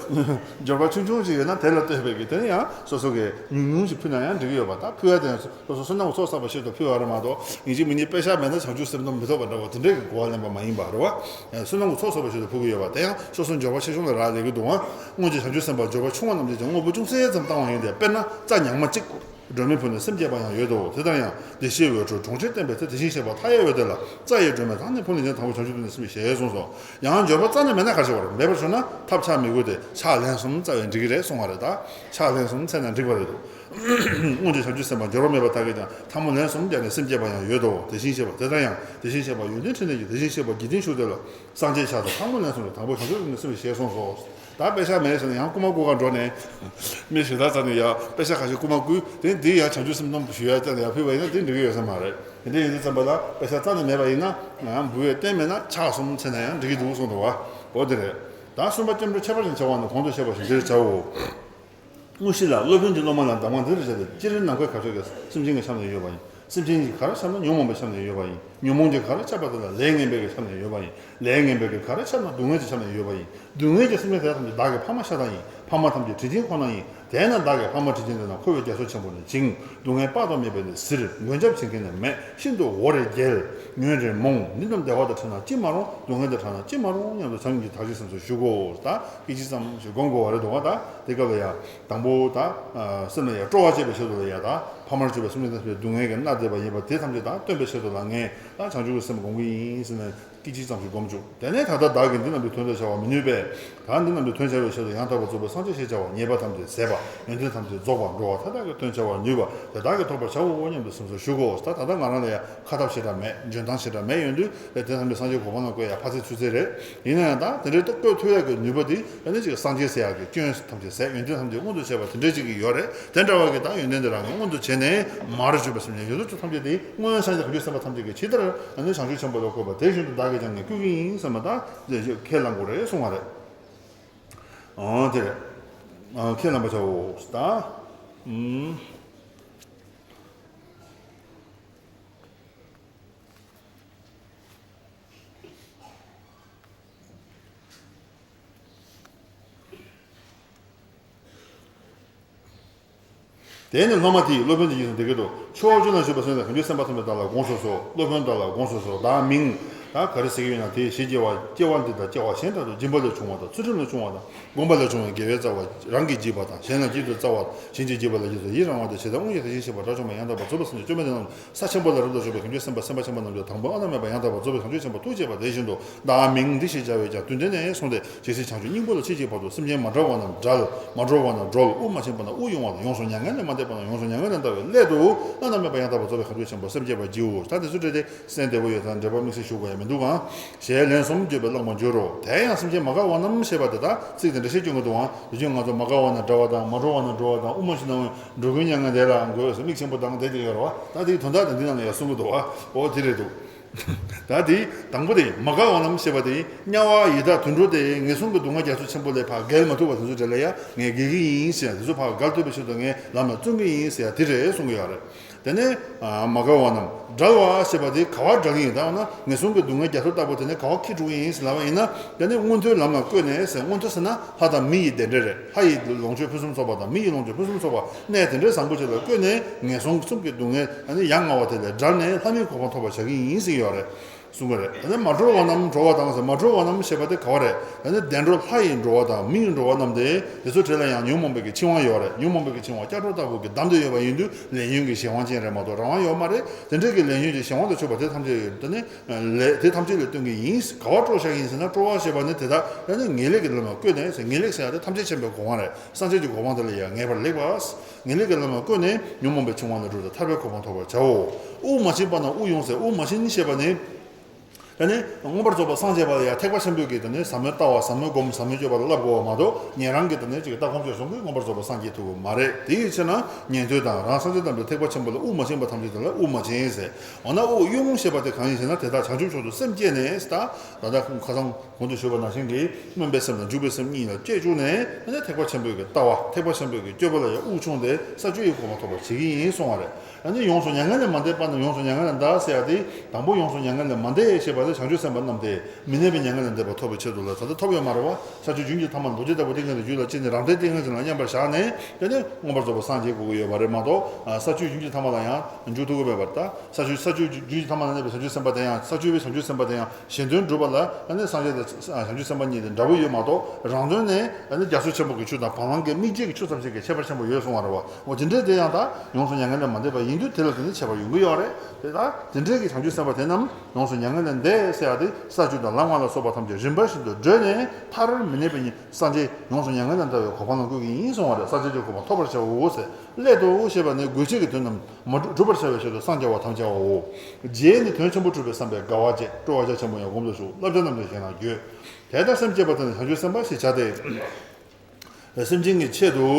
འབྱོར་པ་ཆུང་ཆུང་ཞིག་ཡོད་ན་དེ་ལ་ལྟོས་པའི་གི་དེ་ནི་ཡང་སོ་སོ་གི་ཉུང་ཉུང་ཞིག་ཕུལ་ན་ཡང་འགྲིག་གི་ཡོད་པ། ད་ཕུལ་བ་དེ་ཡང་སོ་སོ་བསོད་ནམས་ཚོགས་བསགས་པ་ཆེད་དུ་ཕུལ་བ་རེད་མ་གཏོགས། ཡིན་གཅིག་མིན་གཉིས་པེ་ཤག་མེད་ན་བྱང་ཆུབ་སེམས་ཙམ་མི་ཐོབ་པ་འདྲ་བོ་དེ་འདྲའི་གི་གོ་བ་ལེན་པ་མ་ཡིན་པ་རེད་བ། བསོད་ནམས་ཀྱི་ཚོགས་བསགས་པ་ཆེད་དུ་ཕུལ་གི་ཡོད་པ་དེ་ཡང་སོ་སོ་འབྱོར་པ་ཆེ་ཆུང་ལ་རག་ལས་ཀྱི་འདུག་ཨང་། སྔོན་གྱི་བྱང་ཆུབ་སེམས་དཔའ་འབྱོར་པ་ཆུང་བ་རྣམས་ཀྱིས་ཀྱང་དངོས་པོ་ཅུང་ཟད་ཙམ་བཏང་བ་ཡིན་ཏེ། དཔེར་ན་རྩྭ་ཉག་མ་གཅིག་སྒྲོན་མེ་ཕུལ་ནས་སེམས་བསྐྱེད་པ་ཡང་ཡོད་དོ། དེ་ལྟར་ཡང་བདེ་གཤེགས་འོད་འཕྲོ་གྲོང་ཁྱེར་བསྟན་པའི་ཚེ། དེ་བཞིན་གཤེགས་པ་མཐའ་ཡས་འོད་དེ་ལ་རྩྭ་ཡི་སྒྲོན་མེ་དང་ནི་ཕུལ་ནས་ཀྱང་དང་པོ་བྱང་ཆུབ་ཏུ་ནི་སེམས་བསྐྱེད་ཞེས་གསུངས་སོ། ཡང་འབྱོར་པ་རྩ་ནས་མེད་ན་ག་རེ་བྱེད་པ་རེད། མེད་པར་བྱུང་ན་ཐབས་ཆག་མི་དགོས་ཏེ་ཕྱག་ལན་གསུམ་བཙལ་བས་འགྲིག་གི་རེད་གསུང་བ་རེད། ད་ཕྱག་ལན་གསུམ་འཚལ་ན་འགྲིག་པ་རེད་དོ། སྔོན་གྱི་བྱང་ཆུབ་སེམས་དཔའ་འབྱོར་པ་མེད་པ་དག་གིས་ཀྱང་ཐལ་མོ་ལན་གསུམ་བརྒྱབ་ནས་སེམས་བསྐྱེད་པ་ཡང་ཡོད་དོ། དེ་བཞིན་གཤེགས་པ། དེ་ལྟར་ཡང་དེ་བཞིན་གཤེགས་པ་ཡོན་ཏན་ཕྲིན་ལས་ཀྱིས་དེ་བཞིན་གཤེགས་པ་དགེ་ལྡན་ཤུགས་དེ་ལ་སངས་རྒྱས་ཕྱག་དང་ཐལ་མོ་ལན་གསུམ་གྱིས་དང་པོ་བྱང་ཆུབ་ཏུ་ནི་སེམས་བསྐྱེད་ཞེས་གསུངས་སོ། ད་པེ་ཤག་མེད་ཟེར་ནས་ཡང་རྐུ་མ་རྐུ་གར་འགྲོ་ནས་མི་ཞེ་དྲག་རྩ་ནས་ཡ་པེ་ཤག་ཁ་ཤས་རྐུ་མ་རྐུས་དེ་འདི་ཡང་བྱང་ཆུབ་སེམས་ཙམ་ཞུ་ཡ་ཙམ་ཡ་ཕུལ་བ་ཡིན་ན་དེ་འགྲིག་གི་ཡོད་ས་མ་རེད། དེ་འདྲ་ཡིན་དུས་ཙམ་པ་ལ་པེ་ཤག་རྩ་ནས་མེད་པ་ཡིན་ན་ང་འབུལ་བའི་རྟེན་མེད་ན་ཕྱག་གསུམ་འཚལ་ན་ཡང་འགྲིག་གི་འདུག་གསུངས་འདུག་བ། འོ་དེ་རེད། ད་གསུམ་པ་སྐྱབས་འགྲོ་ཁྱད་པར་ཅན་བྱ་བ་ནི་གོང་དུ་བཤད་པ་བཞིན་འདིར་བྱའོ། དངོས་གཞི་ལ་སློབ་དཔོན་གྱིས་སློབ་མ་ལ་གདམས་ངག་འདི་ལྟར་བྱས་ཏེ། སྤྱིར་ནམ་མཁའ་གར་ཕྱོགས་ཀྱི་སེམས་ཅན་གྱི་ཆ་ནས་ཡོད་པ་ཡིན། སེམས་ཅན་གྱི་གར་ཁྱབ་ན་ཉོན་མོངས་པའི་ཆ་ནས་ཡོད་པ་ཡིན། ཉོན་མོངས་ཀྱི་གར་ཁྱབ་པ་དེ་ལ་ལས་ངན་པའི་གི་ཆ་ནས་ཡོད་པ་ཡིན། ལས་ངན་པའི་གི་གར་ཁྱབ་ན་སྡུག་བསྔལ་གྱི་ཆ་ནས་ཡོད་པ་ཡིན། སྡུག་བསྔལ་གྱི་སེམས་ཅན་དེ་དག་ཐམས་ཅད་བདག་གི་ཕ་མ་ཤ་སྟག་ཡིན། ཕ་མ་ཐམས་ཅད་དྲིན་ཅན་ཁོ་ན་ཡིན། དེས་ན་བདག་གི་ཕ་མ་དྲིན་ཅན་དེ་རྣམས་འཁོར་བའི་རྒྱ་མཚོ་ཆེན་པོ་ནས་བྱིང་། སྡུག་བསྔལ་དཔག་ཏུ་མེད་པས་ནི་གཟིར། མགོན་སྐྱབས་བྱེད་མཁན་ནི་མེད། ཤིན་ཏུ་འོ་རེ་བརྒྱལ། ཉོན་རེ་མོངས། འདི་རྣམས་བདེ་བ་དང་ཕྲད་ན་ཅི་མ་རུང་། སྡུག་བསྔལ་དང་ཕྲད་ན་ཅི་མ་རུང་སྙམ་དུ་བྱམས་སྙིང་རྗེ་དག་བྱེད་སེམས་སུ་ཞུགས་གོ། ད་སྐད་ཅིག་ཙམ་ཞིག་སྒོམ་དགོས་པ་རེད་འདུག་བ། ད་དེ་སྐབས་ལ་ཡ་དང་པོ་ད་སེམས་ལ་ཡ་སྤྲོ་བ་བསྐྱེད་པའི་ཆེད་དུ་ལ་ཡ། ད་ཕ་མར་གྱུར་པའི་སེམས་ཅན་ཐམས་ཅད་སྡུག་བསྔལ་གྱིས་མནར་བསྡད་པ་ཡིན་པ་དེ་ཐམས་ཅད་ད་སྟོན་པའི་ཆེད་དུ་ལ་ངས་ད་བྱང་ཆུབ་ཀྱི་སེམས་སྒོམ་གྱི་ཡིན་ཟེར་ནས་སྐད་ཅིག་ཙམ་ཞིག་སྒོམ་བཅུག། དེ་ནས་ད་ལྟ་བདག་གིས་འདི་རྣམས་ཀྱི་དོན་དུ་བྱ་བ་མི་ནུས་པས། ད་འདི་རྣམས་ཀྱི་དོན་བྱ་བའི་ཆེད་དུ་ཡང་དག་པར་རྫོགས་པའི་སངས་རྒྱས་ཞེས་བྱ་བ་ཉེས་པ་ཐམས་ཅད་ཟད་པ། ཡོན་ཏན་ཐམས་ཅད་རྫོགས་པ། འགྲོ་བ་མཐའ་དག་གི་དོན་བྱ་བར་ནུས་པ་དེ་བདག་གིས་ཐོབ་པར་བྱའོ་སྙམ་དུ་སེམས་སུ་ཞུ་དགོས། ད་ད་ལྟ་ང་རང་ལ་ཡང་ཁ་ཐབས་ཞེ་དྲག་མེད། འཇོན་ཐང་ཞེ་དྲག་མེད་ཡོང་དུས་དེ་ཐམས་ཅད་སངས་རྒྱས་གོ་འཕང་ལ་བཀོད་ཡ་ཕ་ཚིག་ཚུལ་ཚིག་རེད། ཡིན་ན་ཡང་ད་དེ་འདྲའི་བཀོད་ཐུབ་ཡ་གི་ནུས་པ་དེ་ཨ་ནི་ཅིག་སངས་རྒྱས་ཟེར་ཡ་གི་སྐྱོན་ཐམས་ཅད་ཟད། ཡོན་ཏན་ཐམས་ཅད་མངོན་དུ་བྱས་པ་དེ་འདྲ་ཅིག་གི་ཡོད་རེད། དེ་འདྲ་བ་གི་ད་ཡོན་ཏན་དེ་རང་གི་མངོན་དུ་བྱས་ནས་མར་གྱུར་པའི་སེམས་ཅན་ཡོངས་སུ་གྱུར་ཐམས་ཅད་དེ་སྔོན་སངས་རྒྱས་དང་བྱང་ཆུབ་སེམས་དཔའ་ཐམས་ཅད་ཀྱི་ཇི་ལྟར་ཨ་ནི་བྱང་ཆུབ་ཆེན་པོ་ལ་བཀོད་པ་དེ་བཞིན་དུ་བདག་གིས་ཀྱང་ངས་བཀོད་ཀྱི་ཡིན་བསམ་པ་ད་ཁས་བླང་དགོས་རེད་གསུང་བ་རེད། ཨོ་དེ་རེད། ཨ་ཁས་བླངས་པ་བྱའོ། ད་ཨུམ། དེ་ནས་སློབ་མ་དེས་སློབ་དཔོན་དེ་ཉིད་དུ་འདི་སྐད་དུ། ཆུ་བོ་ཆུ་ནང་བཞུགས་པ་སེམས་དང་བྱང་ཆུབ་སེམས་དཔའ་ཐམས་ཅད་བདག་ལ་དགོངས་སུ་གསོལ། སློབ་དཔོན་བདག་ལ་དགོངས་སུ་གསོལ། བདག་མིང་ ད་ག་རེ་ཟེར་གྱི་ཡོད་ན། དེ་ཞེས་བགྱི་བ། སྐྱེ་བ་འདི་དང་སྐྱེ་བ་གཞན་དག་ཏུ་སྦྱིན་པ་ལས་བྱུང་བ་དང་། ཚུལ་ཁྲིམས་ལས་བྱུང་བ་དང་། སྒོམ་པ་ལས་བྱུང་བའི་དགེ་བའི་རྩ་བ། རང་གིས་བགྱིས་པ་དང་། གཞན་ལ་བགྱིད་དུ་སྩལ་བ། གཞན་གྱིས་བགྱིས་པ་ལ་བགྱིད་དུ་ཡི་རང་བ་དང་། ཇི་ལྟར་དབང་བཞིན་དུ་བྱེད་པ། དགྲ་བཅོམ་པ་ཡང་དག་པར་རྫོགས་པའི་སངས་རྒྱས་བཅོམ་ལྡན་འདས་རྣམས་ལ། ས་ཆེན་པོ་ལ་རབ་ཏུ་བྱུང་བའི་བྱང་ཆུབ་སེམས་དཔའ། སེམས་དཔའ་ཆེན་པོ་རྣམས་ཀྱང་དང་པོ་བླ་ན་མེད་པ་ཡང་དག་པར་རྫོགས་པའི་བྱང་ཆུབ་ཆེན་པོ་ཐུགས་བསྐྱེད་པ་དེ་བཞིན་དུ། བདག་མིང་འདི་ཞེས་བྱ་བས་ཀྱང་། དུས་མཐའི་གནས་ནས་བཟུང་སྟེ་ཇི་སྲིད་བྱང་ཆུབ་སྙིང་པོ་ལ་མཆིས་ཀྱི་བར་དུ། སེམས་ཅན་མ་གྲོལ་བ་རྣམས་བསྒྲལ། མ་གྲོལ་བ་རྣམས་སྒྲོལ། དབུགས་མ་ཕྱིན་པ་རྣམས་དབུགས་དབྱུང་བ་དང་། ཡོངས་སུ་མྱ་ངན་ལས་མ་འདས་པ་རྣམས་ཡོངས་སུ་མྱ་ངན་ལས་འདའ་བའི་སླད་དུ། བླ་ན་མེད་པ་ཡང་དག་པར་རྫོགས་པའི་བྱང་ཆུབ་ཆེན་པོའི་སེམས་བསྐྱེད་པར་བགྱིའོ། ད་དེ་ཚོ་འདྲ་དེ་གསན་བདེ་པོ་ཡོད་ཙང་འགྲེལ་པ་དམིགས་བསལ་ཞུ་དགོས་ཡ་མི་འདུག་ག། ཞེས་ལན་གསུམ་བརྗོད་པས་བླང་བར་འགྱུར་རོ། དེ་ཡང་སེམས་ཅན་མ་ག་བ་རྣམས་ཞེས་པ་དེ་དག་ཚིག་དེ་འདྲ་ཞིག་སྐྱོན་གྱི་འདུག་ཨང་། དེ་བཞིན་ང་ཚོ་མ་ག་བ་རྣམས་བསྒྲལ་བ་དང་། མ་གྲོལ་བ་རྣམས་སྒྲོལ་བ་དང་། དབུགས་མ་ཕྱིན་ན་འགྲོ་ཀུན་མྱ་ངན་འདས་ལ་འགོད་ཟེར་མིག་ཆེན་པོ་དང་དེ་དེ་ཡོད་རེད་བ། ད་དེའི་དོན་དག་དེ་འདི་ནང་ལ་ཡང་གསུང་གི་འདུག་བ། འོ་དེ་རེད་འདུག། ད་དེ་དང་པོ་དེ་མ་ག་བ་རྣམས་ཞེས་པ་དེ། དམྱལ་བ་ཡི་དྭགས་དུད་འགྲོ་སྟེ། ངན་སོང་གི་སྡུག་བསྔལ་རྒྱ་མཚོ་ཆེན་པོ་ལས་ཕར་བརྒལ་མ་ཐུབ་པ་དེ་ཚོ་འདྲ་ལ་ཡང་ངས་བརྒལ་གྱི་ཡིན་ཟེར། དེ་ཚོ་ཕར་བརྒལ་ཐུབ་པའི་ཆེད་དུ་ངས་ལམ་ལ་བརྩོན་གྱི་ཡིན་ཟེར་ཡ་དེ་རེད་གསུང་གི་ཡོད་རེད། དེ་ནས་མ་ག་བ་རྣམས་བསྒྲལ་བ་ཞེས་པ་དེ་ག་བ་བསྒྲལ་གྱི་ཡིན། ད་འོ་ན་ངན་སོང་གི་སྡུག་བསྔལ་རྒྱ་མཚོ་ལྟ་བུ་དེ་ནས་ག་བ་འཁྱེར་འགྲོ་གི་ཡིན་ཟེར་ལབ་པ་ཡིན་ན། དེ་ནས་མངོན་མཐོའི་ལམ་ལ་བཀོད་ནས་ཟེར། མངོན་མཐོ་ཟེར་ན་ལྷ་དང་མི་ཡི་གདན་འདྲེན་རེད། ལྷ་ཡི་ལོངས་སྤྱོད་ཕུན་སུམ་ཚོགས་པ་དང་། མི་ཡི་ལོངས་སྤྱོད་ཕུན་སུམ་ཚོགས་པ་གནས་དེ་འདྲའི་བཟང་པོ་ཅིག་ལ་བཀོད་ནས་ངན་སོང་གསུམ་གྱི་སྡུག་བསྔལ་ཡ་ང་བ་དེ་ལས་བསྒྲལ་ནས་ལྷ་མིའི་གོ་འཕང་ཐོབ་པར་བྱ་གི་ཡིན་ཟེར་གྱི་ཡོད་རེད། གསུང་གི་རེད། དེ་ནས་མ་གྲོལ་བ་རྣམས་གྲོལ་བ་དང་ཟེར། མ་གྲོལ་བ་རྣམས་ཞེས་པ་དེ་ག་བ་རེད། དེ་ནས་བདེ་འགྲོ་ལྷ་ཡི་འགྲོ་བ་དང་མི་ཡི་འགྲོ་བ་རྣམས་ཏེ། དེ་ཚོ་གྲས་ལ་ཡང་ཉོན་མོངས་པའི་གི་འཆིང་བ་ཡོད་རེད། ཉོན་མོངས་པའི་གི་འཆིང་བ་ལྕགས་སྒྲོག་ལྟ་བུ་གིས་བསྡམས་ཏེ་ཡོད་པ་ཡིན་དུས་ལས་ཉོན་གྱི་གཞན་དབང་ཅན་རེད་མ་གཏོགས་རང་དབང་ཡོད་མ་རེད། དེ་འདྲའི་གི་ལས་ཉོན་གྱི་གཞན་དབང་དུ་ཆུད་པ་དེ་ཐམས་ཅད་ཡོད། དེ་ནས་ལས་དེ་ཐམས་ཅད་ལས་བཏོན་གྱི་ཡིན། ག་བ་སྤྲོ་བྱ་ཡིན་ཟེར་ན། སྤྲོ་བ་ཞེས་པ་ནི་དེ་དག་ཡང་ན་ངེས་ལེགས་ཀྱི་ལམ་ལ་བཀོད་ནས་ཟེར། ངེས་ལེགས་ཟེར་ཡ་དེ་ཐམས་ཅད་མཁྱེན་པའི་གོ་འཕང་རེད། སངས་རྒྱས་ཀྱི་གོ་འཕང་དེ་ལ་ཡང་ངེས་པར་ལེགས་པ། ངེས་ལེགས་ཀྱི་ལམ་ལ་བཀོད་ནས་ཉོན་མོངས་པའི་འཆིང་བ་ལས་གྲོལ་ཏེ་ཐར་པའི་གོ་འཕང་ཐོབ་པར་བྱའོ། དབུགས་མ་ཕྱིན་པ་རྣམས་དབུགས་དབྱུང་ཟེར། དབུགས་མ་ཕྱིན་ཞེས་པ་ནི། ད་ནི་མངོན་པར་རྫོགས་པར་སངས་རྒྱས་པ་ལ་ཡང་ཐེག་པ་ཆེན་པོའི་གི་དེ་ནི་ཟབ་མོའི་ལྟ་བ། ཟབ་མོའི་སྒོམ། ཟབ་མོའི་སྤྱོད་པ་ལ་བསླབ་དགོས་པ་མ་གཏོགས། ཉན་རང་གི་དེ་ནི་ཅིག་ལྟ་སྒོམ་སྤྱོད་གསུམ་གྱིས་མངོན་པར་རྫོགས་པར་སངས་རྒྱས་ཐུབ་ཀྱི་མ་རེད། དེ་ཡི་ཕྱིར་ན་ཉན་ཐོས་དང་རང་སངས་རྒྱས་དམ་པའི་ཐེག་པ་ཆེན་པོ་ལ་དབུགས་མ་ཕྱིན་པ་ཐམས་ཅད་དེ་ལ་དབུགས་མ་ཕྱིན་ཟེར། འོ་ན་དབུགས་དབྱུང་ཞེས་པ་དེ་གང་ཡིན་ཞེ་ན། དེ་དག་བྱང་ཆུབ་མཆོག་ཏུ་སེམས་བསྐྱེད་ནས་ད། ད་ལྟ་ཁ་སང་གོང་དུ་ཞུས་པ་ནང་བཞིན་གྱི་སྨོན་པའི་སེམས་དང་འཇུག་པའི་སེམས་གཉིས་ལ་དཔྱད་བཅུག་ནས། ཨ་ནི་ཐེག་པ་ཆེན་པོའི་གི་ལྟ་བ། ཐེག་པ་ཆེན་པོའི་གི་སྤྱོད་པ་ལ་ཡང་དབུགས་ཕྱུང་སྟེ་ས་བཅུ་ཡི་གོ་འཕང་ཐོབ་པར་བྱེད་ཀྱི་ཡིན་གསུང་བ་རེད། ཨ་ནི་ཡོངས་སུ་མྱ་ངན་ལས་མ་འདས་པ་རྣམས་ཡོངས་སུ་མྱ་ངན་ལས་འདའ་ཟེར་ཡ་དེ། དང་པོ་ཡོངས་སུ་མྱ་ངན་ལས་མ་འདས་ཞེས་པ་དེ་བྱང་ཆུབ་སེམས་དཔའ་རྣམས་ཏེ། མི་གནས་པའི་མྱ་ངན་ལས་འདས་པ་ཐོབ་པའི་ཆེད་དུ་ལ་ད་ལྟ་ཐོབ་ཡོད་མ་རེད་བ། ས་བཅུའི་རྒྱུན་གྱི་ཐ་མ་ལ་རྡོ་རྗེ་ལྟ་བུའི་ཏིང་ངེ་འཛིན་རྒྱུད་ལ་སྐྱེས་ནས་རང་སྡེའི་ཏིང་ངེ་འཛིན་ལ་མཉམ་པར་བཞག་ནས། དེ་ནས་མངོན་པར་རྫོགས་པར་སངས་རྒྱས་དགོས་ཀྱི་ཡོད་པ་རེད་མ་གཏོགས། ས་བཅུའི་རྒྱུན་གྱི་ཐ་མ་ལ་ཡང་འཇུག་ཐུབ་ཀྱི་མེད་པར། ད་ས་བཅུ་ས་བཅུའི་རྒྱུན་གྱི་ཐ་མ་ལ་གནས་པའི་བྱང་ཆུབ་སེམས་དཔའ་དེ་ཡང་། ས་བཅུ་པའི་བྱང་ཆུབ་སེམས་དཔའ་དེ་ཡང་གཞན་དོན་སྒྲུབ་པ་ལ་ཨ་ནི་སངས་རྒྱས་དང་བྱང་ཆུབ་སེམས་དཔའ་གཉིས་དེ་འདྲ་པོ་ཡོད་མ་གཏོགས། རང་དོན་ནས་ཨ་ནི་རྒྱ་མཚོ་ཆེན་པོ་གི་ཆུ་དང་བ་ལང་གི་སྨིག་རྒྱས་ཀྱི་ཆུ་ཙམ་ཞིག་གི་ཁྱད་པར་ཆེན་པོ་ཡོད་གསུང་བ་རེད་བ། འོ་དེ་འདྲའི་དེ་ཡང་ད་ཡོངས་སུ་མྱ་ངན་ལས་མ་འདས་པ་ཡིན་དུས། དེ་ལ་དེ་ནི་ཁྱད་པར་ཡོང་གི་ཡོད་རེད། དེ་ད་དེ་འདྲའི་གི་བྱང་ཆུབ་སེམས་དཔའ་དེ་རྣམས་ཡོངས་སུ་མྱ་ངན་ལས་འདས་ཟེར་ཡ་དེ། ས་བཅུ་དང་ལམ་ལྔ་ལ་སོགས་པ་ཐམས་ཅད་རིམ་པ་བཞིན་དུ་བགྲོད་ནས་མཐར་མི་གནས་པའི་སངས་རྒྱས་ཡོངས་སུ་མྱ་ངན་ལས་འདའ་བའི་གོ་འཕང་ལ་བཀོད་ཀྱི་ཡིན་གསུང་བ་རེད། སངས་རྒྱས་ཀྱི་གོ་འཕང་ཐོབ་པར་བྱའོ་ཟེར། སླད་དུ་ཞེས་པ་ནི་དགོས་ཆེད་ཀྱི་དོན་རྣམས་མ་གྲུབ་སྒྲུབ་པར་བྱ་བའི་ཆེད་དུ་སངས་རྒྱ་བ་དམ་བཅའ་བའོ། རྗེས་ནི་དོན་ཆེན་པོ་གྲུབ་པའི་བསམ་པས་དགའ་བ་བསྐྱེད། སྤྲོ་བ་རྒྱ་ཆེན་པོ་ཡང་སྒོམ་དུ་ཞུགས། བསླབ་བྱ་རྣམས་ཀྱང་གཞན་ལ་བརྗོད། དེ་ལྟར་སེམས་བསྐྱེད་པ་དེ་ནི་བྱང་ཆུབ་སེམས་དཔའ་ཞེས་བྱ་སྟེ། སེམས་ཅན་གྱི་ཆེད་དུ།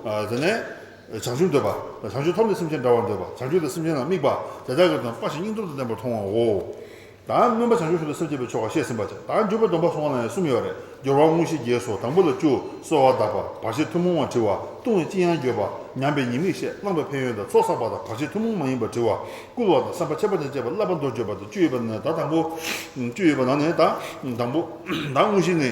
ཨ། དེ་ནས་བྱང་ཆུབ་འདོད་པ། བྱང་ཆུབ་ཐོབ་ནས་སེམས་ཅན་བསྒྲལ་བར་འདོད་པ། བྱང་ཆུབ་དང་སེམས་ཅན་ལ་དམིགས་པ། དེ་དག་གི་དོན་སྤ་ཞིང་སྙིང་སྟོབས་དང་ལྡན་པར་མཐོང་བའོ། ད་སྨོན་པ་བྱང་ཆུབ་མཆོག་ཏུ་སེམས་བསྐྱེད་པའི་ཆོ་ག་བཤད་ཟིན་པ་བྱས། ད་འཇུག་པའི་སྡོམ་པ་གསུང་བ་ལ་ཡང་གསུམ་ཡོད་རེད། སྦྱོར་བ་དངོས་གཞི་བརྒྱད་སོགས། དང་པོ་ལ་བཅུ། གསོལ་བ་གདབ་པ། བར་ཆད་ཐུན་མོང་བ་དྲི་བ། བཏུང་བའི་ལྕི་ཡང་བརྗོད་པ། ཉམས་པའི་ཉེས་དམིགས་བཤད། བླངས་པའི་ཕན་ཡོན་དང་། ཚོགས་བསགས་པ་དང་། བར་ཆད་ཐུན་མོང་མ་ཡིན་པ་དྲི་བ། བསྐུལ་བ་དང་། བསམ་པ་ཁྱད་པར་ཅན་བསྐྱེད་པ། བསླབ་པ་མདོར་བརྗོད་པ་དང་། བཅུ་ཡོད་པ་ནི། ད་དང་པོ། བཅུ་ཡོད་པ་ནང་ནས་ད་དང་པོ། ད་དངོས་གཞི་ནི།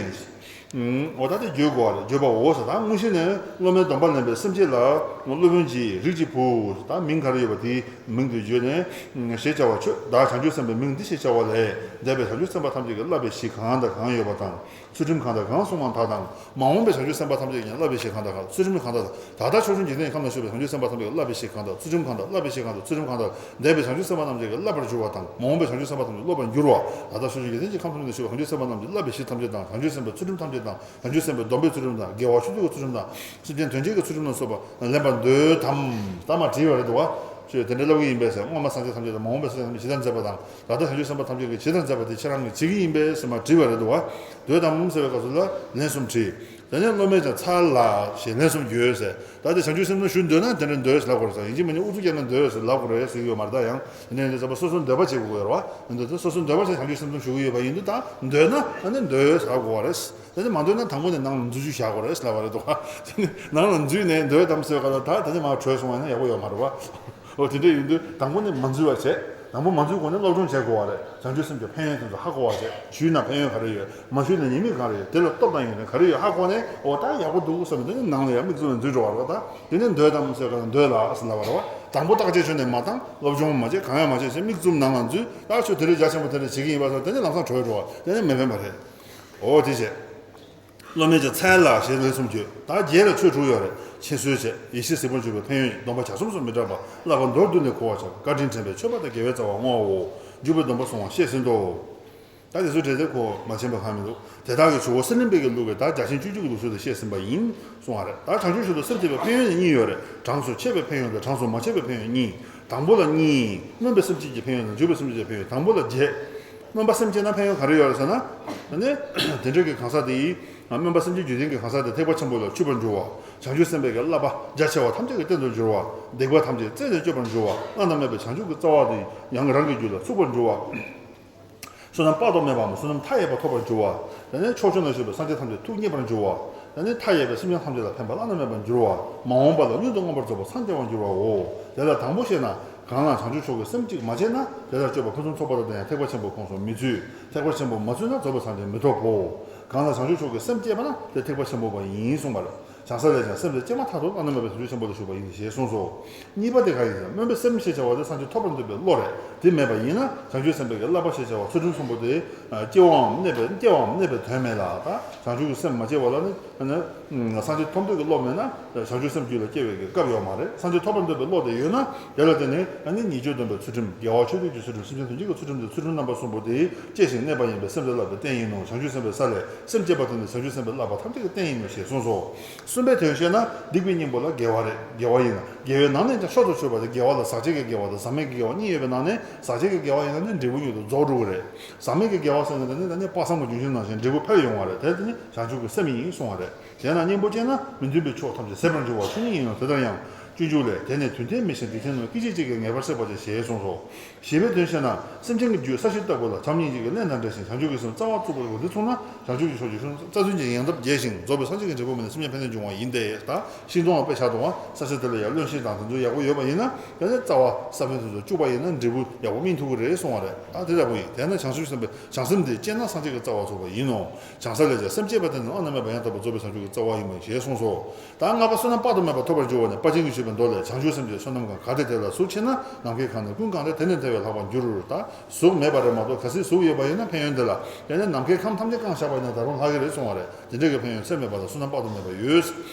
འོ་ད་དེ་བརྗོད་དགོས་པ་རེད། བརྗོད་པའོ་ཟེར། ད་དངོས་གཞི་ནས་སློབ་མའི་སྡོམ་པ་ལེན་པའི་སེམས་བསྐྱེད་ལ། སློབ་དཔོན་གྱིས་རིགས་ཀྱི་བུ། ད་མིང་ག་རེ་ཡོད་པ་དེའི་མིང་དུ་བརྗོད་ནས། ཞེས་བྱ་བ་ཁྱོད་བདག་བྱང་ཆུབ་སེམས་དཔའི་མིང་འདི་ཞེས་བྱ་བ་ལས། འདས་པའི་བྱང་ཆུབ་སེམས་དཔའ་ཐམས་ཅད་ཀྱིས་བསླབ་པའི་གཞི་གང་དང་གང་ཡོད་པ་དང་། ཚུལ་ཁྲིམས་གང་དང་གང་བསྲུང་བ་དག་དང་། མ་འོངས་པའི་བྱང་ཆུབ་སེམས་དཔའ་ཐམས་ཅད་ཀྱིས་བསླབ་པའི་གཞི་གང་དང་གང་། ཚུལ་ཁྲིམས་གང་དང་། ད་ལྟ་ཆོས་ཀུན་འཇིག་རྟེན་གྱི་ཁམས་ན་བཞུགས་པའི་བྱང་ཆུབ་སེམས་དཔའ་ཐམས་ཅད་ཀྱིས་བསླབ་པའི་གཞི་གང་དང་། ཚུལ་ཁྲིམས་གང་དང་། བསླབ་པའི་གཞི་གང་དང་། ཚུལ་ཁྲིམས་གང་དང་། འདས་པའི་བྱང་ཆུབ་སེམས་དཔའ་ཐམས་ཅད་ཀྱིས་བསླབ་པར་འགྱུར་བ། མ་འོངས་པའི་བྱང་ཆུབ་སེམས་དཔའ་ཐམས་ཅད་ཀྱིས་སློབ་པར་འགྱུར་བ། ད་ལྟ་ཆོས་ཀུན་འཇིག་རྟེན་གྱི་ཁམས་ན་བཞུགས་པའི་བྱང་ཆུབ་སེམས་དཔའ་རྣམས་ཀྱིས་བསླབ་པའི་གཞི་ཐམས་ཅད་དང་། བྱང་ཆུབ་སེམས་དཔའི་ཚུལ་ཁྲིམས་ཐམས་ཅད་དང་། བྱང་ཆུབ་སེམས་དཔའི་སྡོམ་པའི་ཚུལ་ཁྲིམས་དང་། དགེ་བ་ཆོས་སྡུད་ཀྱི་ཚུལ་ཁྲིམས་དང་། སེམས་ཅན་དོན་བྱེད་ཀྱི་ཚུལ་ཁྲིམས་ལ་སོགས་པ་ལེན་པར་འདོད་དམ། ད་མ་བྲིས་པ་རེད་འདུག་བ། ཆོས་དེ་འདྲ་ལབ་ཀྱི་ཡིན་པས་ཟེར། སྔོན་མ་སངས་རྒྱས་ཐམས་ཅད་དང་། མ་འོངས་པའི་སངས་རྒྱས་ཐམས་ཅད་ཇི་ལྟར་མཛད་པ་དང་། ད་ལྟ་བྱང་ཆུབ་སེམས་དཔའ་ཐམས་ཅད་ཀྱིས་ཇི་ལྟར་མཛད་པ་དེ་ཁྱེད་རང་གིས་བྱེད་ཀྱི་ཡིན་པས་ཟེར་མ་བྲིས་པ་རེད་འདུག་བ། འདོད་དམ་ཟེར་བའི་སྐབས་སུ་ལ་ལན་གསུམ་བྲིས། དེ་ནས་སློབ་མས་ཀྱང་ཚར་ལ་ཞེས་ལན་གསུམ་བརྗོད་ཟེར། ད་དེ་བྱང་ཆུབ་སེམས་གསུམ་ཞུ་འདོད་ན་དེ་འདྲ་འདོད་ཟེར་ལབ་དགོས་རེད་ཟེར། ཡིན་གཅིག་མིན་གཅིག་ཨུ་ཚུགས་རྒྱག་ན་འདོད་ཟེར་ལབ་དགོས་རེད་ཟེར་གྱི་ཡོད་མ་རེད། ད་ཡང་དེ་འདྲ་ཡིན་དུས་ཚང་མ་སོ་སོའི་འདོད་པ་བྱེད་དགོས་ཀྱི་ཡོད་རེད་བ། ཡིན་དུས་ཚང་མ་སོ་སོའི་འདོད་པ་བྱས་བྱང་ཆུབ་སེམས་གསུམ་ཞུ་གི་ཡོད་པ་ཡིན་དུས། ད་འདོད་ན་ཨ་ནི་འདོད་ཟེར་ལབ་དགོས་པ་རེད། དེ་ནས་མ་འདོད་ན་དང་པོ་ནས་ནང་ལ་འཛུལ་རྒྱུ་བཞག་དགོས་རེད་ཟེར་ལབ་པ་རེད་འདུག་བ། དེ་ནས་ནང་ལ་འཛུལ་ནས་འདོད་དམ་ཟེར་བ་ལ་ད་དེ་ནས་མར་བྲོས་སོང་བ་ཡིན་ན་ཡག་པོ་ཡོད་མ་རེད་བ། འོ་དེ་འདྲ་ཡིན་དུས་དང་པོ་ནས་མ་འཛུལ་བ་བྱས། དང་པོ་མ་འཛུལ་གོང་ནས་སློབ་སྦྱོང་བྱེད་དགོས་པ་རེད། བྱང་ཆུབ་སེམས་ཀྱི་ཕན་ཡོན་དེ་ཚོ་ཧ་གོ་བ་བྱས། ཞུས་ན་ཕན་ཡོན་ག་རེ་ཡོད། མ་ཞུས་ན་ཉེས་དམིགས་ག་རེ་ཡོད། དེ་ལ་སྟོབས་དང་ཡོན་ཏན་ག་རེ་ཡོད་ཧ་གོ་ནས། འོ་ད་ཡག་པོ་འདུག་བསམ་ནས་དེ་ནས་ནང་ལ་ཡང་དམིགས་བརྩེ་ནས་འཛུལ་འགྲོ་བ་རེད་བ། ད་དེ་ནས་འདོད་དམ་ཟེར་ག་ལ་འདོད་ལ་ཟེར་ལབ་པ་རེད་བ། དང་པོ་བརྟག་དཔྱད་ཆོས་ནས་མ་བཏང་། སློབ་སྦྱོང་མ་བྱས། གང་ཡང་མ་བྱས་ཟེར་མིག་བཙུམ་ནང་ལ་འཛུལ། ད་ཆོས་དེ་འདྲའི་རྒྱ་ཆེན་པོ་དེ་འདྲ་བྱེད་ཀྱི་ཡིན་པ་སོགས་དེ་ནི་ལམ་སང་གྲོལ་འགྲོ་བ། དེ་ནི་མི་ཕན་པ་རེད། འོ་དེ་བྱས། སློབ་མའི་ཀྱི་མཚན་ལ་ཞེས་ལན་གསུམ་བརྗོད། ད་རྗེས་ལ་ཆོས་དྲུག་ཡོད་རེད། མཁྱེན་གསོལ་བྱས། ཡེ་ཤེས་གཟིགས་པར་འཇུག་པའི་ཕན་ཡོན། སྡོམ་པ་བྱ་གསུམ་སོགས་མི་འདྲ་བ། བསླབ་པ་མདོར་བསྡུས་ནས་གོ་བར་བྱ། བཀའ་དྲིན་དྲན་པས་མཆོད་པ་དང་དགེ་བའི་རྩ་བ་བསྔོའོ། འཇུག་པའི་སྡོམ་པ་བཟུང་བ་བཤད་ཟིན་ཏོ། ད་དེ་ཚོ་འབྲེལ་ཚད་ཁོ་མ་མཁྱེན་པ་གང་མི་འདུག་དེ་དག་གི་ཇོ་བོ་གསེར་གླིང་པའི་གི་ལུགས་ཀྱི་ད་རྒྱ་ཆེན་སྤྱོད་འཇུག་གི་ལུགས་སྲོལ་དུ་བཤད་ཟིན་པ་ཡིན་གསུང་བ་རེད། ད་བྱང་ཆུབ་མཆོག་ཏུ་སེམས་བསྐྱེད་པའི་ཕན་ཡོན་ནི་གཉིས་ཡོད་རེད། གྲངས་སུ་ཆེ་བའི་ཕན་ཡོན་དང་གྲངས་སུ་མ་ཆེ་བའི་ཕན་ཡོན་གཉིས། དང་པོ་ལ་གཉིས། སྨོན་པའི་སེམས་བསྐྱེད་ཀྱི་ཕན་ཡོན་དང་འཇུག་པའི་སེམས་བསྐྱེད་ཀྱི་ཕན་ཡོན། དང་པོ་ལ་བརྒྱད། སྨོན་པ་སེམས་བསྐྱེད་ན་ཕན་ཡོན་ག་རེ་ཡོད་རེད་ཟེར་ན། ཨ་ནི། དེ་འདྲ་གི་གང་ཟག་དེ་ཡིས། སྨོན་པ་སེམས་བསྐྱེད་རྒྱུད་ལྡན་གྱི་གང་ཟག་དེ་ཐེག་པ་ཆེན་པོ་ལ་ཆུད་པར་འགྱུར་བ། བྱང་ཆུབ་སེམས་དཔའི་གི་བསླབ་པ་རྒྱ་ཆེ་བ་ཐམས་ཅད་ཀྱི་རྟེན་དུ་འགྱུར་བ། སྡིག་པ་ཐམས་ཅད་རྩད་ནས་གཅོད་པར་འགྱུར་བ། བླ་ན་མེད་པའི་བྱང་ཆུབ་ཀྱི་རྩ་བ་དེ་ཡང་རང་གི་རྒྱུད་ལ་ཚུགས་པར་འགྱུར་བ། བསོད་ནམས་དཔག་ཏུ་མེད་པའམ་བསོད་ནམས་མཐའ་ཡས་པ་ཐོབ་པར་འགྱུར་བ། དེ་ནས་ཕྱོགས་བཅུ་ན་བཞུགས་པའི་སངས་རྒྱས་ཐམས་ཅད་ཐུགས་མཉེས་པར་འགྱུར་བ། དེ་ནས་མཐའ་ཡས་པའི་སེམས་ཅན་ཐམས་ཅད་ལ་ཕན་པ་བླ་ན་མེད་པར་འགྱུར་བ། མ་འོངས་པ་ལ་མྱུར་དུ་མངོན་པར་རྫོགས་པར་འཚང་རྒྱ་བར་འགྱུར་བའོ། དེ་ལ་དང་པོ་ཤེས་ན། གང་ལ་བྱང་ཆུབ་མཆོག་གི་སེམས་གཅིག་མ་སྐྱེས་ན། དེ་ལ་སྤྱོད་པ་ཕུན་སུམ་ཚོགས་པ་དང་ལྡན་ཡང་ཐེག་པ་ཆེན་པོའི་ཁོངས་སུ་མི་ཚུད། ཐེག་པ་ཆེན་པོ་མ་ཚུད་ན་རྫོགས་པའི་སངས་རྒྱས་མི་ཐོབ་བོ། གང་ལ་བྱང་ཆུབ་མཆོག་གི་སེམས་སྐྱེས་པ་ན་དེ་ཐེག་པ་ཆེན་པོ་བ་ཡིན་གསུངས་པ་རེད། བྱང་ས་ལས་ཀྱང་སེམས་དེ་སྐྱེས་མ་ཐག་ཏུ་བླ་ན་མེད་པའི་བྱང་ཆུབ་ཆེན་པོ་ལ་ཞུགས་པ་ཡིན་ཞེས་གསུངས་སོ། གཉིས་པ་དེ་ག་ཡིན་ཟེར་ན། སྨོན་པའི་སེམས་ཞེས་བྱ་བ་དེ་སངས་རྒྱས་ཐོབ་པར་འདོད་པའི་བློ་རེད། དེ་མེད་པ་ཡིན་ན་བྱང་ཆུབ་སེམས་དཔའི་བསླབ་པ་ཞེས་བྱ་བ་ཚུལ་ཁྲིམས་གསུམ་པོ་དེ་སྐྱེ་བའམ་གནས་པའི་སྐྱེ་བའམ་གནས་པའི་དོན་མེད་ལ། ད་བྱང་ཆུབ་ཀྱི་སེམས་མ་སྐྱེས་པ་ལ་ནི་སངས་རྒྱས་ཐོབ་འདོད་ཀྱི་བློ་མེད་ན་བྱང་ཆུབ་སེམས་རྒྱུད་ལ་སྐྱེ་བའི་གི་སྐབས་ཡོད་མ་རེད། སངས་རྒྱས་ཐོབ་པར་འདོད་པའི་བློ་དེ་ཡོད་ན། དེ་ལ་བརྟེན་ནས་ཨ་ནི་ཉེས་སྤྱོད་སྡོམ་པའི་ཚུལ་ཁྲིམས། དགེ་བ་ཆོས་སྡུད་ཀྱི་ཚུལ་ཁྲིམས། སེམས་ཅན་དོན་བྱེད་ཀྱི་ཚུལ་ཁྲིམས་དེ་ཚུལ་ཁྲིམས་རྣམ་པ་གསུམ་པོ་དེ་སྐྱེ་ཞིང་གནས་པ་ཡིན་པས་སེམས་དེ་བསླབ་པའི་རྟེན་ཡིན་ནོ། བྱང་ཆུབ་སེམས་དཔའི་ས་ལས་སེམས་སྐྱེས་པ་དེ་ནི་བྱང་ཆུབ་སེམས་དཔའི་བསླབ་པ་ཐམས་ཅད་ཀྱི་རྟེན་ཡིན་ནོ་ཞེས་གསུངས་སོ། གསུམ་པའི་དོན་བཤད་ན། སྡིག་པའི་གཉེན་པོ་ལ་དགེ་བ་རེད། དགེ་བ་ཡིན་ན། དགེ་བའི་ནང་ནས་ཀྱང་མཆོག་ཏུ་གྱུར་པ་དེ་དགེ་བ་ལ་ཟག་བཅས་ཀྱི་དགེ་བ་དང་ཟག་མེད་ཀྱི་དགེ་བ་གཉིས་ཡོད་པའི་ནང་ནས་ཟག་བཅས་ཀྱི་དགེ་བ་ཡིན་ན་ནི་འབྲས་བུ་མྱུར་དུ་རྫོགས་འགྲོ་གི་རེད། ཟག་མེད་ཀྱི་དགེ་བ་ཟེར་ན་དེ་ནི་ད་ནི་དཔག་བསམ་གྱི་ལྗོན་ཤིང་ནང་བཞིན་འབྲས་བུ་འཕེལ་ཡོང་བ་རེད། དེ་དེ་ནི་བྱང་ཆུབ་ཀྱི་སེམས་ཡིན་གསུང་བ་རེད། གཞན་ལ་གཉེན་པོ་སྐྱེས་ན་མི་མཐུན་པའི་ཕྱོགས་ཐམས་ཅད་ཟད་པར་འགྱུར་བ་ཆོས་ཉིད་ཡིན་ནོ། དེ་ལྟར་ཡང་། སྤྱོད་འཇུག་ལས། དེ་ནི་དུས་མཐའི་མི་ཤེས་སྡིག་ཅན་རྣམས་སྐད་ཅིག་གཅིག་གིས་ངེས་པར་སྲེག་པར་བྱེད་ཞེས་གསུངས་སོ། བཞི་པའི་དོན་བཤད་ན། སེམས་ཅན་གྱི་རྒྱུད་ས་གཞི་ལྟ་བུ་ལ་བྱམས་སྙིང་རྗེ་གི་རླན་དང་འདྲ་ཞིང་བྱང་ཆུབ་ཀྱི་སེམས་རྩ་བ་བཙུགས་པར་འདི་མཚུངས་ན་བྱང་ཆུབ་ཀྱི་ཕྱོགས་ཀྱི་ཤུགས་རྩ་ཚུན་ཆད་ཡང་དག་རྒྱས་ཤིང་རྫོགས་པའི་སངས་རྒྱས་ཀྱི་འབྲས་བུ་སྨིན་ནས་སེམས་ཅན་ཕན་བདེ་འབྱུང་བ་ཡིན་ཏེ། ད་ཤིང་སྡོང་ལ་དཔེ་བཞག་འདུག་བ། ས་གཞི་དེ་ལ་ཡང་རློན་ཤིང་དང་དེ་ཚོ་ཡག་པོ་ཡོད་པ་ཡིན་ན། དེ་ནི་རྩ་བ་ས་བོན་དེ་ཚོ་བཅུག་པ་ཡིན་ན་འབྲས་བུ་ཡག་པོ་སྨིན་ཐུབ་ཀྱི་རེད་གསུང་བ་རེད། ད་དེ་ལྟ་བུ་ཡིན། དེས་ན་བྱང་ཆུབ་སེམས་དཔའི་བྱང་སེམས་དེ་སྐྱེས་ན་སངས་རྒྱས་ཀྱི་རྩ་བ་ཚུགས་པ་ཡིན་ནོ། བྱང་ས་ལས་ཀྱང་སེམས་བསྐྱེད་པ་དེ་ནི་བླ་ན་མེད་པ་ཡང་དག་པར་རྫོགས་པའི་བྱང་ཆུབ་ཀྱི་རྩ་བ་ཡིན་པ་ཞེས་གསུངས་སོ། ད་ལྔ་པ་བསོད་ནམས་དཔག་ཏུ་མེད་པ་ཐོབ་པར་འགྱུར་བ་ནི། དཔལ་ཆེན་གྱིས་ཞུས་པའི་མདོ་ལས། བྱང་ཆུབ་སེམས་ཀྱི་བསོད་ནམས་གང་ག་དེ་དེ་ལ་གཟུགས་ཆེ་ན། ནམ་མཁའི་ཁམས་ནི་ཀུན་བཀང་སྟེ། དེ་ནི་དེ་བས་ལྷག་པར་འགྱུར། ད་གཟུགས་མེད་པ་རེད་མ་གཏོགས། གལ་སྲིད་གཟུགས་ཡོད་པ་ཡིན་ན་ཕན་ཡོན་དེ་ལ། དེ་ནི་ནམ་མཁའི་ཁམས་ཐམས་ཅད་བཀང་བཞག་པ་ཡིན་ན་ད་རུང་ལྷག་གི་རེད་གསུང་བ་རེད། དེ་འདྲ་གི་ཕན་ཡོན་ཚད་མེད་པ་དང་བསོད་ནམས་དཔག་ཏུ་མེད་པ་ཡོད།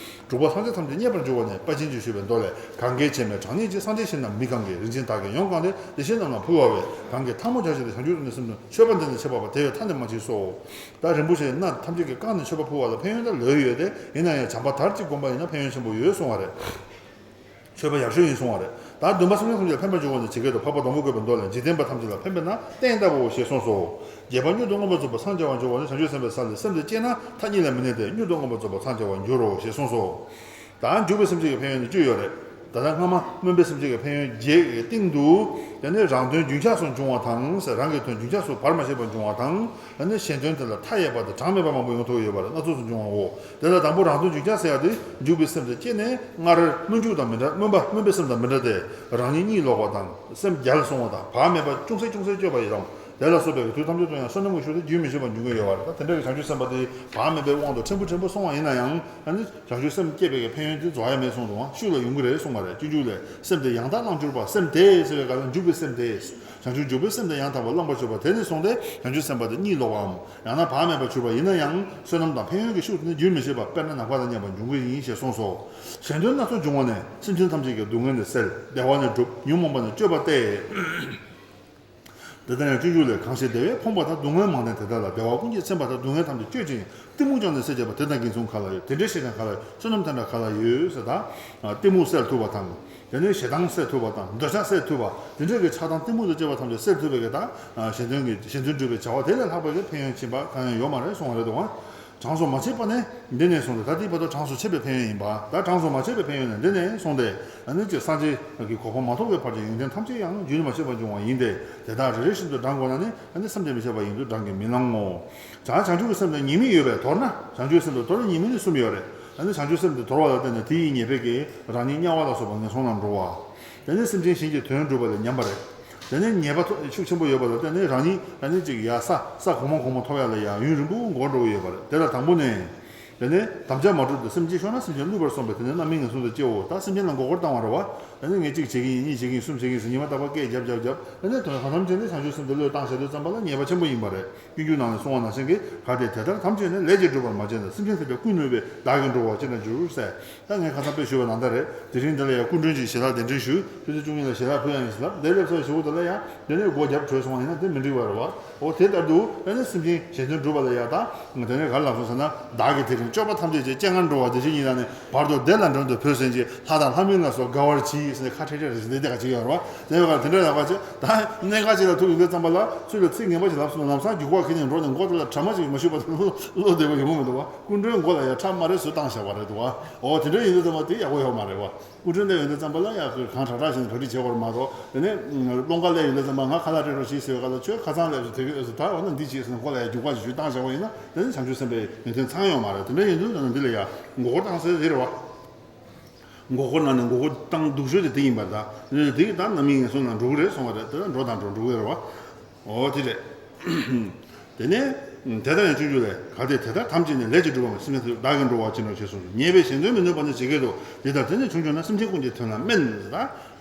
དྲུག་པ་སངས་རྒྱས་ཐམས་ཅད་མཉེས་པར་འགྱུར་བ་ནི། དཔལ་ཆེན་གྱིས་ཞུས་པའི་མདོ་ལས། གང་གིས་བྱས་མེད་གྲངས་སྙེད་ཀྱི། སངས་རྒྱས་ཞིང་རྣམས་མི་གང་གི། རིན་ཆེན་དག་གིས་ཡོངས་བཀང་སྟེ། དེ་ཞིང་རྣམས་ལ་ཕུལ་བ་བས། གང་གིས་ཐལ་མོ་སྦྱར་ཞིང་དེ་བྱང་ཆུབ་ཏུ་ནི་སེམས་དོན། མཆོད་པ་འདི་ནི་ཆེས་འཕགས་པ། དེ་བས་ཐ་ནི་མ་མཆིས་སོ། ད་རིན་པོ་ཆེ་སྣ་ཐམས་ཅད་ཀྱིས་བཀང་ནས་མཆོད་པ་ཕུལ་བ་ལ་ཕན་ཡོན་དང་ལོས་ཡོད་དེ། ཡིན་ན་ཡང་བྱམས་པ་དར་གཅིག་བསྒོམས་པ་ཡིན་ན་ཕན་ཡོན་ཆེན་པོ་ཡོད་གསུང་བ་རེད། མཆོད་པ་ཡག་ཤོས་ཡིན་གསུང་བ་རེད། ད་བདུན་པ་སེམས་ཅན་ཐམས་ཅད་ལ་ཕན་པར་འགྱུར་བ་ནི། ཇི་སྐད་དུ། འཕགས་པ་སྡོང་པོ་བཀོད་པའི་མདོ་ལས། འཇིག་རྟེན་པ་ཐམས་ཅད་ལ་ཕན་པས་ན་སྟན་ལྟ་བུའོ་ཞེས་གསུངས་སོ། བརྒྱད་པ་མྱུར་དུ་མངོན་པར་རྫོགས་པར་འཚང་རྒྱ་བར་འགྱུར་བ་ནི། བྱང་ཆུབ་སེམས་དཔའི་ས་ལས་སེམས་དེ་སྐྱེས་ན་མཐའ་གཉིས་ལས་མི་གནས་ཏེ། མྱུར་དུ་མངོན་པར་རྫོགས་པར་འཚང་རྒྱ་བར་འགྱུར་རོ་ཞེས་གསུངས་སོ། ད་འཇུག་པའི་སེམས་བསྐྱེད་ཀྱི་ཕན་ཡོན་ནི་བཅུ་ཡོད་རེད། ད་ལྟ་སྔ་མ་སྨོན་པའི་སེམས་བསྐྱེད་ཀྱི་ཕན་ཡོན་བརྒྱད་ཀྱི་སྟེང་དུ། དེ་ནི་རང་དོན་རྒྱུན་ཆགས་སུ་འབྱུང་བ་དང་ཟེར། རང་གི་དོན་རྒྱུན་ཆགས་སུ་བར་མ་ཆད་པར་འབྱུང་བ་དང་། དེ་ནི་གཞན་དོན་དེ་ལ་མཐའ་ཡས་པ་དང་གྲངས་མེད་པ་མང་པོ་ཡོང་ཐུབ་ཡོད་པ་རེད། སྣ་ཚོགས་སུ་འབྱུང་བའོ། དེ་ལ་དང་པོ་རང་དོན་རྒྱུན་ཆགས་ཟེར་ཡག་དེ། འཇུག་པའི་སེམས་དེ་སྐྱེས་ནས་སྔར་སྨོན་འཇུག་དང་མི་འདྲ། སྨོན་པ་སྨོན་པའི་སེམས་དང་མི་འདྲ་སྟེ། རང་ཉིད་གཉིད་ལོག་པ་དང་། སེམས་བརྒྱལ་སོང་བ་དང་། བག་མེད་པ་ཅུང་ཟད་ཅུང་ཟད་སྤྱོད་པ་ཡི་དང་། དེ་ལ་སོགས་པའི་དུས་ཐམས་ཅད་དུ་ཡང་བསོད་ནམས་ཀྱི་ཤུགས་དེ་རྒྱུན་མི་ཆད་པར་འབྱུང་གི་ཡོད་པ་རེད། ད་དེ་འདྲ་གི་བྱང་ཆུབ་སེམས་དཔའ་དེ་བག་མེད་པའི་དབང་དུ་ཕྲན་བུ་ཕྲན་བུ་སོང་བ་ཡིན་ན་ཡང་། ཨ་ནི་བྱང་ཆུབ་སེམས་བསྐྱེད་པའི་ཕན་ཡོན་དེ་རྫོགས་ཡ་མེད་གསུངས་འདུག་ཨང་། ཤུགས་ལ་ཡོང་གི་རེད་གསུངས་པ་རེད། སྤྱོད་འཇུག་ལས། སེམས་དེ་ཡང་དག་བླངས་གྱུར་པ། སེམས་དེ་ཟེར་བའི་སྐབས་ལ་འཇུག་པའི་སེམས་དེ། བྱང་ཆུབ་འཇུག་པའི་སེམས་དེ་ཡང་དག་པར་བླངས་པར་གྱུར་པ་དེ་ནི་སོང་སྟེ། བྱང་ཆུབ་སེམས་དཔའ་དེ་གཉིད་ལོག་པའམ། ཡང་ན་བག་མེད་པར་གྱུར་པ་ཡིན་ན་ཡང་། བསོད་ནམས་དང་ཕན་ཡོན་གྱི་ཤུགས་དེ་ནི་རྒྱུན་མི་ཆད་པ། དཔེར་ན་ནམ་མཁའ་དང་མཉམ་པར་འབྱུང་གི་ཡིན་ཞེས་གསུངས་སོ། གཞན་དོན་སྣ་ཚོགས་འབྱུང་བ་ནི། སེམས་ཅན་ཐམས་ཅད་ཀྱི་སྡུག་བསྔལ་ནི་སེལ། བདེ་བ་ནི་སྒྲུབ། ཉོན་མོངས་པ་ནི་གཅོད་པ་སྟེ། དེ་ལྟར་ཡང་སྤྱོད་འཇུག་ལས། གང་ཞིག་བདེ་བས་ཕོངས་པ་དང་། སྡུག་བསྔལ་མང་ལྡན་དེ་དག་ལ། བདེ་བ་ཀུན་གྱིས་ཚིམ་པ་དང་། སྡུག་བསྔལ་ཐམས་ཅད་གཅོད་ཅིང་། གཏི་མུག་ཀྱང་ནི་སེལ་བྱེད་པ། དེ་དང་དགེ་མཚུངས་གང་ལ་ཡོད། དེ་འདྲའི་ཤེས་བྱ་གང་ལ་ཡོད། བསོད་ནམས་དེ་འདྲ་གང་ལ་ཡོད་ཟེར། ད་གཏི་མུག་སེལ་ཐུབ་པ་དང་། དེ་ནས་ཞེ་སྡང་སེལ་ཐུབ་པ་དང་། འདོད་ཆགས་སེལ་ཐུབ་པ། དེ་འདྲའི་གི་ཆགས་སྡང་གཏི་མུག་དང་བཅས་པ་ཐམས་ཅད་སེལ་ཐུབ་པའི་གི། ད་གཞན་དོན་གྱི་གཞན་དོན་སྒྲུབ་པའི་བྱ་བ་དེ་ལས་ལྷག་པའི་གི་ཕན་ཡོན་ཕྱིན་པ་གང་ཡང་ཡོད་མ་རེད་གསུངས་པ་རེད་འདུག་ཨང་། གྲངས་སུ་མ་ཆད་པ་ནི་འདི་ནས་གསུངས་ཏེ། ད་དེའི་བར་དུ་གྲངས་སུ་ཆད་པའི་ཕན་ཡོན་ཡིན་པ། ད་གྲངས་སུ་མ་ཆད་པའི་ཕན་ཡོན་ནི་འདི་ནས་གསུངས་ཏེ། ཨ་ནི་ཅིག་སངས་རྒྱས་ཀྱི་གོ་འཕང་མ་ཐོབ་པའི་བར་གྱི་ཡོན་ཏན་ཐམས་ཅད་ཡང་རྒྱུན་མ་ཆད་པར་འབྱུང་བ་ཡིན་ཏེ། དེ་དག་རེ་རེ་བཞིན་དུ་བགྲང་དགོས་ན་ནི། ཨ་ནི་བསམ་གྱིས་མི་ཁྱབ་པ་ཡིན་དུས་བགྲང་གིས་མི་ལང་ངོ་། བྱང་བྱང་ཆུབ་ཀྱི་སེམས་ལ་ཉེས་དམིགས་ཡོད་པས། མདོར་ན་བྱང་ཆུབ་ཀྱི་སེམས་ལ་མདོར་ན་ཉེས་དམིགས་ནི་གསུམ་ཡོད་རེད། ཨ་ནི་བྱང་ཆུབ་སེམས་དེ་དོར་བ་ལ་བརྟེན་ནས་དེ་ཡི་ཉེས་པའི་གི་རང་ཉིད་དམྱལ་བ་ལ་སོགས་པ་ངན་སོང་ལ་འགྲོ་བ། དེ་ནས་སེམས་ཅན་གཞན་གྱི་དོན་སྒྲུབ་པ་ལ་ཉམས་པ་རེད། དེ་ནས་ཉེས་པ་ཤུགས་ཆེན་པོ་ཡོད་པ་ལ་བརྟེན་ནས་རང་ཉིད་ཨ་ནི་ཅིག་ཡ་ས་ས་གོང་མ་གོང་མ་ཐོབ་ཡ་ལ་ཡང་ཡུན་རིང་པོ་འགོར་འགྲོ་གི་ཡོད་པ་རེད། དེ་ལ་དང་པོ་ནས། དེ་ནས་དམ་བཅའ་མ་གྲུབ་ཏུ་སེམས་ཅན་ཤོར་ན་སེམས་ཅན་བསླུས་པར་སོང་བས་དེ་ནས་རྣམ་སྨིན་ངན་སོང་དུ་སྐྱེའོ། ད་སེམས་ཅན་ལ་མགོ་སྐོར་བཏང་བ་རེད་བ། དེ་ནས་ངས་གཅིག་བྱེད་ཀྱི་ཡིན། གཉིས་བྱེད་ཀྱི་ཡིན། གསུམ་བྱེད་ཀྱི་ཡིན་ཟེར་ཉི་མ་རྟག་པར་སྐད་རྒྱབ་རྒྱབ་རྒྱབ། དེ་ནས་དོན་གང་ཐམས་ཅད་ནི་བྱང་ཆུབ་སེམས་དེ་བློས་བཏང་བཞག་དུས་ཙམ་པ་ལ་ཉེས་པ་ཆེན་པོ་ཡིན་པ་རེད། སྤྱོད་འཇུག་ནང་ནས་གསུངས་པ་ནང་བཞིན་གྱི་གལ་ཏེ་དེ་ལྟར་ཐམས་ཅད་ནི་ལས་ཀྱིས་གྲུབ་པར་མ་བྱས་ན། སེམས་ཅན་ཐམས་ཅད་ཀུན་བསླུས་པས་བདག་གིས་འགྲོ་བ་ཅི་ན་འགྱུར་ཟེར། ད་ངས་ཁ་སང་དཔེ་ཞུས་པ་ནང་ལྟར་རེད། དེ་རིང་འདི་ལ་ཡང་སྐུ་མགྲོན་གྱིས་ཞལ་ལག་གདན་འདྲེན་ཞུས། ཆུ་ཚོད་བཅུ་གཉིས་ལ་ཞལ་ལག་ཕུལ་ཡ་ཡིན་ཟེར་ལབ། འདིར་སླེབས་ཚར་བའི་གཞུག་གུ་དེ་ལ་ཡང་དེ་ནས་སྒོ་བརྒྱབ་བྲོས་སོང་བ་ཡིན་ན་དེ་མི་འགྲིག་པ་རེད་བ། འོ་དེ་ལྟར་དུ་ཨ་ནི་སེམས་ཅན་གཞན་དོན་སྒྲུབ་པ་ལ་ཡང་ད་དེ་ནས་ག་རེ་ལབ་སོང་ཟེར་ན། བདག་གིས་དེ་རིང་སྤྱོད་པ་ཐམས་ཅད་ཀྱི་སྤྱན་སྔར་འགྲོ་བ་བདེ་གཤེགས་སྙིང་ཐག་ནས་བར་དུ་བདེ་ལ་མགྲོན་དུ་བོས་ཟིན་གྱི་ལྷ་དང་ལྷ་མིན་ལ་སོགས་དགའ་བར་གྱིས་ཟེར་ནས་ཁ་ཁྲལ་ཁྲལ་རེ་ཟེར་འདི་འདི་ག་ཅིག་ཡོད་རེད་བ། དེ་ཡོད་ག་དེ་འདྲ་ལབ་པ་ཅིག་ད་གནད་འགག་ཅིག་ལ་ཐུག་ཡོང་དུས་ཙམ་པ་ལ་ཚུར་ལ་ཚིག་ངན་པ་ཞིག་ལབ་སོང་ན་ལམ་སང་རྒྱུག་པ་ཁྱེར་ནས་འགྲོ་ནས་མགོ་དེ་ལ་དྲ་མ་ཅིག་མ་ཞུས་པ་དེ་བློ་བདེ་པོ་ཡོང་གི་མི་འདུག་བ། སྐུ་མགྲོན་མགོ་ལ་ཡང་ཁྲབ་དམར་རེ་ཟུར་བཏང་བཞག་པ་རེད་འདུག་བ། འོ་དེ་འདྲ་ཡིན་དུས་ཙམ་པ་དེ་ཡག་པོ་ཡོད་མ་རེད་བ། སྐུ་མགྲོན་སླེབས་ཡོང་དུས་ཙམ་པ་ལ་ཡང་གང་དྲག་དྲག་བྱས་ནས་གྲ་སྒྲིག་བྱེད་དགོས་རེད་མ་གཏོགས། དེ་ནས་སློང་ག་སླེབས་ཡོང་དུས་ཙམ་པ་ང་ཁ་ལག་སྤྲད་རོགས་ཞེས་ཟེར་བའི་སྐབས་ལ་ཁྱོད་ཁ་སང་སླེབས་སོང་དེ་གས་ཟེར་ད་འོ་ན་འདི་བྱས་ཟེར་ནས་མགོ་ལ་ཡང་རྒྱུག་པ་ཞིག་ཞུས་བཏང་བཞག་པ་ཡིན་ན་དེ་ནི་བྱང་ཆུབ་སེམས་དཔའི་ཡོན་ཏན་ཚང་ཡོད་མ་རེད། དེ་འདྲ་ཡིན་དུས་ད་ནི་འདི་ལ་ཡང་མགོ་སྐོར་བཏང་ས་དེ་རེད་བ། མགོ་སྐོར་ནང་ནས་མགོ་སྐོར་བཏང་སྡུག་ཤོས་དེ་དེ་ཡིན་པ་ད་དེ་གས་ད་རྣམ་སྨིན་ངན་སོང་ནང་འགྲོ་གི་རེད་གསུང་བ་རེད། དེ་ལ་འགྲོ་དང་འགྲོ་འགྲོ་གི་རེད་བ། འོ་དེ་རེད། དེ་ནས་དེ་ལྟར་ཡང་སྤྱོད་འཇུག་ལས། གལ་ཏེ་དེ་ལྟར་ཐམས་ཅད་ནི་ལས་ཀྱིས་གྲུབ་པ་མིན། སེམས་ཅན་ཐམས་ཅད་བདག་གིས་འགྲོ་བ་ཅི་ནོར་ཞེས་གསུངས་སོ། ཉེས་པས་གཞན་དོན་མི་ནུས་པ་ནི་ཇི་སྐད་དུ། དེ་ལྟར་དེ་ནི་བྱུང་བྱུང་ན། སེམས་ཅན་ཀུན་གྱི་དོན་ལ་དམན་ཟེར། ད་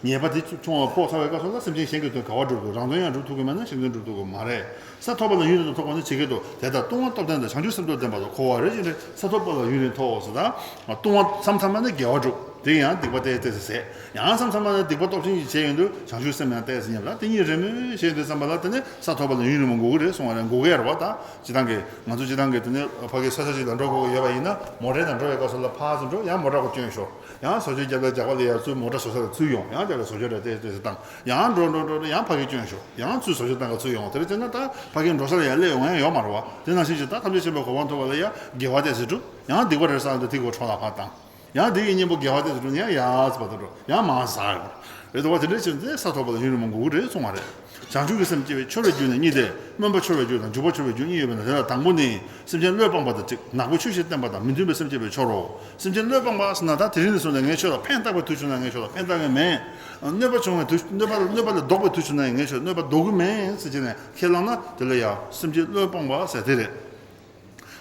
ཉེས་པ་དེ་བྱུང་བ་ཕོག་ཚར་བའི་སྐབས་སུ་ལ་སེམས་ཅན་གཞན་གྱི་དོན་ག་བ་སྒྲུབ་ཐུབ། རང་དོན་ཡང་སྒྲུབ་ཐུབ་ཀྱི་མེད་ན་གཞན་དོན་སྒྲུབ་ཐུབ་ཀྱི་མ་རེད། ས་ཐོབ་པ་ལ་ཡུན་རིང་དུ་ཐོགས་པ་ནི་ཇི་སྐད་དུ། དེ་ལྟར་ལྟུང་བ་སྟོབས་ལྡན་དང་བྱང་ཆུབ་སེམས་སྟོབས་ལྡན་པ་དང་འཁོར་བ་རེ་ཞིག་འདྲེ། ས་ཐོབ་པ་ལ་ཡུན་རིང་ཐོགས་ཟེར། ད་ལྟུང་བ་མཚམས་མཚམས་ལ་ནི་དགེ་བ་སྒྲུབ། དེ་ཡང་སྡིག་པ་ཏོག་ཙམ་ཟད། ཡང་མཚམས་མཚམས་ལ་ནི་སྡིག་པ་སྟོབས་ཆེན་ཞིག་བྱས་ཡོང་དུས་བྱང་ཆུབ་སེམས་ཡང་ཏོག་ཙམ་ཉམས་ལ། དེ་གཉིས་རེས་མོས་བྱས་ཡོང་དུས་ཙམ་པ་ལ་དེ་ནི་ས་ཐོབ་པ་ལ་ཡུན་རིང་པོ་འགོར་གི་རེད་གསུང་བ་རེད། འགོར་གི་ཡོད་རེད་བ། ད་སྤྱིར་བཏང་གི་ང་ཚོ་སྤྱིར་བཏང་གི་དེ་ནི་ཕ་གི་ས་ཆ་ཞིག་ལ་འགྲོ་དགོས་ཀྱི་ཡོད་པ་ཡིན་ན་མོ་ཊ་དང་འགྲོ་བའི་སྐབས་སུ་ལ་ཕར་ཚུར་འགྲོ། ཡང་མོ་ཊ་ཁོ་སྐྱོན་ཤོར། ཡང་བཟོ་བཅོས་རྒྱབ་ལ་རྒྱག་པ་ལ་ཡར་ཚུར་མོ་ཊ་བཟོ་ས་ལ་ཚུར་ཡོང་། ཡང་རྒྱབ་ལ་བཟོ་བཅོས་རེ་ཏོག་ཙམ་བཏང་། ཡང་འགྲོ་འགྲོ་འགྲོ་འགྲོ་ཡང་ཕ་གི་སྐྱོན་ཤོར། ཡང་ཚུར་བཟོ་བཅོས་བཏང་ག་ཚུར་ཡོང་། དེ་འདྲ་བྱས་ན་ད་ཕ་གི་འགྲོ་ས་ལ་ཡར་སླེབས་ཡོང་ཡ་ཡོད་མ་རེད་བ། དེ་ནང་བཞིན་གྱི་ད་ཐམས་ཅད་མཁྱེན་པའི་གོ་འཕང་ཐོབ་པ་ལ་ཡ་དགེ་བ་ཏོག་ཙམ་སྒྲུབ། ཡང་སྡིག་པ་རེ་བསགས་འདུག་དེ་གོ་འཕྲོ་ལ་ཕར་བཏང་། ཡང་དེ་ཡི་གཉེན་པོ་དགེ་བ་དེ་ཚོ་འགྲོ་ཡང་ཡར་ཚུར་བར་དུ་འགྲོ། ཡང་མར་ཟག་ཡོང་རེད་དོ། དེ་འདྲ་བྱས་ཏེ་ས་ཐོབ་པ་ལ་ཡུན་རིང་མོ་འགོར་གྱི་རེད་གསུང་བ་རེད། བྱང་ཆུབ་ཀྱི་སེམས་སྐྱེ་བའི་འཆོར་བའི་རྒྱུ་ནི་གཉིས་ཏེ། སྨོན་པ་འཆོར་བའི་རྒྱུ་དང་འཇུག་པ་འཆོར་བའི་རྒྱུ་གཉིས་ཡོད་པས་ན། དེ་ལ་དང་པོ་ནི། སེམས་ཅན་བློས་སྤངས་པ་དང་གཅིག། ནག་པོ་ཆོས་བཞིན་བསྟན་པ་དང་མི་མཐུན་པའི་སེམས་བསྐྱེད་པའི་ཕྱོགས་རོ། སེམས་ཅན་བློས་སྤངས་པ་ཟེར་ན་ད་དེ་རིང་ནས་བཟུང་ནས་ངས་ཁྱོད་ལ་ཕན་བཏགས་པའི་དུས་བྱུང་ན་ངས་ཁྱོད་ལ་ཕན་བཏགས་ཀྱི་མེད། གནོད་པ་བྱུང་བའི་དུས་གནོད་པ་གནོད་པ་ལས་ལྡོག་པའི་དུས་བྱུང་ན་ངས་ཁྱོད་ལ་གནོད་པ་ཟློག་གི་མེད་ཟེར་བྱས་ནས་ཁས་བླངས་ན་དེ་ལ་ཡང་སེམས་ཅན་བློས་སྤངས་པ་ཟེར་དེ་རེད།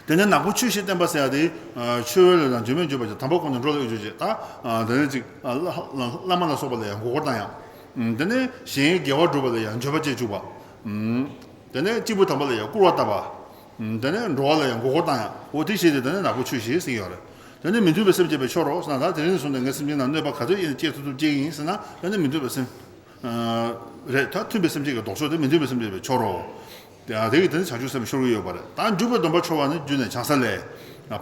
དེ་ནས་ནག་པོ་ཆོས་བཞིན་བསྟན་པ་ཟེར་ཡ་དེ། ཆོས་འོས་ལ་དང་འཇིགས་མེད་འཇུག་པ་ཅན། དམ་པ་ཁོ་ནས་འགྲོ་ལ་གཡོ་སྒྱུ་བྱེད། ད་དེ་ནས་ཅིག་བླ་མ་ལ་སོགས་པ་ལ་ཡང་མགོ་སྐོར་བཏང་ཡ། དེ་ནས་གཞན་དགེ་བ་སྒྲུབ་པ་ལ་ཡང་འགྱོད་པ་སྐྱེ་བཅུག་པ། དེ་ནས་སྐྱེས་བུ་དམ་པ་ལ་ཡང་སྐུར་བ་བཏབ་པ། དེ་ནས་འགྲོ་བ་ལ་ཡང་མགོ་སྐོར་བཏང་ཡ། འོ་དེ་བྱས་ཏེ་དེ་ནས་ནག་པོ་ཆོས་བཞིན་ཟེར་གྱི་ཡོད་རེད། དེ་ནས་མི་མཐུན་པའི་སེམས་བསྐྱེད་པའི་ཕྱོགས་རོ་ཟེར་ན། ད་དེ་རིང་ནས་བཟུང་ནས་ངས་སེམས་ཅན་ནང་གནོད་པ་ག་ཚོད་ཡིན་སྐྱེལ་ཐུབ་ཐུབ་སྐྱེལ་གྱི་ཡིན་ཟེར་ན་དེ་ནས་མི་མཐུན་པའི་སེམས། རེད། ད་མཐུན་པའི་སེམས་བསྐྱེད་ཀྱི་ལྡོག་ཕྱོགས་དེ་མི་མཐུན་པའི་སེམས་བསྐྱེད་པའི་ཕྱོགས་རོ། དེ་གི་དེ་ནི་བྱང་ཆུབ་སེམས་ཤོར་གྱི་ཡོད་པ་རེད། ད་འཇུག་པའི་སྡོམ་པ་འཆོལ་བ་ནི་རྒྱུ་ནས་བྱང་ས་ལས།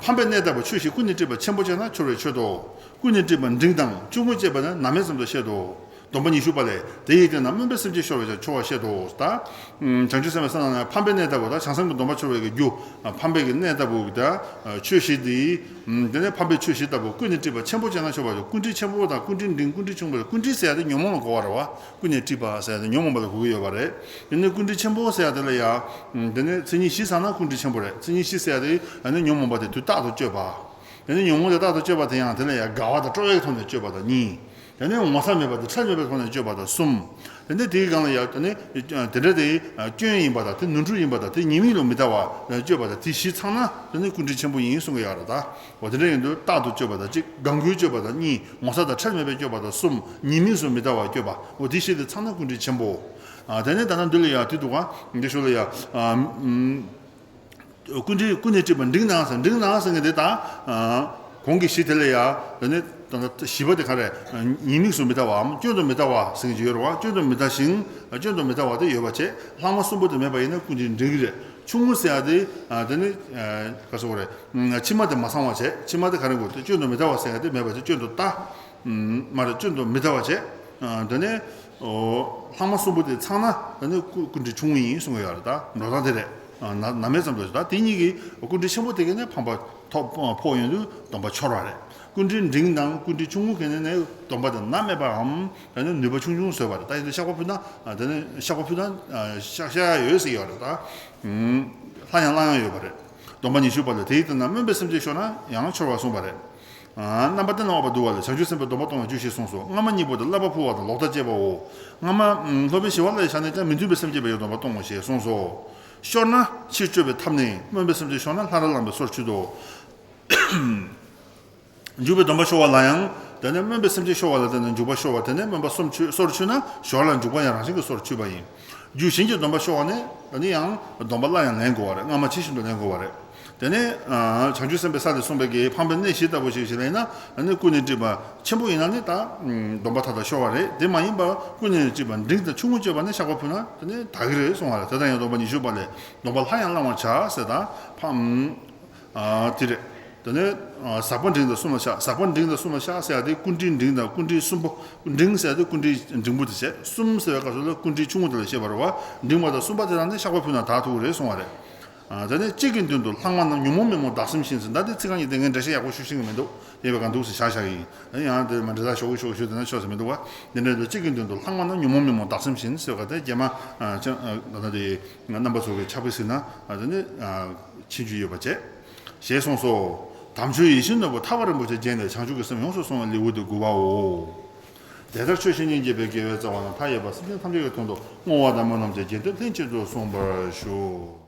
ཕམ་པའི་གནས་ལྟ་བུ་ཆོས་བཞིན་ཀུན་ནས་དཀྲིས་པ་ཆེན་པོ་བྱས་ན་འཆོལ་བའི་ཆོས་དོ། ཀུན་ནས་དཀྲིས་པ་འབྲིང་དང་ཆུང་ངུ་བཅས་པ་ནི་ནམ་མེད་ཙམ་དུ་བཤད་དོ། སྡོམ་པ་ཉི་ཤུ་པ་ལས། དེ་ཡི་སྟེང་ན་སྨོན་པའི་སེམས་ཅན་ཤོར་བ་ཡང་འཆོལ་བར་བཤད་དོ། ད། བྱང་ཆུབ་སེམས་དཔའི་བསོད་ནམས་ལ་ཕམ་པའི་གནས་ལྟ་བུ་དང་བྱང་སེམས་ཀྱི་སྡོམ་པ་འཆོལ་བའི་རྒྱུ། ཕམ་པའི་གི་གནས་ལྟ་བུ་དང་། ཆོས་བཞི་དེ། དེ་ནས་ཕམ་པའི་ཆོས་བཞི་ལྟ་བུ་ཀུན་ནས་དཀྲིས་པ་ཆེན་པོ་བྱས་ན་འཆོལ་བར་འཆོལ། ཀུན་དཀྲིས་ཆེན་པོ་དང་ཀུན་དཀྲིས་འབྲིང་ཀུན་དཀྲིས་ཆུང་པོ་རེད། ཀུན་དཀྲིས་ཟེར་ཡ་དེ་ཉོན་མོངས་ལ་གོ་བ་རེད་བ། ཀུན་ནས་དཀྲིས་པ་ཟེར་ཡ་དེ་ཉོན་མོངས་པ་ལ་གོ་གི་ཡོད་པ་རེད། དེ་ནས་ཀུན་དཀྲིས་ཆེན་པོ་ཟེར་ཡ་དེ་ལ་ཡ། དེ་ནས་མཚན་ཉིད་བཞི་ཚང་ན་ཀུན་དཀྲིས་ཆེན་པོ་རེད། མཚན་ཉིད་བཞི་ཟེར་ཡ་དེ་ཨ་ནི་ཉོན་མོངས་པ་དེ་དུས་རྟག་ཏུ་གཅོད་པ། དེ་ནས་ཉོན་མོངས་དེ་རྟག་ཏུ་གཅོད་པ་དེ་ཡང་དེ་ལ་ཡང་དགའ་བ་དང་སྤྲོ་བའི་ཐོག་ནས་གཅོད་པ་དང་གཉིས། དེ་ནས་ངོ་ཚ་མེད་པ་དང་ཁྲེལ་མེད་པའི་ཐོག་ནས་གཅོད་པ་དང་གསུམ། དེ་ནས་དེའི་སྒང་ལ་ཡང་དེ་ནས་དེ་འདྲ་དེ་སྐྱོན་ཡིན་པ་དང་དེ་ནོར་འཁྲུལ་ཡིན་པ་དང་དེ་ཉེས་དམིགས་ལ་མི་ལྟ་བ་གཅོད་པ་དང་དེ་བཞི་ཚང་ན་དེ་ནས་ཀུན་དཀྲིས་ཆེན་པོ་ཡིན་གསུང་གི་ཡོད་རེད་ད། འོ་དེ་འདྲ་ཡིན་དུས་རྟག་ཏུ་གཅོད་པ་དང་གཅིག། དགའ་མགུར་གཅོད་པ་དང་གཉིས། ངོ་ཚ་དང་ཁྲེལ་མེད་པའི་གཅོད་པ་དང་གསུམ། ཉེས་དམིགས་སུ་མི་ལྟ་བ་གཅོད་པ། འོ་དེ་བཞི་དེ་ཚང་ན་ཀུན་དཀྲིས་ཆེན་པོ། དེ་ནས་ད་ལྟ་འདི་ལ་ཡང་དེ་འདུག་ག་འདི་ཤོ་ལ་ཡང་། ཀུན་དཀྲིས་ཀུན་ནས་དཀྲིས་པ་འབྲིང་དང་ཟེར། འབྲིང་དང་ཟེར་མཁན་དེ་ད། གོང་གི་བཞི་དེ་ལ་ཡ། དེ་ནས་ད་ལྟ་བཞི་པ་དེ་ག་རེ། ཉེས་དམིགས་སུ་མི་ལྟ་བའམ་སྐྱོན་དུ་མི་ལྟ་བ་ཟེར་མཁན་ཅིག་ཡོད་རེད་བ། སྐྱོན་དུ་མི་ལྟ་ཞིང་། སྐྱོན་དུ་མི་ལྟ་བ་དེ་ཡོད་པ་བྱས། ལྷག་མ་གསུམ་པོ་དེ་མེད་པ་ཡིན་ན་ཀུན་དཀྲིས་འབྲིང་གི་རེད། ཆུང་ངུ་ཟེར་ཡ་དེ། དེ་ནི། ག་ཟེར་དགོས་རེད། ཕྱི་མ་དེ་མ་ཚང་བ་བྱས། ཕྱི་མ་དེ་ག་རེ་དགོས་དེ་སྐྱོན་དུ་མི་ལྟ་བ་ཟེར་ཡ་དེ་མེད་པ་བྱས་སྐྱོན་དུ་ལྟ། མ་རེད། སྐྱོན་དུ་མི་ལྟ་བ་བྱས། དེ་ནས། ལྷག་མ་གསུམ་པོ་དེ་ཚང་ན་ད་ནི་ཀུན་ཀུན་དཀྲིས་ཆུང་ངུ་ཡིན་གསུང་གི་ཡོད་རེད། ད་འགྲོ་སྟངས་དེ་རེད། ན་ནམ་མེད་ཙམ་དུ་ད་དེ་གཉིས་ཀྱི་ཀུན་དཀྲིས་ཆེན་པོ་དེ་གས་ནས་ཕམ་པ་ཐོབ་ཕོག་ཡོང་དུས་སྡོམ་པ་འཆོལ་བ་རེད། ཀུན་དཀྲིས་འབྲིང་དང་ཀུན་དཀྲིས་ཆུང་ངུ་གས་ནས་ནས་སྡོམ་པ་དེ་ན་མེད་པའམ་ད་ནི་ནུས་པ་ཆུང་ཆུང་བཟོས་པ་རེད། ད་ཡིན་དུས་བཤགས་པ་ཕུལ་ན་ད་ནི་བཤགས་པ་ཕུལ་ན་བཤགས་བཤགས་ཡ་ཡོད་ཟེར་གྱི་ཡོད་རེད། ད་ལྷ་ཡང་བླ་ཡང་ཡོད་པ་རེད། སྡོམ་པ་ཉི་ཤུ་པ་ལ་དེའི་སྟེང་ན་སྨོན་པའི་སེམས་ཅན་ཤོར་ན་ཡང་འཆོལ་བར་གསུངས་པ་རེད། རྣམ་པར་གཏན་ལ་དབབ་པར་འདུག་པ་ལས་བྱང་ཆུབ་སེམས་དཔའི་སྡོམ་པ་གཏོང་བའི་རྒྱུ་ཞེས་གསུངས་སོ། སྔ་མ་གཉིས་པོ་དེ་བསླབ་པ་ཕུལ་བ་དང་ལོག་ལྟ་བཅས་པའོ། སྔ་མ་སློབ་དཔོན་ཞི་བ་ལྷའི་ཞལ་ནས་ཀྱང་མི་མཐུན་པའི་སེམས་བསྐྱེད་པའི་སྡོམ་པ་གཏོང་ངོ་ཞེས་གསུངས་སོ། ཤོར་ན་ཕྱིར་བཅོས་པའི་ཐབས་ནི་སྨོན་པའི་སེམས་ཅན་ཤོར་ན་སླར་བླངས་པའི་སོར་ཆུད་དོ། འཇུག་པའི་སྡོམ་པ་ཤོར་བ་ལ་ཡང་། དེ་ནས་སྨོན་པའི་སེམས་ཅན་ཤོར་བ་ལ་བརྟེན་ནས་འཇུག་པ་ཤོར་བ། དེ་ནས་སྨོན་པ་གསུམ་ཆོད་སོར་ཆུད་ན་ཞོར་ལ་འཇུག་པ་ཡང་རང་བཞིན་གྱིས་སོར་ཆུད་པ་ཡིན། རྒྱུ་གཞན་གྱི་སྡོམ་པ་ཤོར་བ་ནི་ཨ་ནི་ཡང་སྡོམ་པ་སླར་ཡང་ལེན་དགོས་པ་རེད། སྔ་མ་ཇི་བཞིན་དུ་ལེན་དགོས་པ་རེད། དེ་ནས་ཨ་བྱང་ཆུབ་སེམས་དཔའི་ས་ལས་གསུངས་པའི་གི་ཕངས་པའི་གནས་བཞི་ལྟ་བུ་ཞིག་ཞིག་ལེན་ན་ཨ་ནི་ཀུན་ནས་དཀྲིས་པ་ཆེན་པོ་ཡིན་ན་ནི་ད་སྡོམ་པ་མཐའ་དག་ཤོར་བ་རེད། དེ་མ་ཡིན་པ་ཀུན་ནས་དཀྲིས་པ་འབྲིང་དང་ཆུང་ངུ་སྤྱོད་པ་ནི་བཤགས་པ་ཕུལ་ན་དེ་ནི་དག་གི་རེད་གསུང་བ་རེད། དེ་ལྟར་ཡང་སྡོམ་པ་ཉི་ཤུ་པ་ལས་སྡོམ་པ་སླར་ཡང་བླང་བར་བྱ་ཟེར་ད་ཕངས། ཨ་དེ་རེད། དེ་ནས་ཨ་ཟག་པ་འབྲིང་དང་གསུམ་ལ་བཤགས། ཟག་པ་འབྲིང་དང་གསུམ་ལ་བཤགས་ཟེར་ཡ་དེ་ཀུན་འབྲིང་འབྲིང་དང་ཀུན་འབྲིང་གསུམ་པོ། འབྲིང་ཟེར་ཡ་དེ་ཀུན་འབྲིང་འབྲིང་པོ་དེ་བྱས། གསུམ་ཟེར་བའི་སྐབས་སུ་ལ་ཀུན་འབྲིང་ཆུང་ངུ་དེ་ལ་བཤད་པ་རེད་བ། འབྲིང་བ་དང་གསུམ་པ་དེ་རང་ནི་བཤགས་པ་ཕུལ་ན་དག་ཐུབ་ཀྱི་རེད་གསུང་བ་རེད། ཨ་དེ་ནས་གཅིག་གི་མདུན་དུ་ལྷག་མ་རྣམས་ཉོན་མོངས་མེད་མོངས་བདག་སེམས་བཞིན་ཟེར། ད་དེ་ཚིག་རྐང་གཉིས་དེ་ངས་འགྲེལ་བཤད་ཡག་པོ་ཞུ་ཤེས་ཀྱི་མི་འདུག་ཡིན་པའི་གང་འདུག་ཟེར་བཞག་བཞག་ཡིན། ཡང་དེ་མ་འགྲེལ་ཟླ་ཞོག་གི་ཞོག་ཞུ་དེ་ན་ཆོག་ཟེར་མི་འདུག་བ། འདི་འདྲའི་དུ་གཅིག་གི་མདུན་དུ་ལྷག་མ་རྣམས་ཉོན་མོངས་མེད་མོངས་བདག་སེམས་བཞིན་ཟེར་བ་དེ་རྗེས་མ་ཨ་ཅང་ཨ་ད་ལྟ་དེ། རྣམ་པ་ཚོ་གི་ཕྱག་དཔེ་གཟིགས་ན་ཨ་དེ་ནི་ཨ་ཕྱིན་རྒྱུ་ཡོད་པ་བྱས། ཞེས་གསུངས་སོ། དམ་ཆོས་ཡིད་བཞིན་ནོར་བུ་ཐར་པ་རིན་པོ་ཆེ་རྒྱན་ལས་བྱང་ཆུབ་ཀྱི་སེམས་ཡོངས་སུ་བཟུང་བའི་ལེའུ་སྟེ་དགུ་པའོ། དེ་ལྟར་ཆོས་བཤེས་གཉེན་བགྱིས་པའི་དགེ་བའི་རྩ་བ་རྣམས་མཐའ་ཡས་པ་སེམས་ཅན་ཐམས་ཅད་ཀྱི་དོན་དུ་བསྔོ་བ་དང་སྨོན་ལམ་གྱི་རྒྱན་སྡེབ་ལྷན་ཅིག་ཏུ་གསུངས་པར་ཞུ།